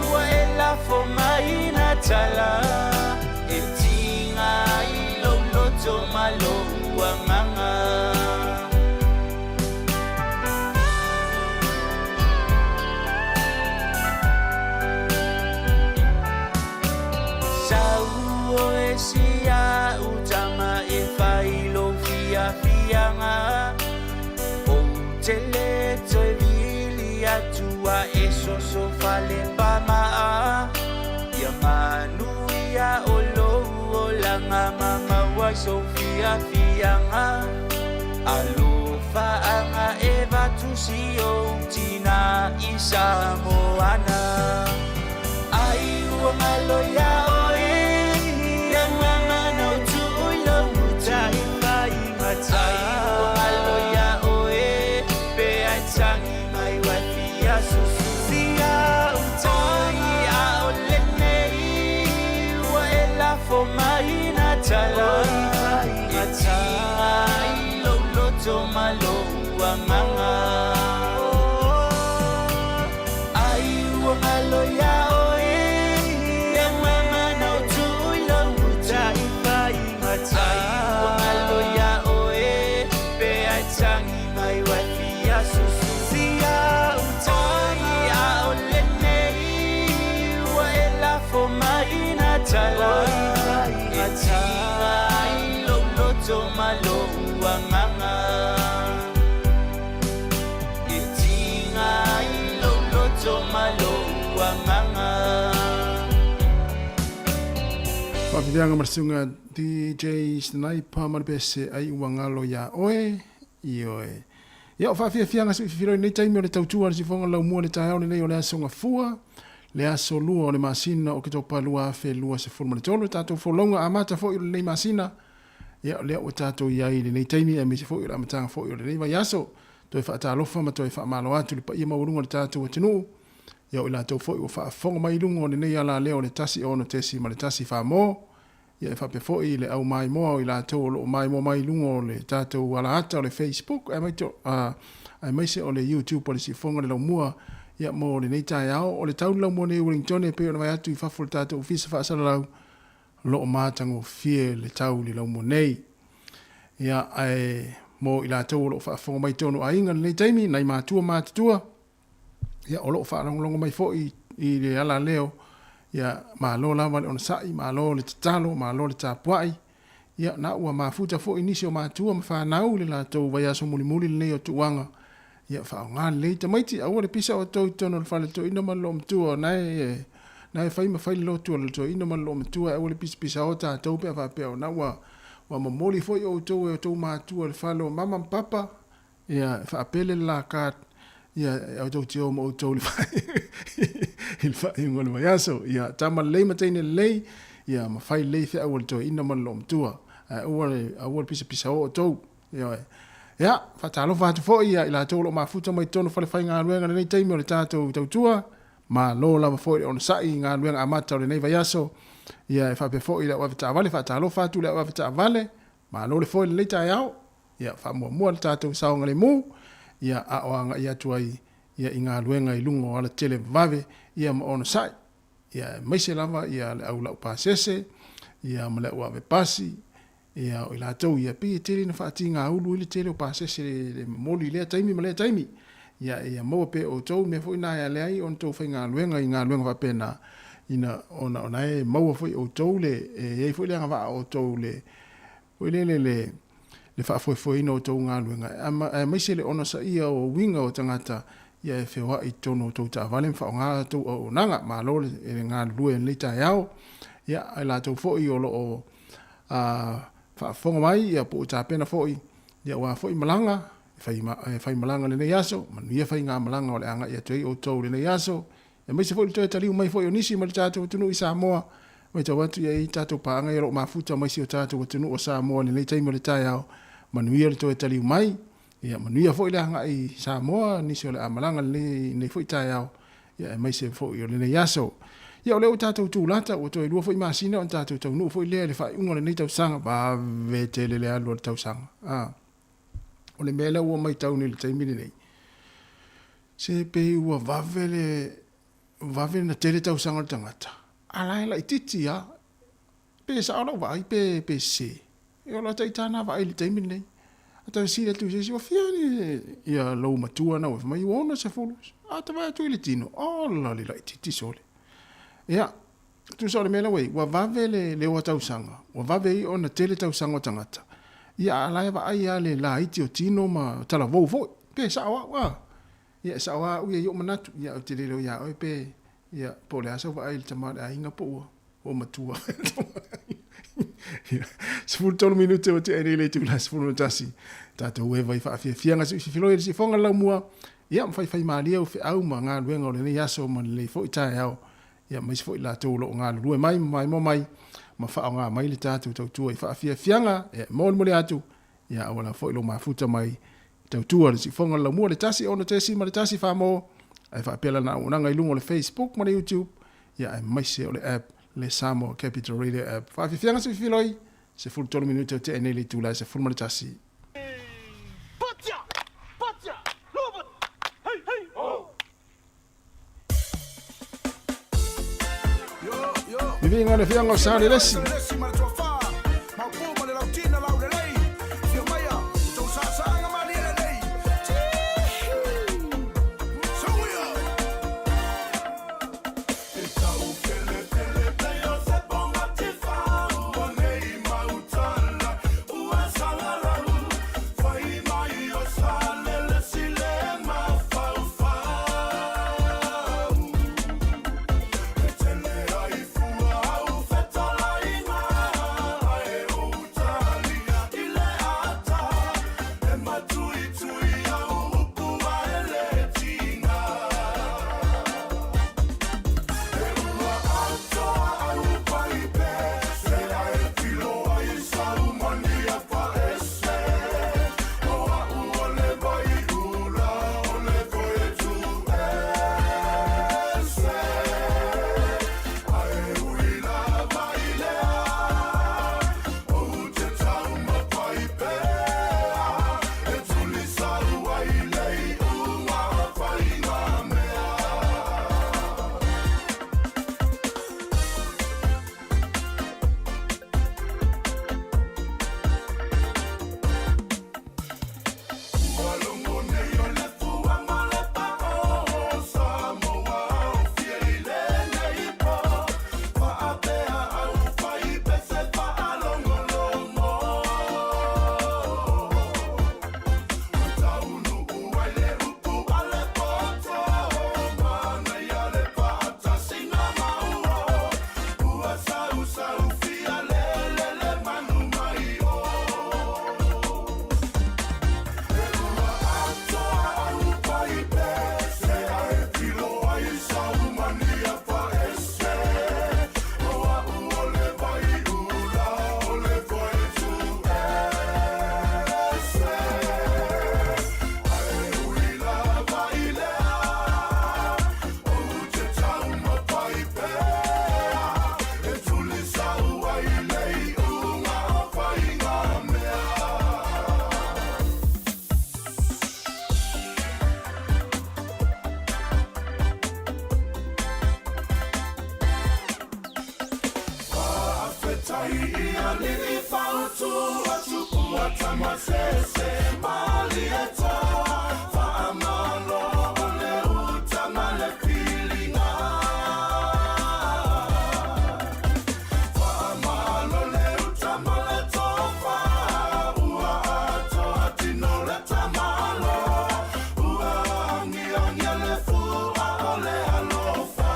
ua e lafo mai na tala E tiga ai lou loto ma lou agaga. Sau oe si a'u tama e fai lou fiafiaga Ou te le toe vili atu a e soso fale pamaa Ia manuia o lou olaga ma maua i sou fiafiaga Alofaaga e vatu si ou tina i Samoana Ai ua galo iā oe le agaga na ou tuu i lou utu Ai ua galo iā oe pe ai tagi mai wai fia susu Oi ʻaʻole nei ua e lafo mai na tala E tiga ai lou loto ma lou agaga Ai ua galo iā ʻoe le agaga na ou tuu i lou utu Ai ua galo iā ʻoe pe ai tagi mai wai fia susu Oi ʻaʻole nei ua e lafo mai na tala E tiga ai lou loto ma lou agaga E tiga ai lou loto ma lou agaga. Faafeteaga ma le susuga DJ Sniper ma le pese ai ua galo iā oe, ioe. Ia, o faafiafiaga se fifilo i lenei taimi o le tautua a le sifoga laumua i le taeao lenei o le Aso Gafua, le aso lua o le masina o Oketopa 2023, le tatou folauga amata foi o lenei masina. Ia, o lea ua tatou i ai i lenei taimi aemaise foi o le amataga foi o lenei vaiaso. Toe faatalofa ma toe faamalo atu i le paia maualuga o le tatou atunuu, ia o i latou foi ua faafofoga mai i luga o lenei alaleo o le 1 6.1 Famo, ia e faapea foi i le au maimoa o i latou o lo o maimoa mai i luga o le tatou alaata o le Facebook aemaise o le YouTube o le Siufofoga o le Laumua ia mo lenei taeao. O le tau le laumua nei i Wellingtone e pei ona vaai atu i fafo o le tatou ofisa faasalalau, o lo o matagofie le tau i le laumua nei. Ia, ae mo i latou o lo o faafofoga mai i totonu o aiga i lenei taimi, nai matua matutua, ia, o lo o faalogologo mai foi i le alaleo, ia, malo lava le onosai, malo le tatalo, malo le tapuai. Ia, na ua mafuta foi nisi o matua ma fanau i le latou vaiaso mulimuli lenei o tuuaga. Ia, faaaoga lelei tamaiti, aua le pisa outou i totonu o le fale toeaina ma le loomatua, o na e, na e fai ma fai le lotu a le toeaina ma le loomatua, aua le pisapisa o tatou pe a faapea o na ua, ua momoli foi outou e outou matua i le fale o mama ma papa, Ia, e faapele le la card, ia, e outou te o ma outou i le i le faaiuga o le vaiaso. Ia, tama lelei ma teine lelei, ia, ma fai lelei feau a le toeaina ma le loomatua. Ae aua le, aua le pisapisa o outou. Ioe. Ia, faatalofa atu foi ia i latou o lo o mafuta mai totonu o falefaigaluega i lenei taimi o le tatou tautua. Malo lava foi le onosai i galuega amata o lenei vaiaso. Ia, e faapea foi i le au avetaavale, faatalofa atu i le au avetaavale. Malo le foe i lenei taeao. Ia, faamuamua le tatou saogalemu, ia, a o agai atu ai, ia, i galuega i luga o alatele vave, ia, ma onosai, ia, aemaise lava, ia, le au laupasese, ia, ma le au ave pasi, ia, o i latou, ia, pei e tele ina faatigaulu ai le tele o pasese le momoli i lea taimi ma lea taimi. Ia, ia maua pea e outou le mea foi lena e ala ai ona outou faigaluega i galuega faapena, ina, ona, ona e maua foi e outou le, e i ai foi le agavaa o outou le, foi lele le, le faafoefoeina o outou galuega, aemaise le onosaia o uiga o tagata ia e feoai i totonu o outou taavale ma faaaoga a outou auaunaga. Malo le galulue i lenei taeao. Ia, a i latou foi o lo o faafofoga mai, ia po ua tapena foi, ia aua foi malaga, e fai, e fai malaga i lenei aso, manuia faigamalaga o le a agai atu ai outou i lenei aso, Aemaise foi le toe taliu mai foi o nisi mai le tatou atunuu i Samoa. Matau atu ia i tatou paaga ia o lo o mafuta mai si o tatou atunuu o Samoa i lenei taimi o le taeao. Manuia le toe taliu mai. Ia manuia foi le agai i Samoa, nisi o le a malaga i lenei foi taeao, ia aemaise foi o lenei aso. Ia o lea ua tatou tulata, ua toe 2 foi masina ona tatou taunuu foi lea i le faaiuga o lenei tausaga. Vave tele le alu o le tausaga. A. O le mea lea ua matau nei i le taimi lenei, Se pei ua vave le vave na tele tausaga o le tagata, a la e laitiiti lava. Pe sao lau vaai pe pe sese. Ia o lau ita lena vaai i le taimi lenei. A ta fesili atu i se isi, ua fia ni ia lou matua na ua fai mai, ua 60. A ta vaai atu i le tino, ola le laitiiti sole. Ia, tusa o le mea lea ua i ai, ua vave le le o a tausaga, ua vave ai ona tele tausaga o tagata. Ia, a la e vaai lava le laiti o tino ma talavou foi. Pe sao au, a? Ia, e sao lava au ia i ou manatu. Ia, ou te le iloa iā oe pe, ia, po o le a sau vaai i le tama o le aiga po ua, ua matua. Ia, 13 minute ua tea nei le itula 11. Tatou eva i faafiafiaga siusiufiloi i le siufofoga o le laumua. Ia, ma faifaimalie au feau ma galuega o lenei aso ma lenei foi taeao. Ia, aemaise foi i latou o lo o galulue mai ma maimoa mai ma faaaoga mai le tatou tautua i faafiafiaga. E molimoli atu, ia auala foi lou mafuta mai tautua le siufofoga o le laumua le 1 6.1 Famo, ae faapea lana auaunaga i luga o le Facebook ma le YouTube, ia aemaise o le app le Samoa Capital Radio app. Faafiafiaga siufiufiloi, 13 minute o tea nei le itula e 11. Viviga le fiaga o sa le lesi. Ai i alii fautua tupua tamasese malieta faamalo o le uta ma le filiga. Faamalo le uta ma le tofa ua atoa tino le tamalo ua agiagia le fua o le alofa.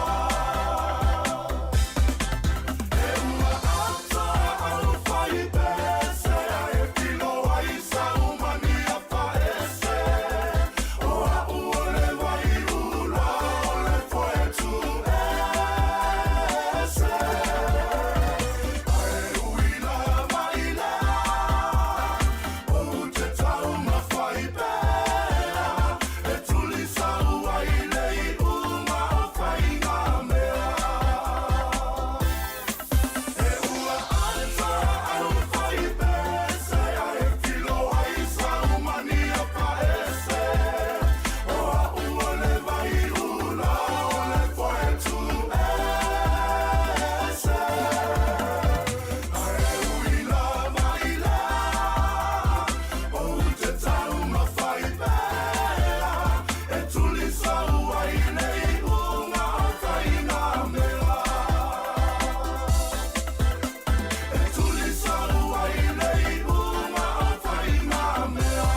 E ua atoa aufai pese ae filo ai saumania faese. O a'u o le vaiula o le foe tuese. Ae uila maila ou te taumafai pea e tulisau ai le iuga o faigamea. E ua atoa aufai pese ae filo ai saumania faese. O a'u o le vaiula o le foe tuese. Ae uila maila ou te taumafai pea e tulisau ai le iuga o faigamea. E tulisau ai le iuga o faigamea.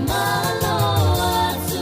Malo atu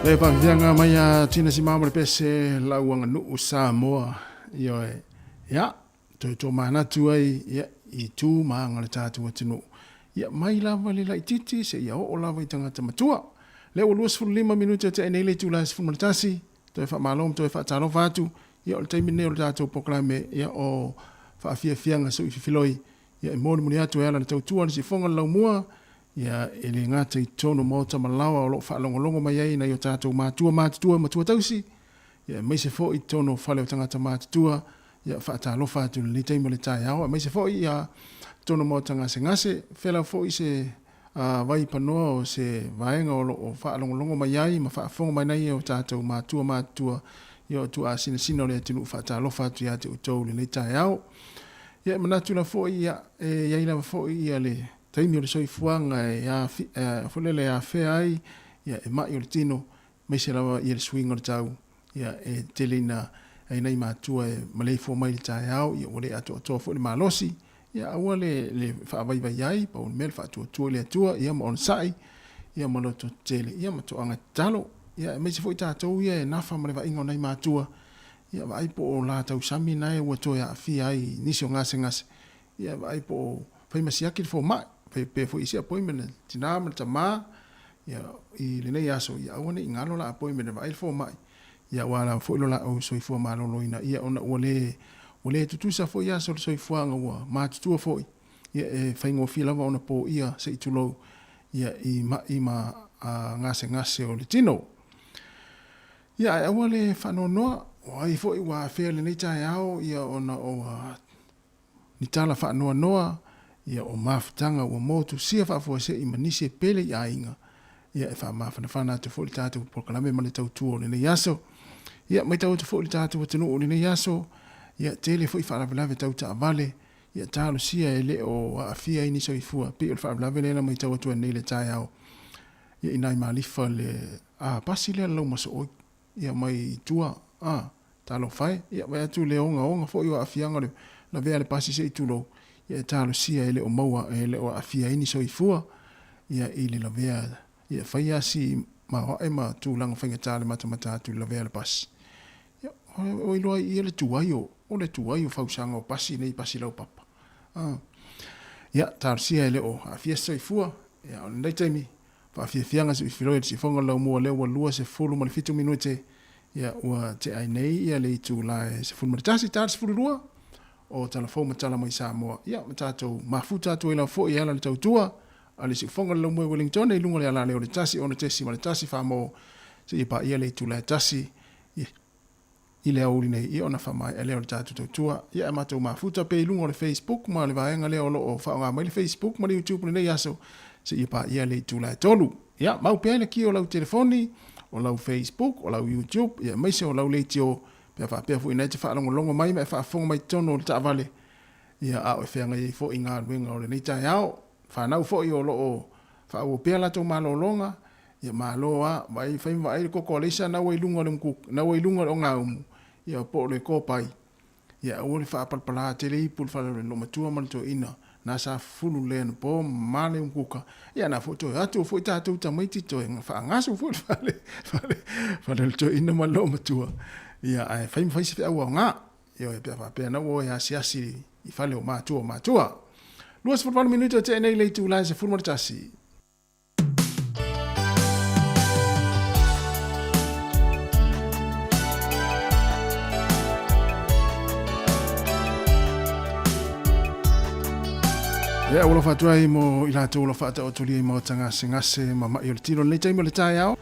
Le faafiafiaga mai a Tina Simao ma le pese lau aganuu Samoa. Ioe. Ia, toe tomanatu ai ia, i tu ma aga o le tatou atunuu. Ia, mai lava le laitiiti seia oo lava i tagata matua. Lea ua 25 minute o tea nei le itula e 11, toe faamalo ma toe faatalofa atu. Ia, o le taimi lenei o le tatou polokalame, ia, o faafiafiaga suififiloi, ia, e molimoli atu e ala i le tautua a le siufofoga o le laumua, ia, e le gata i totonu o maota ma laoa o lo o faalogologo mai ai nai o tatou matua matutua ma matua tausi, ia, aemaise foi i totonu o fale o tagata matutua, ia, faatalofa atu i lenei taimi o le taeao, aemaise foi ia totonu o maota gasegase, fela foi se vai panoa o se vaega o lo o faalogologo mai ai ma faafofoga mai nai o tatou matua matutua, ia, o tuaasinasina o le atunuu, faatalofa atu ia te outou i lenei taeao. Ia, e manatu lava foi, ia, e i ai lava foi ia le taimi o le soifuaga e foi lele e afea ai ia e ma'i o le tino, aemaise lava ia le suiga o le tau, ia e tele ina ai nai matua e maleifua mai i le taeao, ia ua le atoatoa foi le malosi, ia aua le le faavaivai ai, pau le mea le faatuatua i le Atua, ia ma onosai, ia ma loto tetele, ia ma toaga tatalo, ia aemaise foi tatou ia e nafa ma le vaaiga o nai matua, ia vaai po o la tausami nae ua toe aafia ai i nisi o gasegase, Ia vaai po o fai ma siaki le fomai, fai pea foi i se appointment a le tina ma le tama, ia, i lenei aso, ia aua ne i galo la appointment e vaai le fomai, ia aua lava foi lo latou soifua maloloina, ia ona ua le, ua le tutusa foi aso o le soifuaga ua matutua foi, ia e faigofie lava ona poia se i tulou, ia i mai ma gasegase o le tino. Ia ae aua le faanoanoa, o ai foi ua afea i lenei taeao, ia ona o Ni tala faanoanoa, ia o mafutaga ua motusia faafuasei ma nisi e pele i aiga, ia e faamafanafana atu foi le tatou polokalame ma le tautua o lenei aso. Ia maitau atu foi le tatou atunuu o lenei aso, ia tele foi faalavelave tau taavale, ia talosia e le o aafia ai ni soifua, pei o le faalavelave lea na maitau atu ai nei le taeao, ia i nai malifa le a pasi lea le laumasooi. Ia mai i tua, a, talofa e, ia vaai atu le ogaoga foi o aafiaga o le lavea a le pasi se i tulou, ia e talosia e le o maua, e le o aafia ai ni soifua, ia i le lavea, ia fai lava si maoae ma tulaga faigata le matamata atu i le lavea a le pasi. Ia, o iloa ai ia le tuai o, o le tuai o fausaga o pasi nei, pasi laupapa. A, ia, talosia e le o aafia se soifua, ia, o lenei taimi, Faafiafiaga se filoi le sifoga o le laumua lea ua 27 minute ia ua tea ai nei ia le itula e 11 ta le 12 o tala fou ma tala mai Samoa ia ma tatou mafuta atu ai lava foi e ala le tautua a le siufoga o le laumua i Wellington i luga o le alaleo o le 1 6.1 famo seia paia le itula e 1 i le aoauli nei ia ona faamaea lea o le tatou tautua. Ia ae matou mafuta pea i luga o le Facebook ma le vaega lea o lo o faaaoga mai le Facebook ma le YouTube i lenei aso seia paia le itula e 3. Ia mau pea i le ki o lau telefoni, o lau Facebook, o lau YouTube, ia aemaise o lau leitio pe a faapea foi na e te faalogologo mai ma e faafofoga mai totonu o le taavale, ia a o e feagai ai foi i galuega o lenei taeao. Fanau foi o lo o faaauau pea latou malologa, Ia malo a, vaai, fai ma vaai le koko aleisa na ua i luga o le muku, na ua i luga o le ogaumu, ia po o le kopai. Ia aua le faapalapala tele ipu le fale o le loomatua ma le toeaina, na sa fufulu lea anapo ma le umukuka. Ia na foi toe atu foi tatou tamaiti toe faagasu foi le fale, fale, fale o le toeaina ma le loomatua. Ia ae fai ma fai se feau aoga. Ioe, pe a faapea na ua oe asiasi i fale o matua o matua. 28 minute o tea nei le itula e 11. Ia, ua alofa atu ai mo i latou o lo o faataotolia i maota gasegase ma ma'i o le tino i lenei taimi o le taeao.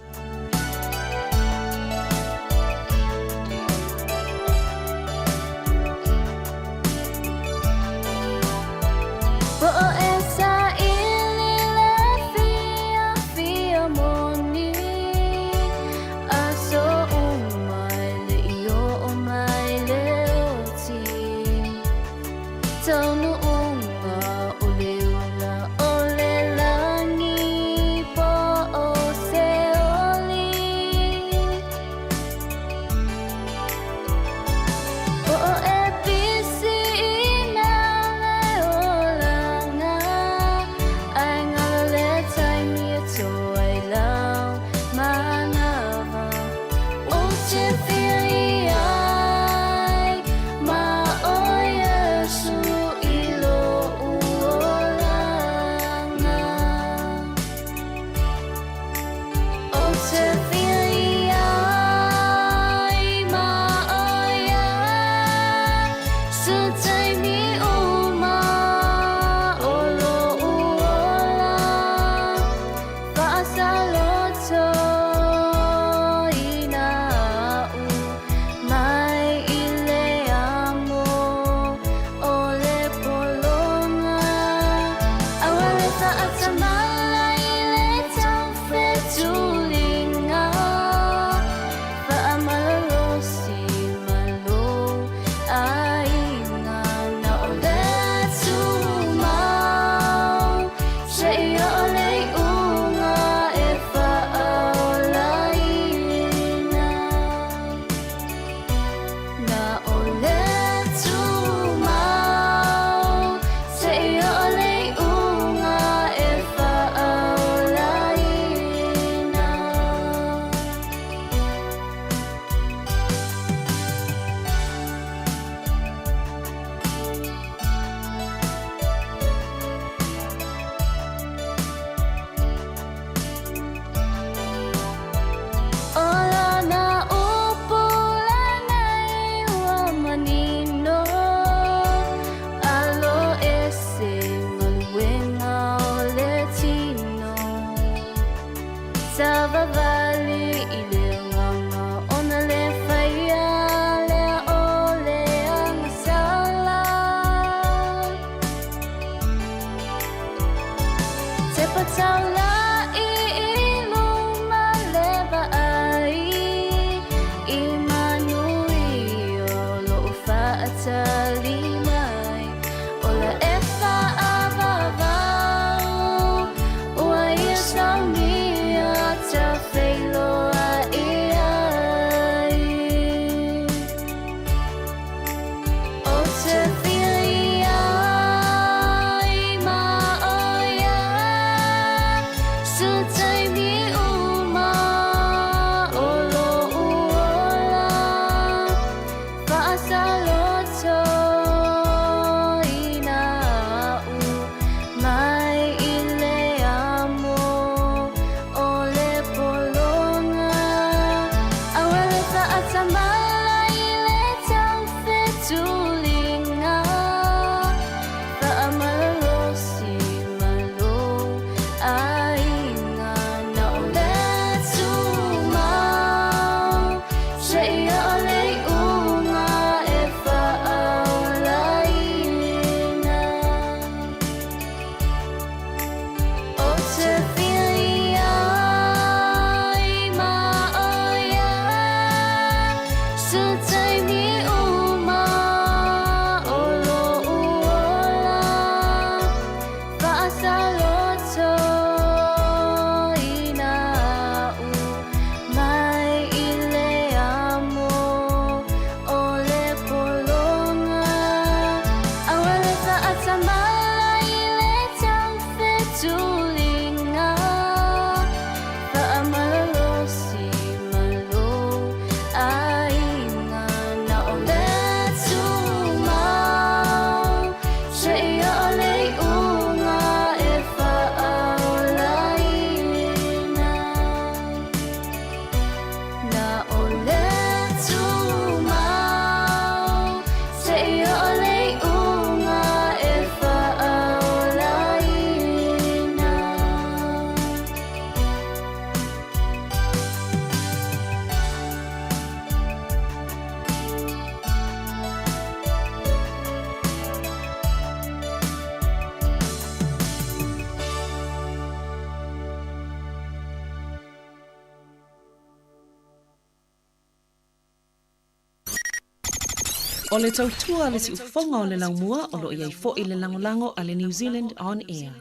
O le tautua a le siufofoga o le laumua o lo o i ai foi le lagolago a le New Zealand On Air.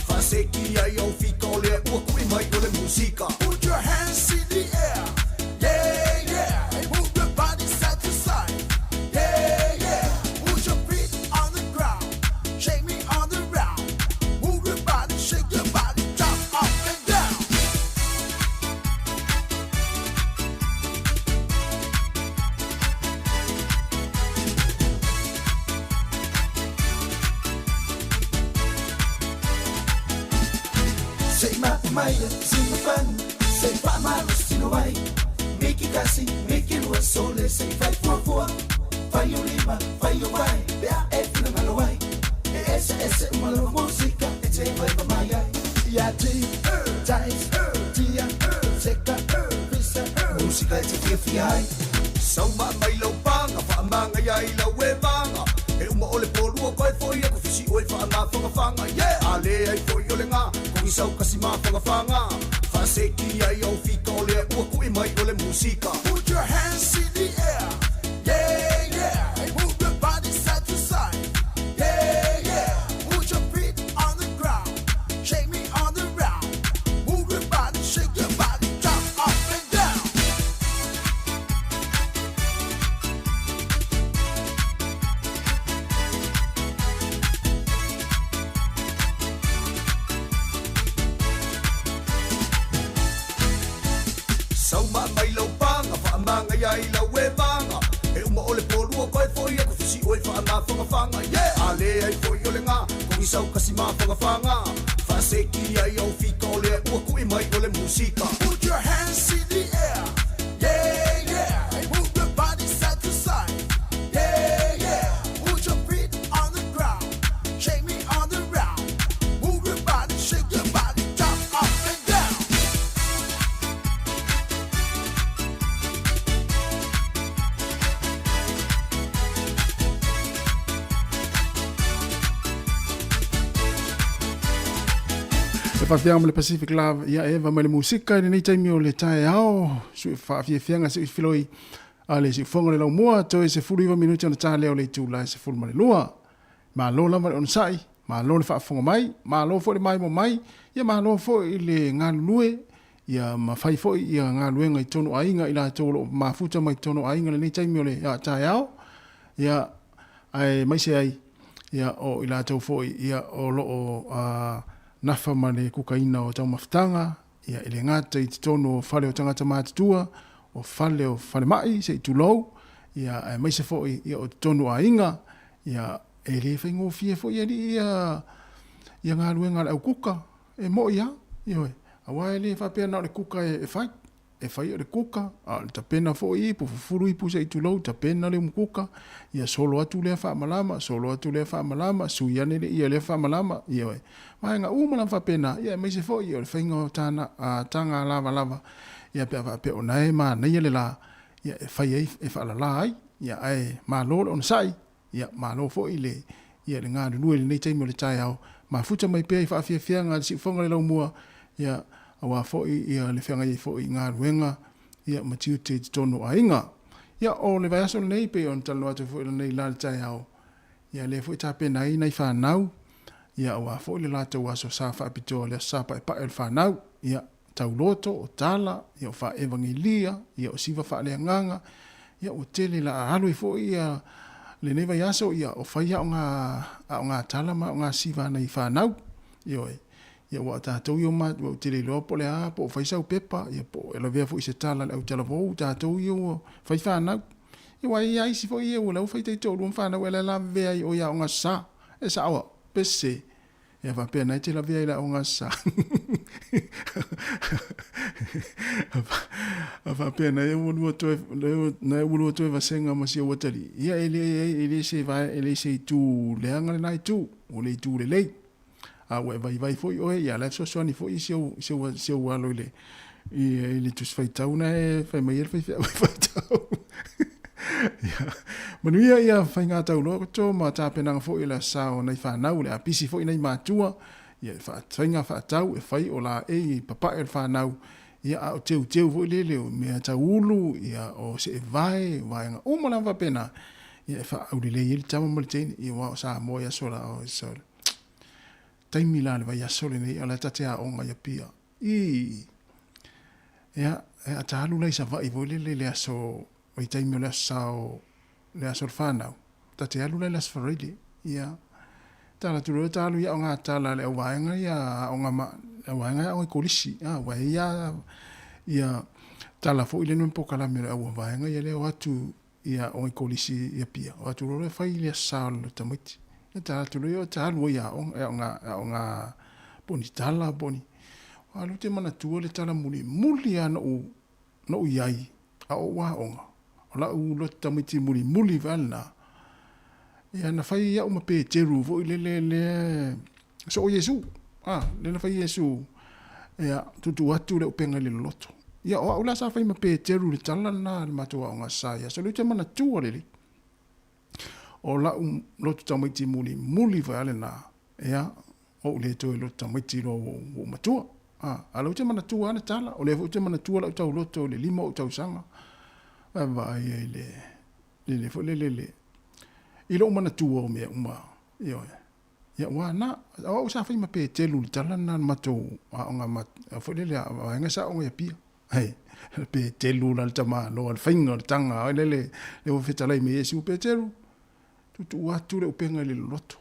Faaseki ai au fika o lea ua ku'i mai o le musika. Put your hands in the air. Yeah, yeah. And move your body side to side. Yeah, yeah. Put your feet on the ground. Shake me on the round. Move your body, shake your body, jump up and down. Sei mapu mai sina fanu, sei faamalosi no ai. Miki kasi, miki lua, sole sei fai fuafua. Fai o lima, fai o vai, pe a e finagalo ai. E ese ese uma lava musika e te vai pa mai ai. Ia ti, tais, tia, seka, fisa, musika e te fiafia ai. Sauma mai lau panga, faamaga ia i lau e vaga. E uma o le polua koe foi aku fisi oe faamafagafaga. Yeah! A le ai foi o le gā, kogisau kasi mafagafaga. Faaseki ai au fika o lea ua ku'i mai o le musika. Put your hands in the air. Yeah, yeah. And move your body side to side. Yeah, yeah. Put your feet on the ground. Shake me on the round. Move your body, shake your body, jump up and down. Sauma mai lau paga, faamaga ia i lau e vaga. E uma o le polua koe foi aku fisi oe faamafagafaga. Yeah! A le ai foi o le gā, kogisau kasi mafagafaga. Faaseki ai au fika o lea ua ku'i mai o le musika. Put your hands in the air. Yeah, yeah. And move your body side to side. Yeah, yeah. Put your feet on the ground. Shake me on the round. Move your body, shake your body, jump up and down. E faafiaga ma le Pacific Love ia Eva mai le musika i lenei taimi o le taeao sui faafiafiaga sui filoi a le siufoga o le laumua toe 19 minute ona ta lea o le itula e 12. Malo lava le onosai, malo le faafofoga mai, malo foi le maimoa mai, ia malo foi le galulue, ia ma fai foi ia galuega i totonu o aiga i latou o lo o mafuta mai totonu o aiga i lenei taimi o le taeao, ia aemaise ai ia o i latou foi ia o lo o nafa ma le kukaina o taumafataga, ia e le gata i totonu o fale o tagata matutua, o fale o falemai se i tulou, ia aemaise foi ia o totonu o aiga, ia e le faigofie foi alii ia ia galuega a le aukuka, e moi lava, ioe, aua e le faapea na o le kuka e fai, e fai o le kuka, a o le tapena foi ipu, fufulu ipu se i tulou, tapena le umukuka, ia solo atu lea faamalama, solo atu lea faamalama, sui ane le ia lea faamalama, ioe. Vaega uma lava faapena, ia aemaise foi o le faiga o tana, a, taga lavalava, ia pe a faapea o na e manaia le la, ia e fai ai, e faalala ai, ia ae malo le onosai, ia malo foi le, ia le galulue i lenei taimi o le taeao, mafuta mai pea i faafiafiaga a le siufoga o le laumua, ia aua foi ia le feagai ai foi i galuega, ia ma tiute i totonu o aiga. Ia o le vaiaso lenei pei ona talanoa atu foi lenei la le taeao, ia lea foi tapena ai nai fanau, ia aua foi le latou aso sa faapitoa le aso sa paepae o le fanau, ia tauloto, o tala, ia o faaevagelia, ia o siva faaleagaga, ia ua tele la a alu ai foi ia lenei vaiaso, ia o fai aoga aoga tala ma aoga siva a nai fanau, ioe. Ia ua tatou ia ma ua tele iloa po o le a po o fai sau pepa, ia po o e lavea foi i se tala a le autalavou, tatou ia ua fai fanau. Ia ua i ai isi foi ia ua la ua fai taitoalua ma fanau ela e lavea ai o i aoga sa. E sao au, pe sese. Ia faapea na e te lavea i le aoga sa. A faapea na e ua lua toe, na e ua lua toe vasega ma si ou atalii. Ia e le, e le se vae, e le se itu leaga lena itu, o le itu lelei. A ua e vaivai foi oe, ia la e fesoasoani foi i si ou, si ou, si ou alo i le, i, i le Tusi Faitau na e fai mai ai le faifeau e faitau. Ia, manuia ia faiga tauloto ma tapenaga foi o le aso sa o nai fanau, o le a pisi foi nai matua, ia faiga faatau e fai o laei i papae o le fanau, ia a o teuteu foi lele o mea tauulu, ia o seevae, vaega uma lava faapena, ia e faaaulelei ai le tama ma le teine, ia aua o Samoa i aso la o so. taimi la le vaiaso lenei a o la e ta te aoga i Apia. I ia e a ta alu la i Savaii foi lele i le aso vaitaimi o le aso Sa o le aso o le fanau, ta te alu la i le aso Faraile. Ia tala atu loa ta alu i aoga tala a le auvaega ia aoga ma le auvaega e aoga i kolisi, a ua i ai lava ia tala foi lea ma polokalame o le auvaega ia lea o atu i aoga i kolisi i Apia, o atu loa e fai le aso Sa o le tamaiti. Ia tala atu loa ta alu ai i aoga, aoga, aoga po o ni tala po o ni. Aua o lea ou te manatua le tala mulimuli lava na ou, na ou i ai a o ou aoga, o lau loto tamaiti mulimuli foi lava lena, ia na fai au ma Peteru foi lele lea soo Iesu, a, lea na fai Iesu, ia, tuutuu atu le upega i le loloto. Ia, o au la sa fai ma Peteru i le tala lena a le matou aoga sa ia. So, lea ou te manatua lelei. O lau loto tamaiti mulimuli foi lava lena, ia, ou le toe loto tamaiti loa ua ou matua. A, a o lea ou te manatua lava le tala, o lea foi ou te manatua lau tauloto i le 5 o ou tausaga, vaavaai ai i le, le, le foi lele, le, i lou manatua o mea uma, ioe. Ia ua na, o au sa fai ma Petelu i le tala lena a le matou aoga ma, foi lele a vaega sa aoga i Apia. Hei, Petelu la le tamaloa, le faiga o le taga, ai lele, le ua fetalai me Iesu, Petelu, tuutuu atu le upega i le loloto.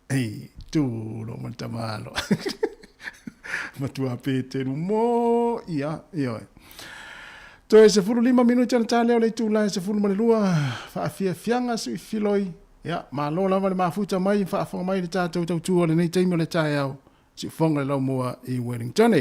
Hei, tu lo ma le tamaloa. Matua Petelu mo, ia, ioe. Toe 15 minute ona ta lea o le itula e 12, faafiafiaga sui filoi. Ia, malo lava le mafuta mai ma faafofoga mai i le tatou tautua o lenei taimi o le taeao, siufofoga le laumua i Wellington.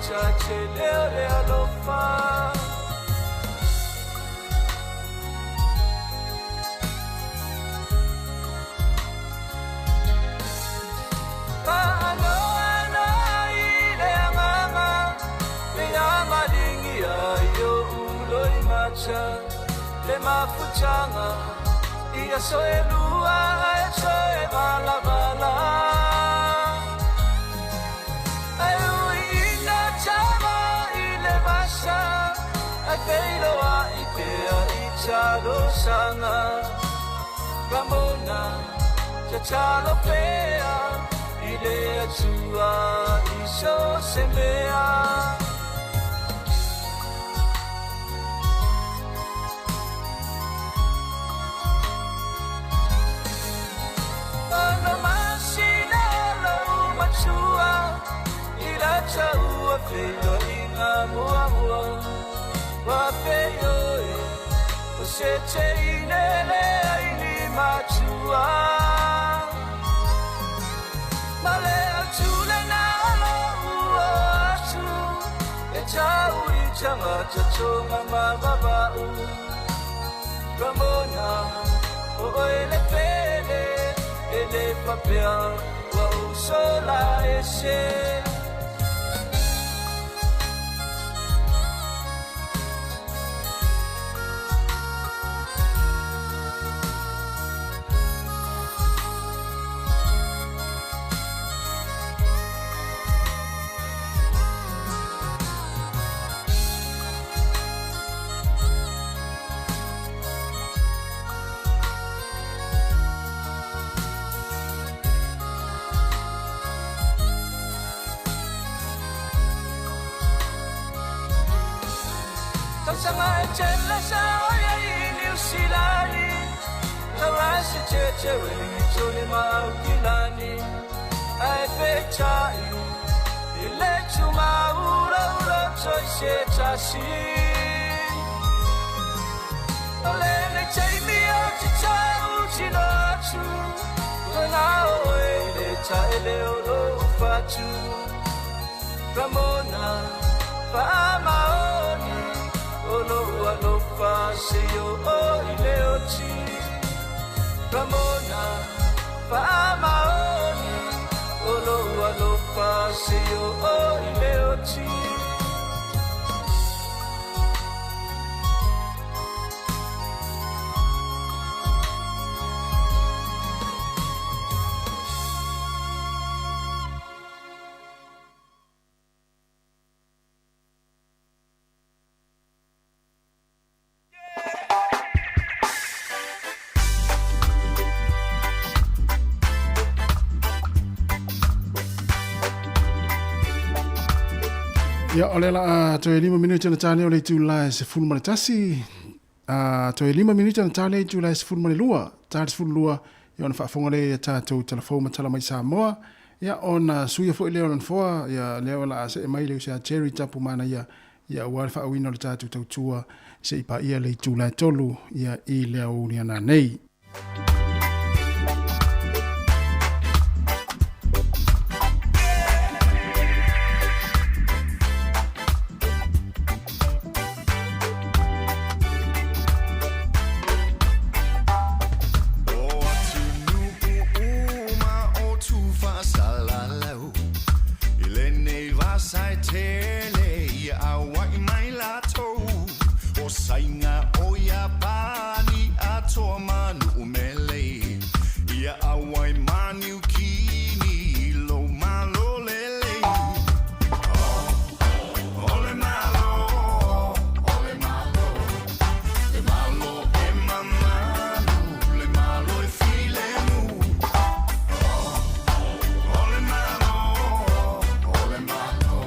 tele o le alofa. Paanoano i le agaga, le amalingia i oʻu loimata, le mafutaga i aso e lua ae toe valavala. Ae uiina tama i le vasa, ae feiloaʻi pea i talosaga. Ramona, tatalo pea i le Atua i so se mea. Ono masina lou matua, i la taua feiloaiga muamua. Ua feioe, o se teine leai ni matua. Ma le autule na lou o atu, e tau i tagata toga ma vava'u. Ramona, o oe le pele, e le papea, ua ou sola ese. Tausaga e tele sa oia i Niu Silani, taurasi tete Wellingtoni ma Aukilani. Ae fetai i le tumaulaula toi se tasi. O lenei taimi o te tau tino atu, o na oe i le taele o lou fatu. Ramona, faamaoni, o lou alofa se o o i le oti. Ramona, faamaoni, o lou alofa se o o i le oti. Ia, o le la toe 5 minute na tale o le itula e 11. Toe 5 minute na tale itula e 12. Ta le 12, ia ona faafofoga lea ia tatou talafou ma tala mai Samoa. Ia, ona suia foi lea o lona foa, ia lea o le a see mai le uso ia Jerry Tapu Manaia, ia aua le faauiina o le tatou tautua se i paia le itula e 3, ia i le aoauli ana nei. O atunuu uma o Tufasalalau, i lenei vasa e tele ia auai mai latou. O saiga o Iapani atoa manu mele, ia auai ma Niukini lo malo lelei. O le malo, o le malo, le malo e mamanu, le malo e filemu. O le malo, o le malo,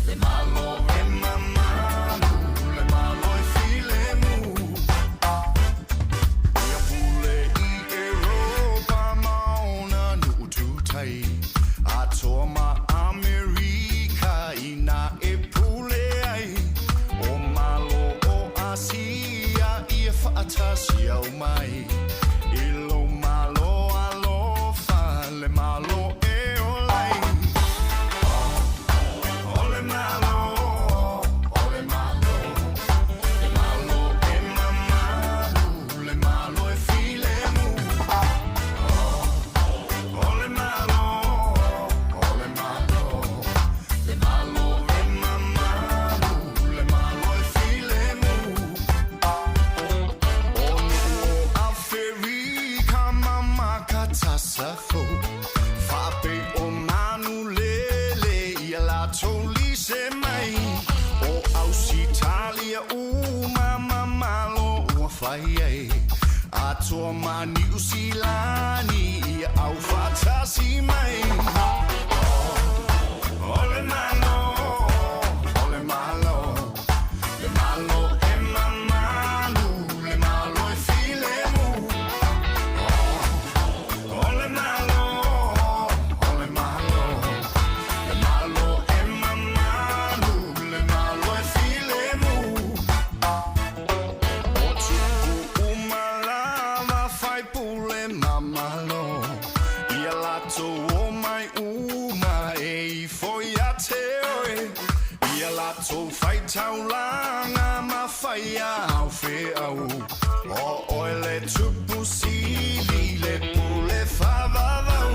le malo e mamanu, le malo e filemu. atoa ma Niu Silani ia aufaatasi mai. O le Malo, o le Malo, le Malo e mamalu, le Malo e filemu. O le Malo, o le Malo, le Malo e mamalu, le Malo e filemu. O tupu uma lava faipule ma malo, ia latou omai uma e ifo ia te oe, ia latou faitaulaga ma faia au feau. O oe le tupu sili, le pule faavavau.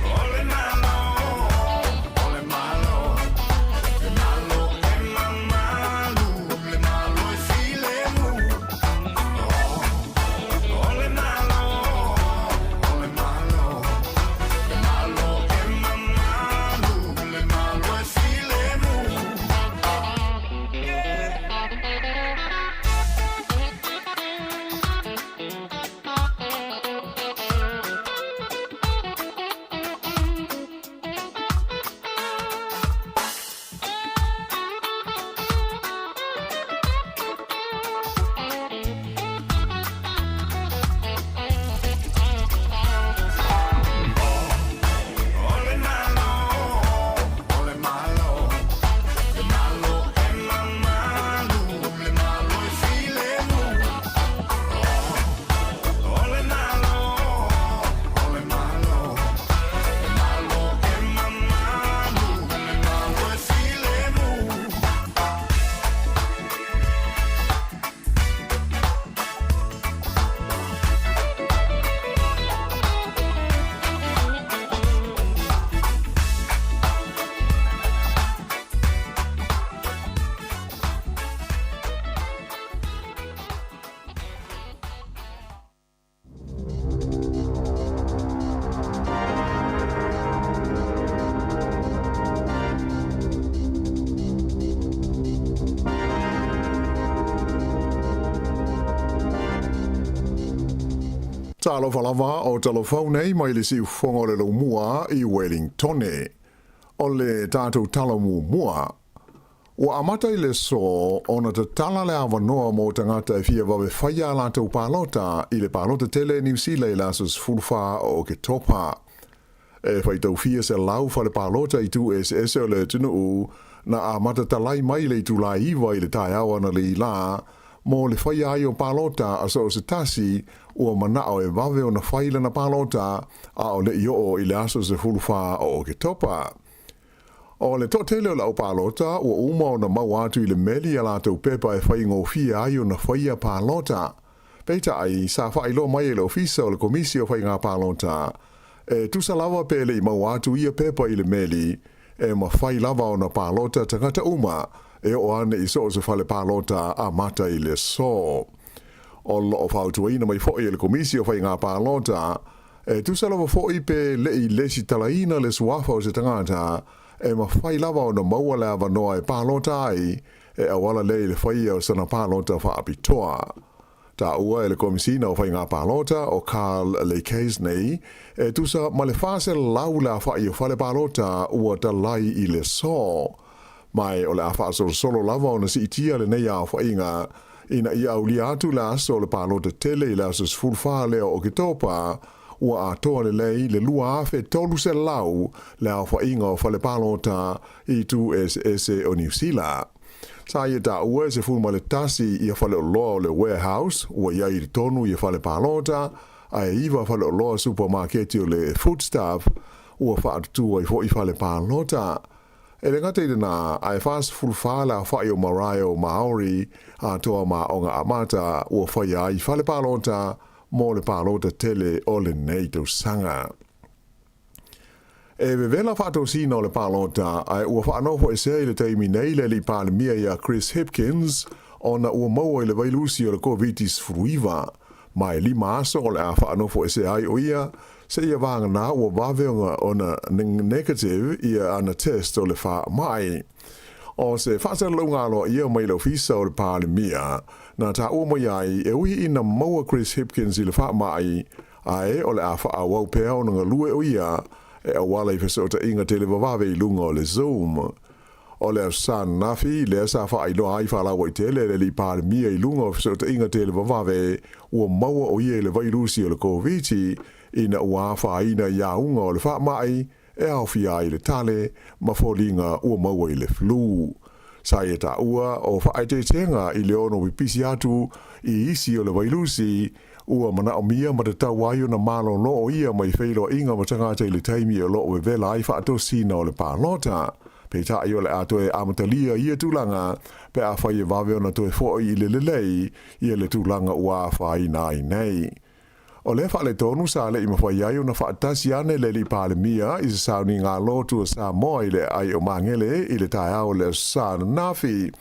O le Malo, o le Malo, le Malo e mamalu, le Malo e filemu. O le Malo, o le Malo, le Malo e mamalu, le Malo e filemu. O le Malo, o le Malo, le Malo e mamalu, le Malo e filemu. O le Malo, o le Malo, le Malo e mamalu, le Malo e filemu. Talofa lava o talofau nei mai le siufofoga o le Laumua i Wellingtone. O le tatou tala muamua. Ua amata i le aso ona tatala le avanoa mo tagata e fia vave faia a latou palota i le palota tele Niu Sila i le aso 14 o Oketopa. E faitau fia selau fale palota i itu eseese o le atunuu na amata talai mai i le itula e 9 i le taeao analeila mo le faia ai o palota a so o se tasi ua manao e vave ona fai lana palota a o le i oo i le aso 14 o Oketopa. O le toatele o le au palota ua uma ona maua atu i le meli a latou pepa e faigofie ai ona faia palota. Peitai, sa faailoa mai e le Ofisa o le Komisi o Faiga Palota, e tusa lava pe le i maua atu ia pepa i le meli, e mafai lava ona palota tagata uma e oo ane i so o se fale palota amata i le aso. O lo o fautuaina mai foi e le Komisi o Faiga Palota, e tusa lava foi pe le i lesitalaina le suafa o se tagata, e mafai lava ona maua le avanoa e palota ai, e auala lea i le faia o sana palota faapitoa. Taua e le Komisina o Faiga Palota o Carl Lecase nei, e tusa ma le 400 le afa'i o fale palota ua talai i le aso. Ma o le a faasolosolo lava ona siitia lenei aofaiga ina ia aulia atu le aso o le palota tele i le aso 14 lea o Oketopa, ua atoa lelei le 2,300 le aofaiga o fale palota i itu eseese o Niu Sila. Sa ia taua e 11 ia faleoloa o le Warehouse ua i ai i totonu ia fale palota, ae 9 faleoloa supamaketi o le Foodstuff ua faatutu ai foi fale palota. E le gata i lena, ae 44 le aofai o marae o Maori atoa ma aoga amata ua faia ai fale palota mo le palota tele o lenei tausaga. E vevela faatosina o le palota, ae ua faanofoesea i le taimi nei le alii Palemia ia Chris Hipkins ona ua maua i le vailusi o le Koviti-19. Ma e 5 aso o le a faanofoesea ai o ia, seia vagana ua vave ona negative ia ana test o le faamai. O se faasalalauga aloaia mai le Ofisa o le Palemia, na taua mai ai e ui ina maua Chris Hipkins i le faamai, ae o le a faaauau pea ona galue o ia e auala i fesootaiga televavave i luga o le Zoom. O le Aso Sa ananafi lea sa faailoa ai faalauaitele e le alii Palemia i luga o fesootaiga televavave ua maua o ia i le vailusi o le Koviti ina ua afaina i auga o le faamai e aofia ai le tale ma foliga ua maua i le flu. Sa ia taua o faaeteetega i le ono pipisi atu i isi o le vailusi ua manaomia ma tatau ai ona malolo o ia mai feiloaiga ma tagata i le taimi o lo o vevela ai faatosina o le palota. Peitai o le a toe amatalia ia tulaga pe afai e vave ona toe foi i le lelei ia le tulaga ua afaina ai nei. O lea faaletonu sa le i mafai ai ona faatasi ane le alii Palemia i se sauniga lotu a Samoa i le aai o Magele i le taeao o le Aso Sa ananafi.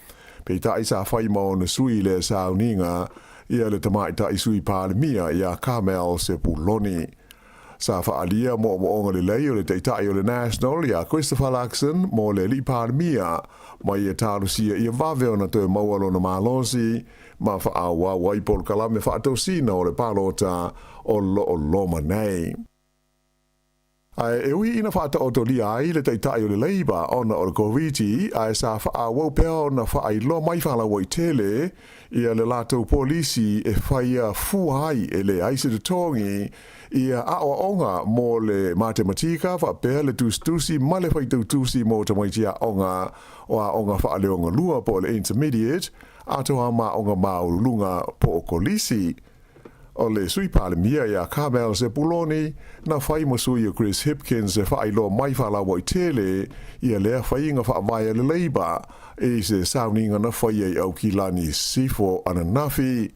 Peitai sa fai ma ona sui i lea sauniga ia le tamaitai sui Palemia ia Carmel Sepuloni. Sa faaalia moomooga lelei o le Taitai o le National ia Christopher Luxon mo le alii Palemia ma ia talosia ia vave ona toe maua lona malosi ma faaauau ai polokalame faatosina o le palota o lo o loma nei. Ae e ui ina faataotolia ai le Taitai o le Labour ona o le Koviti, ae sa faaauau pea ona faailoa mai faalauaitele ia le latou polisi e faia fua ai e leai se totogi ia aoaoga mo le matematika faapea le tusitusi ma le faitautusi mo tamaiti aoga o aoga faaleogalua po o le intermediate atoa ma aoga maualuluga po o kolisi. O le Sui Palemia ia Carmel Sepuloni, na fai ma sui o Chris Hipkins e faailoa mai faalauaitele ia lea faiga faavae a le Labour i se sauniga na faia i Aukilani Sisifo ananafi.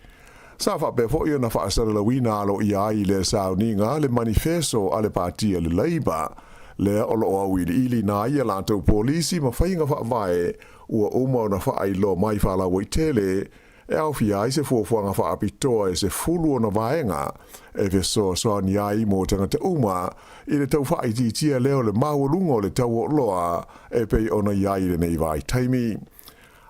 Sa faapea foi ona faasalalauina aloaia ai i lea sauniga le manifeso a le Pati a le Labour, lea o lo o auiliiliina ai a latou polisi ma faiga faavae ua uma ona faailoa mai faalauaitele e aofia ai se fuafuaga faapitoa e 10 ona vaega e fesoasoani ai mo tagata uma i le tau faaitiitia lea o le maualuga o le tau o oloa e pei ona i ai i lenei vaitaimi.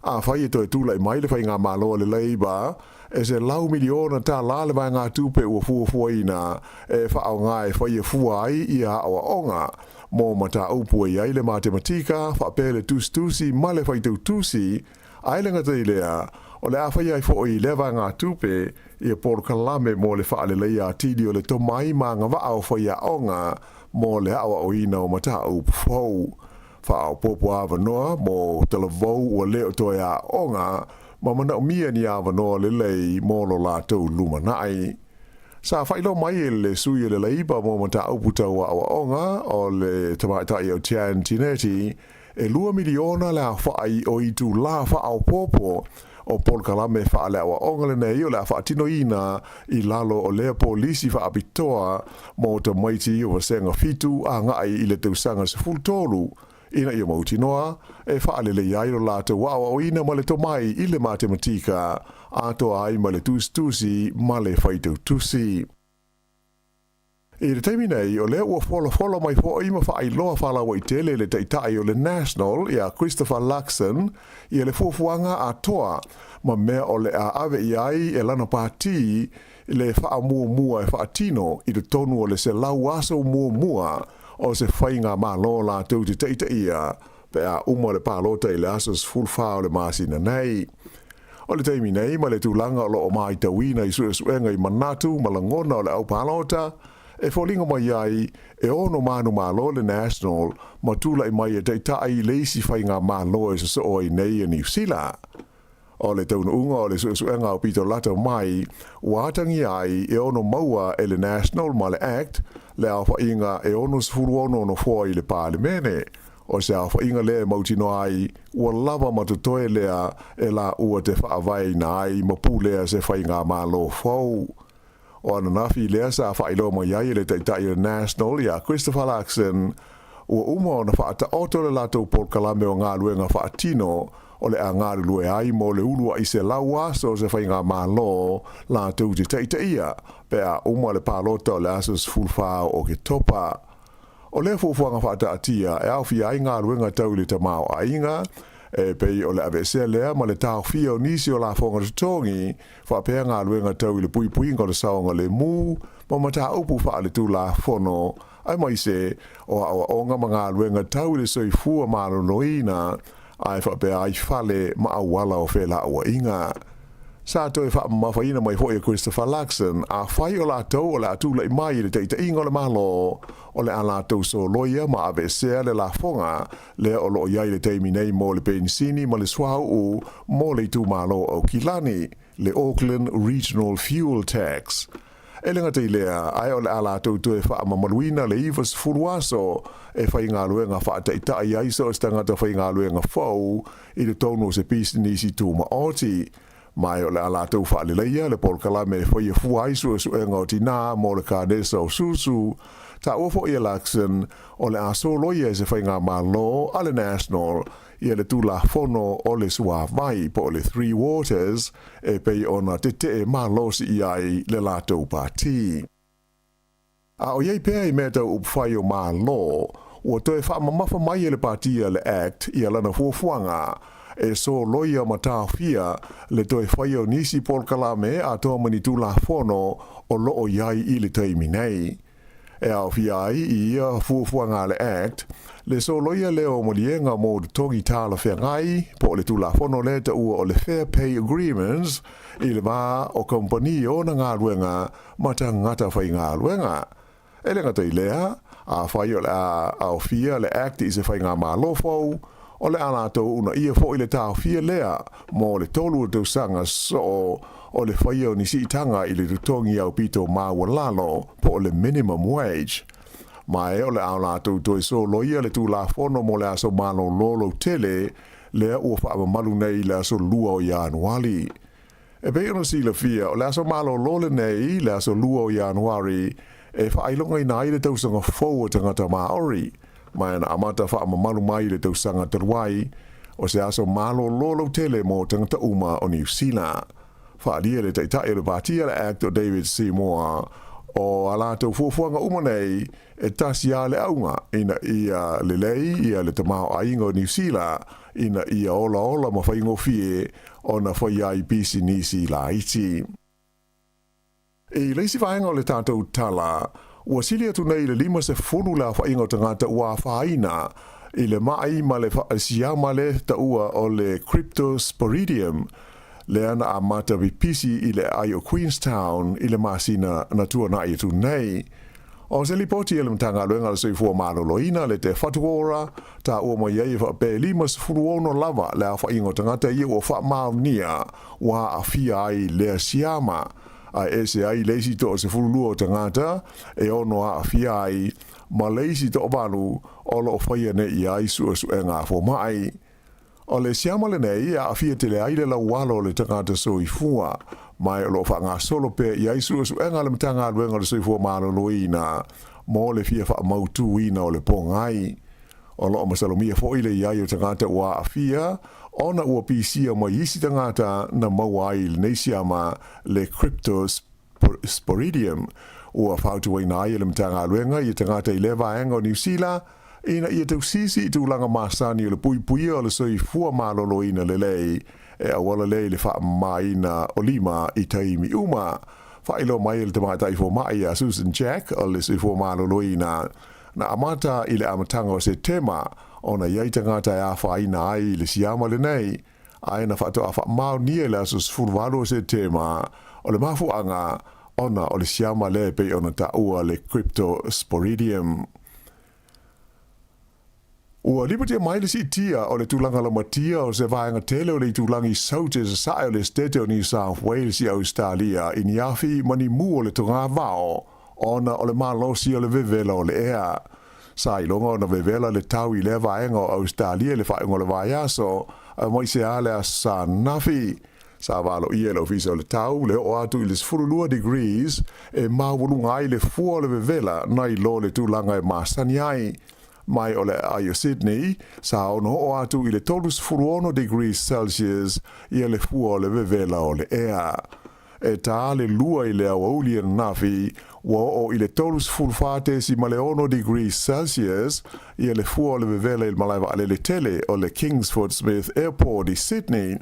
Afai e toe tulai mai le faigamalo a le Labour, e $100 miliona le vaegatupe ua fuafuaina e faaaoga e faia fua ai ia aoaoga mo mataupu e i ai le matematika faapea le tusitusi ma le faitautusi, Ae le gata i lea, o le a faia ai foi lea vaegatupe ia polokalame mo le faaleleia atili o le tomai ma agavaa o faiaoga mo le aoaoina o mataupu fou. Faaopoopo avanoa mo talavou ua le o toe aoga ma manaomia ni avanoa lelei mo lo latou lumanai. Sa faailoa mai e le sui o le Leipa mo mataupu tau aoaoga o le tamaitai o Jan Tinetti, e $2 miliona le aofai o itulā faaopoopo o polokalame faaleaoaoga lenei o le a faatinoina i lalo o lea polisi faapitoa mo tamaiti o vasega 7 agai i le tausaga 13 ina ia mautinoa e faalelei ai lo latou aoaoina ma le tomai i le matematika atoa ai ma le tusitusi ma le faitautusi. I le taimi nei, o lea ua folafola mai foi ma faailoa faalauaitele le Taitai o le National ia Christopher Luxon ia le fuafuaga atoa ma mea o le a ave i ai e lana pati le faamuamua e faatino i totonu o le 100 aso muamua o se faigamalo latou te taitaia pe a uma le palota i le aso 14 o le masina nei. O le taimi nei ma le tulaga o lo o matauina i suesuega i manatu ma lagona o le au palota, e foliga mai ai e ono manumalo le National ma tulai mai e taitai le isi faigamalo e sosoo ai nei e Niu Sila. O le taunuuga o le suesuega aupito lata mai ua atagia ai e ono maua e le National ma le ACT le aofaiga e 66 nofoa i le Palemene. O se aofaiga lea e mautinoa ai ua lava ma totoe lea e laua te faavaeina ai ma pulea se faigamalo fou. O ananafi lea sa faailoa mai ai e le Taitai o le National ia Christopher Luxon ua uma ona faataoto le latou polokalame o galuega faatino o le a galulue ai mo le uluai 100 aso o se faigamalo latou te taitaia pe a uma le palota o le aso 14 o Oketopa. O lea fuafuaga faataatia e aofia ai galuega tau i le tamaoaiga E pei o le aveesea lea ma le taofia o nisi o lafoga totogi, faapea galuega tau i le puipuiga o le saogalemu ma mataupu faaletulafono, aemaise o aoaoga ma galuega tau i le soifua maloloina, ae faapea ai fale ma auala o felauaiga. Sa toe faamamafaina mai foi e Christopher Luxon, afai o latou o le a tulai mai i le taitaiga o le Malo, o le a latou soloia ma aveesea le lafoga lea o lo o i ai i le taimi nei mo le penisini ma le suauu mo le itumalo o Aukilani, le Auckland Regional Fuel Tax. E le gata i lea, ae o le a latou toe faamamaluina le 90 aso e faigaluega faataitai ai so o se tagata faigaluega fou i totonu o se pisinisi tumaoti. Ma o le a latou faaleleia le polokalame e faia fua ai suesuega o tinā mo le kanesa o susu. Taua foi e Luxon, o le a soloia e se faigamalo a le National ia le Tulafono o le Suavai po o le Three Waters e pei ona tetee malosi i ai le latou pati. A o i ai pea i mea tau upufai o Malo, ua toe faamamafa mai e le pati a le act ia lana fuafuaga e soloia ma taofia le toe faia o nisi polokalame atoa ma ni Tulafono o lo o i ai i le taimi nei. E aofia ai i ia fuafuaga a le Act le soloia lea o maliega mo totogi talafeagai po o le Tulafono lea taua o le Fair Pay Agreements i le va o kamupani ona galuega ma tagata faigaluega. E le gata i lea, afai o le a aofia le Act i se faigamalo fou, o le a latou uunaia foi le taofia lea mo le 3 tausaga sosoo o le faia o ni siitaga i le totogi aupito maualalo po o le minimum wage. Ma e o le a latou toe soloia le Tulafono mo le Aso Malolo Lautele lea ua faamamalu nei i le aso 2 o Ianuari. E pei ona silafia, o le aso malolo lenei, le aso 2 o Ianuari, e faailogaina ai le tausaga fou o tagata Māori, ma na amata faamamalu mai i le tausaga talu ai, o se aso malolo lautele mo tagata uma o Niu Sila. Faaalia le taitai o le pati a le Act o David Seymour, o a latou fuafuaga uma nei, e tasi lava le auga, ina ia lelei ia le tamaoaiga o Niu Sila, ina ia olaola ma faigofie ona faia ai pisinisi laiti. I le isi vaega o le tatou tala, ua sili atu nei i le 50 le aofaiga o tagata ua afaina i le ma'i ma le siama le taua o le Cryptosporidium, lea na amata pipisi i le aai o Queenstown i le masina na tuana'i atu nei. O se lipoti a le Matagaluega o le Soifua Maloloina le Te Whatu Ora, taua mai ai e faapea e 56 lava le aofaiga o tagata ia ua faamaonia ua aafia ai lea siama, ae ese ai le isi 12 o tagata e ono aafia ai ma le isi 8 o lo o faia nei i ai suesuega a fomai. O le siama lenei e aafia tele ai le laualo o le tagata soifua, ma o lo o faagasolo pea i ai suesuega a le Matagaluega o le Soifua Maloloina mo le fia faamautuina o le pogai. O lo o masalomia foi le i ai o tagata ua aafia ona ua pisia mai isi tagata na maua ai i lenei siama le Cryptosporidium. Ua fautuaina ai e le Matagaluega ia tagata i lea vaega o Niu Sila ina ia tausisi i tulaga masani o le puipuia o le soifua maloloina lelei e auala lea i le faamamaina o lima i taimi uma. Faailoa mai e le tamaitai fomai ia Susan Jack o le Soifua Maloloina na amata i le amataga o Setema ona i ai tagata e afaina ai i le siama lenei, ae na faatoa faamaonia i le aso 18 o Setema o le mafuaaga ona o le siama lea e pei ona taua le Cryptosporidium. Ua lipotia mai le siitia o le tulaga laumatia o se vaega tele o le itulagi Saute sasae o le Esetete o New South Wales i Ausetalia i ni afi ma ni mu o le togavao ona o le malosi o le vevela o le ea. Sa iloga ona vevela le tau i lea vaega o Ausetalia i le faaiuga o le vaiaso, aemaise lava le Aso Sa ananafi. Sa valoia e le Ofisa o le Tau le oo atu i le 12 degrees e maualuga ai le fua o le vevela nai lo le tulaga e masani ai. Mai o le aai o Sydney, sa ono oo atu i le 36 degrees Celsius ia le fua o le vevela o le ea. E tā le 2 i le aoauli ananafi, ua oo i le 34.6 degrees Celsius ia le fua o le vevela i le malae vaalele tele o le Kingsford Smith Airport i Sydney.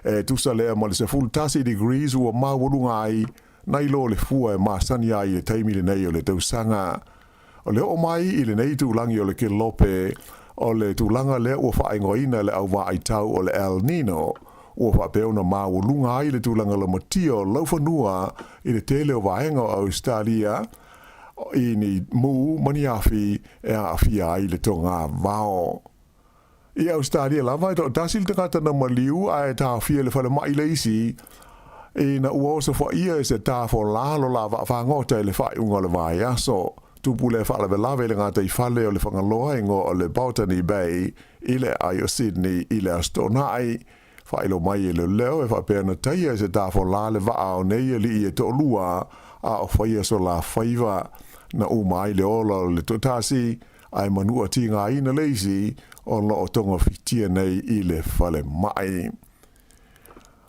E tusa lea ma le 11 degrees ua maualuga ai nai lo le fua e masani ai i le taimi lenei o le tausaga. O le oo mai i lenei itulagi o le Kelope, o le tulaga lea ua faaigoaina e le au vaai tau o le El Nino, ua faapea ona maualuga ai le tulaga lamatia o laufanua i le tele o vaega o Ausetalia i ni mū ma ni afi e aafia ai le togavao. I Ausetalia lava, e toatasi le tagata na maliu ae taofia i le falemai le isi, ina ua osofaia e se tafolā lo la vaafagota i le faaiuga o le vaiaso. Tupu lea faalavelave i le gataifale o le Fagaloa i igoa o le Botany Bay i le aai o Sydney i le Aso Toonai. Faailoa mai e leoleo e faapea na taia e se tafolā le vaa o nei alii e toalua a o faia so la faiva. Na uma ai le ola o le toatasi ae manua tigaina le isi o lo o togafitia nei i le falemai.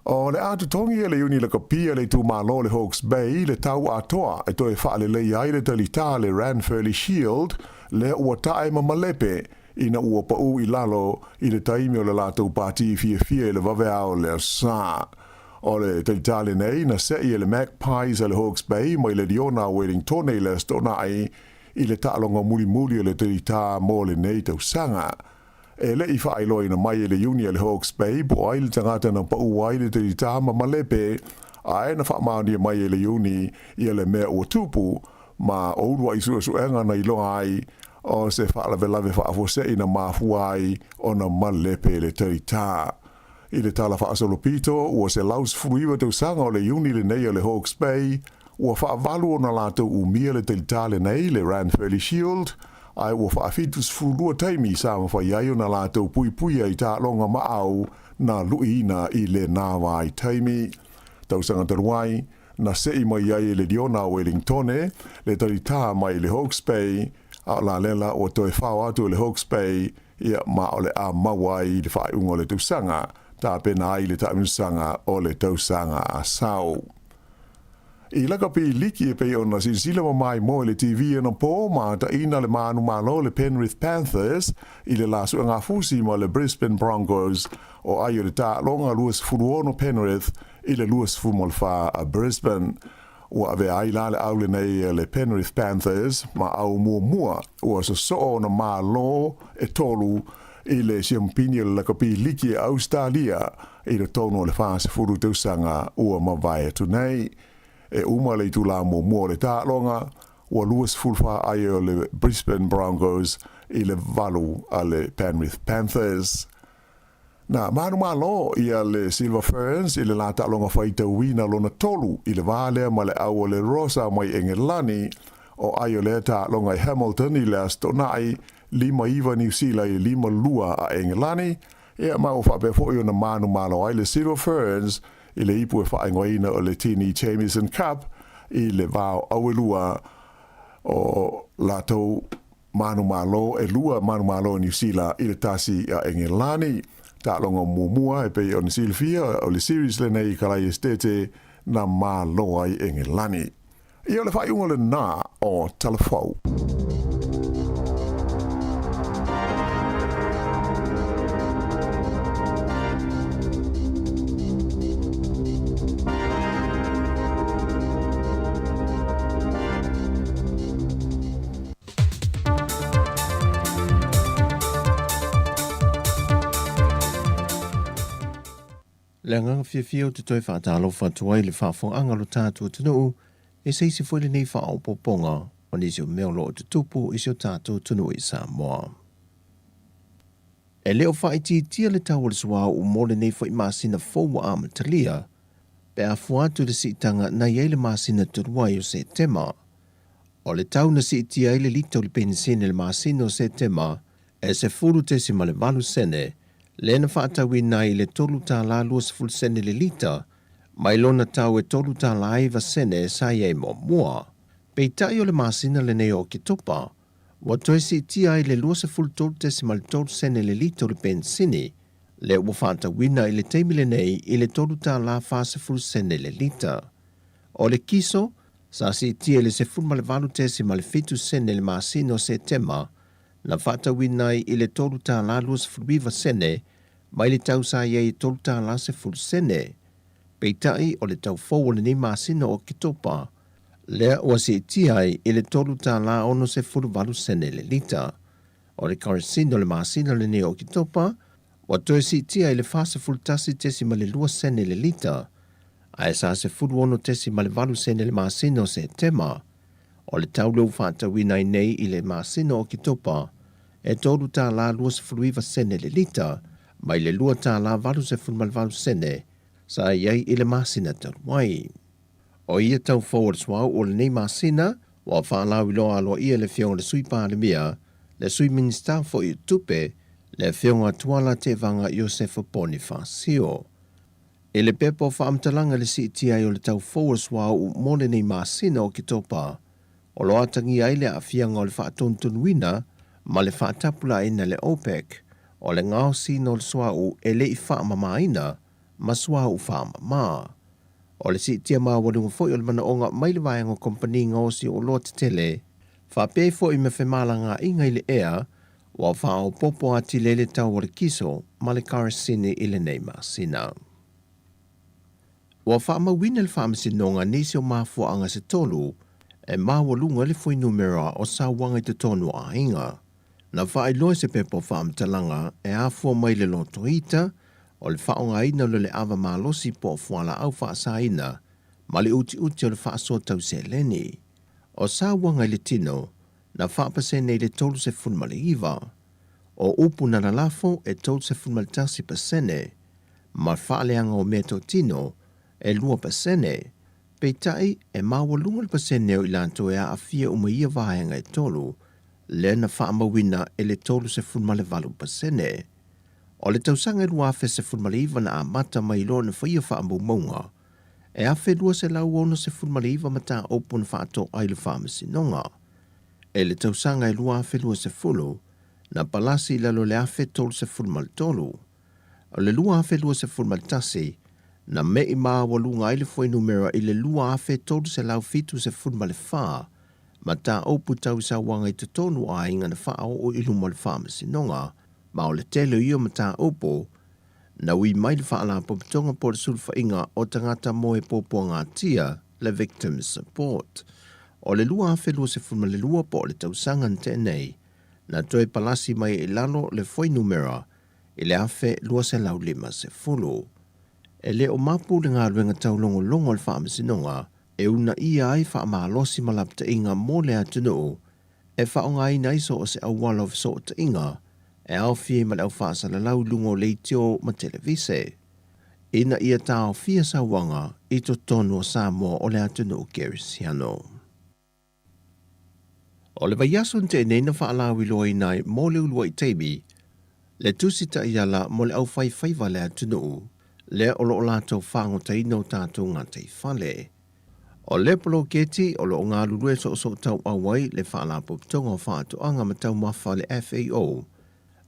O le a totogi e le Iuni Lakapi a le itumalo o le Hawke's Bay le tau atoa e toe faaleleia ai le talitā le Ranfurly Shield lea ua tae ma malepe ina ua paū i lalo i le taimi o le latou pātī fiafia i le vaveao o le Aso Sa. O le talitā lenei na se'i e le Magpies a le Hawke's Bay mai le Liona a Wellingtone i le Aso Toonai i le taaloga mulimuli o le talitā mo lenei tausaga. E le i faailoaina mai e le Iuni a le Hawke's Bay po o ai le tagata na paʻu ai le talitā ma malepe, ae na faamaonia mai e le Iuni ia le mea ua tupu, ma o uluaʻi suesuega na iloa ai o se faalavelave faafuaseʻi na mafua ai ona malepe le talitā. I le tala faasolopito, ua 119 tausaga o le Iuni lenei a le Hawke's Bay, ua faavalu ona latou umia le talitā lenei, le Ranfurly Shield, ae ua faafitusefululua taimi sa mafai ai ona latou puipuia i taaloga maau na luiina i lena vaitaimi. Tausaga talu ai, na seʻi mai ai e le Liona a Wellingtone le talitā mai le Hawke's Bay, a o lalela ua toe fao atu e le Hawke's Bay, ia, ma o le a maua ai i le faaiuga o le tausaga, tapena ai le taamilosaga o le tausaga a sau. I lakapi liki e pei ona silasila ma maimoa i le TV anapo ma taina le manumalo le Penrith Panthers i le la suegafusi ma le Brisbane Broncos o ai o le taaloga 26 Penrith i le 24 a Brisbane. Ua avea ai la le au lenei a le Penrith Panthers ma au muamua ua sosoo ona malo e tolu i le siampini o le lakapi liki e Ausetalia i totonu o le 40 tausaga ua mavae atu nei. E uma le itulā muamua o le taaloga, ua 24 ai o le Brisbane Broncos i le 8 a le Penrith Panthers. Na manumalo ia le Silver Ferns i le la taaloga faitauina lona tolu i le va lea ma le au o le Rosa mai Engelani, o ai o lea taaloga i Hamilton i le Aso Toonai, 5-9 Niu Sila i le 5-2 a Engelani, Ia, ma ua faapea foi ona manumalo ai le Silver Ferns i le ipu e faaigoaina o le Tini Jamieson Cup i le va o Auelua o latou manumalo e lua manumalo i Niu Sila i le tasi a Engelani. Taaloga muamua e pei ona silafia o le series lenei i Kalai Esitete na malo ai Engelani. Ia o le faaiuga lenā o Talafou. Le agaga fiafia ou te toe faatalofa atu ai i le faafofogaaga o lo tatou atunuu, e se isi foi lenei faaopoopoga o nisi o mea o lo o tutupu i si o tatou atunuu i Samoa. E le o faaitiitia le tau o le suauu mo lenei foi masina fou ua amatalia, pe a fua atu i le siitaga na i ai le masina talu ai o Setema. O le tau na siitia ai le lita o le penisini i le masina o Setema e 10.8 sene, lea na faatauina ai i le $3.20 sene le lita, mai lona tau e $3.09 sene sa i ai muamua. Peitai o le masina lenei o Oketopa, ua toe siitia ai le 23.3 sene le lita o le penisini, lea ua faatauina i le taimi lenei i le $3.40 sene le lita. O le kiso, sa siitia i le 18.7 sene i le masina o Setema, na fa'atauina ai i le $3.29 sene mai le tau sa i ai e $3.10 sene. Peitai, o le tau fou o lenei masina o Oketopa, lea ua siitia ai i le $3.68 sene le lita. O le karesine o le masina lenei o Oketopa, ua toe siitia i le 41.2 sene le lita, ae sa 16.8 sene i le masina o Setema. O le tau lea ua fa'atauina ai nei i le masina o Oketopa, e $3.29 sene le lita, mai le $2.88 sene sa i ai i le masina talu ai. O ia tau fou o le suauu o lenei masina, ua faalauiloa aloaia e le Afioga i le Sui Palemia, le Sui Minisita foi o Tupe, le Afioga Tuala Tevaga Iosefa Ponifasio. I le pepa o faamatalaga i le siitia ai o le tau fou o le suauu mo lenei masina o Oketopa, o lo o atagia ai le aafiaga o le faatonutonuina ma le faatapulaaina e le OPEC o le gaosiina o le suauu e le i faamamaina ma suauu faamama. O le siitia maualuga foi o le manaoga mai le vaega o kamupani gaosi o oloa tetele, faapea ai foi ma femalagaaiga i le ea, ua faaopoopo atili ai le tau o le kiso ma le karesini i lenei masina. Ua faamauina le Faamasinoga nisi o mafuaaga se tolu e maualuga ai le fuainumera o sauaga i totonu o aiga. Na faailoa i se pepa o faamatalaga e afua mai le lotoita o le faaaogaina o le ava malosi po o fualaau faasaina ma le utiuti o le faasoa tau seleni. O sauaga i le tino, na 4% i le 39. O upu na lalafo e 31% ma le faaleaga o meatotino e 2%. Peitai, e maualuga le pasene o i latou e aafia uma i ia vaega e tolu, lea na faamauina e le 38%. O le tausaga e 2019 na amata mai loa ona faia faamaumauga e 1,269 mataupu na faatoa i le Faamasinoga. I le tausaga e 2020, na palasi i lalo i le 1,033. O le 2021, na me'i maualuga ai le fuainumera i le 2,374 mataupu tau i sauaga i totonu o aiga na faaoo i luma o le Faamasinoga, ma o le tele o ia mataupu na ui mai le Faalapotopotoga po o le Sulufaiga o Tagata Moe Puapuagatia, le Victims Support. O le 2022 po o le tausaga na tea nei, na toe palasi mai ai i lalo le fuainumera i le 1,250. E le o mapu le galuega taulogologo a le Faamasinoga e uunaia ai faamalosi ma lapataiga mo le atunuu e faaaogaina ai so o se auala o fesootaiga e aofia ai ma le au faasalalau i luga o leitio ma televise, ina ia taofia sauaga i totonu o Samoa o le atunuu kerisiano. O le vaiaso na tea nei na faalauiloaina ai mo le uluai taimi le Tusi Taiala mo le Aufaifaiva a le Atunuu, lea o lo o latou fagotaina o tatou gataifale. O le poloketi o lo o galulue soosootauau ai le Faalapotopotoga o Faatoaga ma Taumafa le FAO,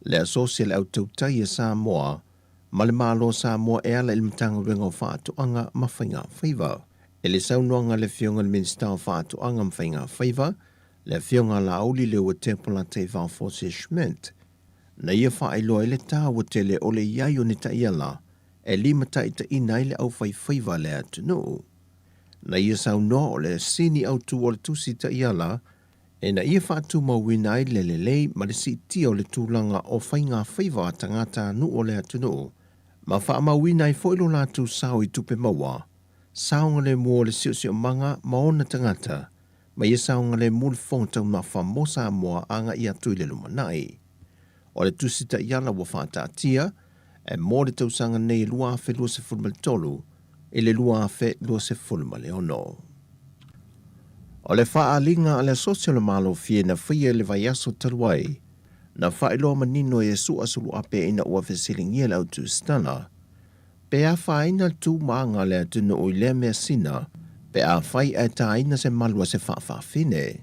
le Asosi a le Au Tautai a Samoa ma le Malo o Samoa e ala i le Matagaluega o Faatoaga ma Faigafaiva. I le saunoaga a le Afioga i le Minisita o Faatoaga ma Faigafaiva, le Afioga a Laauli Leuatepo Teivao Forsie Schmidt, na ia faailoa ai le taua tele o le i ai o ni taiala e limataitaiina ai le aufaifaiva a le atunuu. Na ia saunoa o le sini autu o le Tusi Taiala ina ia faatumauina ai le lelei ma le siitia o le tulaga o faigafaiva a tagatanuu o le atunuu ma faamauina ai foi lo latou sao i tupe maua, saogalemu o le siosiomaga ma ona tagata, ma ia saogalemu le fofoga taumafa mo Samoa agai atu i le lumanai. O le Tusi Taiala ua faataatia e mo le tausaga nei e 2023 i le 2026. O le faaaliga a le Asosi o le Malofie na faia i le vaiaso talu ai, na faailoa manino e Iesu Suluape ina ua fesiligia le autusitala, pe afaina le tumaga a le atunuu i lea measina pe afai ae taina se malu a se faafafine.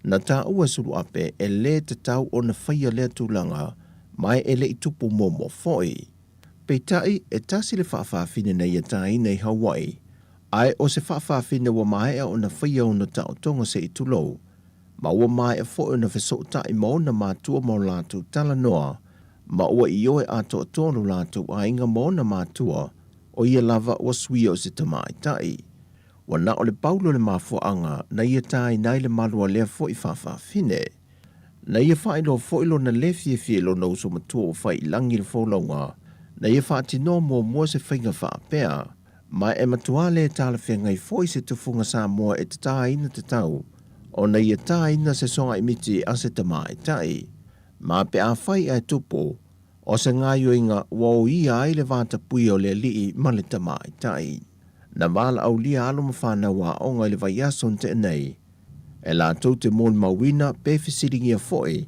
Na taua e Suluape e lē tatau ona faia lea tulaga ma e le i tupu muamua foi. Peitai, e tasi le faafafine na ia taina i Hawaii, Ae o se faafafine ua maea ona faia ona taotoga se i tulou, ma ua maea foi ona fesootai ma ona matua ma o latou talanoa, ma ua ioe atoatoa lo latou aiga ma ona matua, o ia lava ua suia o se tamaitai. Ua na o le paulo le mafuaaga na ia tāina ai le malu a lea foi faafafine. Na ia faailoa foi lona lē fiafia i lona uso matua ua fai i lagi le folauga, na ia faatinoa muamua se faiga faapea, ma e matuā lē talafeagai foi se tufuga Samoa e tatāina tatau ona ia tāina se sogaimiti a se tamaitai. Ma pe afai ae tupu, o se gaoioiga ua oia ai le vatapuia o le alii ma le tamaitai. Na valaaulia alo ma fanau aoga i le vaiaso na tea nei, e latou te molimauina pe fesiligia foi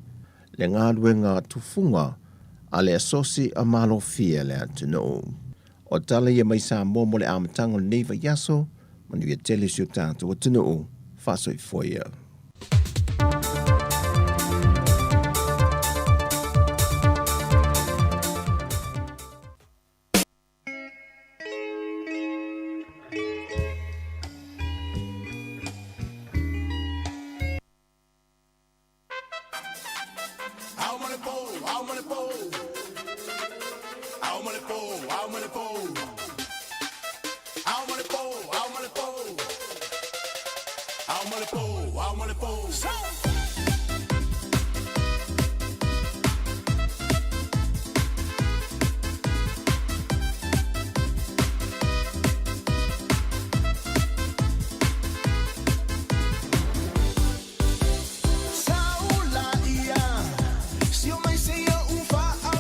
le galuega tufuga a le Asosi a Malofie a le atunuu. O tala ia mai Samoa mo le amataga o lenei vaiaso, manuia tele si o tatou atunuu. Faasoifua ia.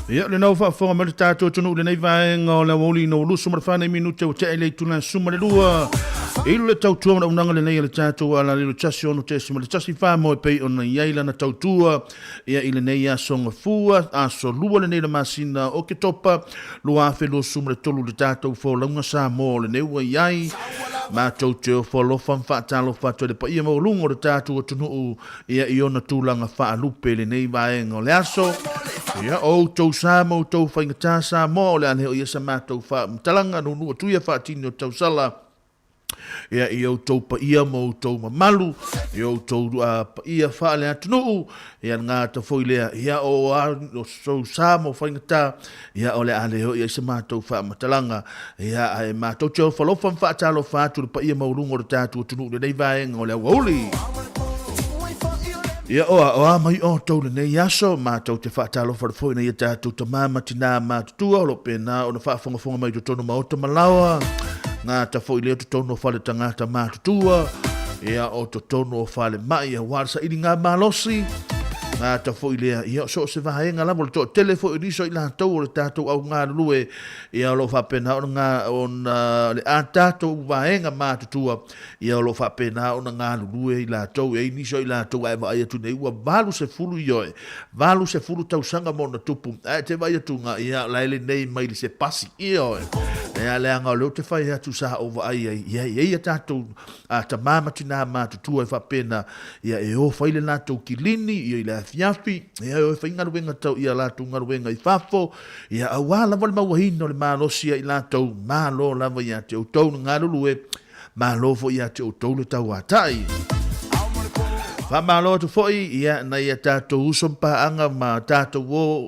Ia, lena ua faafofoga mai le tatou atunuu i lenei vaega o le aoauli ina ua 24 minute ua tea i le itula 12 i le tautua ma le auaunaga lenei a le tatou alalelo 16.14 mo e pei ona i ai lana tautua ia i lenei aso Gafua, aso lua lenei le masina o Oketopa 2023 le tatou folauga Samoa o lenei ua i ai. Matou te ofo alofa ma faatalofa atu ai le paia maualuga o le tatou atunuu ia i ona tulaga faalupe i lenei vaega o le aso. Ia, o outou sa ma outou faigata Samoa, o le a le oo i ai sa matou faamatalaga, nuunuu atu ia faatini o tausala. Ia, i outou paia ma outou mamalu, i outou paia faale-atunuu, ia le gata foi lea, ia o a o sou sa ma faigata, ia o le a le oo i ai se matou faamatalaga, ia ae matou te ofalofa ma faatalofa atu i le paia maualuga o le tatou atunuu i lenei vaega o le aoauli. Ia o a, o a mai outou lenei aso, matou te faatalofa atu foi i nai a tatou tama ma tinā matutua o lo o pēnā ona faafogafoga mai i totonu maota ma laoa, gata foi lea o totonu o fale tagata matutua, ia o totonu o falemai aua le sailiga malosi, gata foi lea, ia o so o se vaega lava o le toatele foi o nisi o i latou o le tatou au galulue, ia o lo o faapena ona, ona le a tatou vaega matutua, Ia o lo o faapena ona galulue i latou, e i ai nisi o i latou a e vaai atu nei ua 80 ioe, 80 tausaga ma ona tupu, ae te vaai atu ga, ia la e lenei mai le se pasi, ioe. Ia leaga o lea ou te fai atu sa ou vaai ai, ia e i ai a tatou a tama ma tina matutua e faapena, ia e o fai le latou kilini, ia i le afiafi, ia e o e fai galuega tau ia latou galuega i fafo, ia aua lava le mauaina o le malosi ia i latou, malo lava ia te outou le galulue. Malo foi ia te outou le tauatai. Faamalo atu foi ia nai a tatou uso ma paaga ma tatou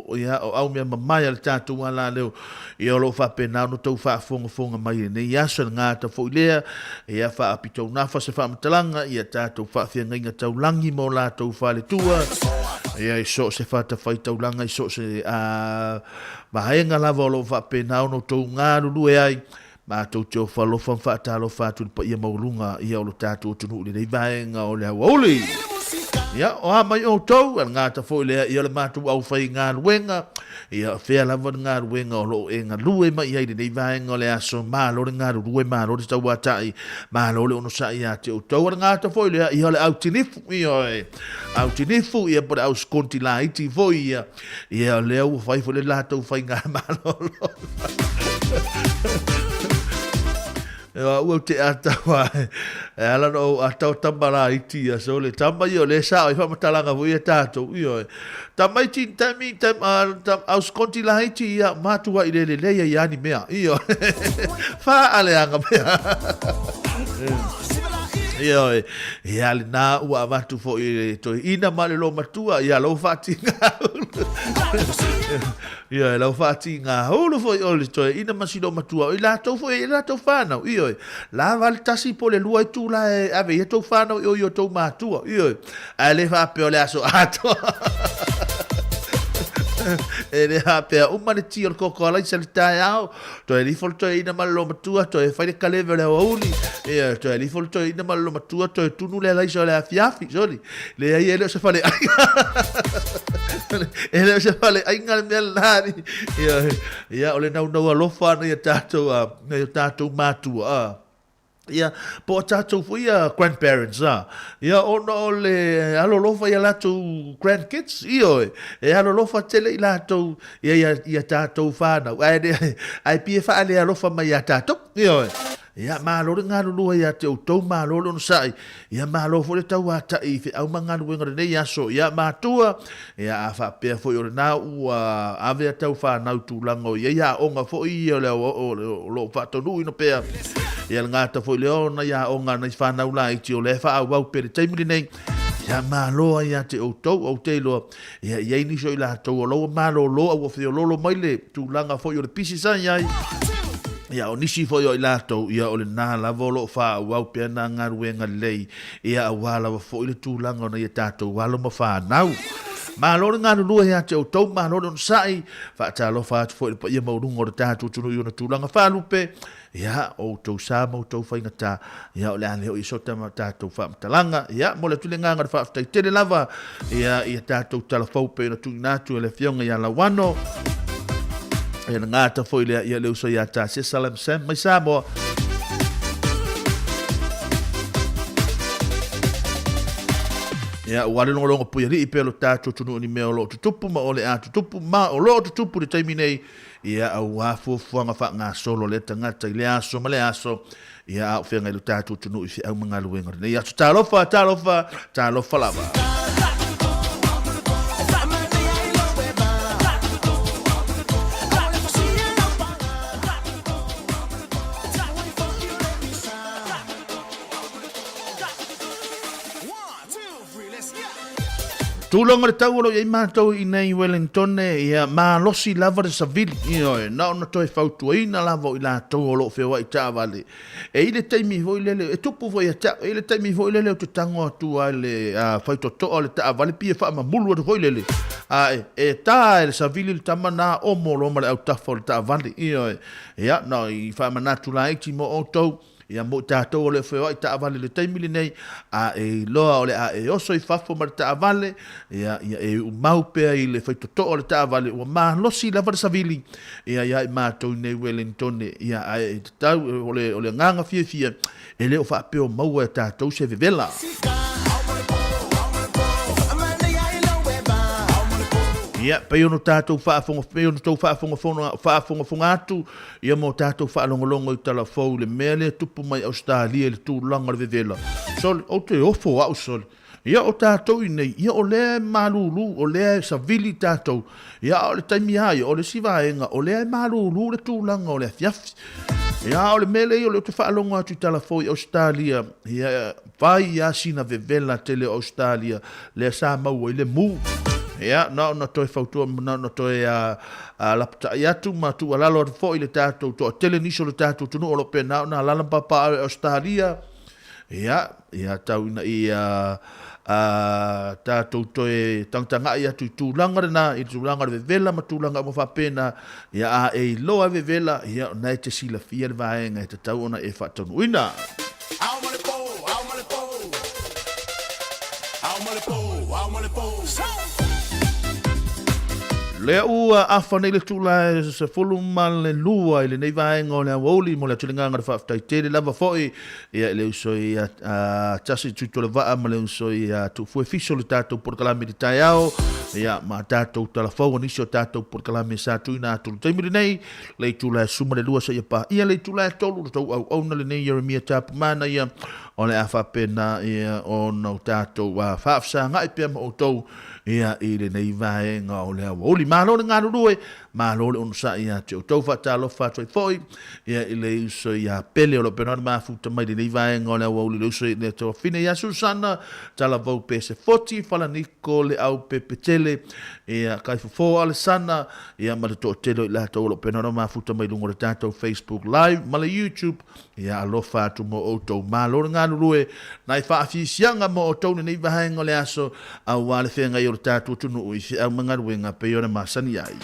o ia o au mea mamae a le tatou alaleo ia o lo o faapena ona outou faafogafoga mai i lenei aso le gata foi lea ia faapitounafa se faamatalaga ia tatou faafeagaiga taulagi ma o latou faletua ia i so o se fatafaitaulaga i so o se a vaega lava o lo o faapena ona outou galulue ai Matou te ofo alofa ma faatalofa atu i le paia maualuga ia o lo tatou atunuu i lenei vaega o le aoauli. Ia, o a mai outou, a le gata foi lea ia o le matou aufaigaluega, ia o fea lava le galuega o lo o e galue mai ai i lenei vaega o le aso, malo le galulue, malo le tauatai, malo le onosai ia te outou. A le gata foi lea ia o le au tinifu, ioe, au tinifu, ia po o le au sikonti laiti foi ia, Ia, o lea ua fai foi le latou faigamalolo. Ua ou te ataua e ala ona ou ataua tama laiti ia so le tama ia o lea sao ai faamatalaga foi ia tatou ioe. Tamaiti taimi tam, tam, au skonti laiti ia matuai le lelei ai ni mea ioe. Faaleaga mea. Ioe, ia lena ua avatu foi i le toeaina ma le lomatua, ia lau faatigaulu. Ioe, lau faatigaulu foi o le toeaina ma si lomatua, o i latou foi e i latou whanau, ioe. Lava le tasi po le lua itula e ave i a tou whanau i o i o tou matua, ioe. Ae le faapea o le aso atoa. E le faapea uma le ti o le koko alaisa i le taeao, toe alifo le toeaina ma le lomatua, toe fai le kaleve o le aoauli, ia, toe alifo le toeaina ma le lomatua, toe tunu le alaisa o le afiafi, soli. Leai, e le o se faleaiga. E le o se faleaiga le mea lena, alii. Ia, ia, o le naunau alofa na ia tatou, na ia tatou matua, a. Ia, po o tatou foi ia grandparents, a. Ia, ona o le alolofa ia latou grandkids, ioe, e alolofa tele i latou, ia, ia, ia tatou whanau, ae, le, ae pia faalealofa mai ia tatou, ioe. Ia, malo le galulue ia te outou, malo le onosai, ia, malo foi le tauata'i i feau ma galuega o lenei aso, ia, matua, ia, a faapea foi o lena ua ave a tau whanau tulaga o i ai aoga foi ia o le o, o lo o faataunuuina pea, ia le gata foi lea o nai aoga a nai whanau laiti o lea e faaauau pea i le taimi lenei, ia, malo ai ia te outou, ou te iloa, ia, i ai nisi o i latou o la ua malolo a ua feoloolo mai le tulaga foi o le pisi sa i ai. Ia, o nisi foi o i latou, ia, o lena lava o lo o faaauau pea nā galuega lelei, ia, aua lava foi le tulaga o nai a tatou alo ma fanau. Malo le galulue ia te outou, malo le onosai, faatalofa atu foi i le paia maualuga o le tatou atunuu i ona tulaga faalupe, Ia, o outou sa ma outou faigata, ia, o le a le oo i so tatou faamatalaga. Ia, momoli atu le agaga o le faafetai tele lava, ia, i a tatou tala fou pei ona tuuina atu e le Afioga ia Lauano. Ia, le gata foi lea, ia, le uso ia Tasia Salam Sam mai Samoa. Ia, ua le logologo puialii pea lo tatou atunuu i ni mea o lo o tutupu ma o le a tutupu ma o lo o tutupu i le taimi nei. Ia, auā fuafuaga faagasolo a lea tagata i lea aso ma lea aso, ia, a o feagai lo tatou atunuu i feau ma galuega o lenei aso. Talofa, talofa, talofa lava. Tulaga o le tau o lo o i ai matou i inei i Wellingtone, ia, malosi lava le savili, ioe, na ona toe fautuaina lava o i latou o lo o feoai taavale. E i le taimi foi lele, e tupu foi ia te au, e i le taimi foi lele ou te tago atu ai le faitotoa o le taavale pei e faamamulu atu foi lele, a e ta e le savili le tama na omo loa ma le autafa o le taavale, ioe. Ia, na i faamanatu laiti mo outou. Ia mo i tatou o le feoai taavale i le taimi lenei, a e iloa o le a e oso i fafo ma le taavale, ia, ia e uumau pea i le faitotoo o le taavale, ua malosi lava le savili, ia, ia i matou i nei Wellingtone, ia, ae e tatau, o le, o le agaga fiafia, e le o faapea o maua e tatou se vevela. Ia, pei ona tatou faafofoga, pei ona tou faafogafoga, faafogafoga atu, Ia mo tatou faalogologo i tala fou i le mea lea e tupu mai Ausetalia i le tulaga o le vevela. Sole, ou te ofo au sole. Ia o tatou i nei, ia o lea e malulu, o lea e savili tatou. Ia a o le taimi lava ia, o le isi vaega, o lea e malulu le tulaga o le afiafi. Ia a o le mea lea o lea ou te faalogo atu i tala fou i Ausetalia, ia fai lava sina vevela tele o Ausetalia lea sa maua i le mu. Ia, na ona toe fautua, na ona toe A lapatai atu ma tuualalo atu foi i le tatou toatele nisi o le tatou atunuu o lo o pena ona alaala ma papaaao i Ausetalia, ia, ia tau ina ia a, tatou toe tagatagai atu i tulaga lena, i le tulaga o le vevela ma tulaga uma faapena, ia a e iloa e vevela, ia o na e te silafia le vaega e tatau ona e faataunuuina. Ao ma le po, ao ma le po. Ao ma le po, ao ma le po. Lea ua afa nei le tula e 12 i lenei vaega o le aoauli mo le atu le agaga o le faafetai tele lava foi ia i le uso ia Tasi Tuitolevaa ma le uso ia Tuufue Fiso le tatou polokalame i le taeao ia ma tatou talafou o nisi o tatou polokalame sa tuuina atu i le taimi lenei le itula e 12 seia paia le itula e 3 le tou auauna lenei Ieremia Tapumana ia. o le a faapena ia ona o tatou faafesagai pea ma outou ia i lenei vaega o le aoauli. Malo le galulue, malo le onosai ia te outou. Faatalofa atu ai foi ia i le uso ia Pele o lo o pena ona mafuta mai lenei vaega o le aoauli, le uso i le tuafafine ia Susana Talavou Pese Foti Falaniko le au Pepetele ia Kaifofo Alesana ia ma le toatele o i latou o lo o pena ona mafuta mai luga o le tatou Facebook Live ma le YouTube. Ia alofa atu mo outou. Malo le galulue nai faafiafiaga mo outou lenei vaega o le aso, aua le feagai o le tatou atunuu i feau ma galuega pei ona masani ai.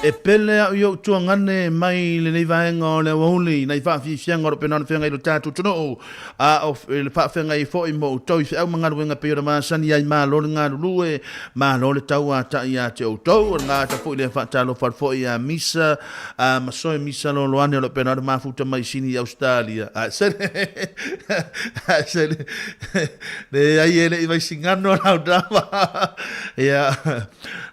E pele au i ou tuagane mai lenei vaega o le aoauli nai faafiafiaga o lo o pena ona feagai i lo tatou atunuu, a o le faafeagai ai foi mo outou i feau ma galuega e pei ona masani ai. Malo le galulue, malo le tauatai ia te outou. O le gata foi lea faatalofa atu foi ia Misa a Masoe Misa Loloane o lo o pena ona mafuta mai i Sini i Ausetalia. A sele, a sele, leai e le i vaisigano lau tama. Ia,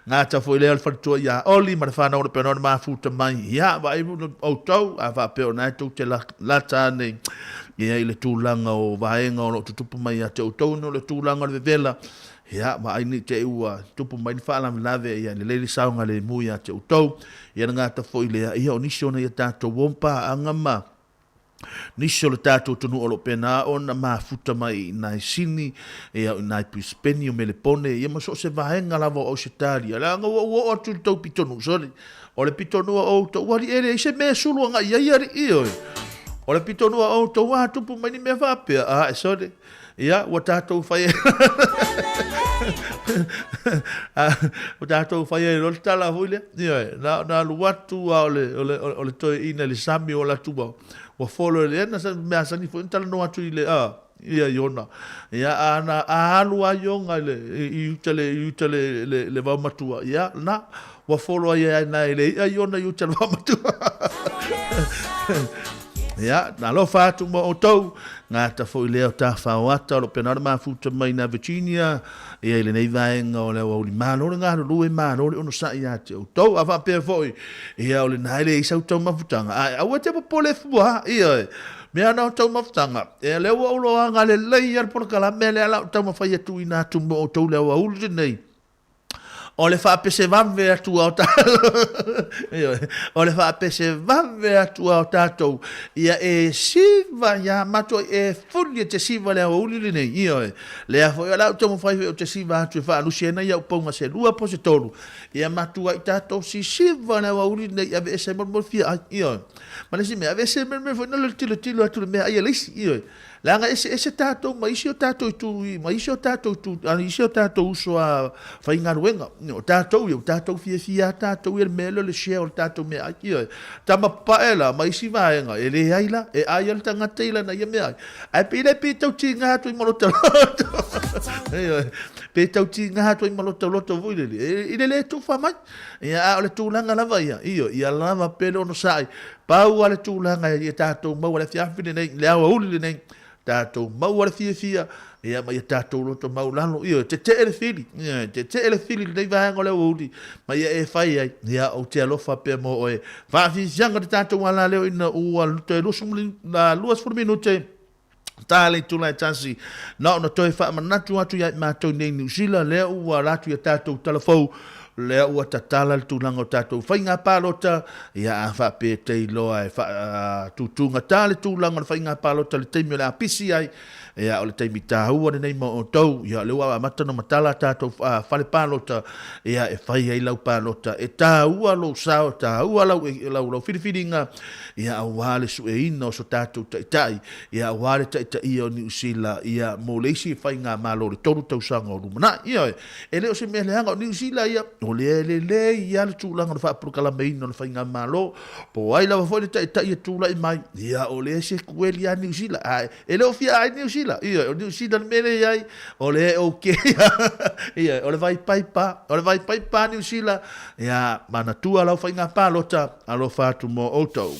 Gata foi lea o le faletua ia Oli ma le whanau o le pena o le mafuta mai. Ia, vaai outou, a faapea o na e tou te lata nei. Ia, i le tulaga o vaega o lo o tutupu mai ia te outou ona o le tulaga o le vevela. Ia, vaai nei te i ua tupu mai ni faalavelave, ia, lelei le saogalemu ia te outou. Ia, le gata foi lea, ia, o nisi o nai a tatou uompaaga ma nisi o le tatou atunuu o lo o pena ona mafuta mai i nai Sini, ia, i nai Brisbane, o Melepone, ia ma so o se vaega lava o Ausetalia. Leaga ua ou oo atu i le tou pitonuu, sorry, o le pitonuu a outou, ua alii e leai se mea e sulu agai i ai alii oe. O le pitonuu a outou, a tupu mai ni mea faapea, a, sorry, ia, ua tatou fai ua tatou fai ai loa le tala foi lea, ioe, na ona alu atu lava o le, o le, o le toeaina i le sami o le atu ua, ua folo i le, na mea masani foi ona talanoa atu i le, a, ia Iona. Ia, a, na, a alu lava Iona i le, i uta le, i uta le, le, le vaomatua, ia, na, ua folo ai ai na e le i'a Iona i uta le vaomatua. Ia, na alofa atu mo outou, gata foi lea o Tafaoata o lo o pena ona mafuta mai na Virginia, ia i lenei vaega o le aoauli. Malo le galulue, malo le onosai ia te outou. A faapea foi, ia o lena e leai sau taumafutaga, ae aua e te popole fua, ia e. Mea na o taumafutaga, ia lea ua ou loaga lelei ia le polokalame lea la ou taumafai e tuuina atu mo outou le aoauli lenei. O le faapese vave atu a o tatou, o le faapese vave atu a o tatou, ia e siva ia matou, e fuli e te siva le aoauli lenei, ioe. Lea foi o le a ou taumafai foi ou te siva atu e faalusi ai nai au pauga se lua po o se tolu, ia matuai tatou sisiva le aoauli lenei, aveese ai ma le mea fia ai, ioe. Ma le isi mea, aveese ma le mea foi lea o le tilotilo atu i le meaai a le isi, ioe. Leaga e eseese tatou ma isi o tatou itu ma isi o tatou itu isi o tatou uso a faigaluega. O tatou ia, ua tatou fiafia lava tatou ia i le mea lea o le share o le tatou meaai. Ioe. Tama papae la ma isi vaega, e leai la, e ai lava le tagata i lana ia meaai. Ae pei le pei e tau tiga atu ai ma lota loto. Ioe. Pe tau tiga atu ai ma lota loto foi lele, i le le tufa mai. Ia, a o le tulaga lava ia, ioe, ia lava pea le onosai. Pau lava le tulaga ia tatou maua le afiafi lenei, le aoauli lenei, tatou maua le fiafia, ia ma ia tatou loto maualalo. Ioe, tetee le fili, ioe, tetee le fili i lenei vaega o le aoauli, ma ia e fai ai, ia ou te alofa pea mo oe. Faafiafiaga le tatou alaleo ina ua toe 20 minute ta le itula e tasi. Na ona toe faamanatu atu ia i matou nei Niu Sila, lea ua ala atu i a tatou tala fou, lea ua tatala le tulaga o tatou faiga palota, ia a faapea e te iloa e faatutugata le tulaga o le faiga palota i le taimi o le a pisi ai, ia o le taimi taua lenei mo outou, ia lea ua amata ona matala a tatou fale palota, ia e fai ai lau palota, e taua lou sao, e taua lau, lau, lau filifiliga, ia aua le sueina o so tatou taitai, ia aua le taitaia o Niu Sila, ia mo le isi faigamalo o le 3 tausaga o lumanai. Ioe, e le o se mea leaga, o Niu Sila ia, o lea e lelei lava le tulaga o le faapolokalameina o le faigamalo, po o ai lava foi le taitai e tulai mai, ia o lea e sekueli lava Niu Sila, ae e le o fia ai Niu Sila, ioe, o Niu Sila le mea lea e i ai, o lea e okay ioe, o le vai paipa, o le vai paipa a Niu Sila, ia manatua lau faiga palota, Alofa atu mo outou.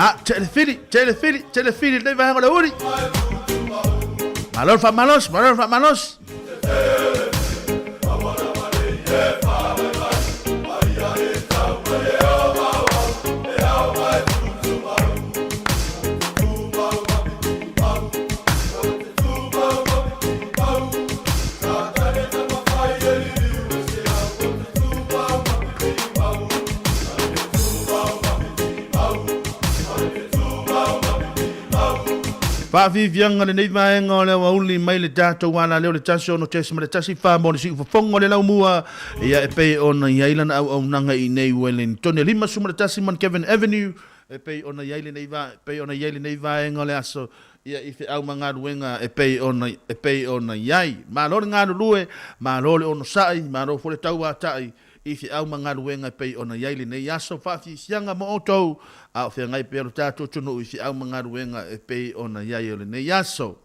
A, tele fili, tele fili, tele fili lenei vaega o le uli. Malo le faamalosi, malo le faamalosi. Faafiafiaga lenei vaega o le aoauli mai le tatou alaleo le 16.14 mo le siufofoga o le laumua ia e pei ona i ai lana auaunaga i inei Wellington e 51 Monkevin Avenue e pei ona i ai lenei va pei ona i ai lenei vaega o le aso ia i feau ma galuega e pei ona e pei ona i ai. Malo le galulue, malo le onosai, malo foi le tauatai i feau ma galuega e pei ona i ai lenei aso faafiafiaga mo outou, a o feagai pea lo tatou atunuu i feau ma galuega e pei ona i ai o lenei aso.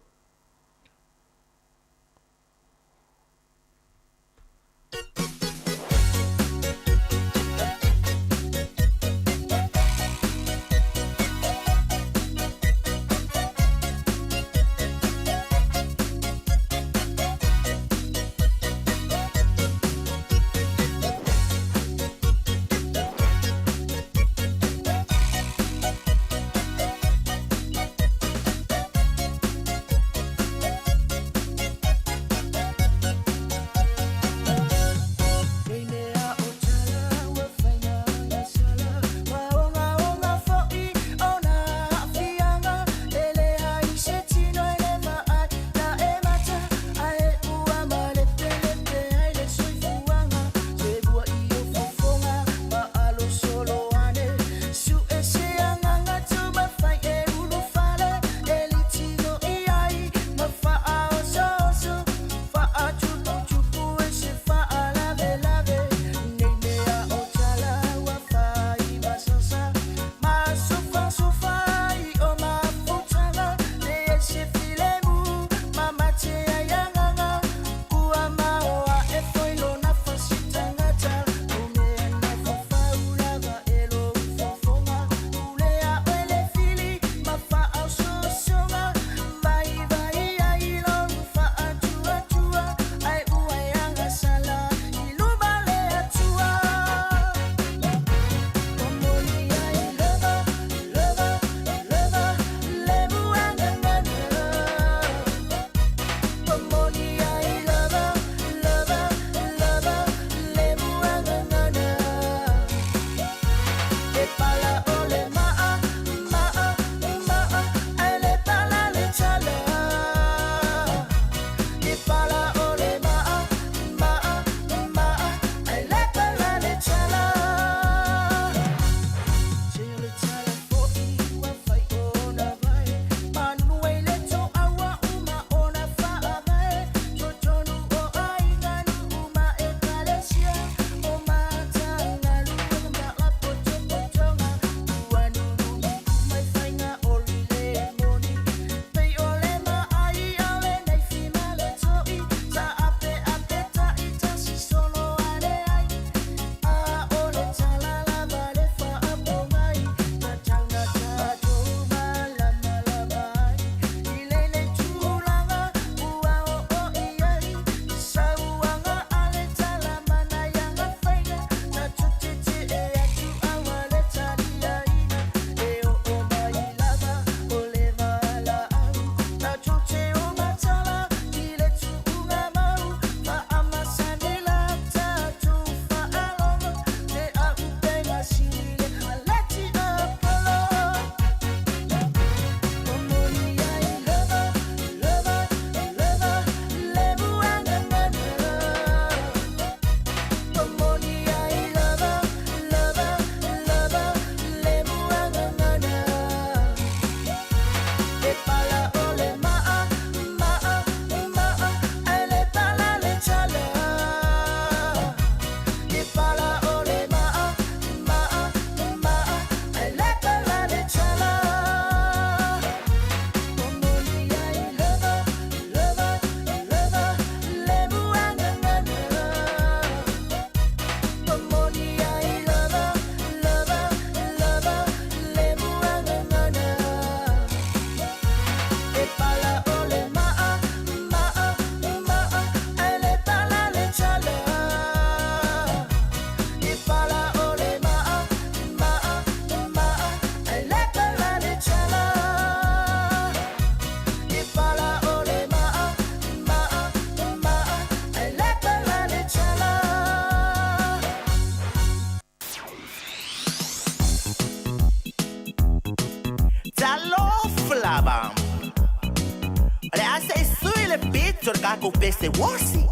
kou pese wosi.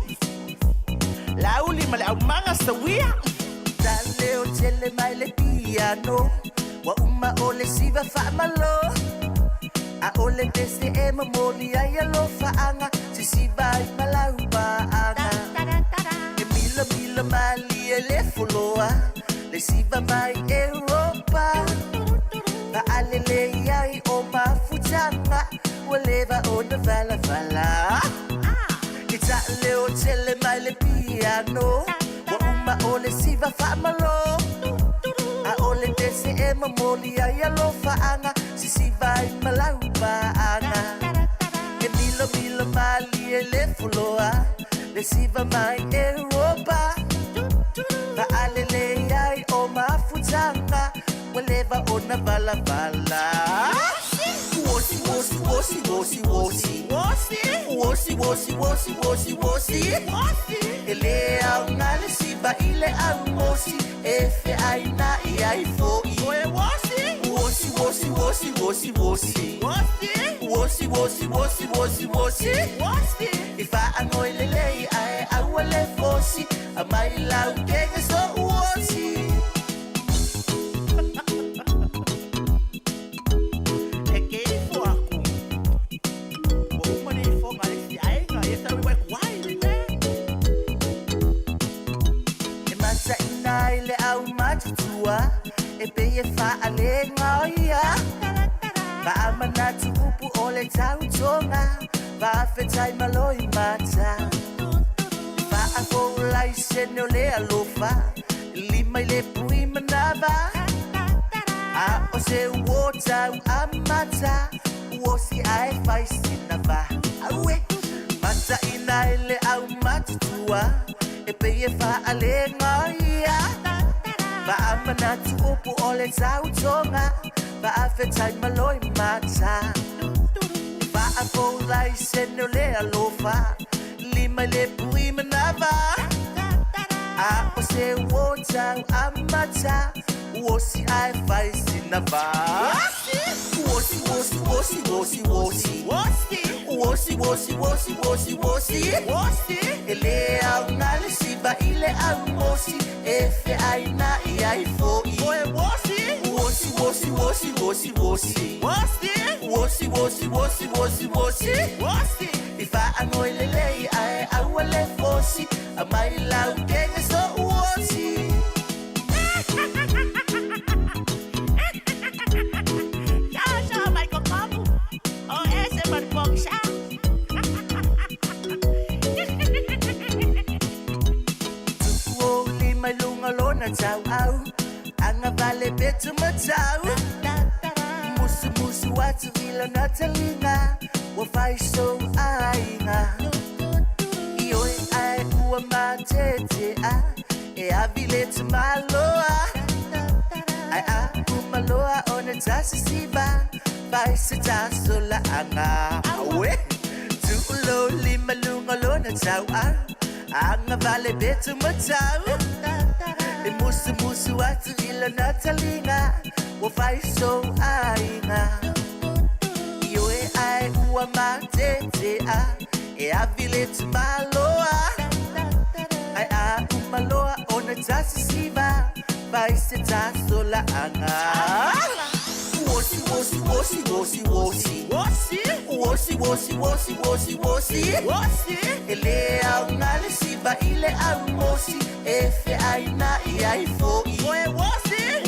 Lauli ma le aumaga sauia. Taleo tele mai le piano. Wa uma o le siva faamalo. A o le pese e momoli ai alofaaga. Sisiva i malaupaaga. E mila mila mali e le foloa. Le siva mai Europa. Faalelei ai o mafutaga. Ua leva ona valavala. E taaleo tele mai le piano. Ua uma o le siva faamalo. A o le pese e momoli ai alofaaga. Sisiva i malaupaaga. E milomilo malie le foloa. Le siva mai Europa. Faalelei ai o mafutaga. Ua leva ona valavala. Wosi, wosi, wosi, wosi, wosi. Wosi, wosi, wosi, wosi, wosi. E le aoga le siva i le aumosi. E feaina'i ai fo'i. Wosi, wosi, wosi, wosi, wosi. Wosi, wosi, wosi, wosi, wosi. I faagoi lelei ae aua le fosi. Aumai lau kege so'u osi. E ke ifo aku. Ua uma le ifoga a le isi aiga, ia sa ui kuai le mea. E mataʻina ai le aumatutua. E pei e faalega ia. Faamanatu upu o le tautoga. Faafetai malo i mata. Faafoulaisene o le alofa. Lima i le pui manava. A o se uo tau amata. Uosi ae fai sina va. Aue. Mataʻina i le aumatutua. E pei e faalega ia. Faamanatu upu o le tautoga. Faafetai malo i mata. Faafoulaisene o le alofa. Lima i le pui manava. A o se uo tau amata. Uosi ae fai sina va. Wosi, wosi, wosi, wosi, wosi. Wosi, wosi, wosi, wosi, wosi. E le aoga le siva i le aumosi. E feaina'i ai fo'i. Wosi, wosi, wosi, wosi, wosi. Wosi, wosi, wosi, wosi, wosi. I faagoi lelei ae aua le fosi. Aumai lau kege so'u osi. Sa mai kokomu. O ese maripokisa. Tu'u ou lima i luga o lona tauau. Agavale petu matau. Musumusu atu i lona taliga. Ua fai sou aiga. Ioe ae ua matetea. E avi le tamaloa. Ae a umaloa ona tasisiva. Fai se tasolaaga. Aue. Tu'u lou lima i luga o lona tauau. Agavale petu matau. E musumusu atu i lona taliga. Ua fai sou aiga. Ioe ae ua matetea. E avi le tamaloa. Ae a umaloa ona tasisiva. Fai se tasolaaga. Wosi, wosi, wosi, wosi, wosi. Wosi, wosi, wosi, wosi, wosi. E le aoga le siva i le aumosi. E feaina'i ai fo'i.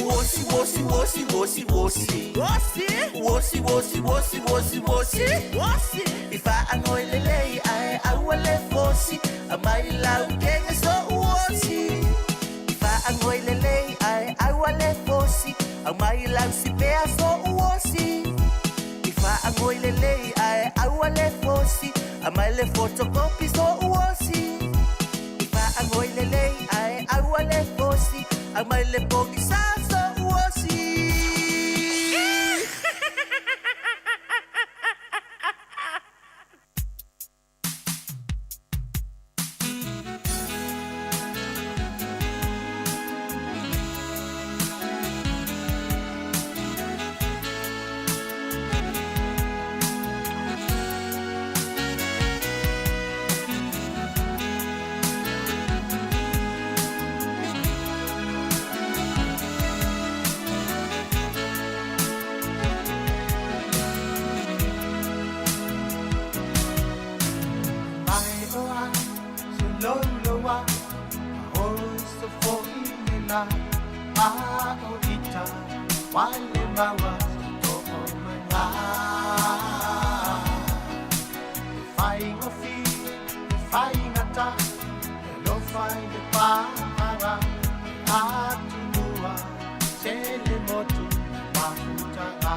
Wosi, wosi, wosi, wosi, wosi. Wosi, wosi, wosi, wosi, wosi. I faagoi lelei ae aua le fosi. Aumai lau kege so'u osi. I faagoi lelei ae aua le fosi. Aumai lau sipea so'u osi. I faagoi lelei ae aua le fosi. Aumai le fotokopi so'u osi. I faagoi lelei ae aua le fosi. Aumai le pogisa so'u osi. o ai se louloua ma oso foʻi le lā a o ita wale maua se toʻomaga e faigofie e faigata e alofa i le paʻaga e atunua se le motu mafutaga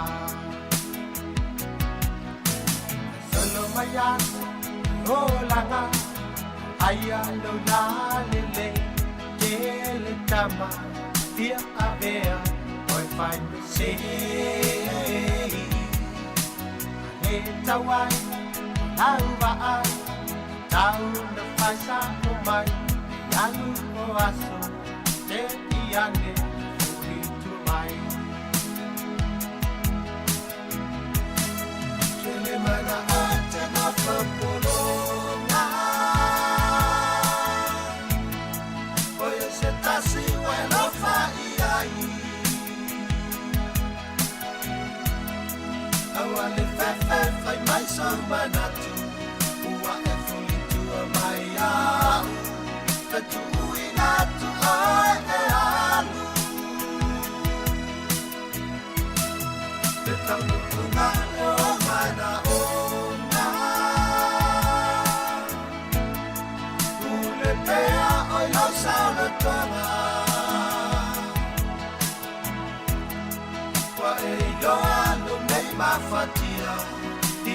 solo mai aso olaga aia lou lalelei tele tama fia avea oe fai mesei e tau ai lau vaai tau na fai saʻo mai e alu o aso te i ane fulitu mai tele mana ate na fapologa oe se tasi ua e lofa i ai aua le fefe fai mai sou manatu ua e fulitua mai aʻu fetuʻuina atu oe e alu le taunuʻuga o manaʻoga pule pea oi lau saolotoga ua e iloa lou nei mafatia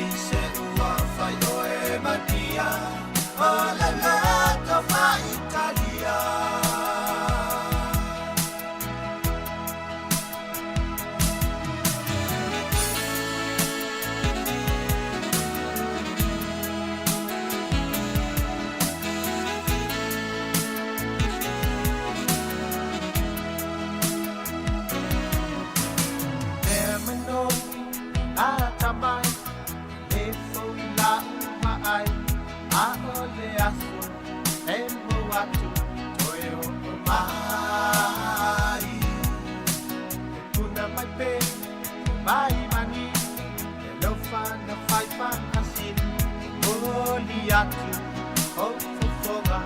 i se ua fai oe matia o le loto faaitalia. Mea manogi ata mai le fou i la'u vaai ʻaʻole aso e mo atu toe oo mai e puna mai pē mai mani e alofa na fai faʻasili moli atu o fofoga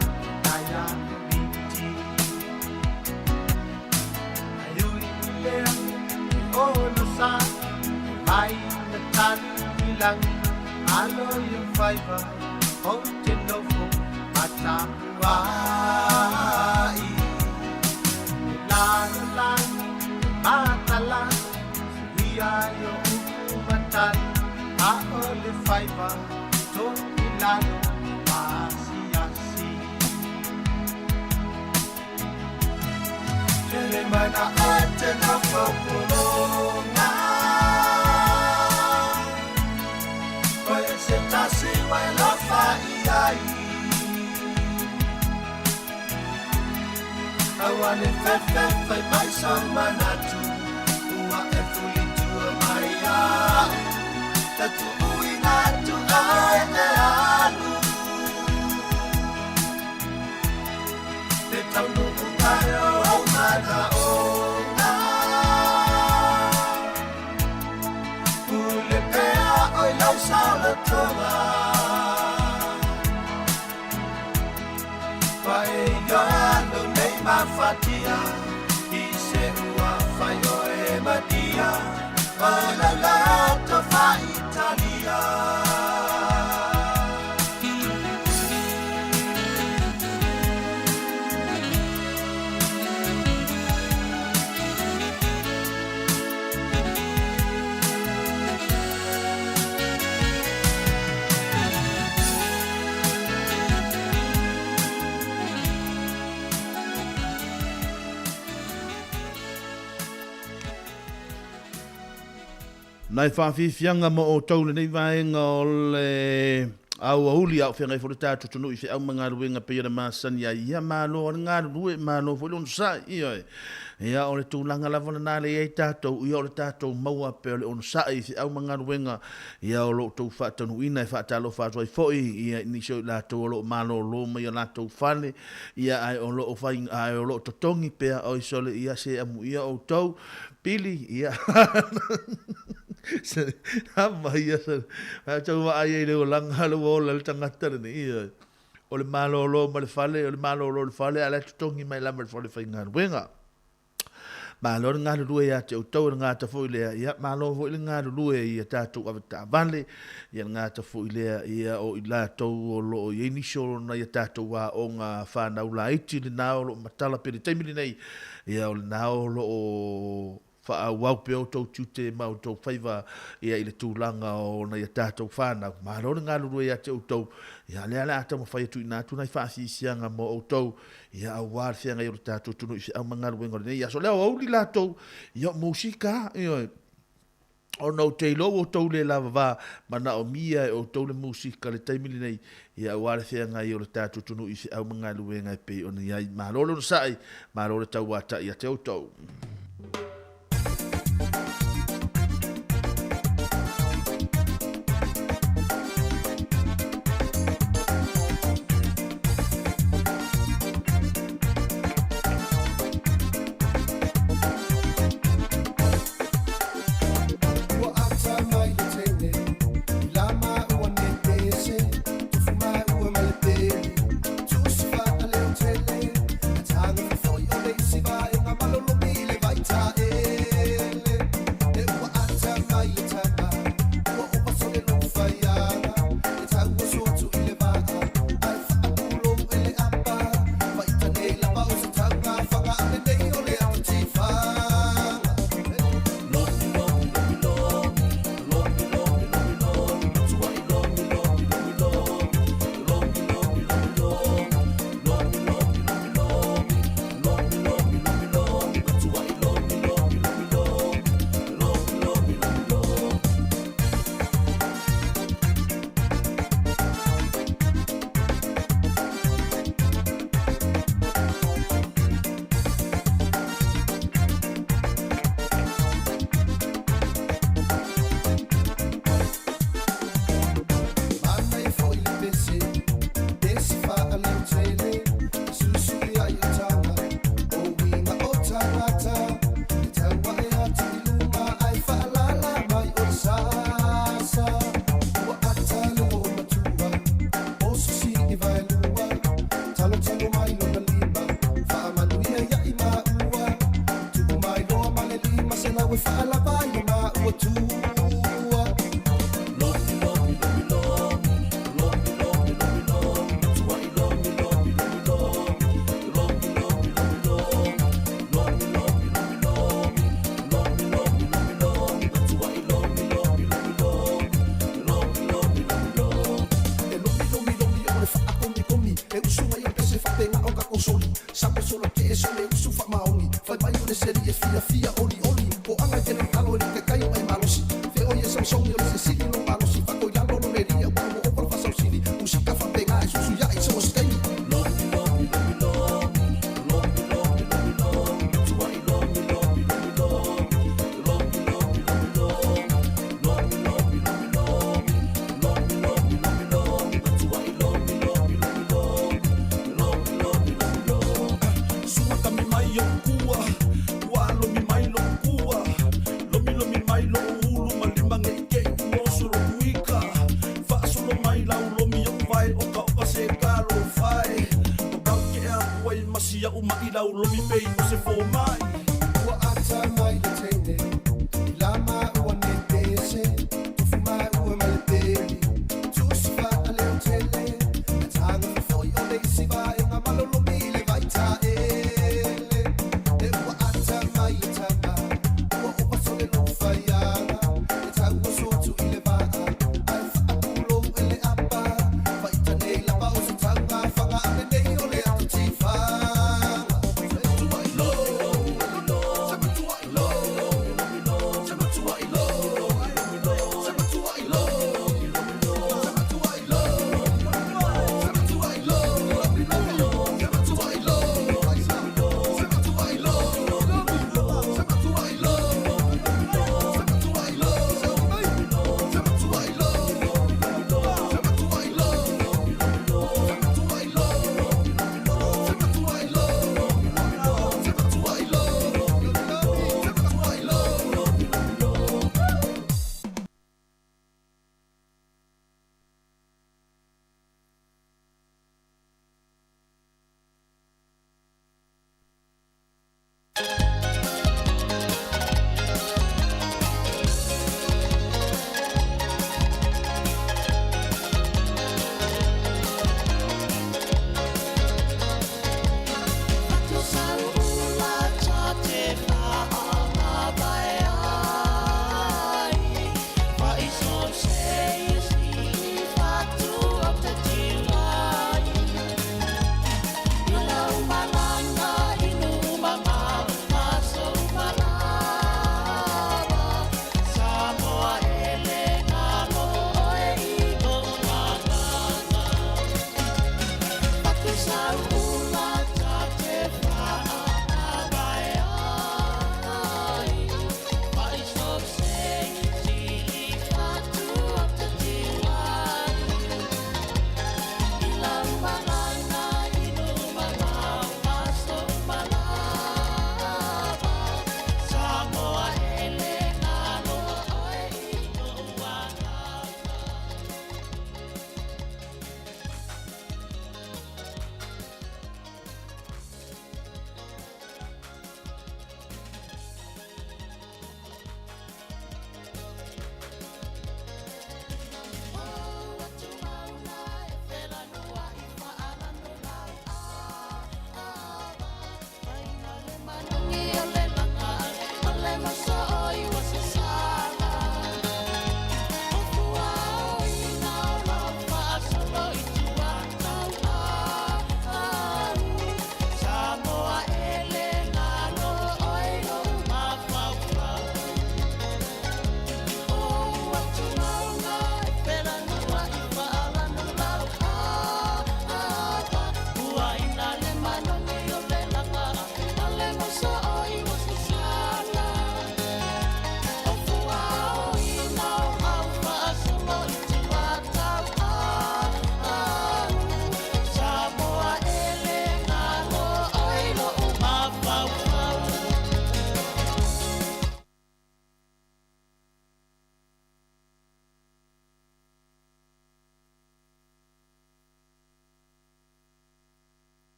nai a'u miti ai ui i lea e ono sa e mai na tali i lagi alo i o faiva o te nofo matapuaʻi e lalolagi matala suia i o upu matali ʻaʻole faiva toʻilalo maasiasi tele mana ate na fapologa oe se tasi ua e lofa i ai aua le fefe fai mai sou manatu ua e fulitua mai aʻu tatuʻuina atu oe e alu le taunuʻuga o manaʻoga pule pea oi lau saolotoga ua e iloa lou nei mafatia i se ua fai oe matia o lau loto faaitalia. Nai faafiafiaga ma outou lenei vaega o le aoauli a o feagai foi le tatou atunuu i feau ma galuega pei ona masani ai. Ia, malo lava le galulue, malo foi le onosai, ioe. Ia, o le tulaga lava lena lea i ai tatou, ia o le tatou maua pea o le onosai i feau ma galuega, ia o lo outou faataunuuina e faatalofa atu ai foi, ia i nisi o i latou o lo o malolo mai o latou fale, ia ae o lo o fai, ae o lo o totogi pea, oi sole, ia se amuia outou, Pili, ia. Ama ia sa. Ai tau vaai ai le olaga le ua ola le tagata lenei, ioe. o le malōlō ma le fale, o le malōlō i le fale, a o la e totogi mai lava e le falefaigaluega. Malo le galulue ia te outou, e le gata foi lea, ia, malo foi le galulue i a tatou avetaavale, ia le gata foi lea, ia, o i latou o lo o i ai nisi o nai a tatou aoga fanau laiti lena o lo o matala pea i le taimi lenei, ia, o lena o lo o faaauau pea outou tiute ma outou faiva, ia, i le tulaga o nai a tatou fanau. Malo le galulue ia te outou, ia, o lea o le a taumafai e tuuina atu nai faasiasiaga mo outou, Ia aua le feagai o le tatou atunuu i feau ma galuega o lenei aso. O le aoauli latou, ia o musika, ioe. Ona ou te iloa ua outou le lavava manaomia e outou le musika i le taimi lenei, ia aua le feagai o le tatou atunuu i feau ma galuega e pei ona i ai. Malo le onosai, malo le tauatai ia te outou. Ua ata mai le teine i la maua nei pese, tufu maua ma le peli, tusi faaleotele, a taga fofoi o le isi vaega malolomi i le vaitaele. E ua ata mai le tama, ua ova sole lou faiaga, e tau oso atu i le vaa, ae faapulou e le apa, vaita nei lava o se tauga faga a lenei o le ata tifaga. Lomi, lomi, lomi, lomi, lomi, lomi, lomi, lomi, matuai lomi, lomi, lomi, lomi, lomi, lomi, lomi, lomi, lomi, lomi, lomi, lomi, lomi, lomi, lomi, matuai lomi, lomi, lomi, lomi, lomi, lomi, lomi, lomi. Manaia foi le pese, pese faaleotele, e susui ai o taga, o uiga o tagata, e tauae atu i luma ae faalala mai o le sasa. Ua ata le loomatua, oso sii vaelua, talotalo mai lona lima, faamanuia ia i maua, tuu mai loa ma le 500 e faalava ai lo maua tua. Lomi, lomi, lomi, lomi, lomi, lomi, lomi, lomi, matuai lomi, lomi, lomi, lomi, lomi, lomi, lomi, lomi, lomi, lomi, lomi, lomi, lomi, lomi, lomi, matuai lomi, lomi, lomi, lomi, lomi, lomi, lomi, lomi. E lomi, lomi, lomi o le faakomikomi, e usu mai o le pese faapena o kakosoli, samo solo ke e sole usu faamaoni, fai mai o le seli e fiafia olioli, poaga e tele talo e le kekai o e malosi, feoi e saosaogi o le sesili lo malosi, fakoilalo lo lelia ua ua ova le faasausili, musika faapena e susuiai so o se taimi. Lomi, lomi, lomi, lomi, lomi, lomi, lomi, lomi, matuai lomi, lomi, lomi, lomi, lomi, lomi, lomi, lomi, lomi, lomi, lomi, lomi, lomi, lomi, lomi, matuai lomi, lomi, lomi, lomi, lomi, lomi, lomi, lomi. Sua kami mai o kua, ua lomi mai lo kua, lomi lomi mai lo ulu ma lima nge i ke i oso lo kuika, faasolo mai lau lomi o vai o ka oka se ka lo fai, o kau ke a ua i masia u mai lau lomi pei o se fō mai. Ua ata mai le teine, i la maua nei pese, tufu maua ma le peli, tusi faaleotele, a taga fofoi o le isi vaega malolomi i le vaitaele. E ua ata mai le tama, ua ova sole lou faiaga, e tau oso atu i le vaa, ae faapulou e le apa, vaita nei lava o se tauga faga a lenei o le ata tifaga. Matuai lomi, matuai lomi, matuai lomi, matuai lomi, matuai lomi, matuai lomi,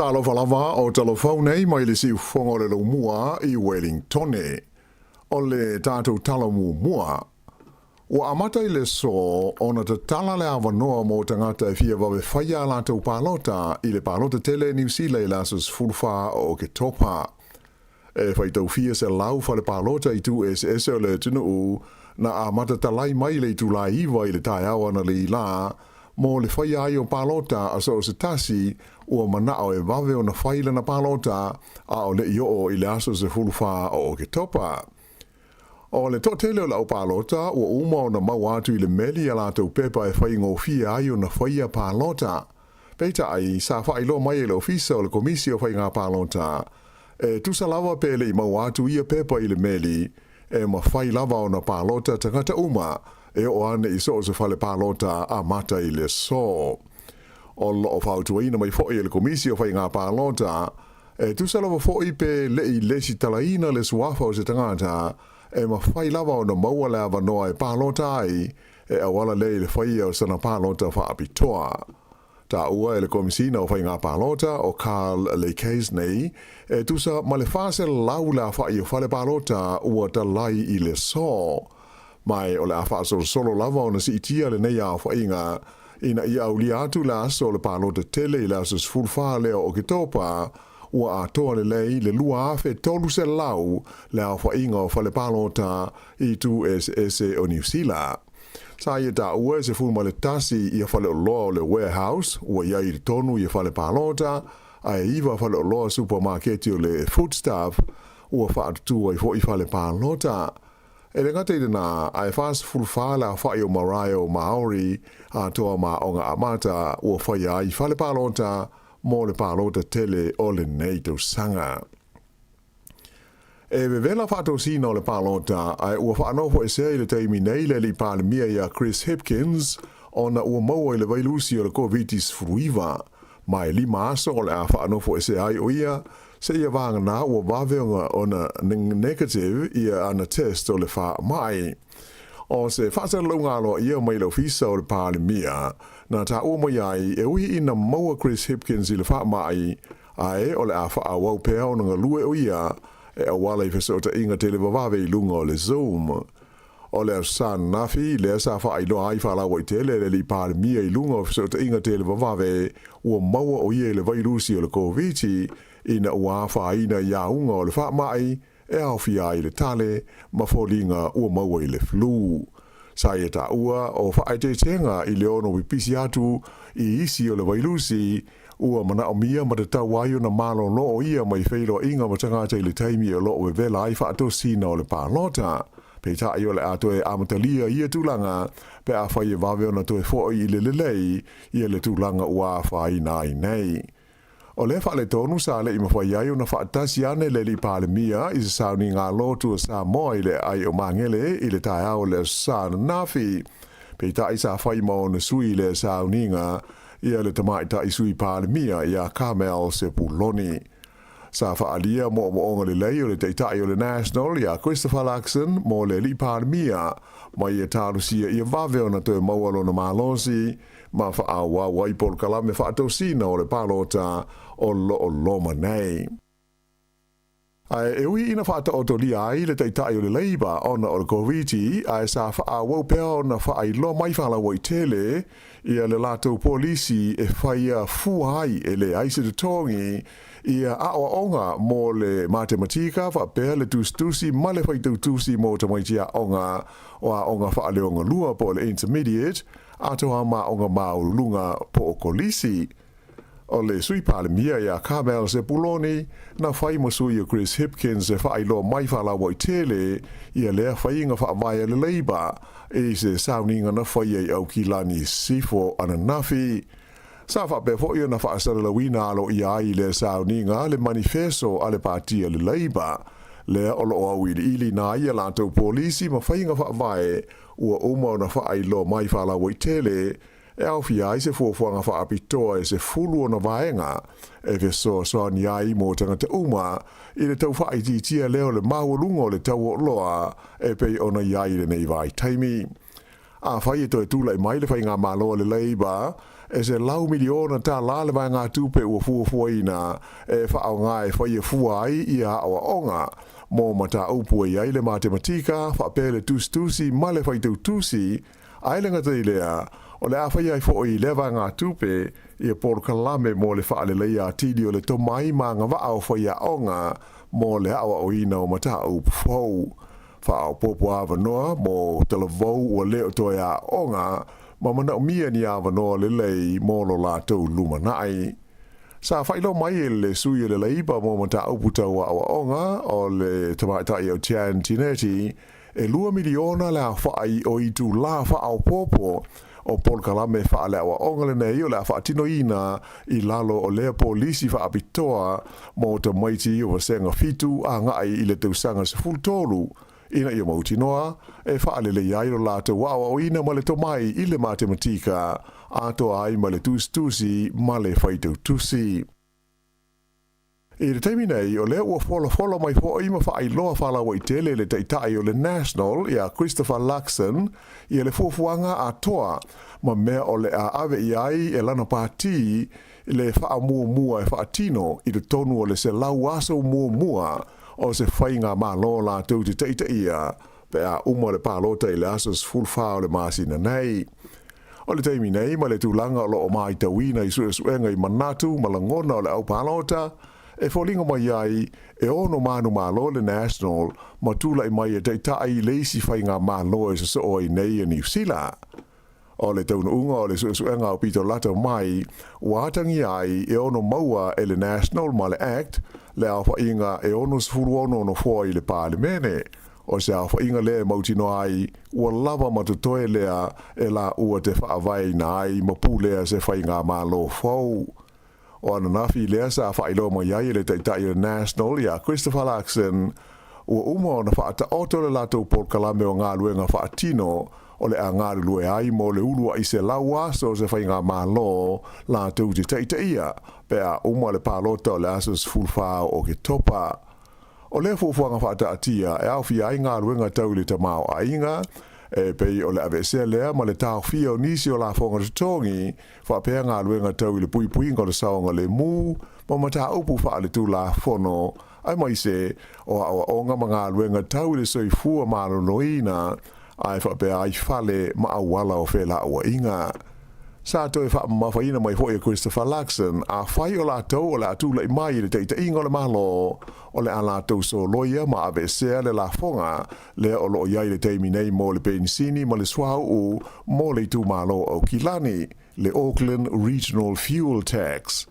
Talofa lava o talofau nei mai le siufofoga o le laumua i Wellingtone. O le tatou tala muamua. Ua amata i le aso ona tatala le avanoa mo tagata e fia vave faia a latou palota i le palota tele Niu Sila i le aso 14 o Oketopa. E faitau fia selau fale palota i itu eseese o le atunuu na amata talai mai i le itula e 9 i le taeao analeila mo le faia ai o palota a so o se tasi ua manao e vave ona fai lana palota a o le i oo i le aso 14 o Oketopa. O le toatele o le au palota ua uma ona maua atu i le meli a latou pepa e faigofie ai ona faia palota. Peitai, sa faailoa mai e le Ofisa o le Komisi o Faiga Palota, e tusa lava pe le i maua atu ia pepa i le meli, e mafai lava ona palota tagata uma e oo ane i so o se fale palota amata i le aso. O lo o fautuaina mai foi e le Komisi o Faiga Palota, e tusa lava foi pe le i lesitalaina le suafa o se tagata, e mafai lava ona maua le avanoa e palota ai, e auala lea i le faia o sana palota faapitoa. Taua e le Komisina o Faiga Palota o Carl Lecase nei, e tusa ma le 400 le afa'i o fale palota ua talai i le aso. Ma o le a faasolosolo lava ona siitia lenei aofaiga ina ia aulia atu le aso o le palota tele i le aso 14 lea o Oketopa, ua atoa lelei le 2,300 le aofaiga o fale palota i itu eseese o Niu Sila. Sa ia taua e 11 ia faleoloa o le Warehouse ua i ai i totonu ia fale palota, ae 9 faleoloa supamaketi o le Foodstuff ua faatutu ai foi fale palota. E le gata i lena, ae 44 le aofai o marae o Maori atoa ma aoga amata ua faia ai fale palota mo le palota tele o lenei tausaga. E vevela faatosina o le palota, ae ua faanofoesea i le taimi nei le alii Palemia ia Chris Hipkins ona ua maua i le vailusi o le Koviti-19. Ma e 5 aso o le a faanofoesea ai o ia, seia vagana ua vave ona negative ia ana test o le faamai. O se faasalalauga aloaia mai le ofisa o le Palemia, na taua mai ai e ui ina maua Chris Hipkins i le faamai, ae o le a faaauau pea ona galue o ia e auala i fesootaiga televavave i luga o le Zoom. O le Aso Sa ananafi lea sa faailoa ai faalauaitele e le Alii Palemia i luga o fesootaiga televavave ua maua o ia i le vailusi o le Koviti ina ua afaina i auga o le faamai e aofia ai le tale ma foliga ua maua i le flu. Sa ia taua o faaeteetega i le ono pipisi atu i isi o le vailusi ua manaomia ma tatau ai ona malolo o ia mai feiloaiga ma tagata i le taimi o lo o vevela ai faatosina o le palota. Peitai o le a toe amatalia ia tulaga pe afai e vave ona toe foi i le lelei ia le tulaga ua afaina ai nei. O lea faaletonu sa le i mafai ai ona faatasi ane le Alii Palemia i se sauniga lotu a Samoa i le aai o Magele i le taeao o le Aso Sa ananafi. Peitai sa fai ma ona sui i lea sauniga ia le Tamaitai Sui Palemia ia Carmel Sepuloni. Sa faaalia moomooga lelei o le Taitai o le National ia Christopher Luxon mo le Alii Palemia ma ia talosia ia vave ona toe maua lona malosi ma faaauau ai polokalame faatosina o le palota o lo o loma nei. Ae e ui ina faataotolia ai le Taitai o le Labour ona o le Koviti, ae sa faaauau pea ona faailoa mai faalauaitele ia le latou polisi e faia fua ai e leai se totogi ia aoaoga mo le matematika faapea le tusitusi ma le faitautusi mo tamaiti aoga o aoga faaleogalua po o le intermediate atoa ma aoga maualuluga po o kolisi. O le Sui Palemia ia Carmel Sepuloni, na fai ma sui o Chris Hipkins e faailoa mai faalauaitele ia lea faiga faavae a le Labour i se sauniga na faia i Aukilani Sisifo ananafi. Sa faapea foi ona faasalalauina aloaia ai i lea sauniga le manifeso a le Pati a le Labour, lea o lo o auiliiliina ai a latou polisi ma faiga faavae ua uma ona faailoa mai faalauaitele e aofia ai se fuafuaga faapitoa e 10 ona vaega e fesoasoani ai mo tagata uma i le tau faaitiitia lea o le maualuga o le tau o oloa e pei ona i ai i lenei vaitaimi. Afai e toe tulai mai le faigamalo a le Labour, e $100 miliona le vaegatupe ua fuafuaina e faaaoga e faia fua ai ia aoaoga mo mataupu e i ai le matematika faapea le tusitusi ma le faitautusi. Ae le gata i lea, o le a faia ai foi lea vaegatupe ia polokalame mo le faaleleia atili o le tomai ma agavaa o faiaoga mo le aoaoina o mataupu fou. Faaopoopo avanoa mo talavou ua le o toe aoga ma manaomia ni avanoa lelei mo lo latou lumanai. Sa faailoa mai e le sui o le Leipa mo mataupu tau aoaoga o le tamaitai o Jan Tinetti, e $2 miliona le aofai o itulā faaopoopo o polokalame faaleaoaoga lenei o le a faatinoina i lalo o lea polisi faapitoa mo tamaiti o vasega 7 agai i le tausaga 13 ina ia mautinoa e faalelei ai lo latou aoaoina ma le tomai i le matematika atoa ai ma le tusitusi ma le faitautusi. I le taimi nei, o lea ua folafola mai foi ma faailoa faalauaitele le Taitai o le National ia Christopher Luxon ia le fuafuaga atoa ma mea o le a ave i ai e lana pati le faamuamua e faatino i totonu o le 100 aso muamua o se faigamalo latou te taitaia pe a uma le palota i le aso 14 o le masina nei. O le taimi nei ma le tulaga o lo o matauina i suesuega i manatu ma lagona o le au palota, e foliga mai ai e ono manumalo le National ma tulai mai e taitai le isi faigamalo e sosoo ai nei e Niu Sila. O le taunuuga o le suesuega aupito lata mai ua atagia ai e ono maua e le National ma le ACT le aofaiga e 66 nofoa i le Palemene. O se aofaiga lea e mautinoa ai ua lava ma totoe lea e laua te faavaeina ai ma pulea se faigamalo fou. O ananafi lea sa faailoa mai ai e le Taitai o le National ia Christopher Luxon ua uma ona faataoto le latou polokalame o galuega faatino o le a galulue ai mo le uluai 100 aso o se faigamalo latou te taitaia pe a uma le palota o le aso 14 o Oketopa. O lea fuafuaga faataatia e aofia ai galuega tau i le tamaoaiga e pei o le aveesea lea ma le taofia o nisi o lafoga totogi faapea galuega tau i le puipuiga o le saogalemu ma mataupu faaletulafono. Aemaise o aoaoga ma galuega tau i le soifua maloloina, ae faapea ai fale ma auala o felauaiga. Sa toe faamamafaina mai foi e Christopher Luxon, afai o latou o le a tulai mai i le taitaiga o le Malo, o le a latou soloia ma aveesea le lafoga lea o lo o i ai i le taimi nei mo le penisini ma le suauu mo le itumalo o Aukilani, le Auckland Regional Fuel Tax.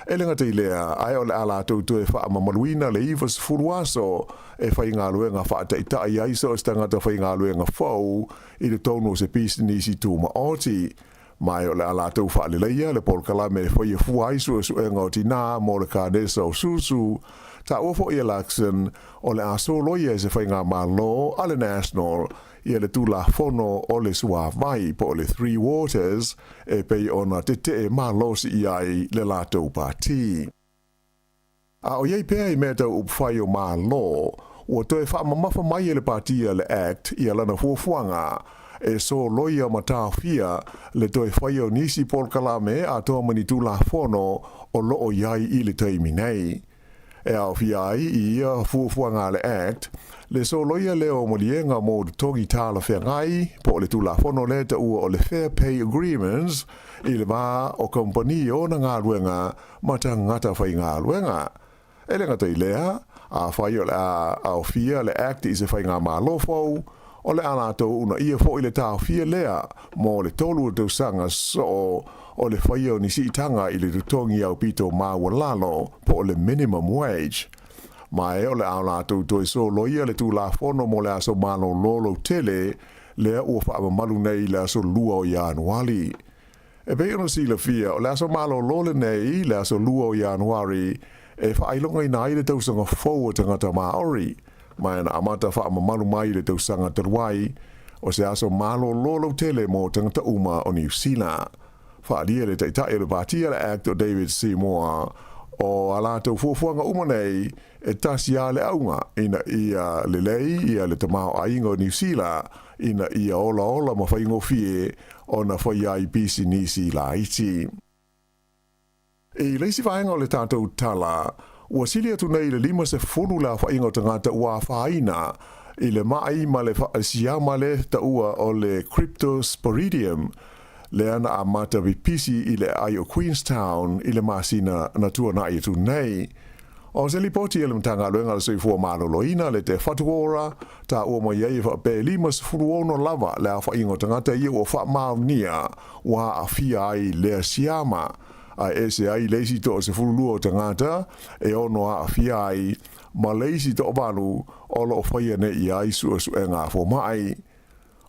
E le gata i lea, ae o le a latou toe faamamaluina le 90 aso e faigaluega faataitai ai so o se tagata faigaluega fou i totonu o se pisinisi tumaoti. Ma o le a latou faaleleia le polokalame e faia fua ai suesuega o tinā mo le kanesa o susu. Taua foi e Luxon, o le a soloia e se faigamalo a le National ia le Tulafono o le Suavai po o le Three Waters e pei ona tetee malosi i ai le latou pati. A o i ai pea i mea tau upufai o Malo, ua toe faamamafa mai e le patia le Act ia lana fuafuaga e soloia ma taofia le toe faia o nisi polokalame atoa ma ni Tulafono o lo o i ai i le taimi nei. E aofia ai i ia fuafuaga a le Act le soloia lea o maliega mo totogi talafeagai po o le Tulafono lea taua o le Fair Pay Agreements i le va o kamupani ona galuega ma tagata faigaluega. E le gata i lea, afai o le a aofia le Act i se faigamalo fou, o le a latou uunaia foi le taofia lea mo le 3 tausaga sosoo o le faia o ni siitaga i le totogi aupito maualalo po o le minimum wage. Ma e o le a latou toe soloia le Tulafono mo le Aso Malolo Lautele lea ua faamamalu nei i le aso 2 o Ianuari. E pei ona silafia, o le aso malolo lenei, le aso 2 o Ianuari, e faailogaina ai le tausaga fou o tagata Māori, ma na amata faamamalu mai i le tausaga talu ai, o se aso malolo lautele mo tagata uma o Niu Sila. Faaalia le Taitai o le Pāti a le Act o David Seymour, o a latou fuafuaga uma nei, e tasi lava le auga, ina ia lelei ia le tamaoaiga o Niu Sila, ina ia olaola ma faigofie ona faia ai pisinisi laiti. I le isi vaega o le tatou tala, ua sili atu nei i le 50 le aofaiga o tagata ua afaina i le maʻi ma le siama le taua o le Cryptosporidium, lea na amata pipisi i le aai o Queenstown i le masina na tuanai atu nei. O se lipoti a le Matagaluega o le Soifua Maloloina le Te Whatu Ora, taua mai ai e faapea e 56 lava le aofaiga o tagata ia ua faamaonia ua aafia ai lea siama, ae ese ai le isi 12 o tagata e ono aafia ai ma le isi toavalu o lo o faia nei i ai suesuega a fomai.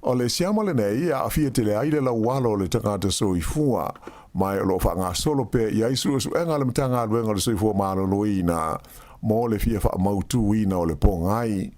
O le siama lenei e aafia tele ai le laualo o le tagata soifua, ma o lo o faagasolo pea i ai suesuega a le Matagaluega o le Soifua Maloloina mo le fia faamautuina o le pogai.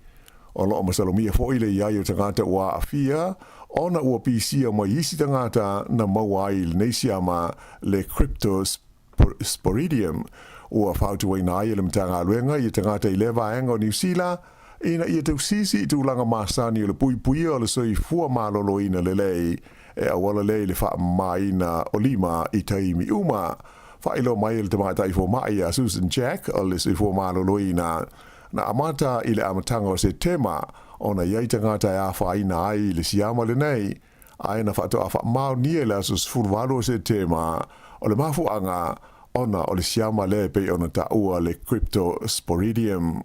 O lo o masalomia foi le i ai o tagata ua aafia ona ua pisia mai isi tagata na maua ai i lenei siama le Cryptosporidium. Ua fautuaina ai e le Matagaluega ia tagata i lea vaega o Niu Sila ina ia tausisi i tulaga masani o le puipuia o le soifua maloloina lelei e auala lea i le faamamaina o lima i taimi uma. Faailoa mai e le tamaitai fomai ia Susan Jack o le Soifua Maloloina, na amata i le amataga o Setema ona i ai tagata e afaina ai i le siama lenei, ae na faatoa faamaonia i le aso 18 o Setema o le mafuaaga ona o le siama lea e pei ona taua le Cryptosporidium.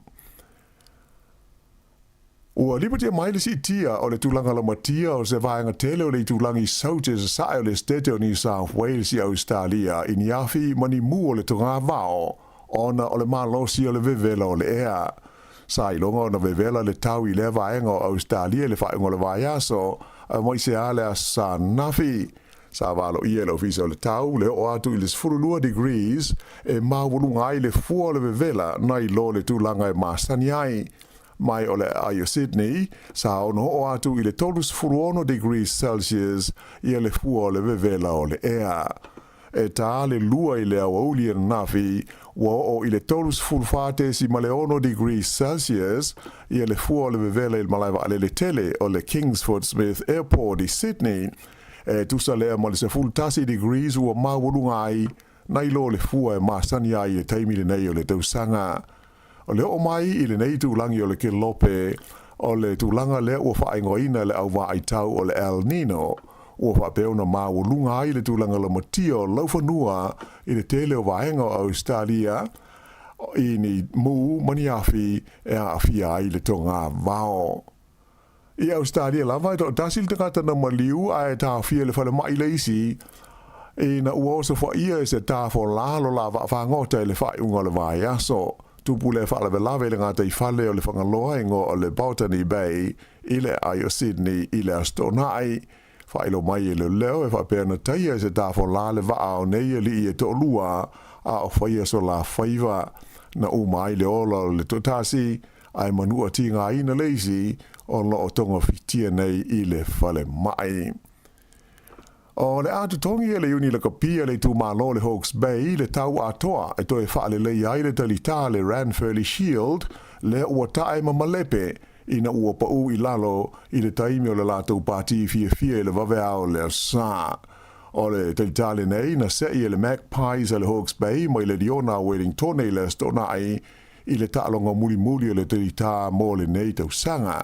Ua lipotia mai le siitia o le tulaga laumatia o se vaega tele o le itulagi Saute Sasae o le Esetete o New South Wales i Ausetalia i ni afi ma ni mu o le togavao ona o le malosi o le vevela o le ea. Sa iloga ona vevela le tau i lea vaega o Ausetalia i le faaiuga o le vaiaso, aemaise lava le Aso Sa ananafi. Sa valoia e le Ofisa o le Tau le oo atu i le 12 degrees e maualuga ai le fua o le vevela nai lo le tulaga e masani ai. Mai o le aai o Sydney, sa ono oo atu i le 36 degrees Celsius ia le fua o le vevela o le ea. E tā le lua i le aoauli ananafi, ua oo i le 34.6 degrees Celsius ia le fua o le vevela i le malae vaalele tele o le Kingsford Smith Airport i Sydney. E tusa lea ma le 11 degrees ua maualuga ai nai lo le fua e masani ai i le taimi lenei o le tausaga. O le oo mai i lenei itulagi o le Kelope, o le tulaga lea ua faaigoaina e le au vaai tau o le El Nino, ua faapea ona maualuga ai le tulaga lamatia o laufanua i le tele o vaega o Ausetalia i ni mū ma ni afi e aafia ai le togavao. I Ausetalia lava, e toatasi le tagata na maliu ae taofia i le falemai le isi, ina ua osofaia e se tafolā lo la vaafagota i le faaiuga o le vaiaso. Tupu lea faalavelave i le gataifale o le Fagaloa i igoa o le Botany Bay i le aai o Sydney i le Aso Toonai. Faailoa mai e leoleo e faapea na taia e se tafolā le vaa o nei alii e toalua a o faia so la faiva. Na uma ai le ola o le toatasi ae manua tigaina le isi o lo o togafitia nei i le falemai. O le a totogi e le Iuni Lakapi a le itumalo o le Hawke's Bay le tau atoa e toe faaleleia ai le talitā le Ranfurly Shield lea ua tae ma malepe ina ua paū i lalo i le taimi o le latou pātī fiafia i le vaveao o le Aso Sa. O le talitā lenei na se'i e le Magpies a le Hawke's Bay mai le Liona a Wellingtone i le Aso Toonai i le taaloga mulimuli o le talitā mo lenei tausaga.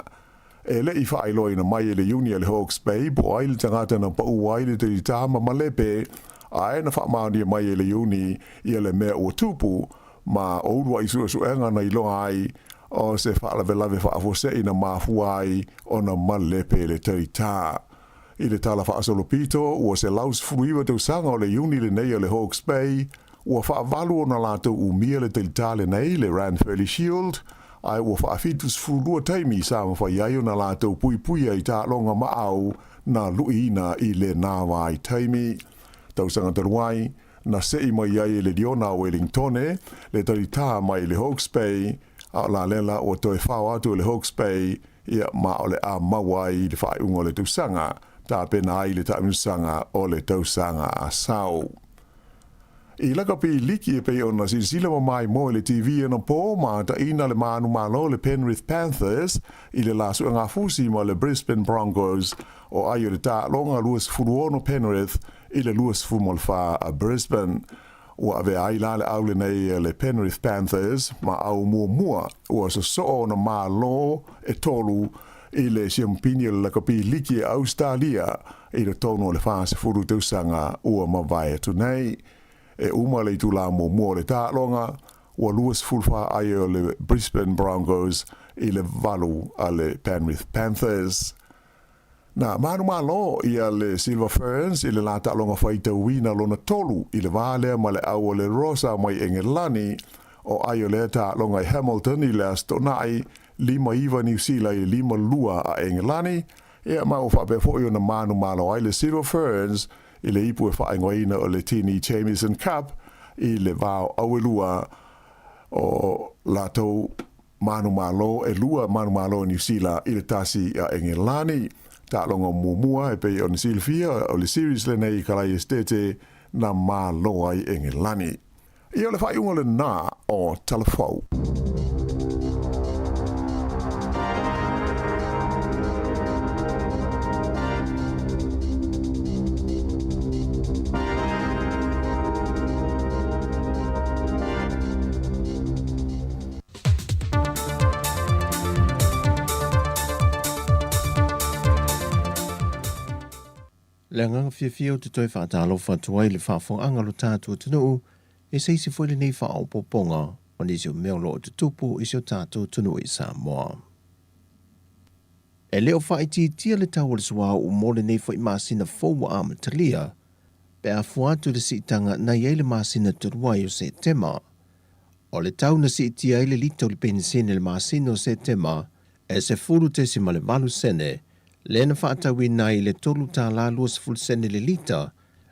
E le i faailoaina mai e le Iuni a le Hawke's Bay po o ai le tagata na paʻu ai le talitā ma malepe, ae na faamaonia mai e le Iuni ia le mea ua tupu, ma o uluaʻi suesuega na iloa ai o se faalavelave faafuasei na mafua ai ona malepe le talitā. I le tala faasolopito, ua 119 tausaga o le Iuni lenei a le Hawke's Bay, ua faavalu ona latou umia le talitā lenei, le Ranfurly Shield, ae ua faafitusefululua taimi sa mafai ai ona latou puipuia i taaloga maau na luiina i lena vaitaimi. Tausaga talu ai, na seʻi mai ai e le Liona a Wellingtone le talitā mai le Hawke's Bay, a o la lela ua toe fao atu e le Hawke's Bay, ia, ma o le a maua ai i le faaiuga o le tausaga, tapena ai le taamilosaga o le tausaga a sau. I lakapi liki e pei ona silasila ma maimoa i le TV anapo ma taina le manumalo le Penrith Panthers i le la suegafusi ma le Brisbane Broncos o ai o le taaloga 26 Penrith i le 24 a Brisbane. Ua avea ai la le au lenei a le Penrith Panthers ma au muamua ua sosoo ona malo e tolu i le siampini o le lakapi liki a Ausetalia i totonu o le 40 tausaga ua mavae atu nei. E uma le itulā muamua o le taaloga, ua 24 ai o le Brisbane Broncos i le 8 a le Penrith Panthers. Na manumalo ia le Silver Ferns i le la taaloga faitauina lona tolu i le va lea ma le au o le Rosa mai Engelani, o ai o lea taaloga i Hamilton i le Aso Toonai, 5-9 Niu Sila i le 5-2 a Engelani, Ia, ma ua faapea foi ona manumalo ai le Silver Ferns i le ipu e faaigoaina o le Tini Jamieson Cup i le va o Auelua o latou manumalo e lua manumalo i Niu Sila i le tasi a Engelani. Taaloga muamua e pei ona silafia o le series lenei i Kalai Esitete na malo ai Engelani. Ia o le faaiuga lenā o Talafou. Le agaga fiafia ou te toe faatalofa atu ai i le faafofogaaga o lo tatou atunuu, e se isi foi lenei faaopoopoga o nisi o mea o lo o tutupu i si o tatou atunuu i Samoa. E le o faaitiitia le tau o le suauu mo lenei foi masina fou ua amatalia, pe a fua atu i le siitaga na i ai le masina talu ai o Setema. O le tau na siitia ai le lita o le penisini i le masina o Setema e 10.8 sene, lea na faatauina ai i le $3.20 sene le lita,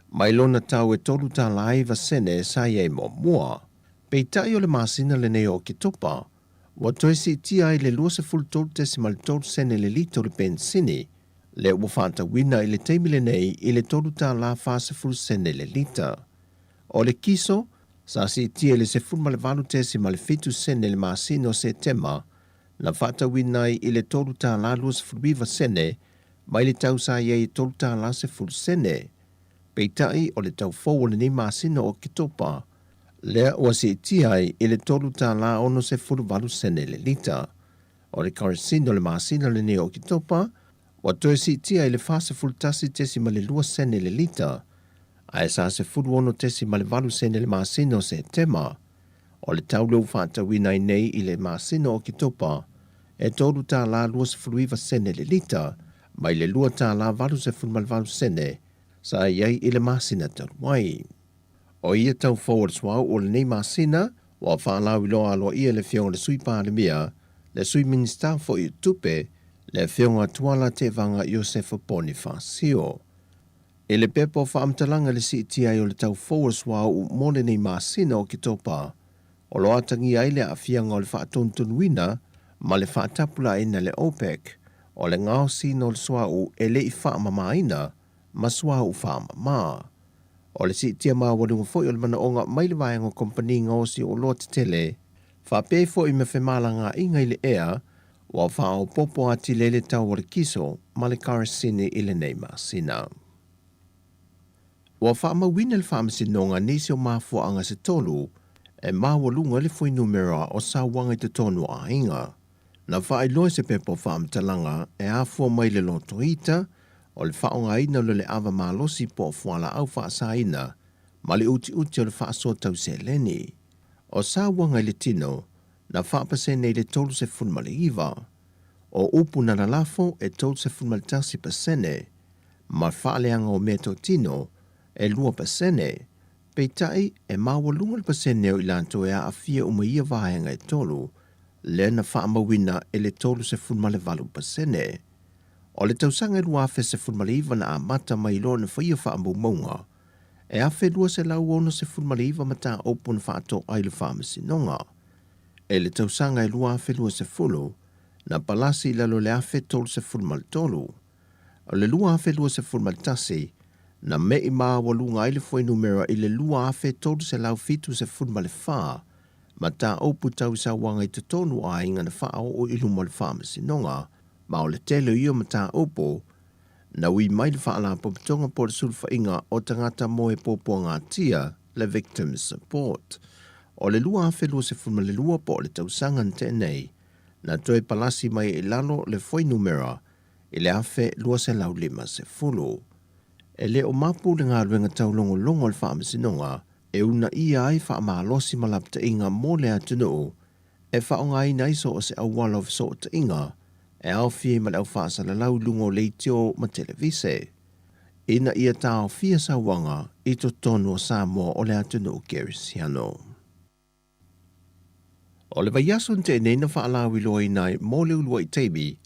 mai lona tau e $3.09 sene sa i ai muamua. Peitai o le masina lenei o Oketopa, ua toe siitia ai le 23.3 sene le lita o le penisini, lea ua faatauina i le taimi lenei i le $3.40 sene le lita. O le kiso, sa siitia i le 18.7 sene i le masina o Setema, na faatauina ai i le $3.29 mai le tau sa i ai e $3.10. Peitai, o le tau fou o lenei masina o Oketopa, Lea ua siitia ai i le $3.68 le lita. O le kerosene o le masina lenei o Oketopa, ua toe siitia i le 41.2 sene le lita, ae sa 16.8 sene le masina o Setema. O le tau lea ua faatatauina ai nei i le masina o Oketopa, e $3.29 le lita, mai le $2.88 sa i ai i le masina talu ai. O ia tau fou o le suauu o lenei masina, ua faalauiloa aloaia e le Afioga i le Sui Palemia, le Sui Minisita foi o Tupe, le Afioga Tuala Tevaga Iosefa Ponifasio. I le pepa o faamatalaga i le siitia ai o le tau fou o le suauu mo lenei masina o Oketopa, o lo o atagia ai le aafiaga o le faatonutonuina ma le faatapulaaina e le OPEC o le gaosiina o le suauu e le i faamamaina ma suauu faamama. O le siitia maualuga foi o le manaoga mai le vaega o kamupani gaosi oloa tetele, faapea ai foi ma femalagaaiga i le ea, ua faaopoopo atili ai le tau o le kiso ma le karasini i lenei masina. Ua faamauina le Faamasinoga nisi o mafuaaga se tolu e maualuga ai le fuainumera o sauaga i totonu o aiga. Na faailoa i se pepa o faamatalaga e afua mai le lotoita o le faaaogaina o le ava malosi po o fualaau faasaina ma le utiuti o le faasoa tau seleni. O sauaga i le tino, na faapasene i le 39. O upu na lalafo e 31% ma faaleaga o meatotino e 2%, peitai e maualuga le pasene o i latou e aafia uma i ia vaega e tolu, lea na faamauina e le 38%. O le tausaga e 2019 na amata mai loa ona faia faamaumauga e 1,269 mataupu na faatoa i le Faamasinoga. I le tausaga e 2020, na palasi i lalo i le 1,033. O le 2021, na me'i maualuga ai le fuainumera i le 2,374 mataupu tau i sauaga i totonu o aiga na faaoo i luma o le Faamasinoga, ma o le tele o ia mataupu na ui mai le Faalapotopotoga po o le Sulufaiga o Tagata Moe Puapuagatia, le Victims Support. O le 2022 po o le tausaga na tea nei, na toe palasi mai ai i lalo le fuainumera i le 1,250. E le o mapu le galuega taulogologo a le Faamasinoga e uunaia ai faamalosi ma lapataiga mo le atunuu e faaaogaina ai so o se auala o fesootaiga e aofia ai ma le au faasalalau i luga o leitio ma televise, ina ia taofia sauaga i totonu o Samoa o le atunuu kerisiano. O le vaiaso na tea nei na faalauiloaina ai mo le uluai taimi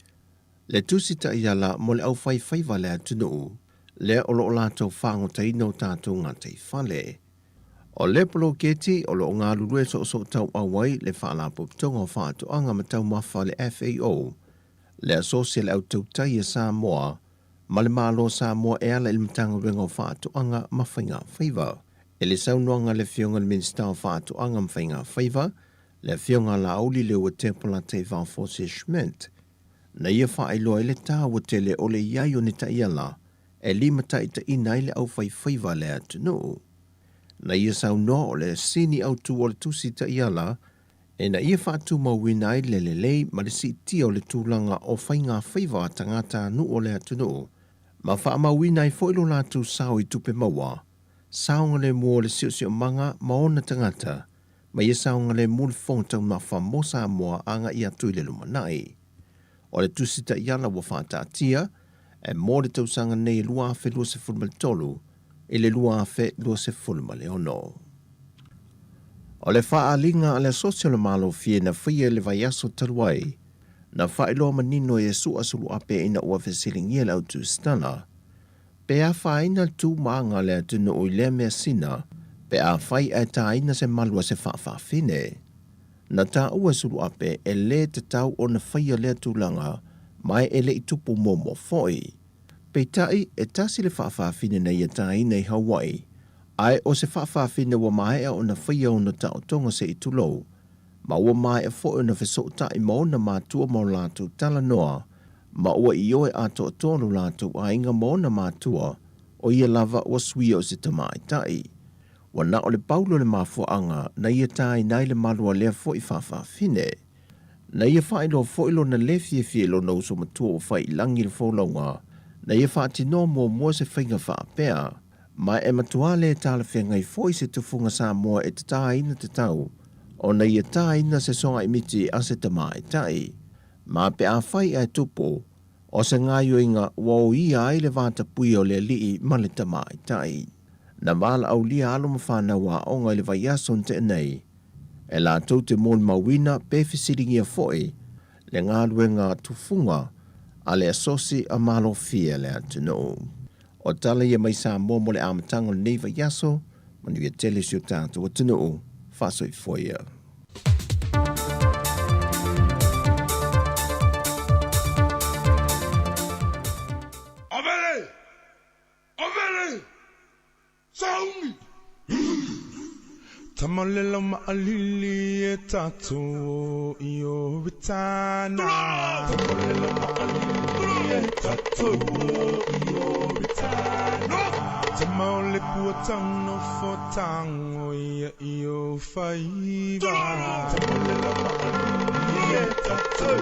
le Tusi Taiala mo le Aufaifaiva a le Atunuu, lea o lo o latou faagotaina o tatou gataifale. O le poloketi o lo o galulue soosootauau ai le Faalapotopotoga o Faatoaga ma Taumafa le FAO, le Asosi a le Au Tautai a Samoa ma le Malo o Samoa e ala i le Matagaluega o Faatoaga ma Faigafaiva. I le saunoaga a le Afioga i le Minisita o Faatoaga ma Faigafaiva, le Afioga a Laauli Leuatepola Teivao Forsie Schmidt, na ia faailoa ai le taua tele o le i ai o ni taiala e limataitaiina ai le aufaifaiva a le atunuu. Na ia saunoa o le sini autu o le Tusi Taiala ina ia faatumauina ai le lelei ma le siitia o le tulaga o faigafaiva a tagatanuu o le atunuu ma faamauina ai foi lo latou sao i tupe maua, saogalemu o le siosiomaga ma ona tagata, ma ia saogalemu le fofoga taumafa mo Samoa agai atu i le lumanai. O le Tusi Taiala ua faataatia e mo le tausaga nei e 2023 i le 2026. O le faaaliga a le Asosi o le Malofie na faia i le vaiaso talu ai, na faailoa manino e Iesu Suluape ina ua fesiligia le autusitala, pe afaina le tumaga a le atunuu i lea measina pe afai ae taina se malu a se faafaafine. Na taua e Suluape e lē tatau ona faia lea tulaga ma e le i tupu muamua foi. Peitai, e tasi le faafaafine na ia taina i Hawaii, ae o se faafaafine ua maea ona faia ona taotoga se i tulou, ma ua maea foi ona fesootai ma ona matua ma o latou talanoa, ma ua ioe atoatoa lo latou aiga ma ona matua, o ia lava ua suia o se tamaitai. Ua na o le pau lea o le mafuaaga na ia taina ai le malu a lea foi faafafine. Na ia faailoa foi lona lē fiafia i lona uso matua ua fai i lagi le folauga, na ia faatinoa muamua se faiga faapea. Ma e matuā lē talafeagai foi se tufuga Samoa e tatāina tatau ona ia tāina se sogaimiti a se tamaitai. Ma pe afai ae tupu, o se gaoioiga ua oia ai le vatapuia o le alii ma le tamaitai. Na valaaulia alo ma fanau aoga i le vaiaso na tea nei, e latou te molimauina pe fesiligia foi le galuega tufuga a le asosi a malofie a le atunuu. O tala ia mai Samoa mo le amataga o lenei vaiaso, manuia tele si o tatou atunuu, faasoifua ia. Avele! Avele! Sauni! Tamalela ma'alili e tatou i o Ritana. Tamalela ma'alili e tatou i o Ritana. Tama o le pua tauno fo tango ia i o faiva. Tamalela ma'alili e tatou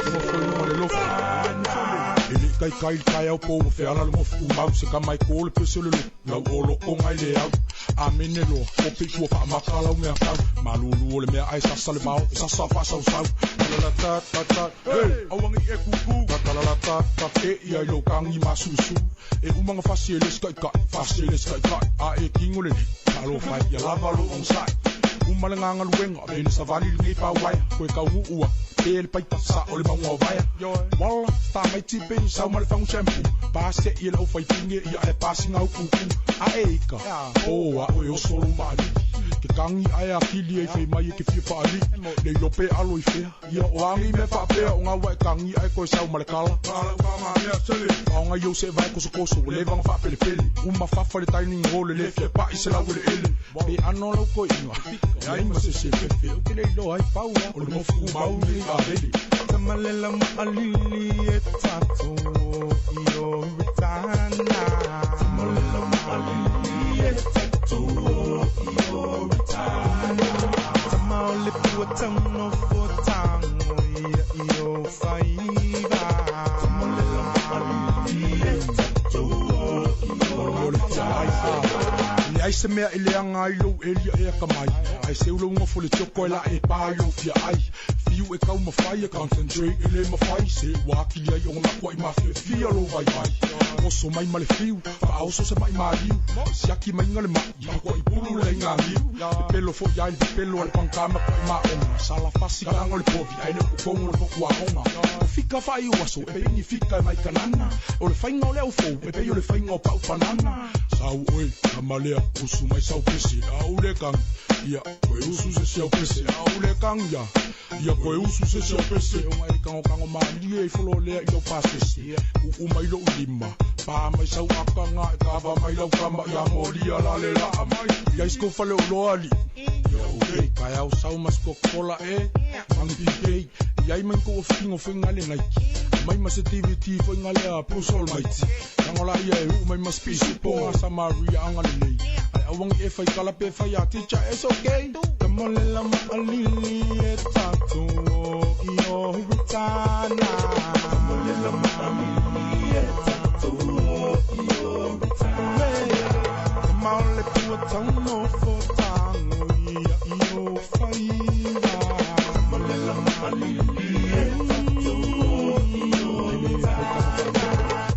i o Ritana. E le kaikai le taeao po ua feala le gofu tumau se kama e kō le pese o le lotu lau o lokoga i le au. Amene loa, o pei ua faamaka lau mea tau. Malulu o le mea ae sasa le vao, e sasa faasausau. Talala ta ta ta, hey, auagi e kuku. Talala ta ta, e ia i lou kagi masusu. E uma fasi e le sikaikai, fasi e le sikaikai. A e kingo le li, talofa ia lava lou onosai. Uma le gagaluega, vene savali lenei pauaia. Koe kauguua, pe le paipa sa o le mauga o vaea. Wala, tā mai tipe i sau ma le fagu shampoo. Pasi e ia lau faipine ia e pasi ngau kuku. A e ika, o a oe oso lou maalii. Ke kangi ae akili e fai mai e ke fia faalii. Le ilo pe alo i fea, ia o agi me faapea o gaua e kangi ae koe sau ma le kala. Faoga i ou se vae kosokoso, ua leva ona faapelepele. Uma fafa le dining hall e le fia pa'i se lau eleele. Pe ano lau koiga, e ai ma se se fefe, ou te le iloa ai pau o le gofu tumau nei avele. Tamalela ma'alili e tatou i o Ritana. Tamalela ma'alili e tatou i o Ritana. Tama o le pua tauno fo tango ia i o faiva. Tamalela ma'alili e tatou i o Ritana. Leai se mea e leaga ai lou elia e akamai. Ae seu lou gofo le toko e la e pā i lou fiaai. Fiu e taumafai e concentrate e lē mafai. Se ua akili ai ona kuaʻi mafiafia lou vaivai. Oso mai ma le fiu, faaoso se maʻi maliu. Siaki maiga le maʻi, makuaʻi pulu le aigagiu. Pepelo foʻi ai le pepelo a le pagukama kuaʻi maʻoga. Sala fasi kalaga o le povi, ae le o totogo o le mokuaoga. O fika faaiu aso, e pei ni fika e mai kanana. O le faiga o le aufou, e pei o le faiga o pa'u panana. Sau oe, tama lea, usu mai sau pese, a ou le kagi. Ia, koe usu se si au pese, a ou le kagi ia. Ia koe usu se si au pese, o ngai kagokago malie i folo lea i lau pasese. Uu mai lou lima, pā mai sau akaga e kava mai lau kama ia molia la le laa mai. Ia isko fale o loa ali. Ia okay, kaeao sau ma se Coca-Cola e, fangi PK. Ia ai mai kou ofikigo foi ngale Nike. Mai ma se DVD foi ngale a Bruce Almighty. Tango la ia e uu mai ma se pisupo a Samaria anga lenei. Ae auagi e fai kala pe fai a teacher, it's okay. Tamalela ma'alili e tatou i o Ritana. Tamalela ma'alili e tatou i o Ritana. Tama o le pua tauno fo tango ia i o faiva. Tamalela ma'alili e tatou i o Ritana.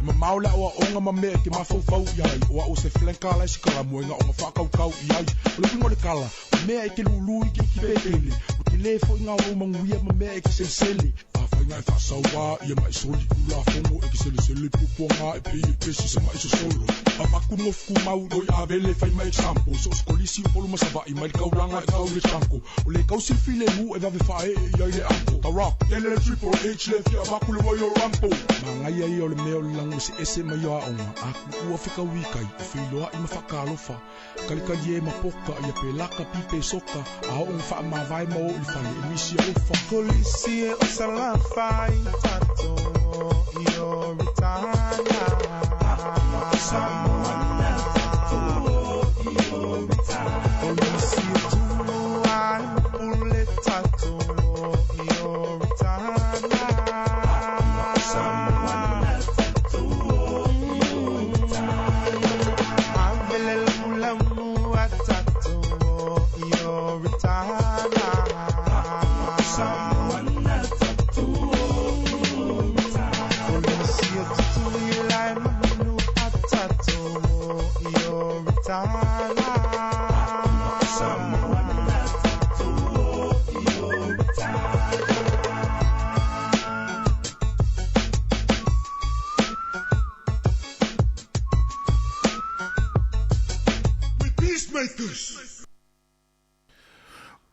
Mamao le aoaoga ma mea e ke mafaufau i ai. O a'u se flanka la e sikalamu e gaoga faakaukau i ai. O le uiga o le kala, o mea e ke lūlū i ke iki pepele. O te lē foi ngā ou manuia ma mea e ke selesele. Afaiga e faasauā ia ma e soli ulafono e ke selesele puapuaga e pei e pesi se maʻi sosolo. Avaku gofu tumau loi avele fai ma example. So o se kolisi o Upolu ma Savaʻi mai le kaulaga e kau i le chanko. O le kau silafile mu e vave faaee i ai le uncle. The Rock, tele le Triple H le fia avaku le Royal Rumble. Magaia ia o le mea o le lago eseese mai o aoga, a kuʻua fekauikai, e feiloaʻi ma faakalofa. Kalikali e ma poka ia pe laka pipe soka, a oo faamavae ma o i le fale e nisi alofa. Kolisi e o Salafai tatou i o Ritana. Samoana tatou i o Ritana.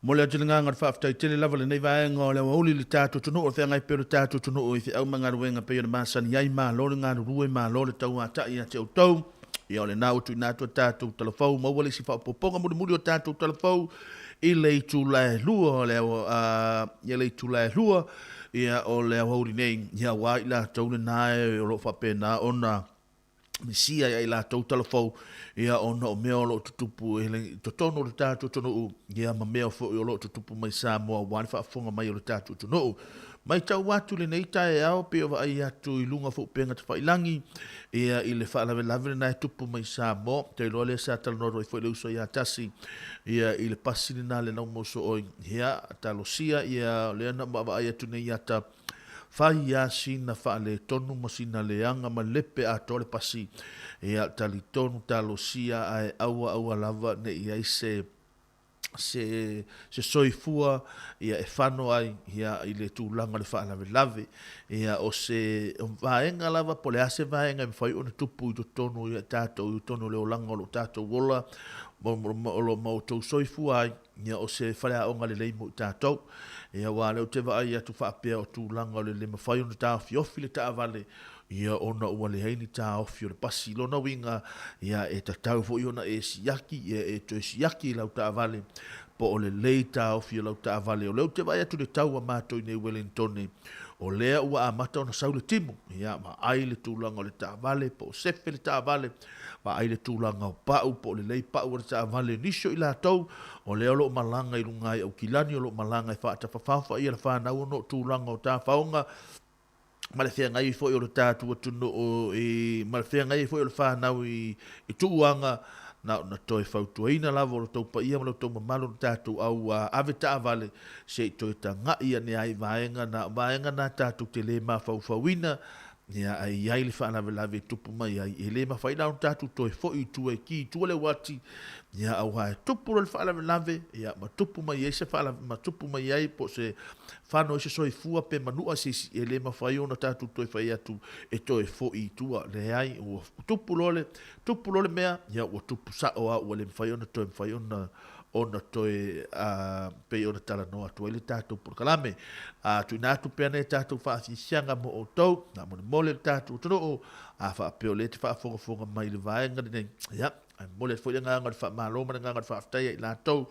Momoli atu le agaga o le faafetai tele lava lenei vaega o le aoauli i le tatou atunuu o le feagai pea o le tatou atunuu i feau ma galuega pei ona masani ai. Malo le galulue, malo le tauatai ia te outou. Ia o lena ua tuuina atu a tatou talafou, maua le isi faaopoopoga mulimuli o tatou talafou i le itula e lua o le ia le itula e lua ia o le aoauli nei, ia aua i latou lena e o lo o faapena ona misia ia i latou talafou, ia ona o mea o lo o tutupu i totonu o le tatou atunuu, ia ma mea foi o lo o tutupu mai Samoa aua le faafofoga mai o le tatou atunuu. Matau atu i lenei taeao pei o vaai atu i luga o fuupega tafailagi, ia i le faalavelave lena e tupu mai Samoa, te iloa lea sa talanoa atu ai foi le uso ia Tasi, ia i le pasi lena le Laumoso-oi, ia talosia ia lea na vaavaai atu nei ata Fai ia sina faaletonu ma sina leaga ma lepe atoa le pasi. Ia talitonu talosia ae aua aua lava ne i ai se se se soifua ia e fano ai ia i le tulaga o le faalavelave. Ia o se vaega lava po o le a se vaega e mafai ona tupu i totonu ia tatou i totonu o le olaga o lo o tatou ola o lo o ma outou soifua ai. Ia o se faleaoga lelei mo i tatou. Ia aua o lea ou te vaai atu faapea o tulaga o le le mafai ona taofiofi le taavale, ia ona ua leai ni taofi o le pasi. I lona uiga, ia e tatau foi ona e siaki, ia e toe siaki i lau taavale po o lelei taofi o lau taavale. O lea ou te vaai atu i le tau a matou i nei Wellingtone, o lea ua amata ona sau le timu, ia vaai le tulaga o le taavale po o sefe le taavale, Vaai le tulaga o pau, po o lelei pau o le taavale. Nisi o i latou, o lea o lo o malaga i luga i Aukilani, o lo o malaga e faatafafao faia le fanau ona o tulaga o tafaoga ma le feagai foi o le tatou atunuu i, ma le feagai foi o le fanau i, i tuuaga, na ona toe fautuaina lava o lo outou paia ma lo outou mamalu le tatou au ave taavale se i toe tagai ane ai i vaega na, vaega na tatou te le mafaufauina. Ia, ae i ai le faalavelave e tupu mai ai, e le mafai la ona tatou toe foi i tua e ki i tua le uati, ia, aua e tupu loa le faalavelave, ia, ma tupu mai ai se faala, ma tupu mai ai po o se fano ai se soifua pe manua se isi, e le mafai ona tatou toe fai atu e toe foi i tua. Leai, ua tupu loa le, tupu loa le mea, ia, ua tupu sao lava, ua le mafai ona toe mafai ona ona toe pei ona talanoa atu ai le tatou polokalame. A tuuina atu pea nei tatou faafiafiaga mo outou, na molemole le tatou atunuu, a faapea o lea te faafogafoga mai i le vaega lenei, ia, ae momoli atu foi le agaga o le faamalo ma le agaga o le faafetai ia i latou,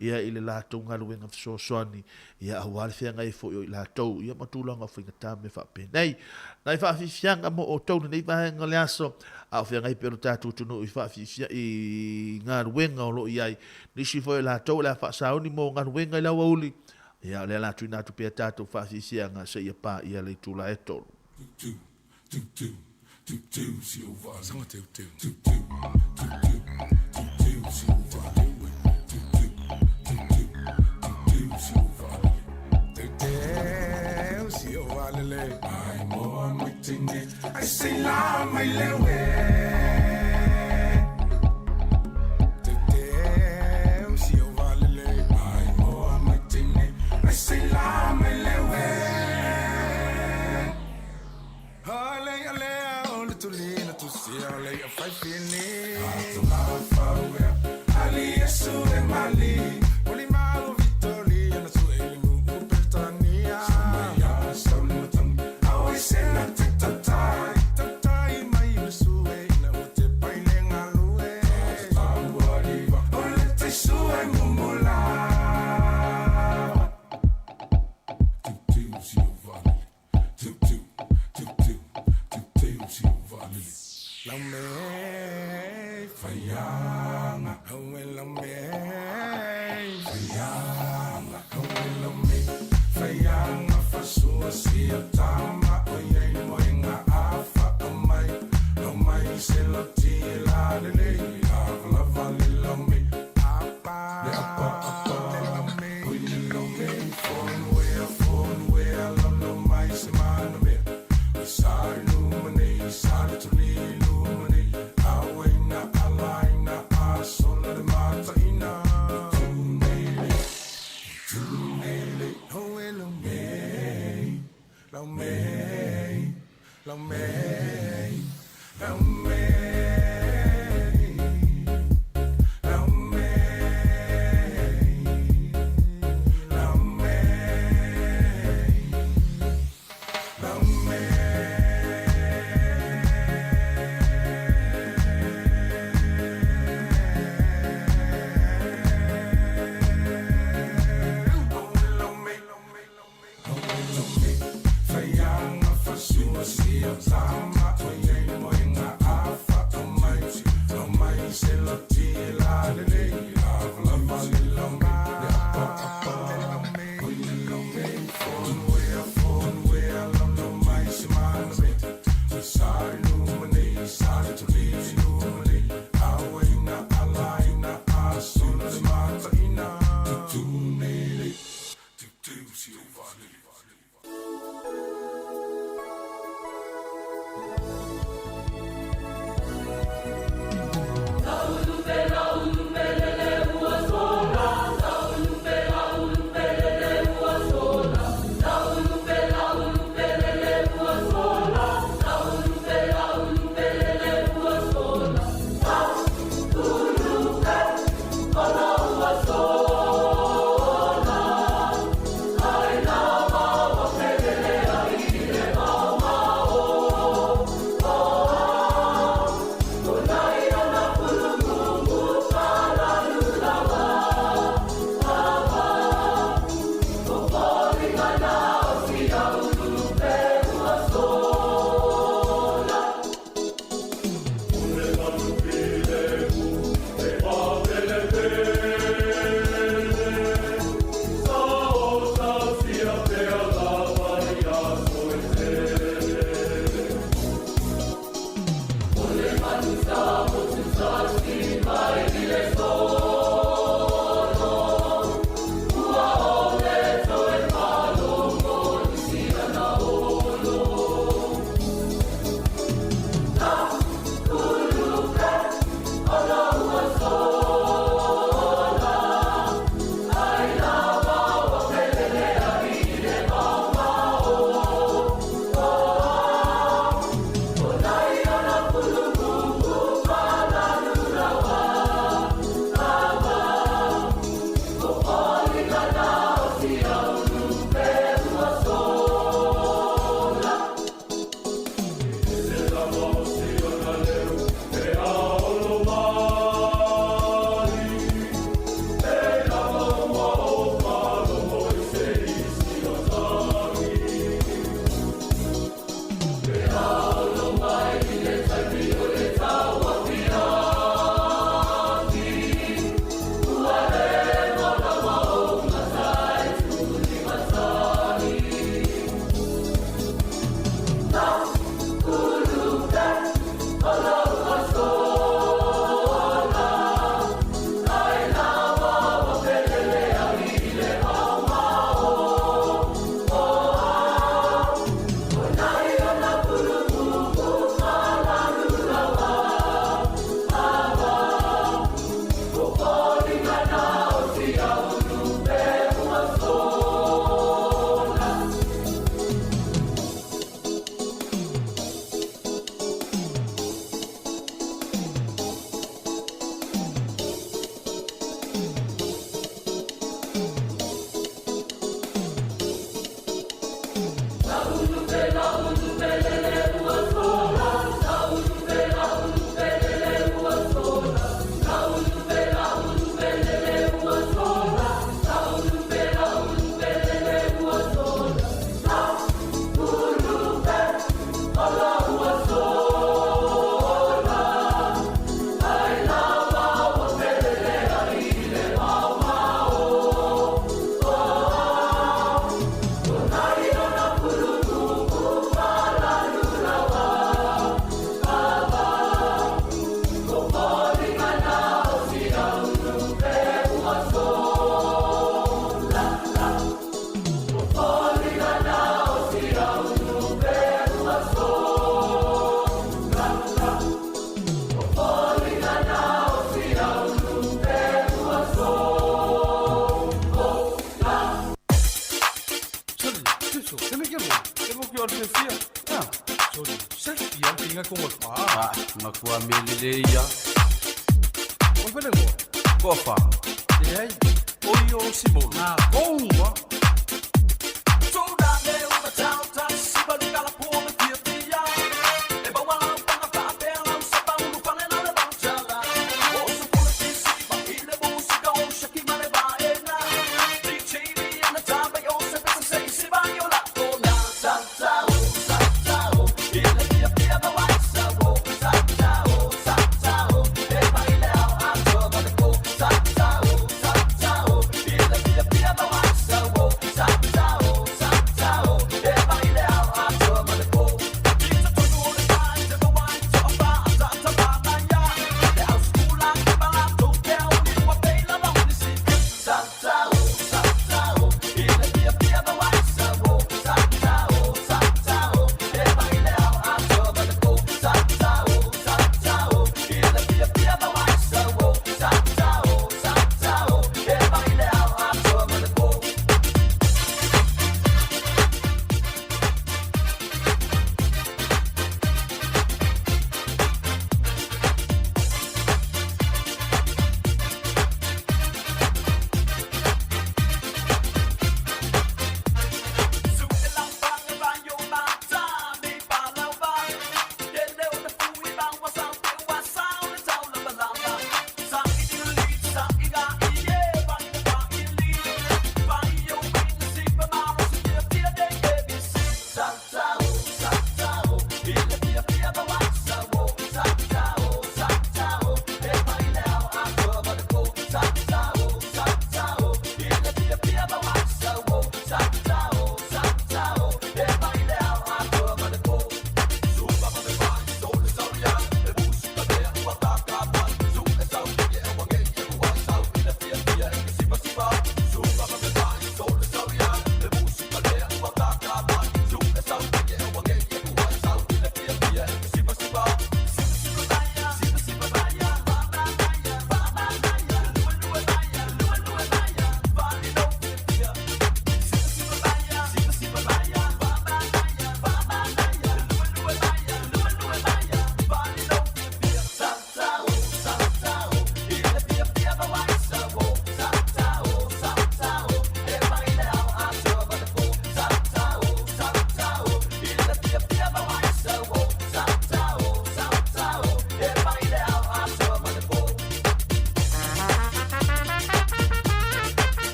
ia i le latou galuega fesoasoani, ia aua le feagai foi o i latou, ia ma tulaga o faigata ma mea faapenei. Nai faafiafiaga mo outou lenei vaega o le aso, a o feagai pea lo tatou atunuu i faafiafia i galuega o lo o i ai. Nisi foi o latou o le a faasauni mo galuega i le aoauli, ia o lea la tuuina atu pea tatou faafiafiaga seia paia le itula e 3.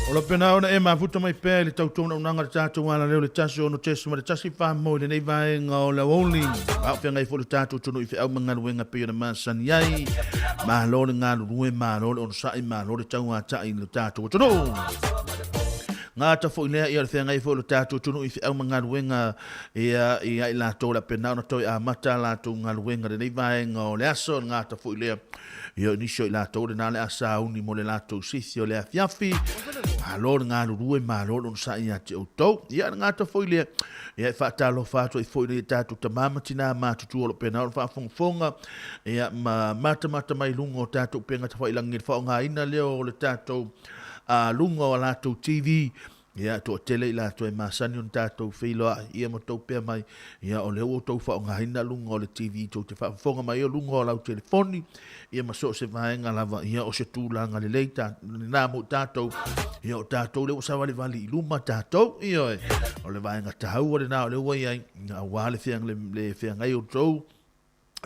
O lo pena ona e mafuta mai pea i le tautuanaunaga le tatou alaleo le 16.1 mo i lenei vaega o le aoauli. A o feagai foi le tatou atunuu i feau ma galuega pei ona masani ai. Malo le galulue, malo le onosai, malo le tauatai i le tatou atunuu. Gata foi lea ia o le feagai foi o le tatou atunuu i feau ma galuega ia i ai latou o le a pena ona toe amata a latou galuega lenei vaega o le aso. Gata foi lea Ia o nisi o i latou lena le a sauni mo le latou sifi o le afiafi. Malo le galulue, malo le onosai ia te outou. Ia le gata foi lea, ia e faatalofa atu ai foi le tatou tama ma tinā matutua o lo o pena ona faafogafoga, ia ma matamata mai luga o tatou upega tafailagiga i le faaaogaina lea o le tatou luga o a latou TV. Ia, toatele i latou e masani ona tatou feiloai, ia ma tou pea mai, ia o lea ua outou faaaogaina luga o le TV tou te faafofoga mai ai o luga o lau telefoni, ia ma so o se vaega lava, ia o se tulaga lelei ta, lena mo tatou, ia o tatou lea ua savalivali i luma tatou, ioe, o le vaega taua lena o lea ua i ai, aua le feagai outou,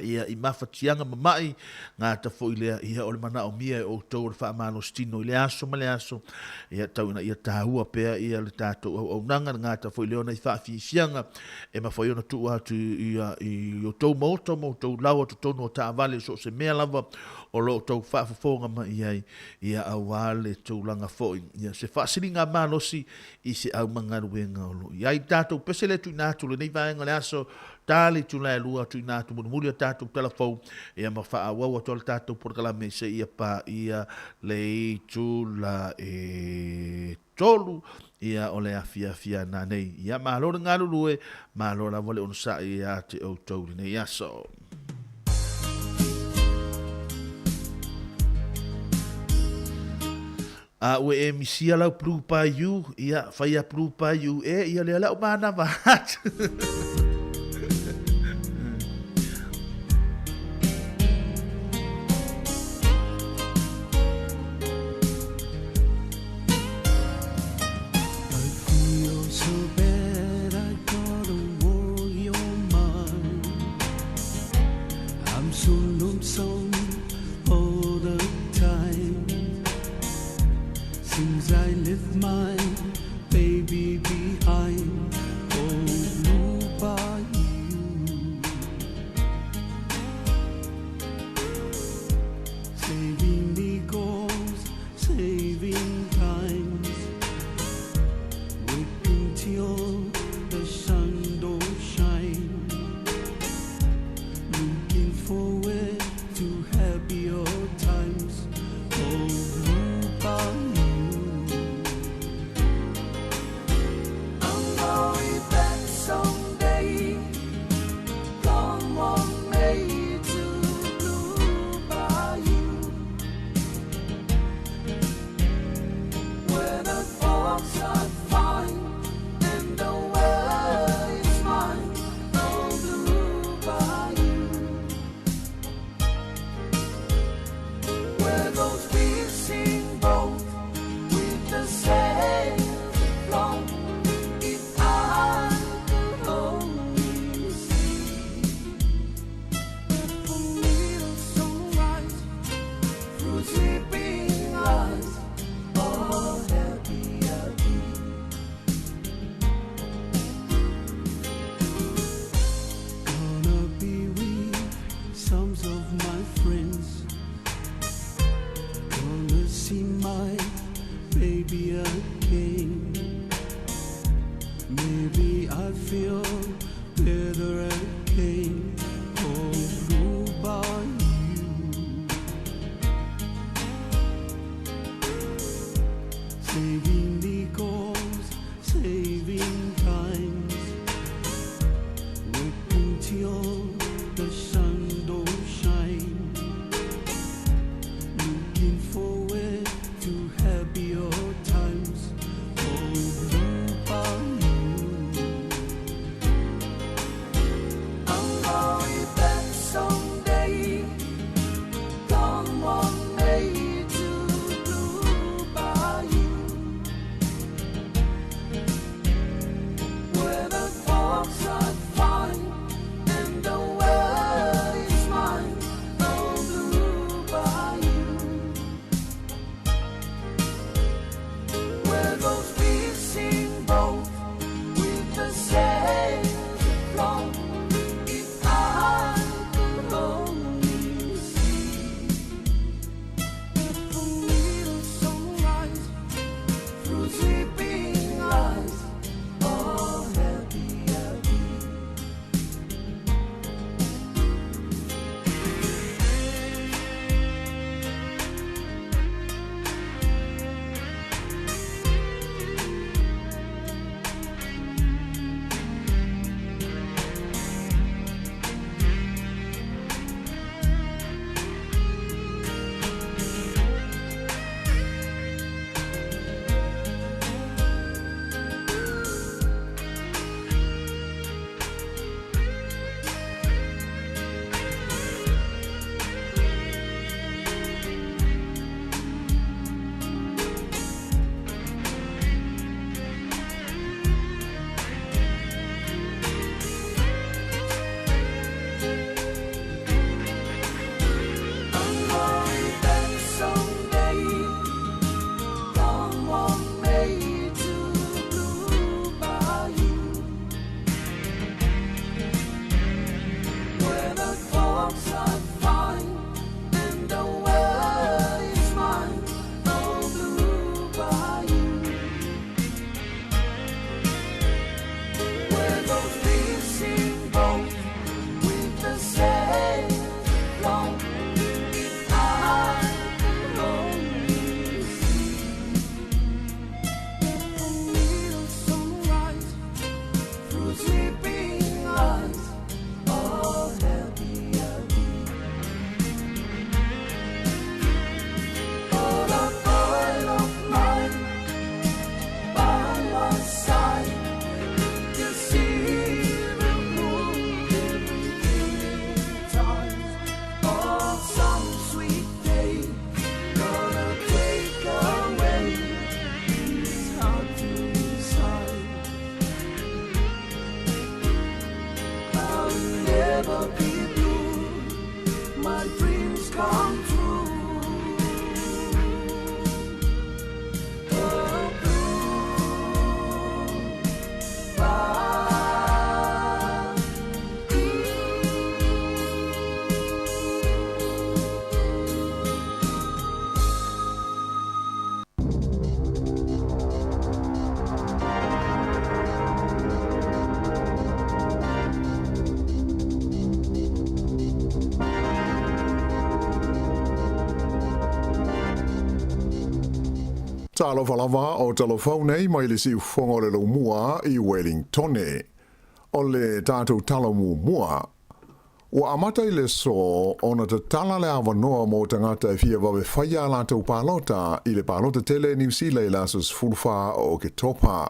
ia i mafatiaga ma ma'i, gata foi lea, ia o le manaomia e outou o le faamalositino i le aso ma le aso, ia tau ina ia taua pea ia le tatou auaunaga, le gata foi lea ona i faafiafiaga e mafai ona tuu atu ia i outou maota ma outou laoa totonu o taavale so o se mea lava o lo o outou faafofoga mai i ai, ia aua le tulaga foi, ia se faasiliga malosi i se aumagaluega o lo o i ai. Tatou pese lea tuuina atu lenei vaega o le aso, Ta le itula e lua tuuina atu mulimuli a tatou tala fou, ia ma faaauau atu ai le tatou polokalame seia paia le itula e tolu ia o le afiafi ana nei. Ia malo le galulue, malo lava le onosai ia te outou i lenei aso. A ua e misia lau Blue Bayou, ia, fai a Blue Bayou e, ia lea lau manava atu. I feel so bad, I gotta worry your mind. I'm so lonesome all the time. Since I left my baby behind, oh, blue bayou. Saving nickels, saving times. Working till the sun don't shine. Looking forward to happier times. Oh, blue bayou. I'm going back someday. Come on, May to Blue Bayou. Where the folks are fine and the weather is mine. Oh, Blue Bayou. Where those fishing boats with the sails afloat. If I could only see the familiar sunrise through sleeping eyes, oh happy I'd be. Gonna be with some of my friends. Gonna see my baby again. Maybe I feel better again. Oh, blue bayou. Saving nickels, saving times. Working till the sun don't shine. Looking forward to happier times. my dreams come true. Oh, blue, Talofa lava o talofau nei mai le siufofoga o le laumua i Wellingtone. O le tatou tala muamua. Ua amata i le aso ona tatala le avanoa mo tagata e fia vave faia a latou palota i le palota tele i Niu Sila i le aso 14 o Oketopa.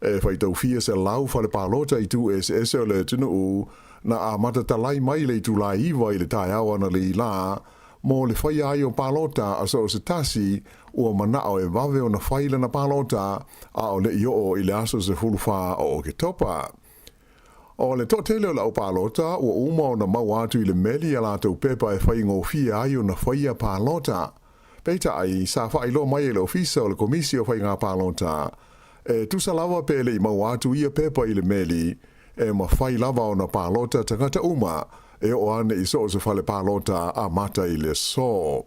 E faitau fia selau fale palota i itu eseese o le atunuu na amata talai mai i le itula e 9 i le taeao analeila mo le faia ai o palota a so o se tasi ua manao e vave ona fai lana palota a o le i oo i le aso 14 o Oketopa. O le toatele o le au palota ua uma ona maua atu i le meli a latou pepa e faigofie ai ona faia palota. Peitai, sa faailoa mai e le Ofisa o le Komisi o Faiga Palota, e tusa lava pe le i maua atu ia pepa i le meli, e mafai lava ona palota tagata uma e oo ane i so o se fale palota amata i le aso.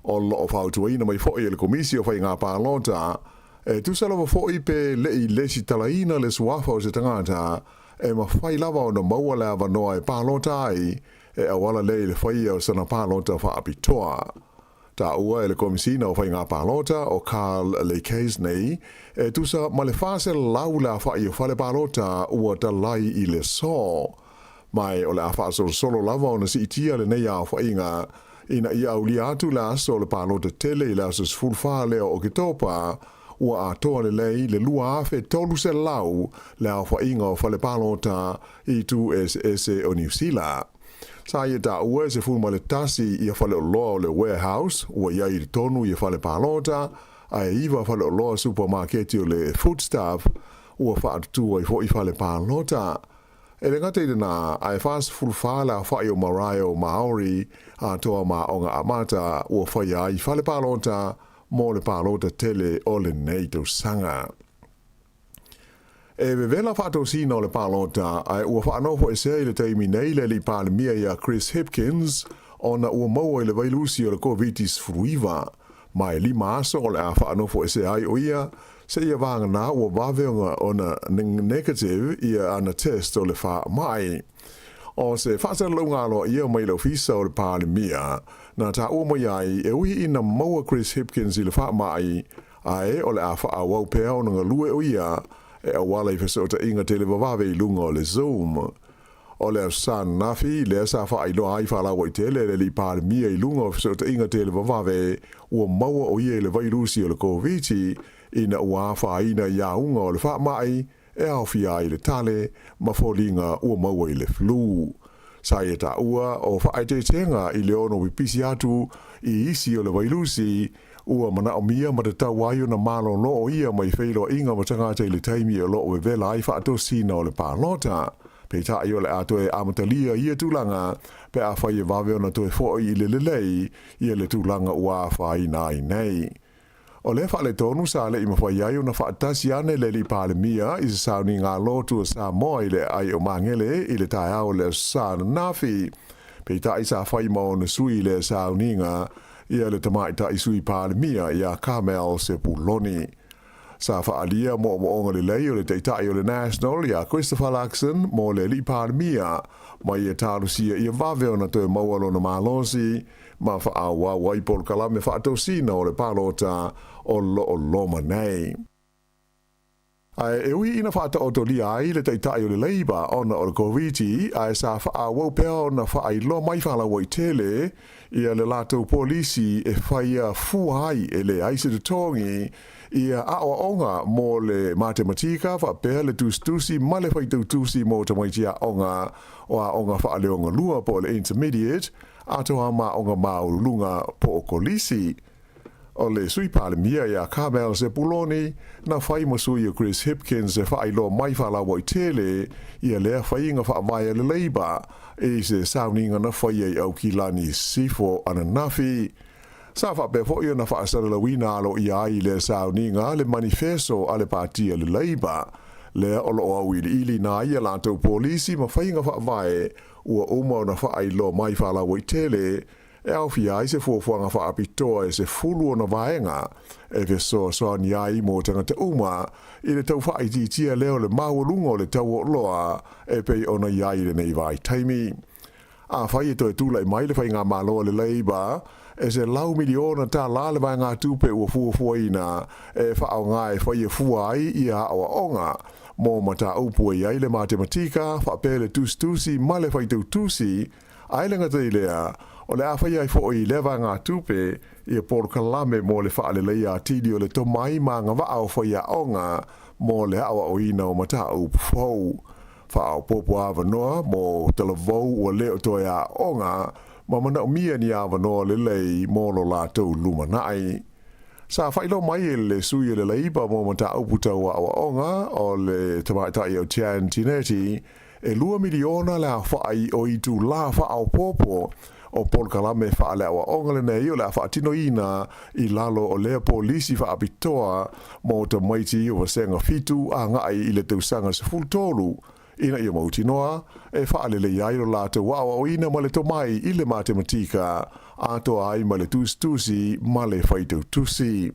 O lo o fautuaina mai foi e le Komisi o Faiga Palota, e tusa lava foi pe le i lesitalaina le suafa o se tagata, e mafai lava ona maua le avanoa e palota ai, e auala lea i le faia o sana palota faapitoa. Taua e le Komisina o Faiga Palota o Carl Lecase nei, e tusa ma le 400 le afa'i o fale palota ua talai i le aso. Ma o le a faasolosolo lava ona siitia lenei aofaiga ina ia aulia atu le aso o le palota tele i le aso 14 lea o Oketopa, ua atoa lelei le 2,300 le aofaiga o fale palota i itu eseese o Niu Sila. Sa ia taua e 11 ia faleoloa o le Warehouse ua i ai i totonu ia fale palota, ae 9 faleoloa supamaketi o le Foodstuff ua faatutu ai foi fale palota. E le gata i lenā, ae 44 le aofai o marae o Māori atoa ma aoga amata ua faia ai fale palota mo le palota tele o lenei tausaga. E vevela faatosina o le palota, ae ua faanofoesea i le taimi nei le alii Palemia ia Chris Hipkins ona ua maua i le vailusi o le Koviti-19. Ma e 5 aso o le a faanofoesea ai o ia, seia vagana ua vave ona negative ia ana test o le faamai. O se faasalalauga aloaia mai le Ofisa o le Palemia, na taua mai ai e ui ina maua Chris Hipkins i le faamai, ae o le a faaauau pea ona galue o ia e auala i fesootaiga televavave i luga o le Zoom. O le Aso Sa ananafi lea sa faailoa ai faalauaitele e le alii Palemia i luga o fesootaiga televavave ua maua o ia i le vailusi o le Koviti ina ua afaina i auga o le faamai e aofia ai le tale ma foliga ua maua i le flu. Sa ia taua o faaeteetega i le ono pipisi atu i isi o le vailusi ua manaomia ma tatau ai ona malolo o ia mai feiloaiga ma tagata i le taimi o lo o vevela ai faatosina o le palota. Peitai o le a toe amatalia ia tulaga pe afai e vave ona toe foi i le lelei ia le tulaga ua afaina ai nei. O lea faaletonu sa le i mafai ai ona faatasi ane le alii Palemia i se sauniga lotu a Samoa i le aai o Magele i le taeao o le Aso Sa ananafi. Peitai sa fai ma ona sui i lea sauniga ia le tamaitai sui Palemia ia Carmel Sepuloni. Sa faaalia moomooga lelei o le taitai o le National ia Christopher Luxon mo le alii Palemia ma ia talosia ia vave ona toe maua lona malosi ma faaauau ai polokalame faatosina o le palota o lo o loma nei. Ae e ui ina faataotolia ai le taitai o le Labour ona o le Koviti, ae sa faaauau pea ona faailoa mai faalauaitele ia le latou polisi e faia fua ai e leai se totogi ia aoaoga mo le matematika faapea le tusitusi ma le faitautusi mo tamaiti aoga o aoga faaleogalua po o le intermediate atoa ma aoga maualuluga po o kolisi. O le Sui Palemia ia Carmel Sepuloni, na fai ma sui o Chris Hipkins e faailoa mai faalauaitele ia lea faiga faavae a le Labour i se sauniga na faia i Aukilani Sisifo ananafi. Sa faapea foi ona faasalalauina aloaia ai i lea sauniga le manifeso a le Pati a le Labour, lea o lo o auiliiliina ai a latou polisi ma faiga faavae ua uma ona faailoa mai faalauaitele e aofia ai se fuafuaga faapitoa e 10 ona vaega e fesoasoani ai mo tagata uma i le tau faaitiitia lea o le maualuga o le tau o oloa e pei ona i ai i lenei vaitaimi. Afai e toe tulai mai le faigamalo a le Labour, e $100 miliona le vaegatupe ua fuafuaina e faaaoga e faia fua ai ia aoaoga mo mataupu e i ai le matematika faapea le tusitusi ma le faitautusi, Ae le gata i lea, o le a faia ai foi i lea vaegatupe ia polokalame mo le faaleleia atili o le tomai ma agavaa o faiaoga mo le aoaoina o mataupu fou. Faaopoopo avanoa mo talavou ua le o toe aoga ma manaomia ni avanoa lelei mo lo latou lumanai. Sa faailoa mai e le sui o le Leipa mo mataupu tau aoaoga o le tamaitai o Jan Tinetti, E $2 miliona le aofai o itulā faaopoopo o polokalame faaleaoaoga lenei o le a faatinoina i lalo o lea polisi faapitoa mo tamaiti o vasega 7 agai i le tausaga 13 ina ia mautinoa e faalelei ai lo latou aoaoina ma le tomai i le matematika atoa ai ma le tusitusi ma le faitautusi.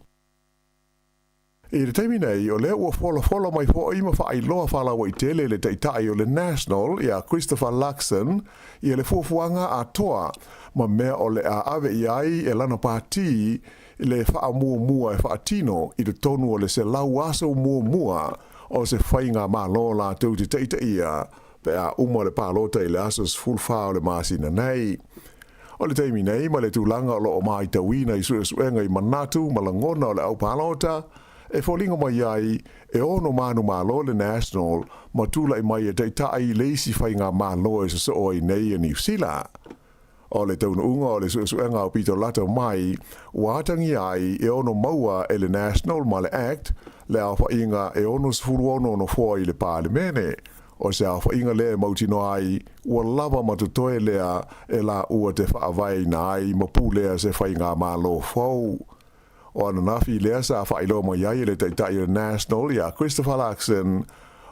I le taimi nei, o lea ua folafola mai foi ma faailoa faalauaitele le Taitai o le National ia Christopher Luxon ia le fuafuaga atoa ma mea o le a ave i ai e lana pati le faamuamua e faatino i totonu o le 100 aso muamua o se faigamalo latou te taitaia pe a uma le palota i le aso 14 o le masina nei. O le taimi nei ma le tulaga o lo o matauina i suesuega i manatu ma lagona o le au palota, e foliga mai ai e ono manumalo le National ma tulai mai e taitai le isi faigamalo e sosoo ai nei e Niu Sila. O le taunuuga o le suesuega aupito lata mai ua atagia ai e ono maua e le National ma le Act le aofaiga e 66 nofoa i le Palemene. O se aofaiga lea e mautinoa ai ua lava ma totoe lea e laua te faavaeina ai ma pulea se faigamalo fou. O ananafi lea sa faailoa mai ai e le Taitai o le National ia Christopher Luxon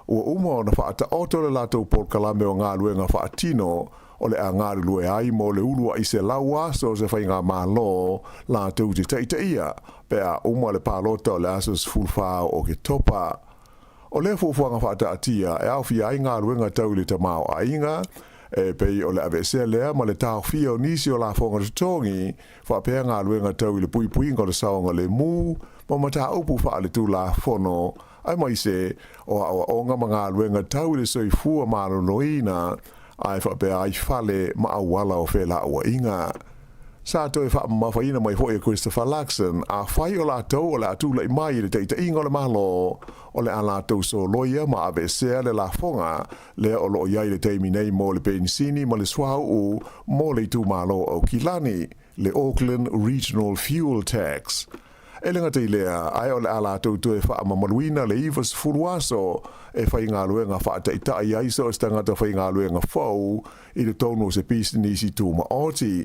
ua uma ona faataoto le latou polokalame o galuega faatino o le a galulue ai mo le uluai 100 aso o se faigamalo latou te taitaia pe a uma le palota o le aso 14 o Oketopa. O lea fuafuaga faataatia e aofia ai galuega tau i le tamaoaiga, e pei o le aveesea lea ma le taofia o nisi o lafoga totogi, faapea galuega tau i le puipuiga o le saogalemu ma mataupu faaletulafono, aemaise o aoaoga ma galuega tau i le soifua maloloina, ae faapea ai fale ma auala o felauaiga. Sa toe faamamafaina mai foi e Christopher Luxon, afai o latou o le a tulai mai i le taitaiga o le Malo, o le a latou soloia ma aveesea le lafoga lea o lo o i ai i le taimi nei mo le penisini ma le suauu mo le itumalo o Aukilani, le Auckland Regional Fuel Tax. E le gata i lea, ae o le a latou toe faamamaluina le 90 aso e faigaluega faataitai ai so o se tagata faigaluega fou i totonu o se pisinisi tumaoti.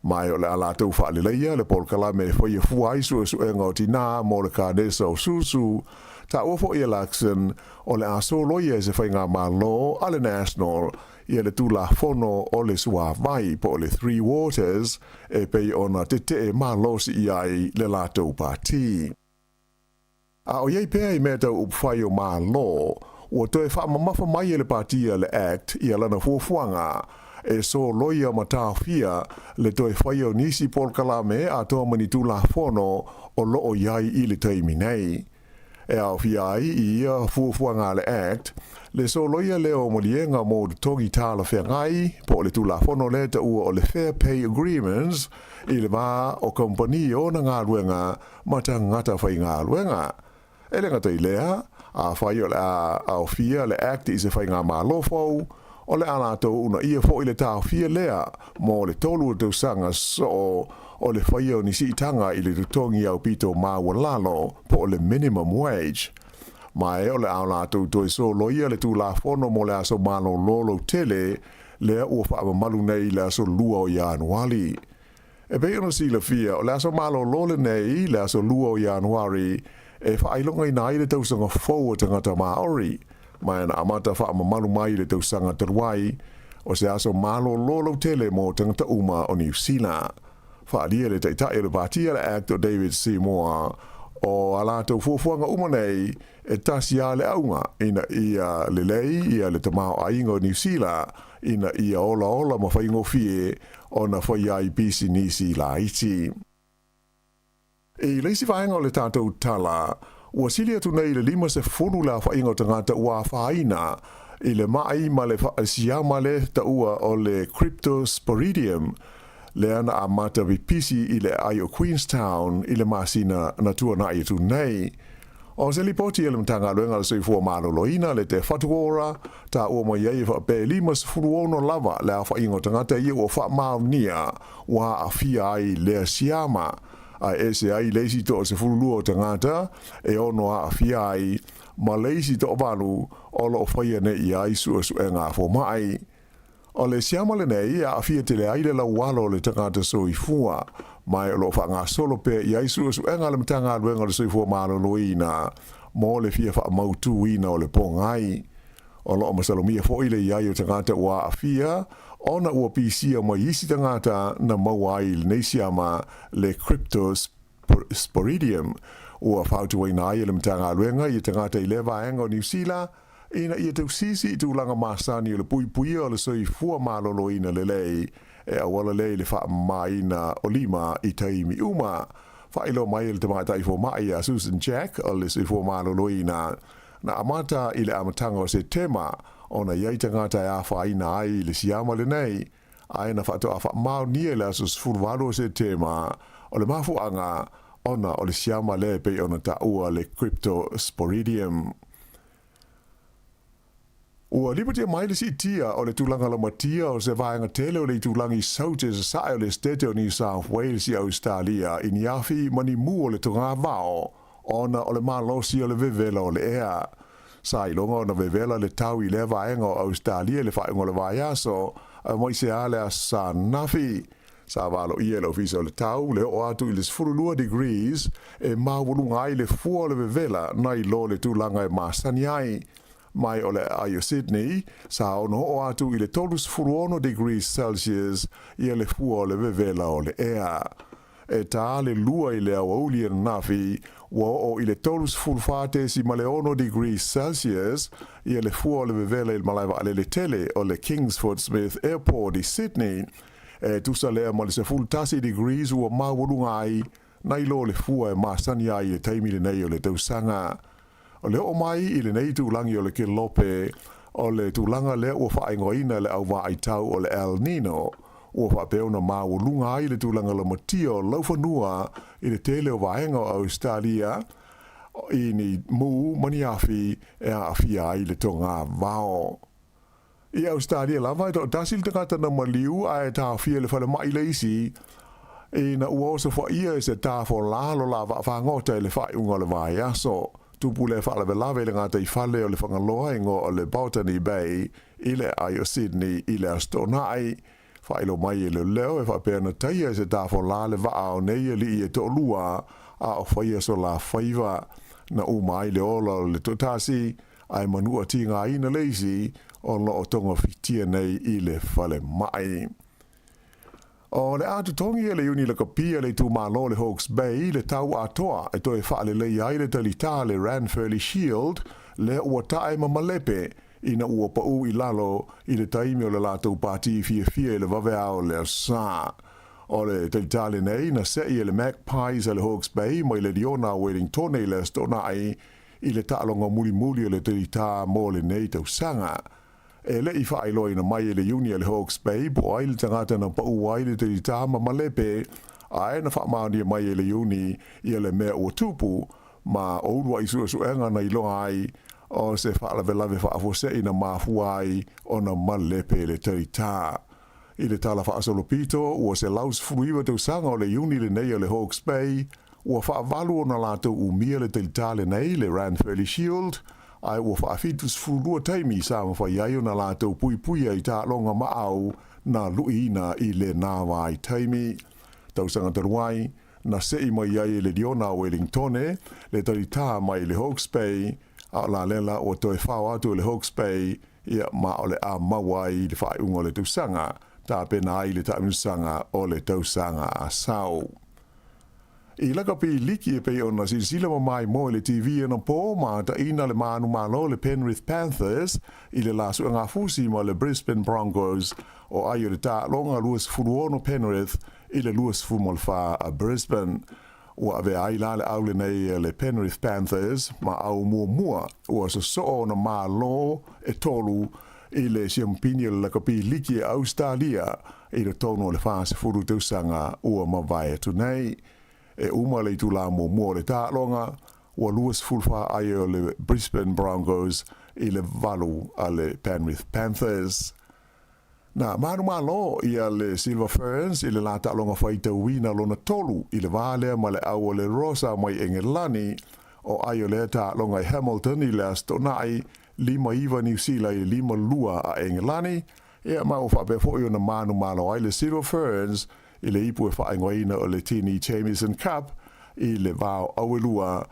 Ma o le a latou faaleleia le polokalame e faia fua ai suesuega o tinā mo le kanesa o susu. Taua foi e Luxon o le a soloia e se faigamalo a le National ia le Tulafono o le Suavai po o le Three Waters e pei ona tetee malosi i ai le latou pati. A o i ai pea i mea tau upufai o Malo, ua toe faamamafa mai e le pati a le Act ia lana fuafuaga e soloia ma taofia le toe faia o nisi polokalame atoa ma ni Tulafono o lo o i ai i le taimi nei. E aofia ai i ia fuafuaga a le Act le soloia lea o maliega mo totogi talafeagai po o le Tulafono lea taua o le Fair Pay Agreements i le va o kamupani ona galuega ma tagata faigaluega. E le gata i lea, afai o le a aofia le Act i se faigamalo fou, O le a latou uunaia foi le taofia lea mo le tolu o tausaga sosoo o le faia o ni siitaga i le totogi aupito maualalo po o le minimum wage. Ma e o le a latou toe soloia le Tulafono mo le Aso Malolo Lautele lea ua faamamalu nei i le aso 2 o Ianuari. E pei ona silafia, o le aso malolo lenei, le aso 2 o Ianuari, e faailogaina ai le tausaga fou o tagata Māori, ma e na amata faamamalu mai i le tausaga talu ai, o se aso malolo lautele mo tagata uma o Niu Sila. Faaalia le Taitai o le Pāti a le act o David Seymour, o a latou fuafuaga uma nei, e tasi lava le auga, ina ia lelei ia le tamaoaiga o Niu Sila, ina ia olaola ma faigofie ona faia ai pisinisi laiti. I le isi vaega o le tatou tala, ua sili atu nei i le 50 le aofaiga o tagata ua afaina i le maʻi ma le siama le taua o le Cryptosporidium, lea na amata pipisi i le aai o Queenstown i le masina na tuanai atu nei. O se lipoti a le Matagaluega o le Soifua Maloloina le Te Whatu Ora, taua mai ai e faapea e 56 lava le aofaiga o tagata ia ua faamaonia ua aafia ai lea siama, ae ese ai le isi 12 o tagata e ono aafia ai ma le isi toavalu o lo o faia nei i ai suesuega a fomai. O le siama lenei e aafia tele ai le laualo o le tagata soifua, ma o lo o faagasolo pea i ai suesuega a le Matagaluega o le Soifua Maloloina mo le fia faamautuina o le pogai. O lo o masalomia foi le i ai o tagata ua aafia ona ua pisia mai isi tagata na maua ai i lenei siama le Cryptosporidium. Ua fautuaina ai e le Matagaluega ia tagata i lea vaega o Niu Sila ina ia tausisi i tulaga masani o le puipuia o le soifua maloloina lelei e auala lea i le faamamaina o lima i taimi uma. Faailoa mai e le tamaitai fomai ia Susan Jack o le Soifua Maloloina, na amata i le amataga o Setema ona i ai tagata e afaina ai i le siama lenei, ae na faatoa faamaonia i le aso 18 o Setema o le mafuaaga ona o le siama lea e pei ona taua le Cryptosporidium. Ua lipotia mai le siitia o le tulaga laumatia o se vaega tele o le itulagi saute sasae o le Esetete o New South Wales i Ausetalia i ni afi ma ni mu o le togavao ona o le malosi o le vevela o le ea. Sa iloga ona vevela le tau i lea vaega o Ausetalia i le faaiuga o le vaiaso, aemaise lava le Aso Sa ananafi. Sa valoia e le Ofisa o le Tau le oo atu i le 12 degrees e maualuga ai le fua o le vevela nai lo le tulaga e masani ai. Mai o le aai o Sydney, sa ono oo atu i le 36 degrees Celsius ia le fua o le vevela o le ea. E tā le lua i le aoauli ananafi, ua oo i le 34.6 degrees Celsius ia le fua o le vevela i le malae vaalele tele o le Kingsford Smith Airport i Sydney. E tusa lea ma le 11 degrees ua maualuga ai nai lo le fua e masani ai i le taimi lenei o le tausaga. O le oo mai i lenei itulagi o le Kelope, o le tulaga lea ua faaigoaina e le au vaaitau o le El Nino, ua faapea ona maualuga ai le tulaga laumatia o laufanua i le tele o vaega o Ausetalia i ni mu ma ni afi e aafia ai le togavao. I Ausetalia lava, e toatasi le tagata na maliu ae taofia i le falemai le isi, ina ua osofaia e se tafolā lo la vaafagota i le faaiuga o le vaiaso. Tupu lea faalavelave i le gataifale o le Fagaloa igoa o le Botany Bay i le aai o Sydney i le Aso Toonai. Faailoa mai e leoleo e faapea na taia e se tafolā le vaa o nei alii e toalua a o faia so la faiva. Na uma ai le ola o le toatasi, ae manua tigaina le isi o lo o togafitia nei i le falemai. O le a totogi e le Iuni Lakapi a le itumalo o le Hawke's Bay le tau atoa e toe faaleleia ai le talitā le Ranfurly Shield lea ua tae ma malepe ina ua paū i lalo i le taimi o le latou pātī fiafia i le vaveao o le Aso Sa. O le talitā lenei na seʻi e le Magpies a le Hawke's Bay mai le Liona a Wellingtone i le Aso Toonai i le taaloga mulimuli o le talitā mo lenei tausaga. E le i faailoaina mai e le Iuni a le Hawke's Bay po o ai le tagata na paʻu ai le talitā ma malepe, ae na faamaonia mai e le Iuni ia le mea ua tupu, ma o uluai suesuega na iloa ai O se faalavelave faafuasei na mafua ai ona malepe le talitā. I le tala faasolopito, ua 119 tausaga o le Iuni lenei a le Hawke's Bay, ua faavalu ona latou umia le talitā lenei, le Ranfurly Shield, ae ua faafitusefululua taimi sa mafai ai ona latou puipuia i taaloga maau na luiina i lenā vaitaimi. Tausaga talu ai, na se'i mai ai e le Liona o Welingtone le talitā mai le Hawke's Bay, a o lalela ua toe fao atu e le Hawke's Bay, ia, ma o le a maua ai i le faaiuga o le tausaga, tapena ai le taamilosaga o le tausaga a sau. I lakapi liki e pei ona silasila ma maimoa i le TV anapo ma taina le manumalo le Penrith Panthers i le la suegafusi ma le Brisbane Broncos o ai o le taaloga 26 Penrith i le 24 a Brisbane. Ua avea ai la le au lenei a le Penrith Panthers ma au muamua ua sosoo ona malo e tolu i le siamupini o le lakapi liki e Ausetalia i totonu o le 40 tausaga ua mavae atu nei. E uma le itulā muamua o le taaloga, ua 24 ai o le Brisbane Broncos i le 8 a le Penrith Panthers. Na manumalo ia le Silver Ferns i le la taaloga faitauina lona tolu i le va lea ma le au o le Rosa mai Engelani, o ai o lea taaloga i Hamilton i le Aso Toonai, 5-9 Niu Sila i le 5-2 a Engelani, ia ma ua faapea foi ona manumalo ai le Silver Ferns i le ipu e faaigoaina o le Tini Jamieson Cup i le va o Auelua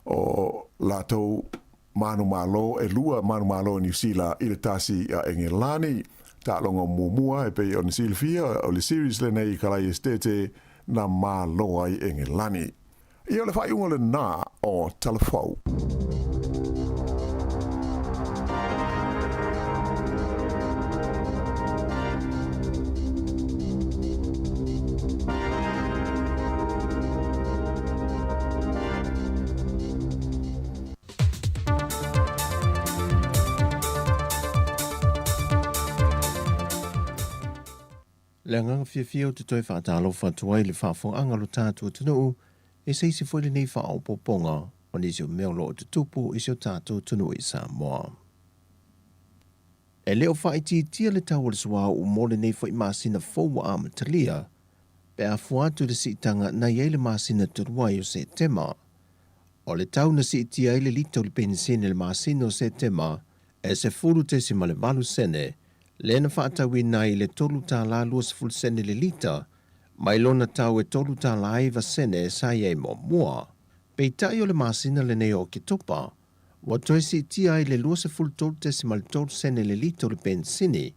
o latou manumalo e lua manumalo i Niu Sila i le tasi a Engelani. Taaloga muamua e pei ona silafia o le series lenei i Kalai Esitete na malo ai Engelani. Ia o le faaiuga lenā o Talafou. Le agaga fiafia ou te toe faatalofa atu ai i le faafofogaaga o lo tatou atunuu, e se isi foi lenei faaopoopoga o nisi o mea o lo o tutupu i si o tatou atunuu i Samoa. E le o faaitiitia le tau o le suauu mo lenei foi masina fou ua amatalia, pe a fua atu i le siitaga na i ai le masina talu ai o Setema. O le tau na siitia ai le lita o le penisini i le masina o Setema e 10.8 sene, lea na faatauina ai i le $3.20 sene le lita, mai lona tau e $3.09 sene sa i ai muamua. Peitai o le masina lenei o Oketopa, ua toe siitia ai le 23.3 sene le lita o le penisini,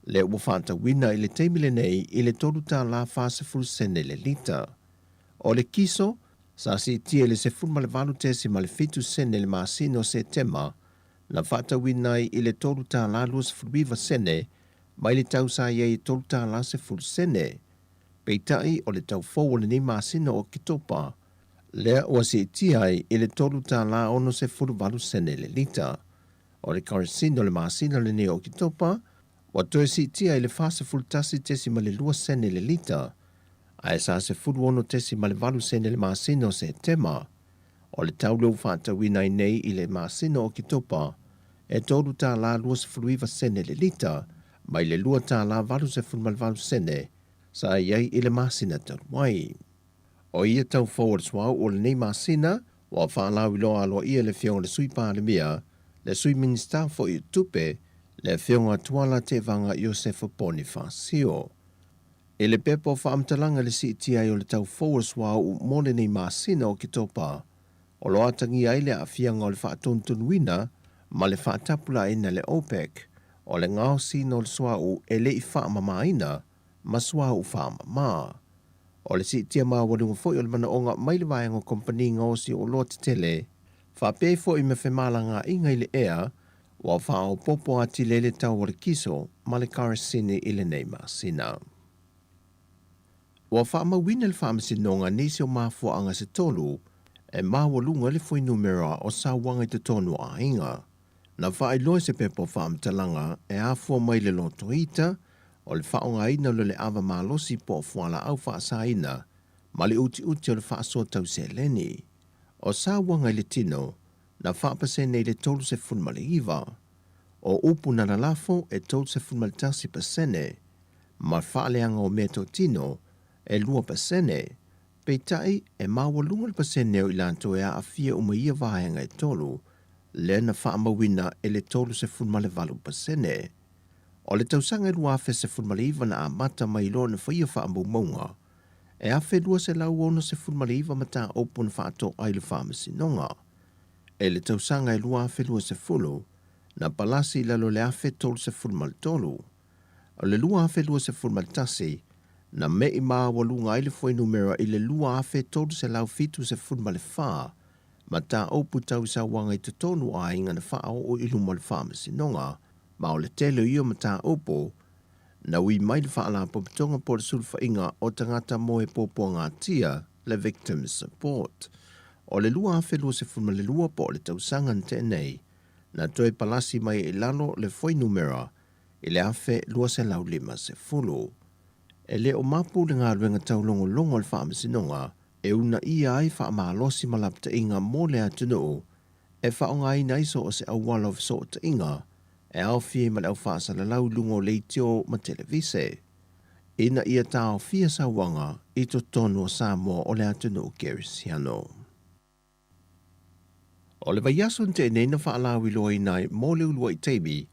lea ua faatauina i le taimi lenei i le $3.40 sene le lita. O le kiso, sa siitia i le 18.7 sene i le masina o Setema, na faatauina ai i le $3.29 mai le tau sa i ai e $3.10. Peitai, o le tau fou o lenei masina o Oketopa, lea ua siitia ai i le $3.68 le lita. O le kerosene o le masina lenei o Oketopa, ua toe siitia i le 41.2 sene le lita, ae sa 16.8 sene le masina o Setema. O le tau lea ua faatauina ai nei i le masina o Oketopa, e $3.29 le lita, mai le $2.88 sene sa i ai i le masina talu ai. O ia tau fou o le suauu o lenei masina, ua faalauiloa aloaia e le Afioga i le Sui Palemia, le Sui Minisita foi o Tupe, le Afioga Tuala Tevaga Iosefa Ponifasio. I le pepa o faamatalaga i le siitia ai o le tau fou o le suauu mo lenei masina o Oketopa, o lo o atagia ai le aafiaga o le faatonutonuina ma le faatapulaaina e le OPEC o le gaosiina o le suauu e le i faamamaina ma suauu faamama. O le siitia maualuga foi o le manaoga mai le vaega o kamupani gaosi o oloa tetele, faapea ai foi ma femalagaaiga i le ea, ua faaopoopo atili ai le tau o le kiso ma le karasini i lenei masina. Ua faamauina e le Faamasinoga nisi o mafuaaga se tolu e maualuga le fuainumera o sauaga i totonu o aiga. Na faailoa i se pepa o faamatalaga e afua mai le loto ita o le faaaogaina o le le ava malosi po o fualaau faasaina ma le utiuti o le faasoa tau seleni. O sauaga i le tino, na 4% i le 39. O upu na lalafo e 31% ma le faaleaga o meatotino e 2%, peitai e maualuga le pasene o i latou e aafia uma i ia vaega e tolu, lea na faamauina e le 38%. O le tausaga e 2019 na amata mai loa ona faia faamaumauga e 1,269 mataupu na faatoa i le Faamasinoga. I le tausaga e 2020, na palasi i lalo le 1,033. O le 2021, na me'i maualuga ai le fuainumera i le 2,374 mataupu tau i sauaga i totonu o aiga na faaoo i luma o le Faamasinoga, ma o le tele o ia mataupu na ui mai le Faalapotopotoga po o le Sulufaiga o Tagata Moe Puapuagatia, le Victims Support. O le 2022 po o le tausaga na tea nei, na toe palasi mai ai i lalo le fuainumera i le 1,250. E le o mapu le galuega taulogologo a le Faamasinoga e uunaia ai faamalosi ma lapataiga mo le atunuu e faaaogaina ai so o se auala o fesootaiga e aofia ai ma le au faasalalau i luga o leitio ma televise, ina ia taofia sauaga i totonu o Samoa o le atunuu kerisiano. O le vaiaso na tea nei na faalauiloaina ai mo le uluai taimi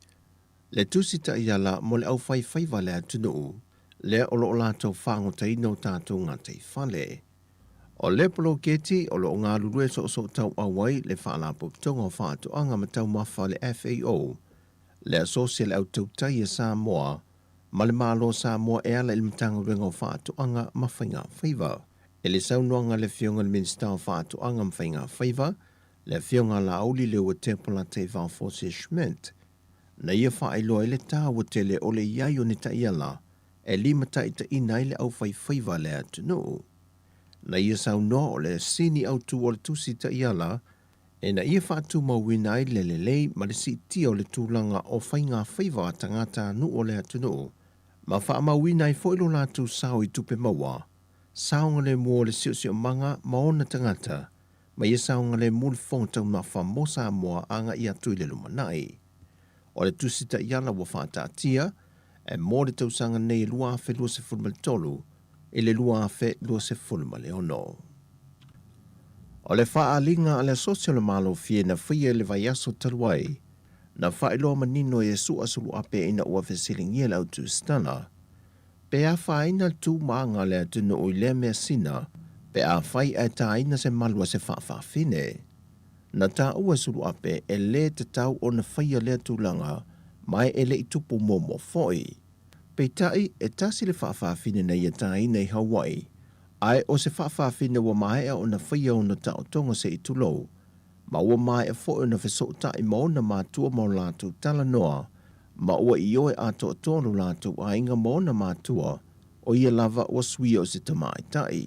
le Tusi Taiala mo le Aufaifaiva a le atunuu lea o lo o latou fagotaina o tatou gataifale. O le poloketi o lo o galulue soosootauau ai le Faalapotopotoga o Faatoaga ma Taumafa le FAO, le Asosi a le Au Tautai a Samoa ma le Malo o Samoa e ala i le Matagaluega o Faatoaga ma Faigafaiva. I le saunoaga a le Afioga i le Minisita o Faatoaga ma Faigafaiva, le Afioga a Laauli Leuatepo Teivao Forsie Schmidt, na ia faailoa ai le taua tele o le i ai o ni taiala e limataitaiina ai le aufaifaiva a le atunuu. Na ia saunoa o le sini autu o le Tusi Taiala ina ia faatumauina ai le lelei ma le siitia o le tulaga o faigafaiva a tagatanuu o le atunuu ma faamauina ai foi lo latou sao i tupe maua, saogalemu o le siosiomaga ma ona tagata, ma ia saogalemu le fofoga taumafa mo Samoa agai atu i le lumanai. O le Tusi Taiala ua faataatia e mo le tausaga nei e 2023 i le 2026. O le faaaliga a le Asosi o le Malofie na faia i le vaiaso talu ai, na faailoa manino e Iesu a Suluape ina ua fesiligia le au tusitala, pe afaina le tumaga o le atunuu i lea measina pe afai ae taina se malu a se faafafine. Na taua e Suluape e lē tatau ona faia lea tulaga ma e le i tupu muamua foi. Peitai, e tasi le faafafine na ia taina i Hawaii, ae o se faafafine ua maea ona faia ona taotoga se i tulou, ma ua maea foi ona fesootai ma ona matua ma o latou talanoa, ma ua ioe atoatoa lo latou aiga ma ona matua, o ia lava ua suia o se tamaitai.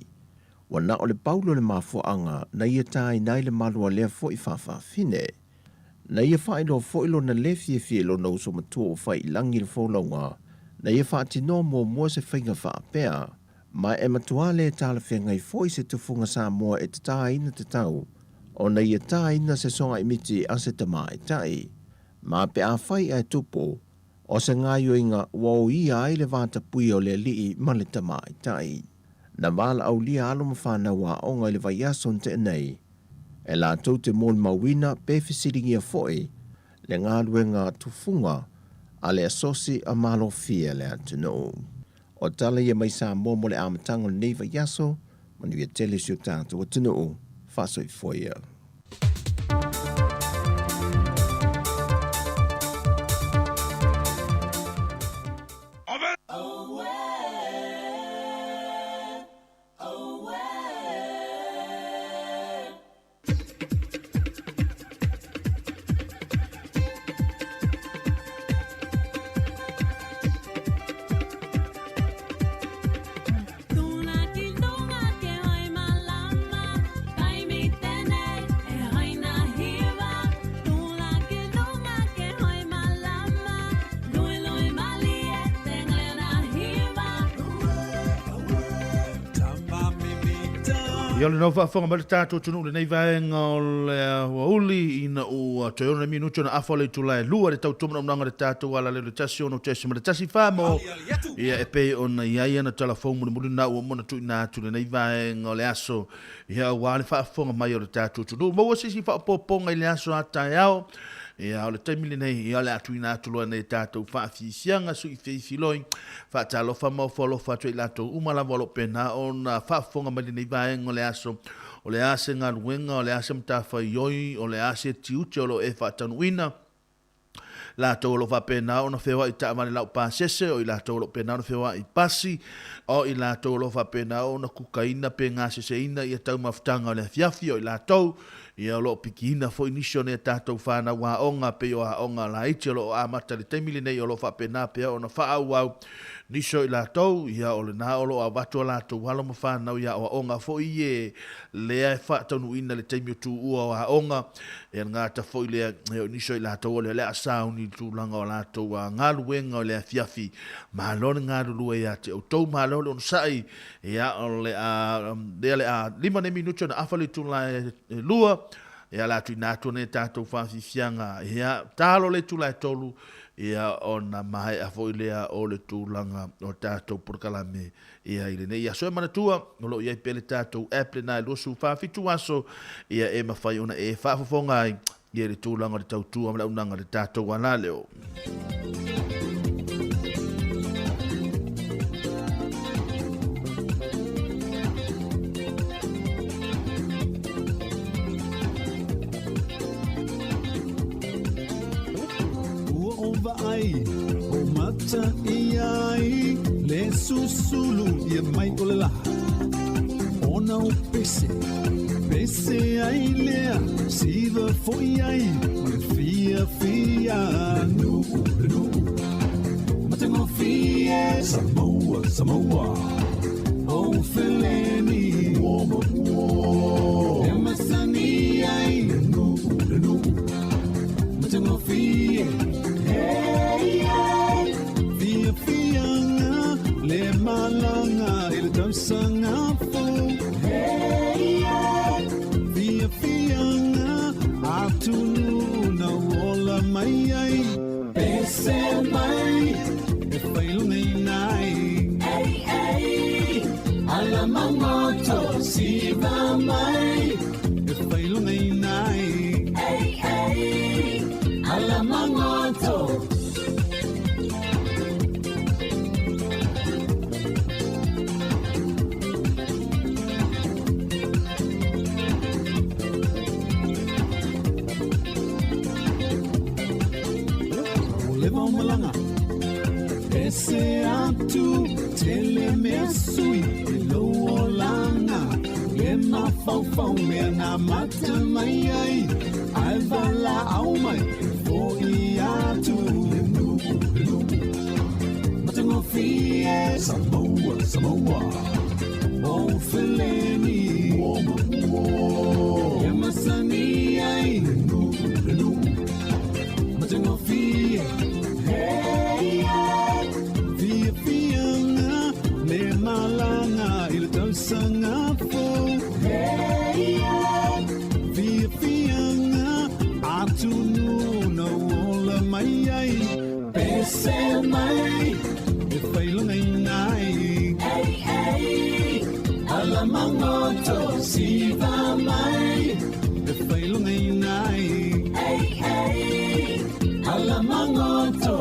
Ua na o le paulo le mafuaaga na ia taina ai le malu a lea foi faafafine. Na ia faailoa foi lona lē fiafia i lona uso matua ua fai i lagi le folauga, na ia faatinoa muamua se faiga faapea, ma e matuā lē talafeagai foi se tufuga Samoa e tatāina tatau ona ia tāina se sogaimiti a se tamaitai. Ma pe afai ae tupu, o se gaoioiga ua oia ai le vatapuia o le alii ma le tamaitai. Na valaaulia alo ma fanau aoga i le vaiaso na tea nei, e latou te molimauina pe fesiligia foi le galuega tufuga a le Asosi a Malofie a le atunuu. O tala ia mai Samoa mo le amataga o lenei vaiaso, manuia tele si o tatou atunuu. Faasoifua ia. Ia o lenei faafofoga mai le tatou atunuu i lenei vaega o le aoauli ina ua toe 6 minute ona afa o le itula e 2 le tautua manaonaga o le tatou alaleo i le 16.14 mo ia e pei ona i ai ana tala fou mulimuli na ua uma ona tuuina atu i lenei vaega o le aso ia aua le faafofoga mai o le tatou atunuu. Maua se isi faaopoopoga i le aso a taeao. Ia, o le taimi lenei, ia, o le a tuuina atu loa nei tatou faafiafiaga sui feifiloi, faatalofa ma ofo alofa atu ai i latou uma lava o lo o pena ona faafofoga mai lenei vaega o le aso, o le a se galuega, o le a se matafaioi, o le a se tiute o lo o e faataunuuina, latou o lo o faapena ona feoai i taavale laupasese, o i latou o lo o pena ona feoai i pasi, o i latou o lo o faapena ona kukaina pe gaseseina ia taumafataga o le afiafi, o i latou Ia, o lo o pikiina foi nisi o nai a tatou fanau aoga, pei o aoga laiti o lo o amata i le taimi lenei, o lo o faapena pea ona faaauau nisi o i latou, ia, o lena o lo o avatu a latou alo ma fanau i aoaoga foi e lea e faataunuuina i le taimi o tuua o aoga. Ia, le gata foi lea, ia, o nisi o i latou o lea o le a sauni i le tulaga o a latou galuega o le afiafi. Malo le galulue ia te outou, malo le onosai. Ia, o le a, lea le a 5 nei minute ona afa le itula e 2, ia, le a tuuina atu nei tatou faafiafiaga, ia, talo le itula e 3, ia, ona maea foi lea o le tulaga o tatou polokalame, ia, i lenei aso. E manatua, o lo o i ai pea le tatou app lena e 27 aso, ia, e mafai ona e faafofoga ai, ia, i le tulaga o le tautua ma le auaunaga a le tatou alaleo. Ua ou vaai, o mata i ai le susulu ia mai o le lā. Ona o pese, pese ai lea, siva foi ai ma le fiafia. Le nuu, le nuu, matagofie. Samoa, Samoa, o feleni. Ua ma ua, e masani ai. Le nuu, le nuu, matagofie. Hey, hey. Fiafiaga le malaga i le tausaga fou. Hey, hey. Fiafiaga atunu na ola mai ai. Pese mai e failugaina ai. Hey, hey. Ala magoto siva mai e failugaina ai. Hey, hey. Ala magoto. O leva o malaga Ese atu tele mea sui i lou olaga Le mafaufau mea na mata mai ai Ae valaau mai e fo'i atu Le nuu, le nuu Matagofie Samoa, Samoa O feleni Ua ma ua E masani ai Le nuu, le nuu Matagofie Hey, hey. Fiafiaga le malaga i le tausaga fou. Hey, hey. Fiafiaga atunu na ola mai ai. Pese mai e failugaina ai. Hey, hey. Ala magoto siva mai e failugaina ai. Hey, hey. Ala magoto.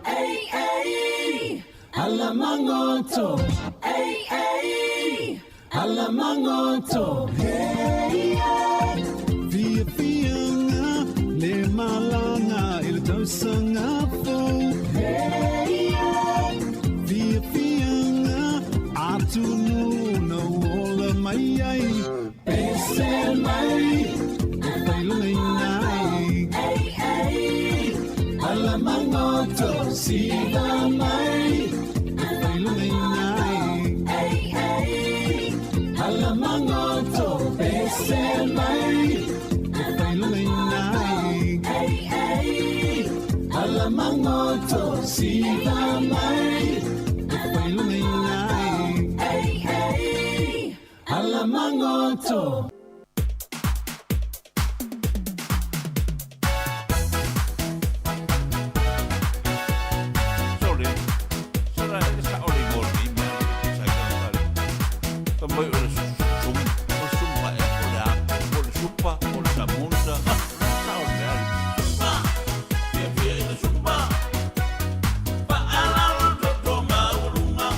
Hey, hey. Ala magoto. Hey, hey. Ala magoto. Hey, hey. Fiafiaga le malaga i le tausaga fou. Hey, hey. Fiafiaga atunu na ola mai ai. Pese mai e failugaina ai. Hey, hey. Ala magoto siva mai e failugaina ai. Hey, hey. Ala magoto. Magoto. Sole, sala e sa ole mo ni me sa ka ka. Ka mai o le sum, o sum pa e o le a, o le supa, o le samunta. Sa o le ali. Sumpa, fia fia i le sumpa. Pa ala o to to ma ulunga.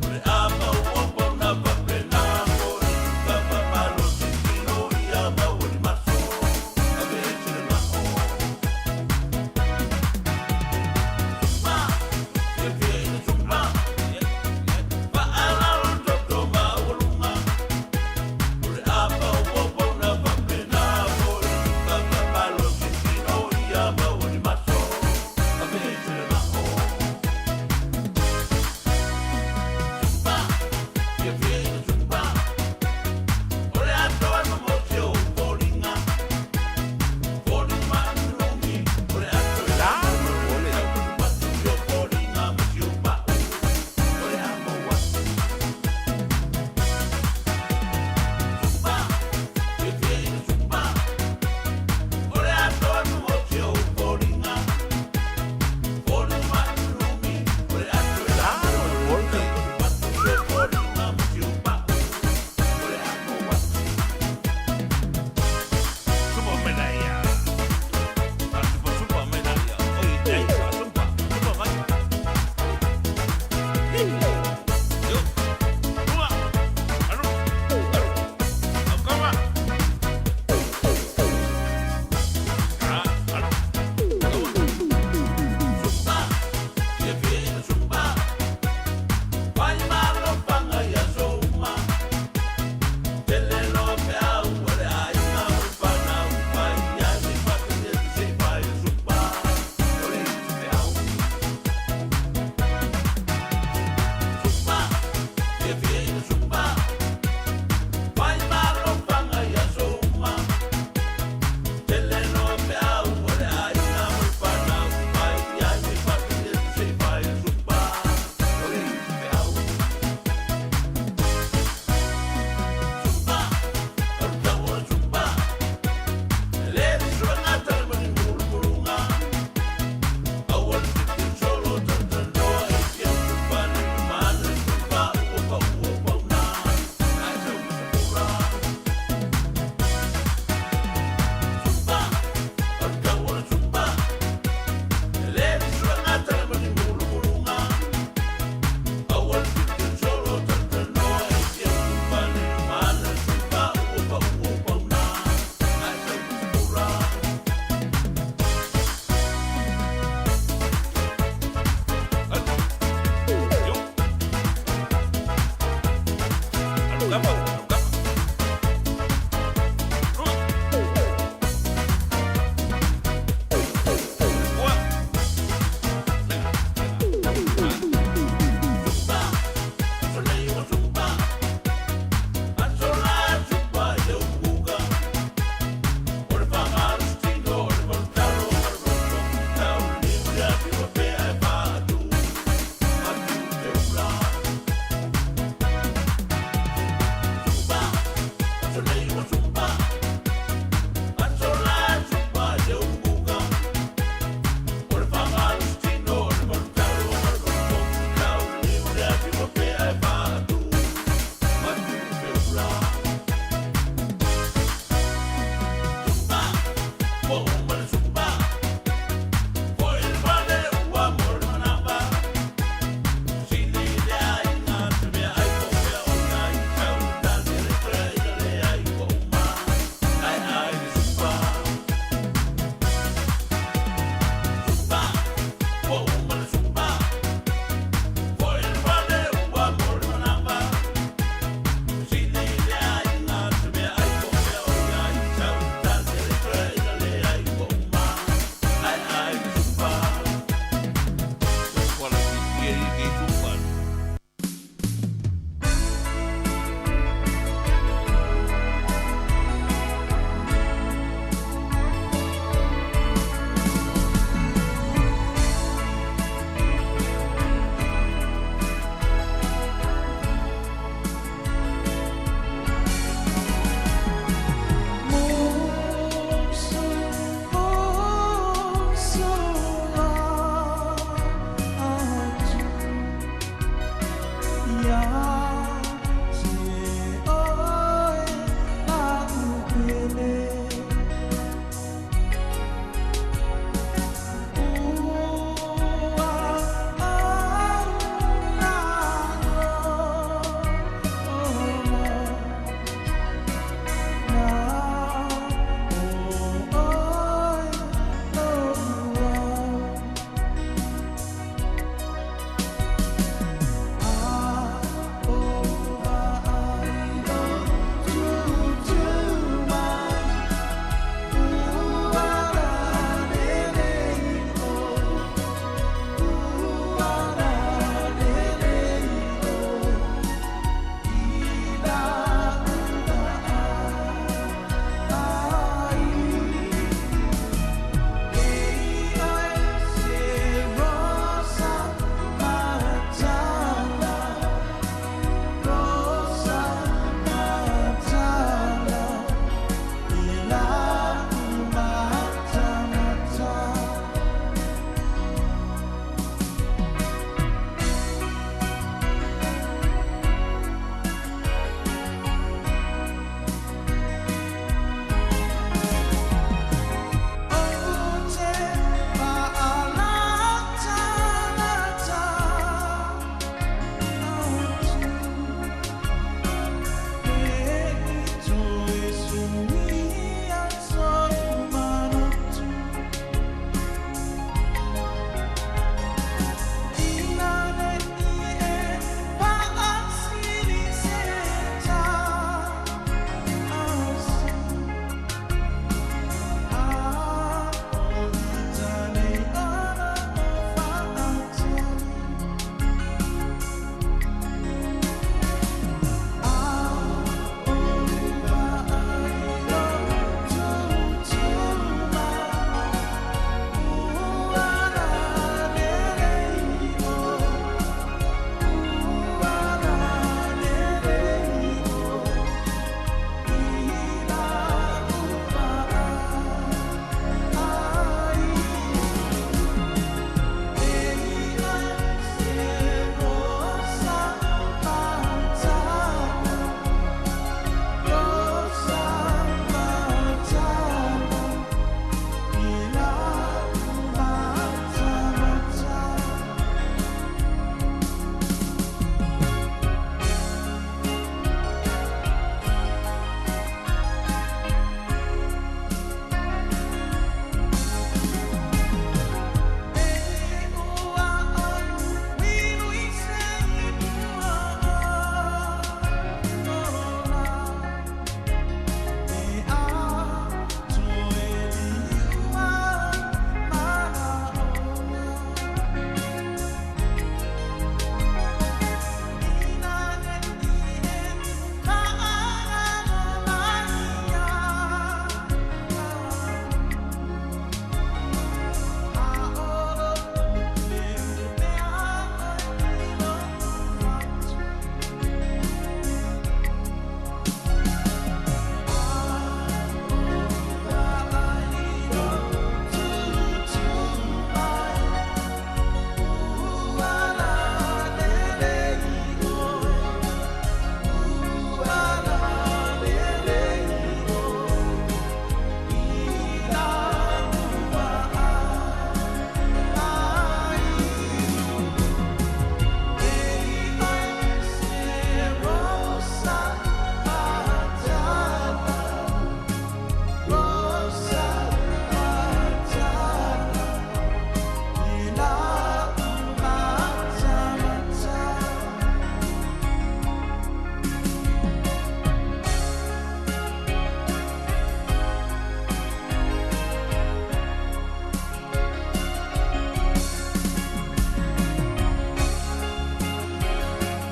O le a ma o pa na pa pe na o le suka pa pa lo si tino i a ma o le maso. A ve se le ma o.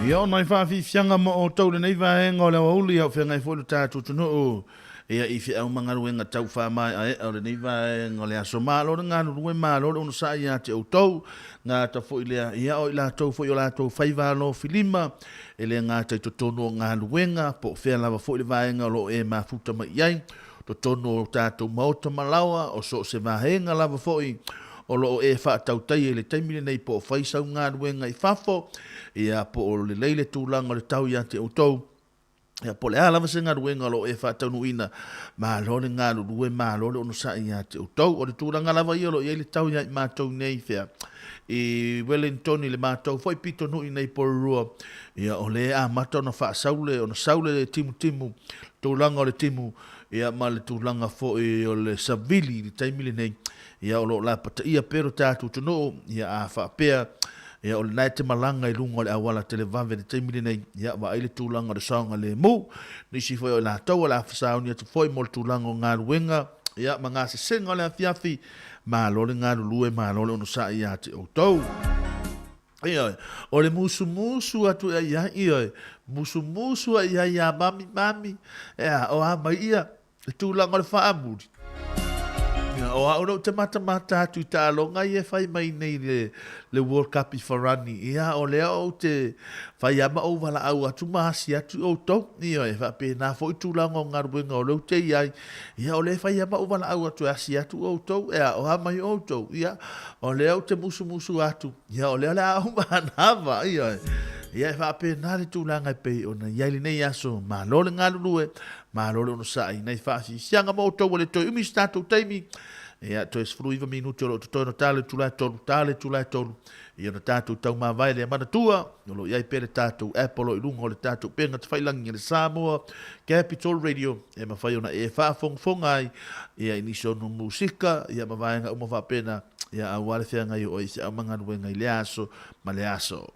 Ia, o nai faafiafiaga ma outou i lenei vaega o le aoauli a o feagai foi lo tatou atunuu ia i feau ma galuega tau faamaeaea o lenei vaega o le aso. Malo le galulue, malo le onosai ia te outou. Gata foi lea, ia o i latou foi o latou faiva alofilima e le gata i totonu o galuega po o fea lava foi le vaega o lo o e mafuta mai i ai, totonu o tatou maota ma laoa, o so o se vaega lava foi o lo o e faatautaia i le taimi lenei po o fai sau galuega i fafo, ia po o lelei le tulaga o le tau ia te outou, ia po o le a lava se galuega o lo o e faataunuuina, malo le galulue, malo le onosai ia te outou. O le tulaga lava ia o lo o i ai le tau ia i matou nei i fea? I Wellington i le matou foi pitonuu i nei Porirua, ia o lea e amata ona faasaule, ona saule le timutimu, tulaga o le timu, ia ma le tulaga foi o le savili i le taimi lenei, ia o lo o lapataia pea lo tatou atunuu, ia a faapea, ia o lena e te malaga i luga o le auala televave i le taimi lenei, ia vaai le tulaga o le saogalemu. Nisi foi o i latou o le a fesauni atu foi mo le tulaga o galuega, ia ma gasesega o le afiafi, malo le galulue, malo le onosai ia te outou. Ioe, o le musumusu atu e ai, ioe, musumusu ai ai ia mami, mami, ea, o a mai ia, le tulaga o le faamuli. Ia, o au lea ou te matamata atu i taaloga ia e fai mai nei le, le World Cup i Farani. Ia, o lea ou te fai lava ma ou valaau atu ma asi atu i outou. Ioe, e faapena foi tulaga o galuega o lea ou te i ai. Ia, o lea e fai lava ma ou valaau atu e asi atu outou. Ea, o a mai outou? Ia, o lea ou te musumusu atu. Ia, o lea o le a ou manava. Ioe. Ia, e faapena le tulaga e pei ona i ai lenei aso. Malo le galulue. Malo le onosai nai faafiafiaga ma outou ua le toe umi se tatou taimi. Ia, toe 19 minute o lo o totoe ona ta le itula e tolu, ta le itula e tolu. Ia ona tatou taumavae lea manatua, o lo o i ai pea le tatou app o lo o i luga o le tatou upega tafailagi a le Samoa Capital Radio e mafai ona e faafogafoga ai ia i nisi o nu musika ia ma vaega uma faapena ia aua le feagai o oe i se aumagaluega i lea aso ma le aso.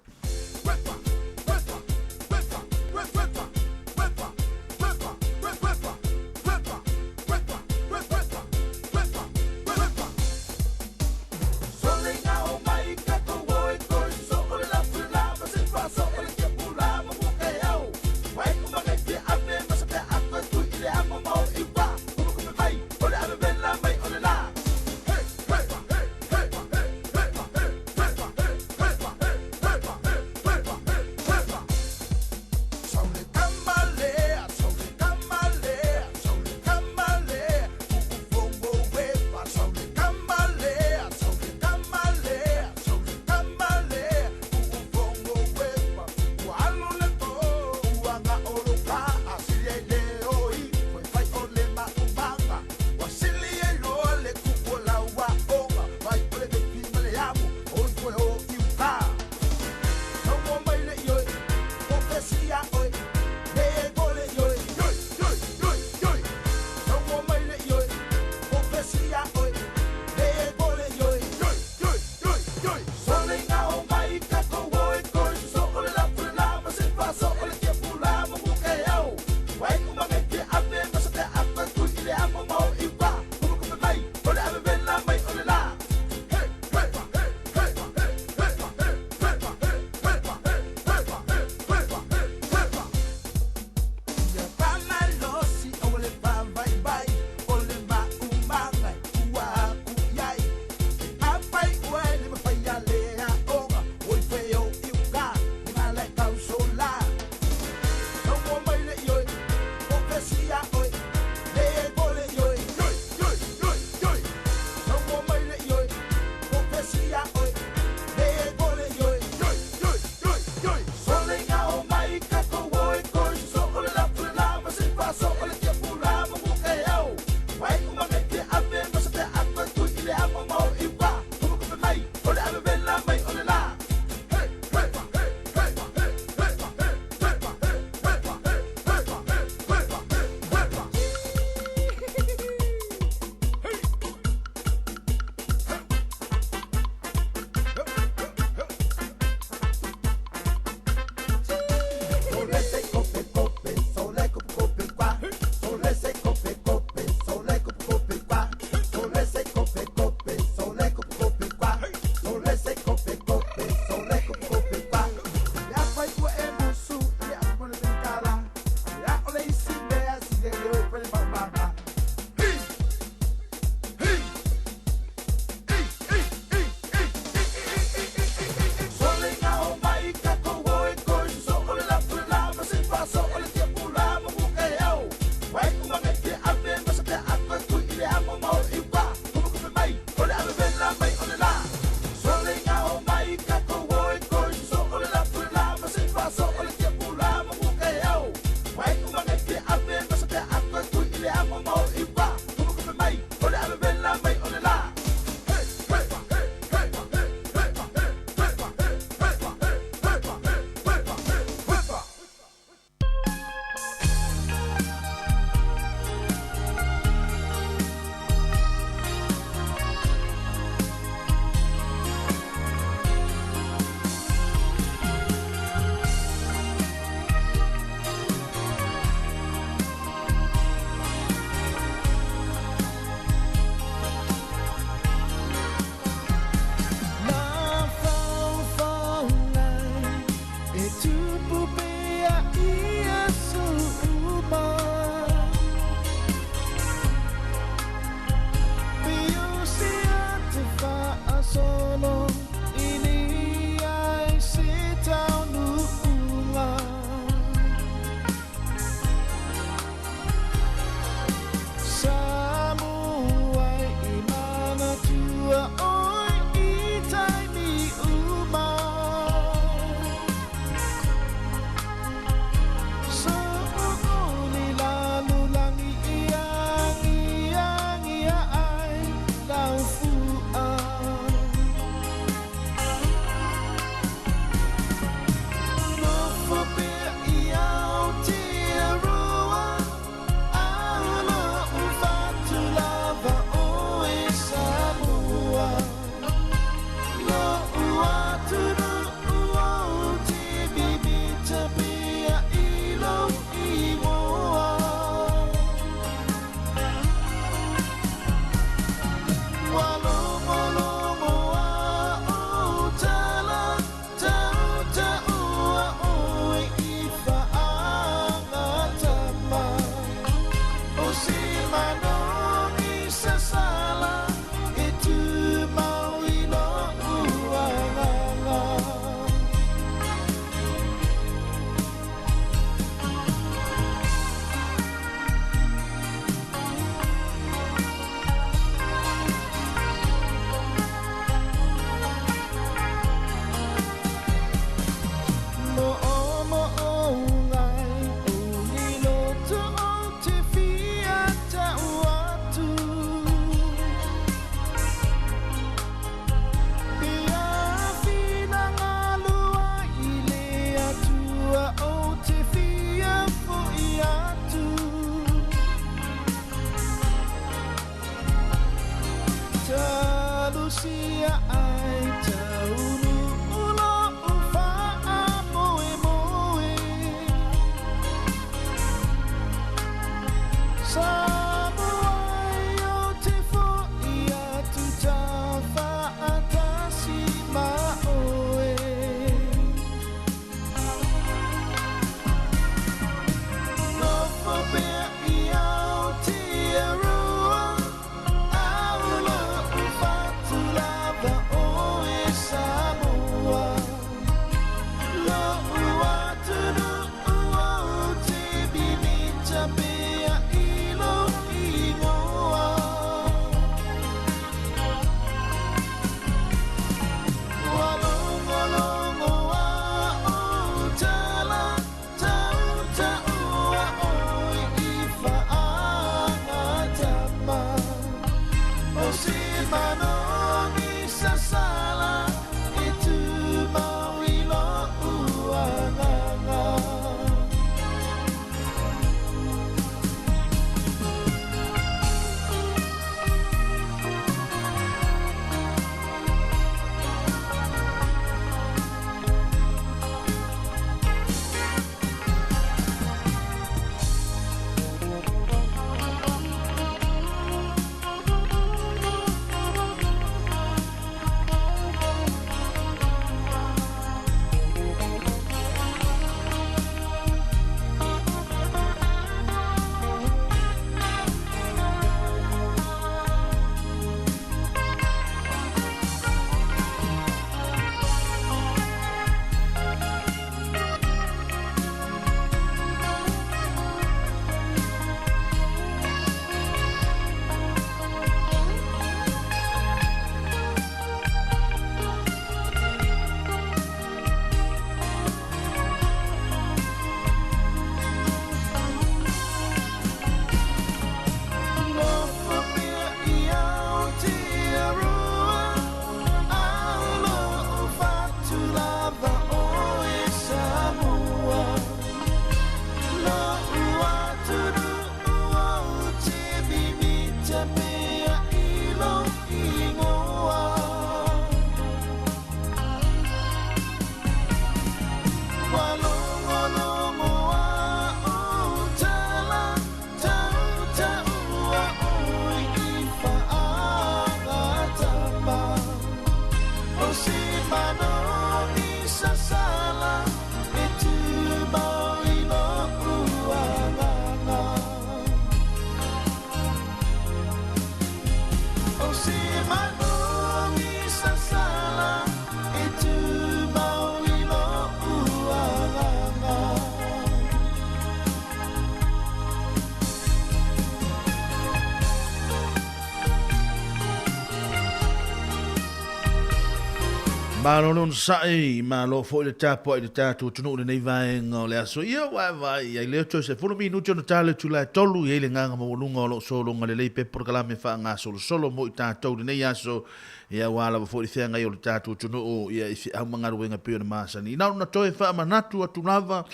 Malo le onosai, malo foi le tapuai i le tatou atunuu i lenei vaega o le aso. Ia ua e vaai i ai lea toe 10 minute ona tala atu la e tolu i ai le agaga maualuga o lo o sologa lelei pea polokalame faagasolosolo mo i tatou i lenei aso. Ia aua lava foi le feagai o le tatou atunuu ia i feau ma galuega e pei ona masani. Na ona toe faamanatu atu lava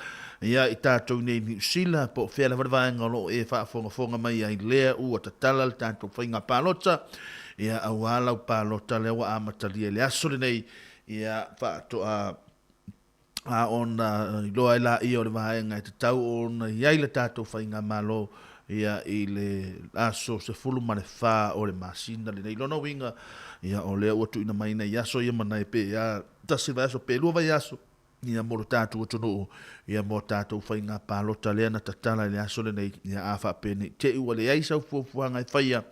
ia i tatou nei i Niu Sila po o fea lava le vaega o lo o e faafogafoga mai ai lea ua tatala le tatou faiga palota. Ia aua lau palota lea ua amatalia i le aso lenei, ia faatoa a ona iloa ai laia o le vaega e tatau ona i ai le tatou faigamalo ia i le aso 14 o le masina lenei. Lona uiga, ia o lea ua tuuina mai nei aso ia ma nai pe a tasi vaiaso pe lua vaiaso ia mo lo tatou atunuu, ia mo tatou faiga palota lea na tatala i le aso lenei, ia a faapenei te i ua leai sau fuafuaga e faia,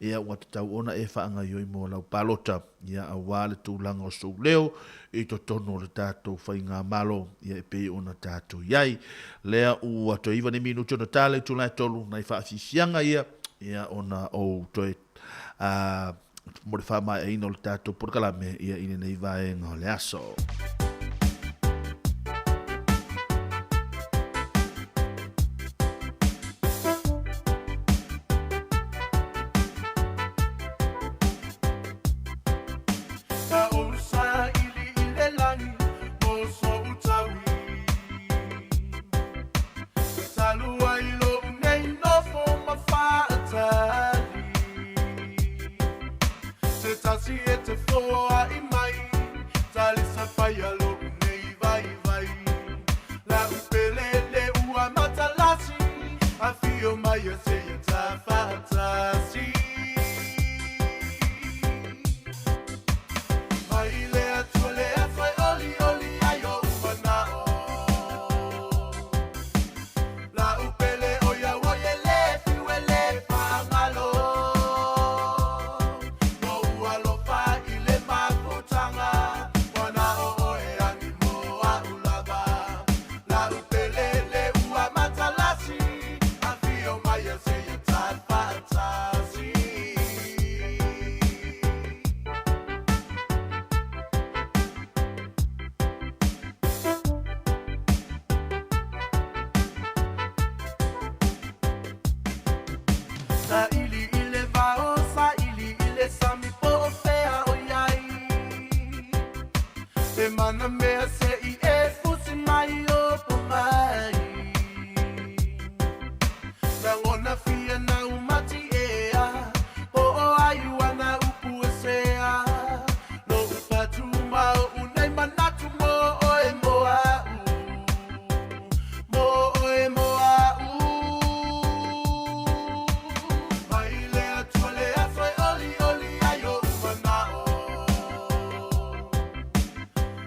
ia ua tatau ona e faagaioi mo lau palota, ia aua le tulaga o sou leo i totonu o le tatou faigamalo, ia e pei ona tatou i ai. Lea ua toe 9 nei minute ona tala i itula e 3, nai faafiafiaga ia, ia ona ou toe mo le faamaeaina o le tatou polokalame ia i lenei vaega o le aso. Se tasi e te foai mai, Talisa paia lo'u nei vaivai. La'u pele le ua matalasi, Afio mai e seia ta faatasi. Mai le Atua le aso e olioli ai o'u mana'o. La'u pele o ia ua e le fiu e le fagalo. Lo'u alofa i le mafutaga, Ua na o oe agi mo a'u lava. La'u pele le ua matalasi, Afio mai e seia ta faatasi. Saili i le vao, saili i le sami po o fea o i ai. E mana mea se i e fusi mai o po mai. Lagona fia na umati ea, po o ai ua na upu e sea. Lo'u patu ma o'u nei manatu mo oe mo a'u. Mo oe mo a'u. Mai le Atua le aso e olioli ai o'u mana'o.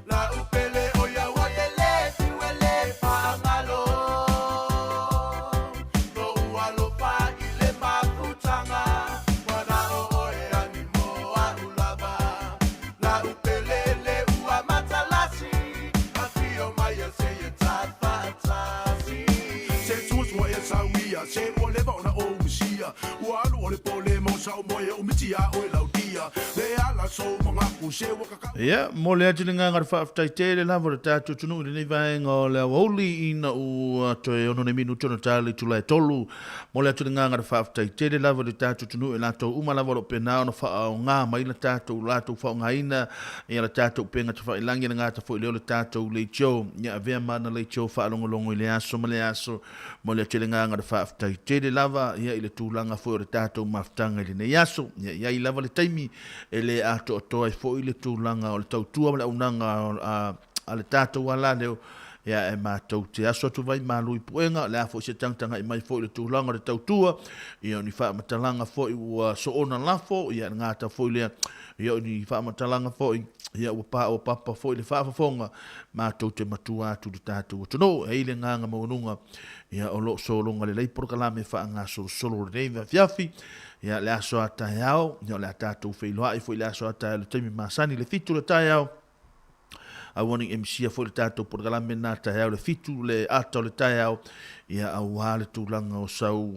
La'u pele o ia ua e le fiu e le fagalo. Lo'u alofa i le mafutaga, Ua na o oe agi mo a'u lava. La'u pele le ua matalasi, Afio mai e seia ta faatasi. Se tua e sauia, se ua leva ona ou misia. Ua alu o le pole mo sa o moe o miti a oe lautia. Le ala sou mangaku, se ua kakau. Ia, momoli atu le agaga o le faafetai tele lava o le tatou atunuu i lenei vaega o le aoauli ina ua toe ono nei minute ona tala i itula e tolu. Momoli atu le agaga o le faafetai tele lava i le tatou atunuu i latou uma lava o lo o pena ona faaaoga mai le tatou latou faaaogaina ia le tatou upega tafailagi le gata foi lea o le tatou leitio ia avea ma ana leitio faalogologo i le aso ma le aso. Momoli atu le agaga o le faafetai tele lava ia i le tulaga foi o le tatou mafutaga i lenei aso. Ia i ai lava le taimi e le atoatoa ai foi le tulaga o le tautua ma le auaunaga a le tatou alaleo ia e matou te aso atu vai malu i puega, o le a foi se tagatagai mai foi i le tulaga o le tautua, ia o ni faamatalaga foi ua soona lafo, ia le gata foi lea, ia o ni faamatalaga foi, ia ua paopapa foi le faafofoga, matou te matua atu i le tatou atunuu. E i ai le agaga maualuga, ia o lo o sologa lelei polokalame faagasolosolo o lenei afiafi, ia le aso a taeao, ia o le a tatou feiloai foi i le aso a taeao i le taimi masani i le 7 o le taeao. Aua ne i e misia foi le tatou polokalame lena taeao i le 7 le ata o le taeao, ia auā le tulaga o sau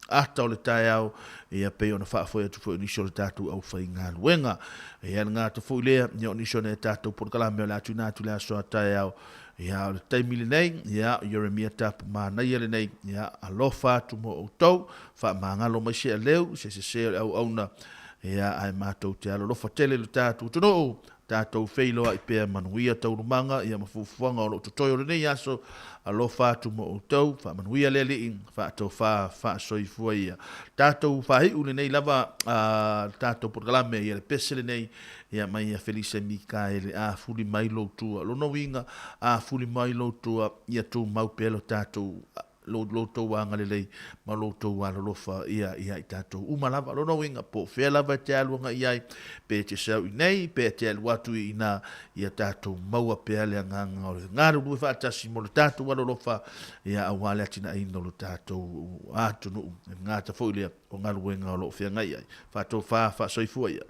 ata o le taeao, ia pei ona faafoe atu foi o nisi o le tatou aufaigaluega. Ia le gata foi lea, ia o nisi o nai a tatou polokalame o le a tuuina atu i le aso a taeao. Ia o le taimi lenei, ia Ieremia Tapu manaia lenei, ia alofa atu mo outou, faamagalo mai se aleu, se sese o le auauna, ia ae matou te alolofa tele i lo tatou atunuu, tatou feiloai pea manuia taualumaga ia ma fuafuaga o lo o totoe o lenei aso, alofa atu mo outou, faamanuia le Alii, faatofa faasoifua ia. Tatou faaiu lenei lava a tatou polokalame ia le pese lenei, ia mai ia Felise Mikaele, a fuli mai lou tua. Lona uiga, a fuli mai lou tua, ia tumau pea lo tatou lo lo tou agalelei ma lo tou alolofa ia ia i tatou uma lava. Lona uiga, po o fea lava e te alu agai i ai, pe e te sau i nei, pe e te alu atu i ina, ia tatou maua pea le agaga o le galulue faatasi mo le tatou alolofa, ia aua le atinaeina o lo tatou atunuu. E gata foi lea o galuega o lo o feagai ai. Faatofa, faasoifua ia.